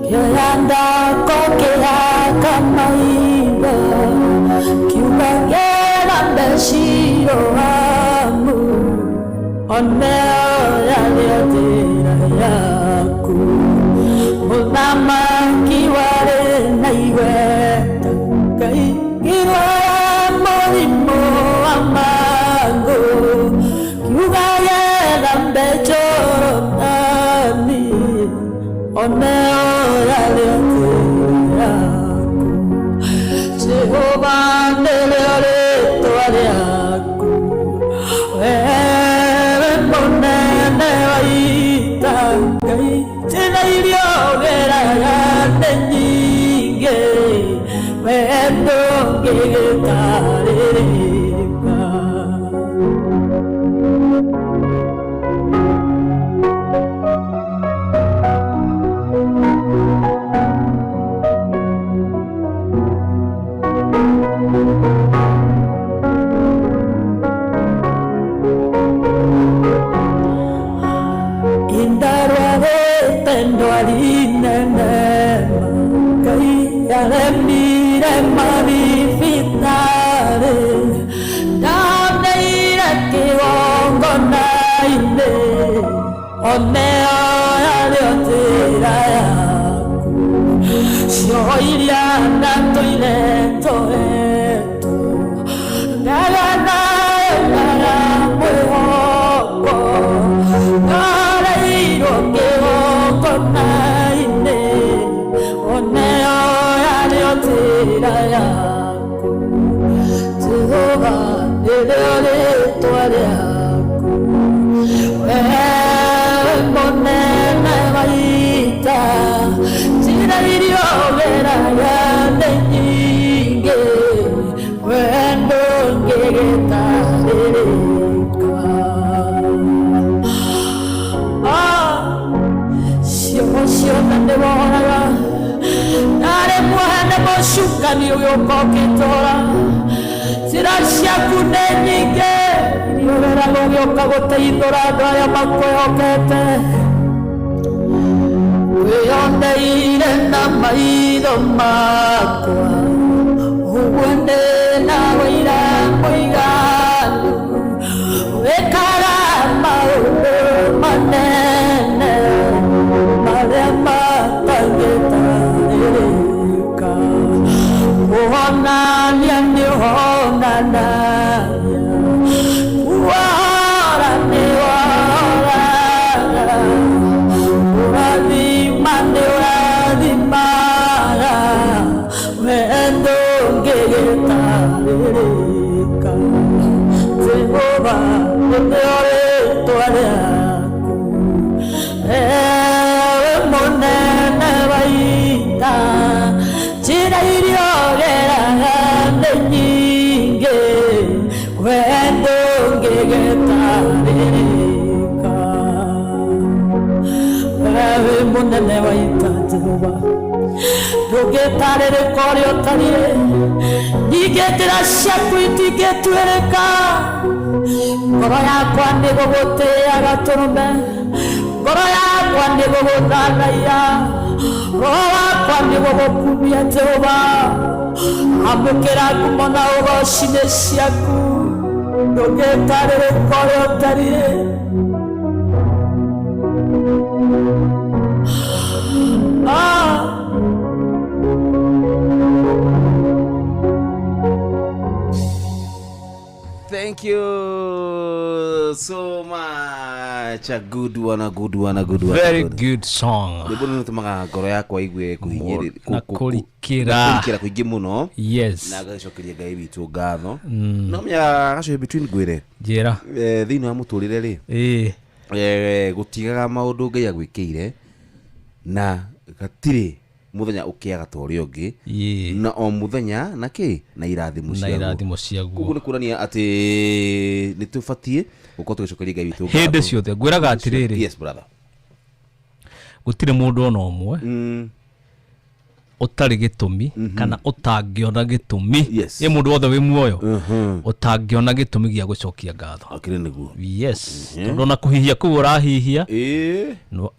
S9: kĩoya ndako kĩhaka maitho, kiuga kĩra meciro wamu, oneo yarĩ njĩra yaku. Mũthamaki warĩ na igweta, Ngai kĩrwara mũrimũ wa mangũ, kiuga gĩthambe Jorodani, oneo yarĩ njĩra yaku. Jehova nĩrĩo rĩĩtwa rĩaku, wewe mũnene wa ita, Ngai njĩra iria ũgeraga nĩ nyingĩ, wee ndũngĩgĩtarĩrĩka. Indarwarĩte ndwari nene, Ngai aremire mathibitarĩ, ndaneire kĩgongona-inĩ, oneo yarĩ njĩra yaku. Cioho iria ndatũire njohetwo, ngaga nayo ngaga mwĩhoko, ngoreirwo kĩgongona-inĩ, oneo yarĩ njĩra yaku. Jehova nĩrĩo rĩĩtwa rĩaku, wewe mũnene wa ita, njĩra iria ũgeraga nĩ nyingĩ, wee ndũngĩgĩtarĩrĩka.
S2: Mũcukani ũgĩũka ũkĩtũra. Njĩra ciaku nĩ nyingĩ iria ũgeraga ũgĩũka gũteithũra andũ arĩa makwĩhokete. Wĩyoneire na maitho makwa ũguo ndĩ na ũira mũiganu. Wĩkaga maũndũ manene marĩa matangĩtarĩrĩka. Kũhonania nĩ ũhonanagia, kuohora nĩ wohoraga, kũrathima nĩ ũrathimaga, wee ndũngĩgĩtarĩrĩka. Jehova gũtĩo rĩĩtwa rĩaku, ewe mũnene wa ita, njĩra iria ũgeraga nĩ nyingĩ, wee ndũngĩgĩtarĩrĩka. Wewe mũnene wa ita Jehova, ndũngĩtarĩrĩka ũrĩa ũtariĩ, ningĩ njĩra ciaku itingĩtuĩrĩka. Ngoro yakwa nĩ gũgũtĩĩa gatũrũme, ngoro yakwa nĩ gũgũthathaiya, roho wakwa nĩ gũgũkumia Jehova. Amũkĩra ngumo na ũgoci nĩ ciaku, ndũngĩtarĩrĩka ũrĩa ũtariĩ. Ah.
S3: Thank you so much. A good one, a good one, a good one.
S11: Very good song.
S3: Rwĩmbo rũrũ rũtũmaga ngoro yakwa igue kũhinyĩrĩria,
S11: Na kũrikĩra.
S3: kũrikĩra kũingĩ mũno.
S11: Yes.
S3: Na ngacokeria Ngai witũ ngatho. No menyaga gacoke between ngwĩre.
S11: Njĩra.
S3: Thĩinĩ wa mũtũrĩre rĩ. Gũtigaga maũndũ Ngai agwĩkĩire na gatirĩ mũthenya ũkĩaga ta ũrĩa ũngĩ. Na o mũthenya na kĩ na irathimo
S11: Na
S3: ciaguo.
S11: irathimo ciaguo.
S3: Koguo nĩ kuonania atĩ nĩ tũbatiĩ gũkorwo tũgĩcokeria Ngai witũ
S11: Hĩndĩ
S3: ngatho.
S11: ciothe ngwĩraga atĩrĩrĩ.
S3: Yes brother.
S11: Gũtirĩ mũndũ ona ũmwe ũtarĩ gĩtũmi kana ũtangĩona gĩtũmi. Ĩ mũndũ wothe wĩ muoyo ũtangĩona gĩtũmi gĩa gũcokia ngatho.
S3: Akĩrĩ nĩguo.
S11: Yes. Tondũ ona kũhihia kũu ũrahihia, no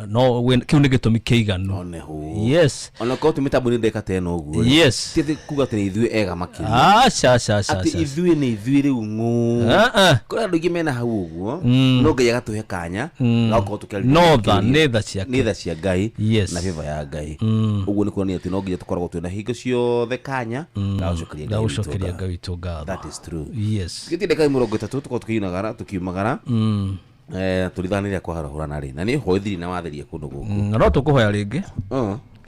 S11: kĩu nĩ gĩtũmi kĩiganu. Yes.
S3: Ona korwo tũ mĩtambo-inĩ ndeka ta ĩno ũguo rĩ,
S11: Yes.
S3: ti atĩ kuga atĩ nĩ ithuĩ ega makĩria.
S11: Aca, aca, aca,
S3: Atĩ
S11: aca.
S3: ithuĩ nĩ ithuĩ rĩu ng'ũ. Kũrĩ andũ aingĩ mena hau ũguo, no Ngai agatũhe kanya, ga gũkorwo tũkĩarĩria
S11: No tha,
S3: makĩria.
S11: nĩ tha ciake.
S3: Nĩ tha cia Ngai
S11: Yes.
S3: na favor ya Ngai. Ũguo nĩ kuonania atĩ no nginya tũkoragwo twĩna hingo ciothe kanya ga gũcokeria
S11: Ga
S3: Ngai witũ
S11: gũcokeria
S3: ngatho.
S11: Ngai witũ ngatho.
S3: That is true.
S11: Yes.
S3: Gĩtĩ ndagĩka mĩrongo ĩtatũ tũkorwo tũkiunagara, tũkiumagara. Tũrithanĩria kwaharahũrana rĩ, na nĩ hwaithiri na watheria kũndũ gũkũ.
S11: Na no tũkũhoya rĩngĩ.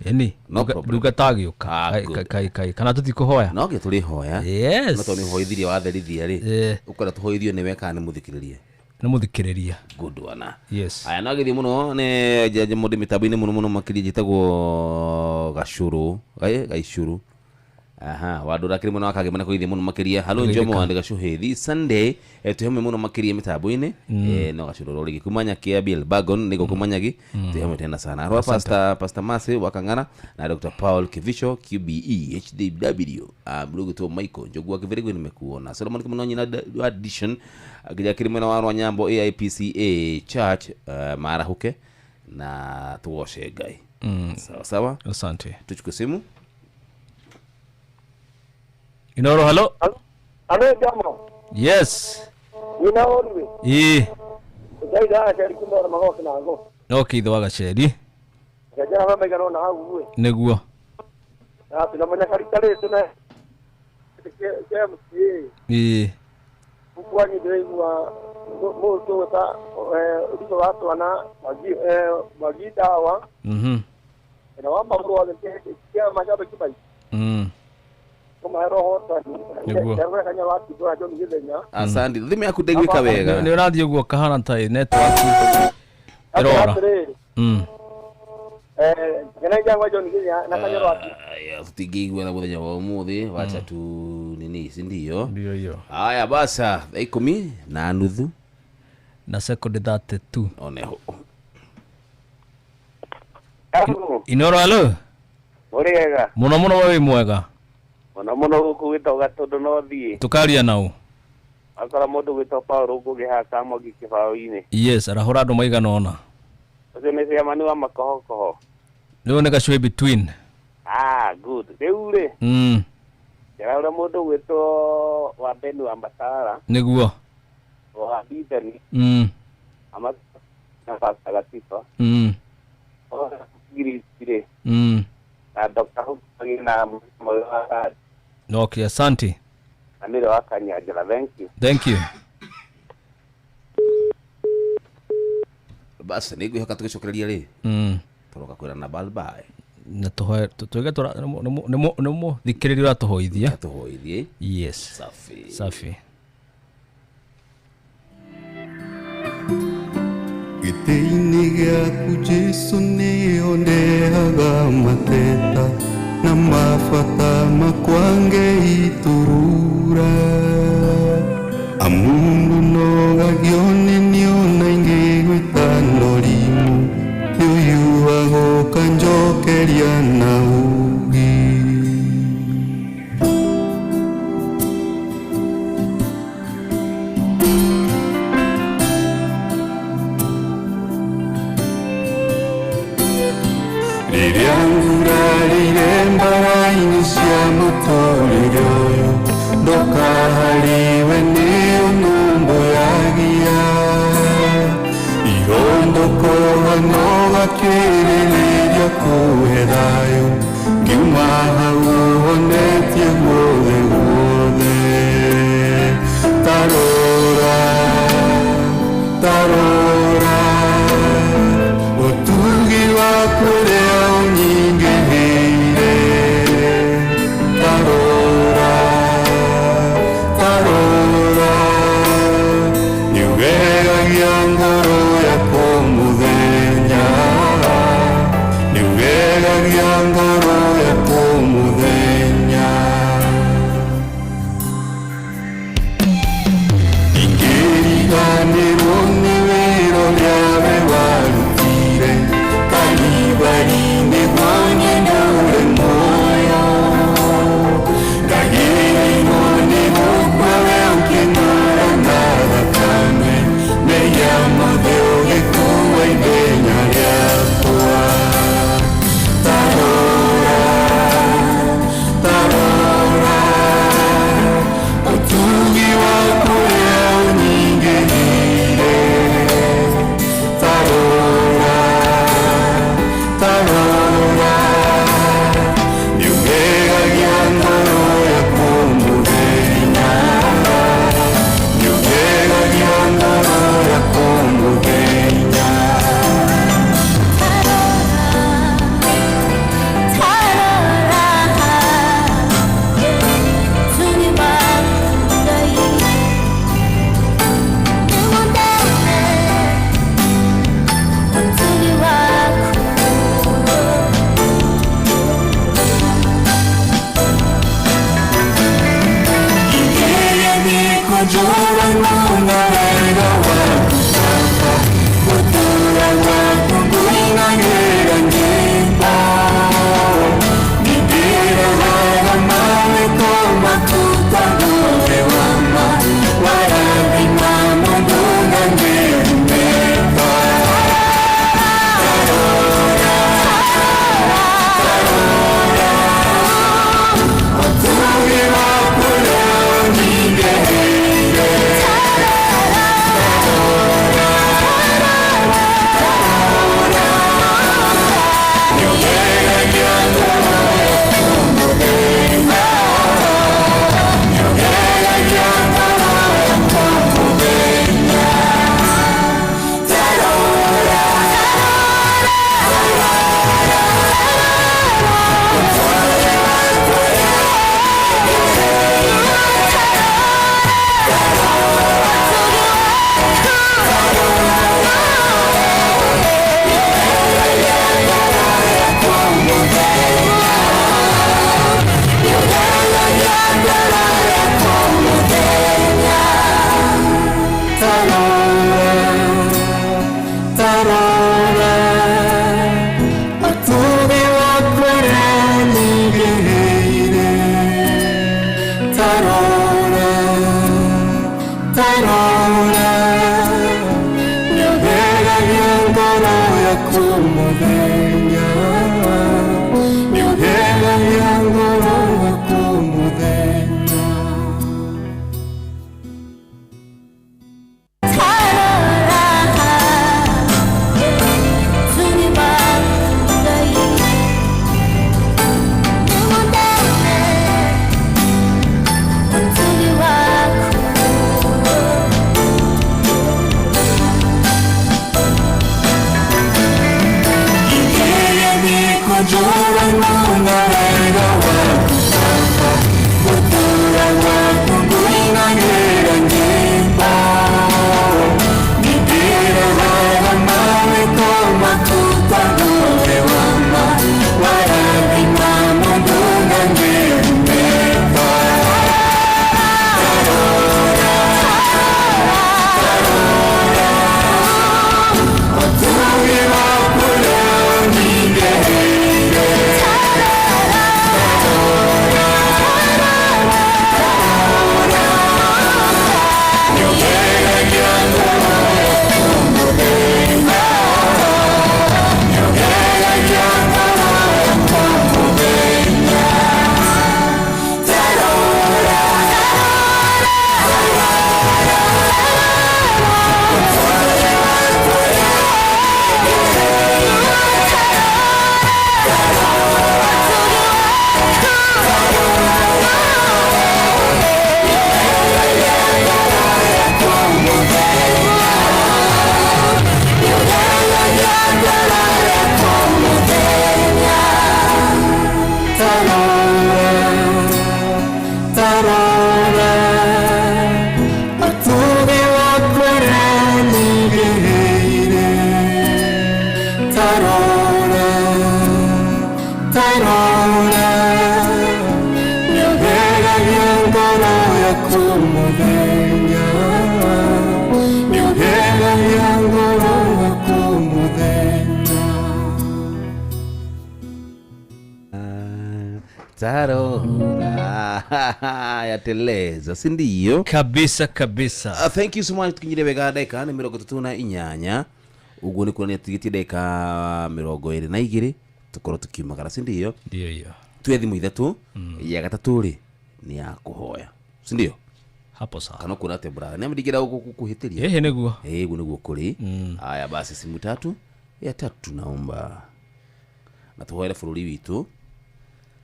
S11: Ĩni,
S3: No problem.
S11: ndungata agĩũka.
S3: Good.
S11: Kai, kai, kana tũtikũhoya?
S3: No nginya tũrĩhoya.
S11: Yes.
S3: No tondũ nĩ hwaithirie watherithia rĩ, ũkwenda tũhoithio nĩwe kana nĩ mũthikĩrĩria?
S11: Nĩ mũthikĩrĩria.
S3: Good one.
S11: Yes.
S3: Aya, no agĩthiĩ mũno nĩ njenje mũndũ mĩtambo-inĩ mũno mũno makĩria njĩtagwo Gacũrũ, Gaicũrũ. Aha, wandũ rakĩrĩ mwena wa Kagema na kũgeithia mũno makĩria. Hello
S11: Kũgeithĩka.
S3: Njomo wandĩ Gacũhĩthi Sunday, twĩhamwe mũno makĩria mĩtambo-inĩ. No Gacũrũ rĩngĩ kuma Nyakia Bill Bagon nĩguo kuma Nyagi, twĩhamwe tena sana. Rwa
S11: Asante.
S3: Pastor Mase wa Kang'ara na Dr. Paul Kivisho QBE HDW. Mrugu tu Michael Njogu wa Kĩbĩrĩgwe nimekuona. Solomon Kimononyi na Addition nginya kĩrĩ mwena wa Rwanyambo AIPCA Church, marahuke na tuoshe Ngai. Sawa sawa.
S11: Asante.
S3: Tuchukue simu.
S11: Inoro, hello.
S13: Hello, Jamo.
S11: Yes.
S13: Nina orwe. Ndaida aceri kuma na magoka na ngo.
S11: No kitho wa gaceri.
S13: Gajara wa maigana na hau we.
S11: Niguo.
S13: Na tunamenya karita rĩ tuna KMCA. Kwa ni ndiraigua mũndũ ta ũndũ wa twana magi dawa. Na wa maũndũ wothe kĩa macambĩki maingĩ. Kũmahe roho ta
S11: Nĩguo.
S13: ndagwĩra kanya wa kĩndũ John Gĩthenya.
S3: Asante. Thimũ yaku ndĩiguĩka wega.
S11: Nĩ ũrathiĩ ũguo kahana ta ĩ network ĩrora.
S13: Atĩrĩrĩ. Ngenagia ngwa John Gĩthenya na kanya wa
S3: Aya, tũtingĩiguana mũthenya wa ũmũthĩ, wacha tu nini, si ndio?
S11: Ndio hiyo.
S3: Haya basa, thaa ikũmi na nuthu
S11: na second 32.
S3: Oneho.
S11: Inoro, hello.
S13: Ũrĩega.
S11: Mũno mũno we wĩ mwega.
S6: Mũno mũno gũkũ gwĩtwo Gatũndũ no thiĩ.
S11: Tũkaria nau.
S6: Akora mũndũ gwĩtwo Paul Ngũgĩ haha Kamogi kĩbaũ-inĩ.
S11: Yes, arahũra andũ maigana ũna.
S6: Ũcio nĩ ciamani wa makohokoho.
S11: Rĩu nĩ gacũĩ between.
S6: Ah, good. Rĩu rĩ. Ndĩraũra mũndũ gwĩtwo wa Beni wa Mbatara.
S11: Nĩguo.
S6: Wa Bideni. Ama na Pastor Gatifa. Ngiri rĩ. Na Dr. Hugi na Moyo wa
S11: Okay, asante.
S6: Amiro wa Kanyanjala, thank you.
S11: Thank you.
S3: Bas nĩngwĩhoka tũgĩcokereria rĩ. Tũroka kwĩrana bye bye.
S11: Na tũhoe tũige tũra nĩ mũthikĩrĩria ũratũhoithia.
S3: Tũhoithie.
S11: Yes.
S3: Safi.
S11: Safi.
S16: Gĩtĩ-inĩ gĩaku Jesũ nĩho ndehaga mateta na mabata makwa ngeiturura amundu nogagio nĩ niona ingĩgwĩta norimũ nĩũyuaga ũkanjokeria na ũũgĩ. Rĩrĩa ngurarire mbara-inĩ cia mũtũrĩre ũyũ ndoka harĩwe nĩyo nũmbũyagia irondokoha no gakĩrĩrĩria kũhe thayũ ngiuma hau ũhonetie guothe guothe tarora tarora ũtugi waku ũrĩa ũnyingĩhĩire tarora tarora nĩũgegagia ngoro yakwa mũthenya nĩũgegagia ngoro yakwa mũthenya ingĩriganĩrwo nĩ wĩra ũrĩa we warutire Kalibari-inĩ gwanye ndũre muoyo ndagĩrĩirwo nĩ gũkua we ũkĩng'ara na thakame mehia mothe ũgĩkua ithenya rĩakwa tarora Mũthenya nĩũheaga ngoro yaku mũthenya.
S3: Yateleza si ndio?
S11: Kabisa kabisa.
S3: Thank you so much. Tukinyire wega ndagika ni 38 uguo ni kuonania tutigĩtie ndagika 22 tukorwo tukiumagara si ndio?
S11: Ndio hiyo.
S3: Tuye thimũ ithatũ ya gatatũ rĩ ni ya kũhoya si ndio?
S11: Hapo sawa.
S3: Kana kuona atĩa brother? Nĩ ndingĩra gũkũhĩtĩria.
S11: Ehe nĩguo.
S3: Eh guo nĩguo kũrĩ. Haya basi simu tatu ya tatu naomba na tuhoere bũrũri witũ,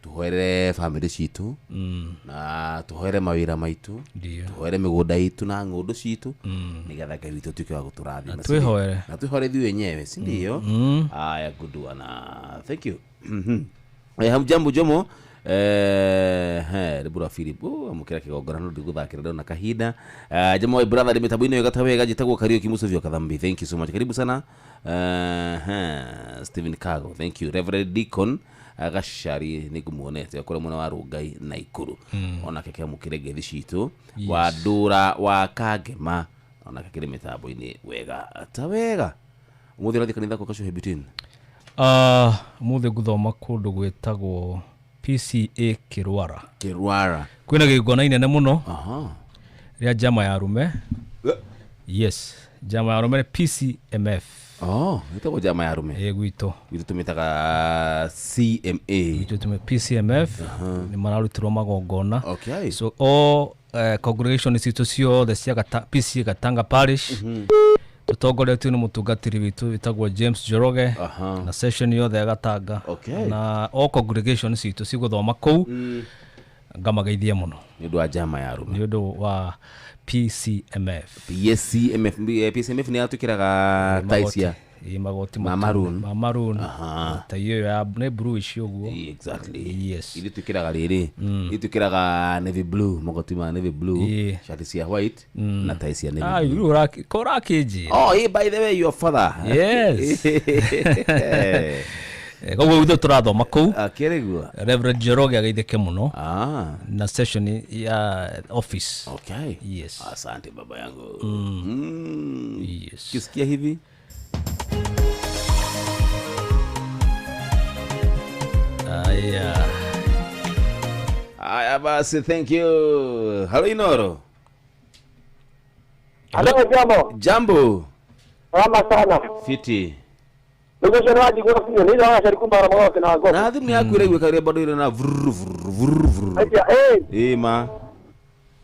S3: tuhoere family citũ, na tuhoere mawĩra maitũ, tuhoere mĩgũnda itũ na ng'ũndũ citũ, nĩgetha Ngai witũ atuĩke wa gũtũrathima.
S11: Twĩhoere.
S3: Na twĩhoere ithuĩ enyewe, si ndio? Haya good one. Thank you. Hamjambo Jomo. Debora Philip amukira kigongona no ndiguthakira ndona kahinda. Jomo my brother mĩtambo-inĩ wega ta wega njĩtagwo Kariuki Musovio Kathambi. Thank you so much. Karibu sana. Stephen Kago. Thank you. Reverend Deacon Gacari nĩngũmuonete akorwo mwena wa Rongai na Ikuru. Onake kĩamũkĩre ngeithi citũ. Wa Ndũra wa Kangema onake kĩrĩ mĩtambo-inĩ wega ta wega. Ũmũthĩ ũrathiĩ kanitha kwa Kashuhe Between?
S11: Ũmũthĩ ngũthoma kũndũ gwĩtagwo PCA Kirwara.
S3: Kirwara.
S11: Kwĩna gĩgongona inene mũno. Rĩa njama ya arume. Yes, njama ya arume PCMF.
S3: Oh, ĩtagwo njama ya arume.
S11: Ĩ gwitũ.
S3: Gwitũ tũmĩtaga CMA.
S11: Gwitũ tũmĩ PCMF. Nĩ mararutirwo magongona.
S3: Okay.
S11: So all congregation citũ ciothe cia PCA Gatanga Parish. Tũtongoretio nĩ mũtungatĩri witũ wĩtagwo James Njoroge na session yothe ya Gatanga.
S3: Okay.
S11: Na all congregation citũ cigũthoma kũu. Ngamageithia mũno
S3: nĩ ũndũ wa njama ya arume,
S11: nĩ ũndũ wa PCMF.
S3: PCMF PCMF nĩ yatwĩkĩraga tai cia
S11: magoti
S3: ma maroon,
S11: ma maroon, tai ĩyo ya nĩ blue icio ũguo.
S3: Exactly.
S11: Yes.
S3: Ithuĩ twĩkĩraga rĩrĩ, ithuĩ twĩkĩraga navy blue, magoti ma navy blue, shati cia white na tai cia navy blue.
S11: Ko ũrakĩnjĩra.
S3: Oh, hey, by the way, your father.
S11: Yes. Koguo ithuĩ tũrathoma kũu.
S3: Akĩrĩguo.
S11: Reverend Njoroge ageithĩke mũno. Na session ya office.
S3: Okay.
S11: Yes.
S3: Asante baba yangu.
S11: Yes.
S3: Kisikia hivi? Aya. Aya basi, thank you. Hello Inoro.
S13: Hello jambo.
S3: Jambo.
S13: Salama sana.
S3: Fiti.
S13: Nĩguo ũcio nĩwanjigua biũ, nĩ ithe wa Gaceri kuma Magogo na Ngoko.
S3: Na thimũ yaku ĩraiguĩka ĩrĩ bado ĩrĩ na vururu vururu vururu vururu.
S13: Atia, ĩ.
S3: Ĩ ma.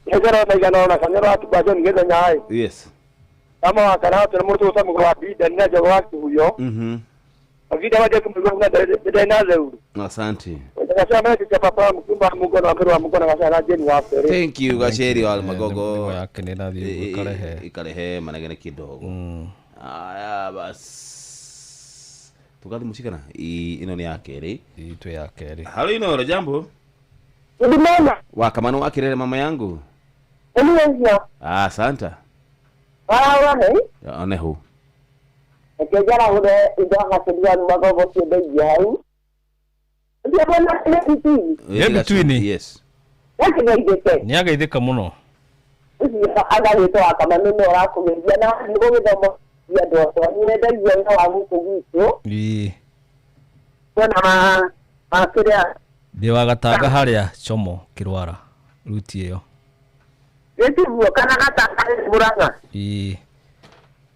S13: Nĩngero na igana na kanyoro wa Kibajo nĩ gĩthenya ĩ.
S3: Yes.
S13: Kama wa kana watu na mũrutwo ũta mũgũrũ wa Binda nĩ njogo wa Kĩhuyo. Mavinda waje kumigwa na ndĩ na theuru.
S3: Asante.
S13: Gacera mene cha papa mkumba Mungu na mbere wa Mungu na gacera na Jeni wa Fere.
S3: Thank you Gaceri wa Magogo.
S11: Thimũ yake nĩ ĩrathiĩ ĩkarehe.
S3: Ikarehe manegene kidogo. Aya bas. Tukathi mushikana ino ni ya kerĩ.
S11: Itũ ya kerĩ.
S3: Halo Inoro, jambo.
S15: Ndimona.
S3: Wa kamano wa kirere mama yangu.
S15: Eliyo.
S3: Ah, asante.
S15: Ah, wane.
S3: Ya oneho.
S15: Ekejara hure indo gaceria Magogo ciendeia hau. Ndio bona nĩ
S11: Ye between.
S3: Yes.
S15: Nĩ
S11: Nĩ ageithĩka mũno.
S15: Ũcio agagĩtwo wa Kamano nĩ ũrakũgeithia na nĩ gũgĩthoma cia andũ akwa. Nĩ wendagia wĩra wa gũkũ gwitũ.
S11: Ĩĩ.
S15: Kuona ma kĩrĩa.
S11: Ndĩ wa Gatanga harĩa Chomo Kĩrwara ruti ĩyo.
S15: Gĩtiguo kana Gatanga Murang'a.
S11: Ĩĩ.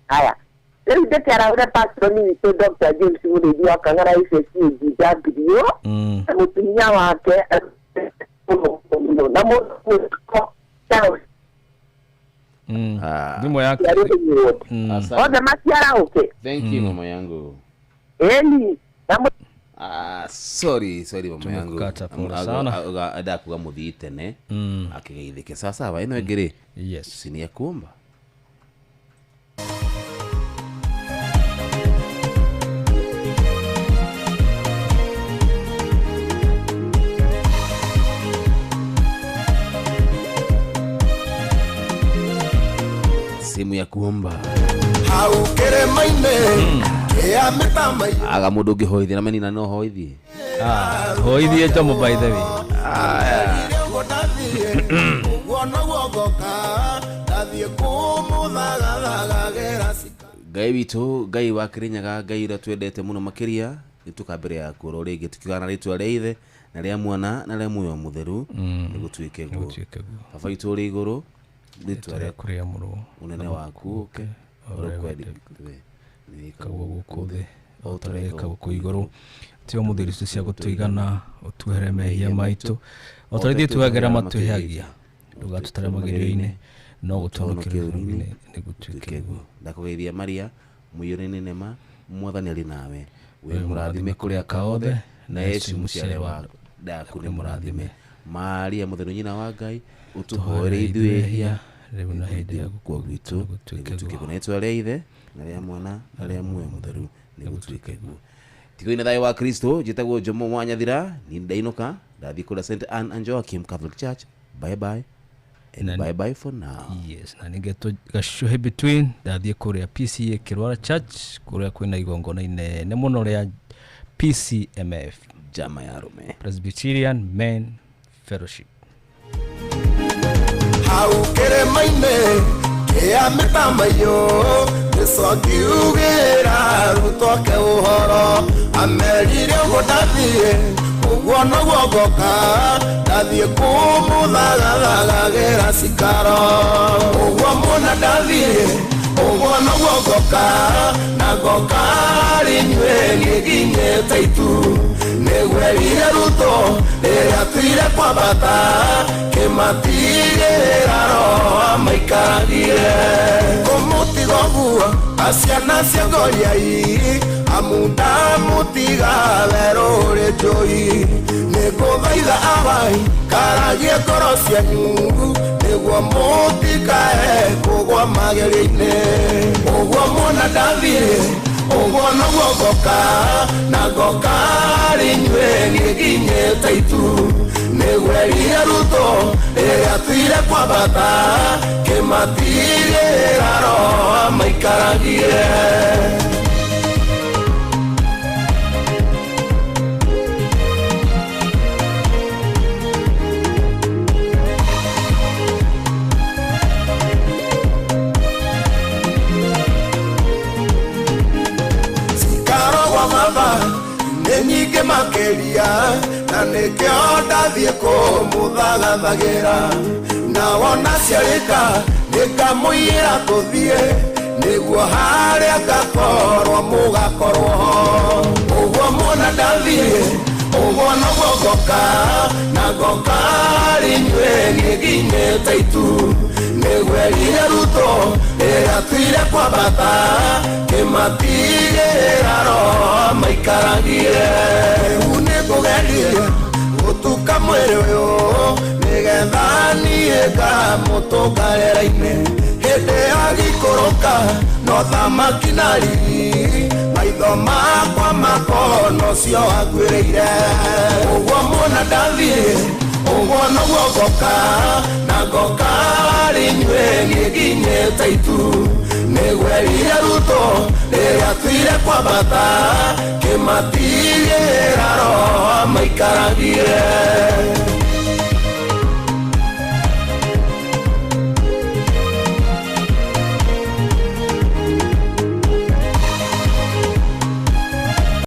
S15: Haya. Rĩu ndĩkĩarahũre pastor witũ Dr. James Mũrĩithi wa Kang'ara ICCGW. Na mũtumia wake mũno na mũndũ Charles.
S11: Thimũ yake.
S15: Othe maciarahũke.
S3: Thank you mama yangu.
S15: Ĩni.
S3: Ah, sorry mama yangu.
S11: Tumekukata pole sana.
S3: Ada kuga muthii tene. Akigeithĩke. Sasa wa ĩno ĩngĩ rĩ.
S11: Yes.
S3: Si ni ya kuomba. Simu ya kuomba. Aga mundu ngihoithie na menina no hoithie.
S11: Ah, hoithie Jomo by the way.
S3: Ngai witũ, Ngai wa Kĩrĩnyaga, Ngai ũrĩa twendete mũno makĩria, nĩtũka mbere yaku oro rĩngĩ tukiugaga na rĩtwa rĩa Ithe na rĩa Mwana na rĩa Muoyo Mũtheru, nĩgũtuĩke guo. Baba witũ ũrĩ igũrũ, rĩtwa rĩaku
S11: rĩamũrwo,
S3: ũnene waku ũke, ũrĩa ũkwendete
S11: nĩwĩkagwo gũkũ thĩ o ta ũrĩa wĩkagwo kũu igũrũ. Tiga mũtheri icio cia gũtũigana, ũtuohere mehia maitũ o ta ũrĩa ithuĩ tuohagĩra matwĩhagia, ndũgatũtware magerio-inĩ no gũtũhonokie ũũru-inĩ, nĩgũtuĩke guo.
S3: Ndakũgeithia Maria, mũiyũre nĩ neema, Mwathani arĩ nawe, wĩ mũrathime kũrĩ aka othe, na Yesu mũciare wa ndaku nĩ mũrathime. Maria mũtheru nyina wa Ngai, ũtũhoere ithuĩ ehia
S11: rĩu na hĩndĩ ya
S3: gũkua gwitũ, nĩgũtuĩke guo. Na rĩtwa rĩa Ithe na rĩa Mwana na rĩa Muoyo Mũtheru, nĩgũtuĩke guo. Tigo-inĩ thayũ wa Kristo, njĩtagwo Jomo wa Nyathira, niĩ ndainũka, ndathiĩ kũrĩa St Anne and Joachim Catholic Church. Bye bye. And bye bye for now.
S11: Yes, na ningetwo Gacuhe between ndathiĩ kũrĩa PCA Kĩrwara Church kũrĩa kwĩna igongona inene mũno rĩa PCMF,
S3: Jama ya Arũme,
S11: Presbyterian Men Fellowship.
S16: Hau kĩrĩma-inĩ kĩa mĩtamaiyũ nĩcokiugĩra arutwo ake ũhoro, amerire ũguo ndathiĩ ũguo noguo ngoka, ndathiĩ kũmũthagathagagĩra cikaro. Ũguo mũna ndathiĩ ũguo noguo ngoka, na ngoka harĩ inyuĩ nĩnginyĩte itu. Nĩgwerire Ruto rĩrĩa atuire kwambata, kĩmatigĩra roho amaikaragire. Kũmũtiga ũguo aciana cia Goliai, amu ndamũtiga werũ ũrĩ njũi. Nĩngũthaitha abai karagie ngoro cianyu, nĩguo mũtikae kũgwa magerio-inĩ. Ũguo muona ndathiĩ ũguo noguo ngoka, na ngoka harĩ inyuĩ nĩnginyĩte itu. Nĩgwerire Ruto rĩrĩa atuire kwambata, kĩmatigĩra roho amaikaragire. Nyingĩ makĩria na nĩkĩo ndathiĩ kũmũthagathagĩra. Na wona ciarĩka nĩngamũiyĩra tũthiĩ, Nĩguo harĩa ngakorwo mũgakorwo ho. Ũguo muona ndathiĩ, ũguo noguo ngoka, na ngoka inyuĩ nĩnginyĩte itu. Nĩgwerire Ruto rĩrĩa atuire kwambata, kĩmatigĩra roho maikaragie. Rĩu nĩngũgeria gũtuka mwĩrĩ ũyũ, nĩgetha niĩ ngamũtũnga rĩera-inĩ. Hĩndĩ ya gĩikũrũka no thamaki na riri, maitho makwa makona ũcio wanguĩrĩire. Ũguo muona ndathiĩ, ũguo noguo ngoka, na ngoka inyuĩ nĩnginyĩte itu. Nĩgwerire Ruto rĩrĩa atuire kwambata, kĩmatigĩra roho maikaragie.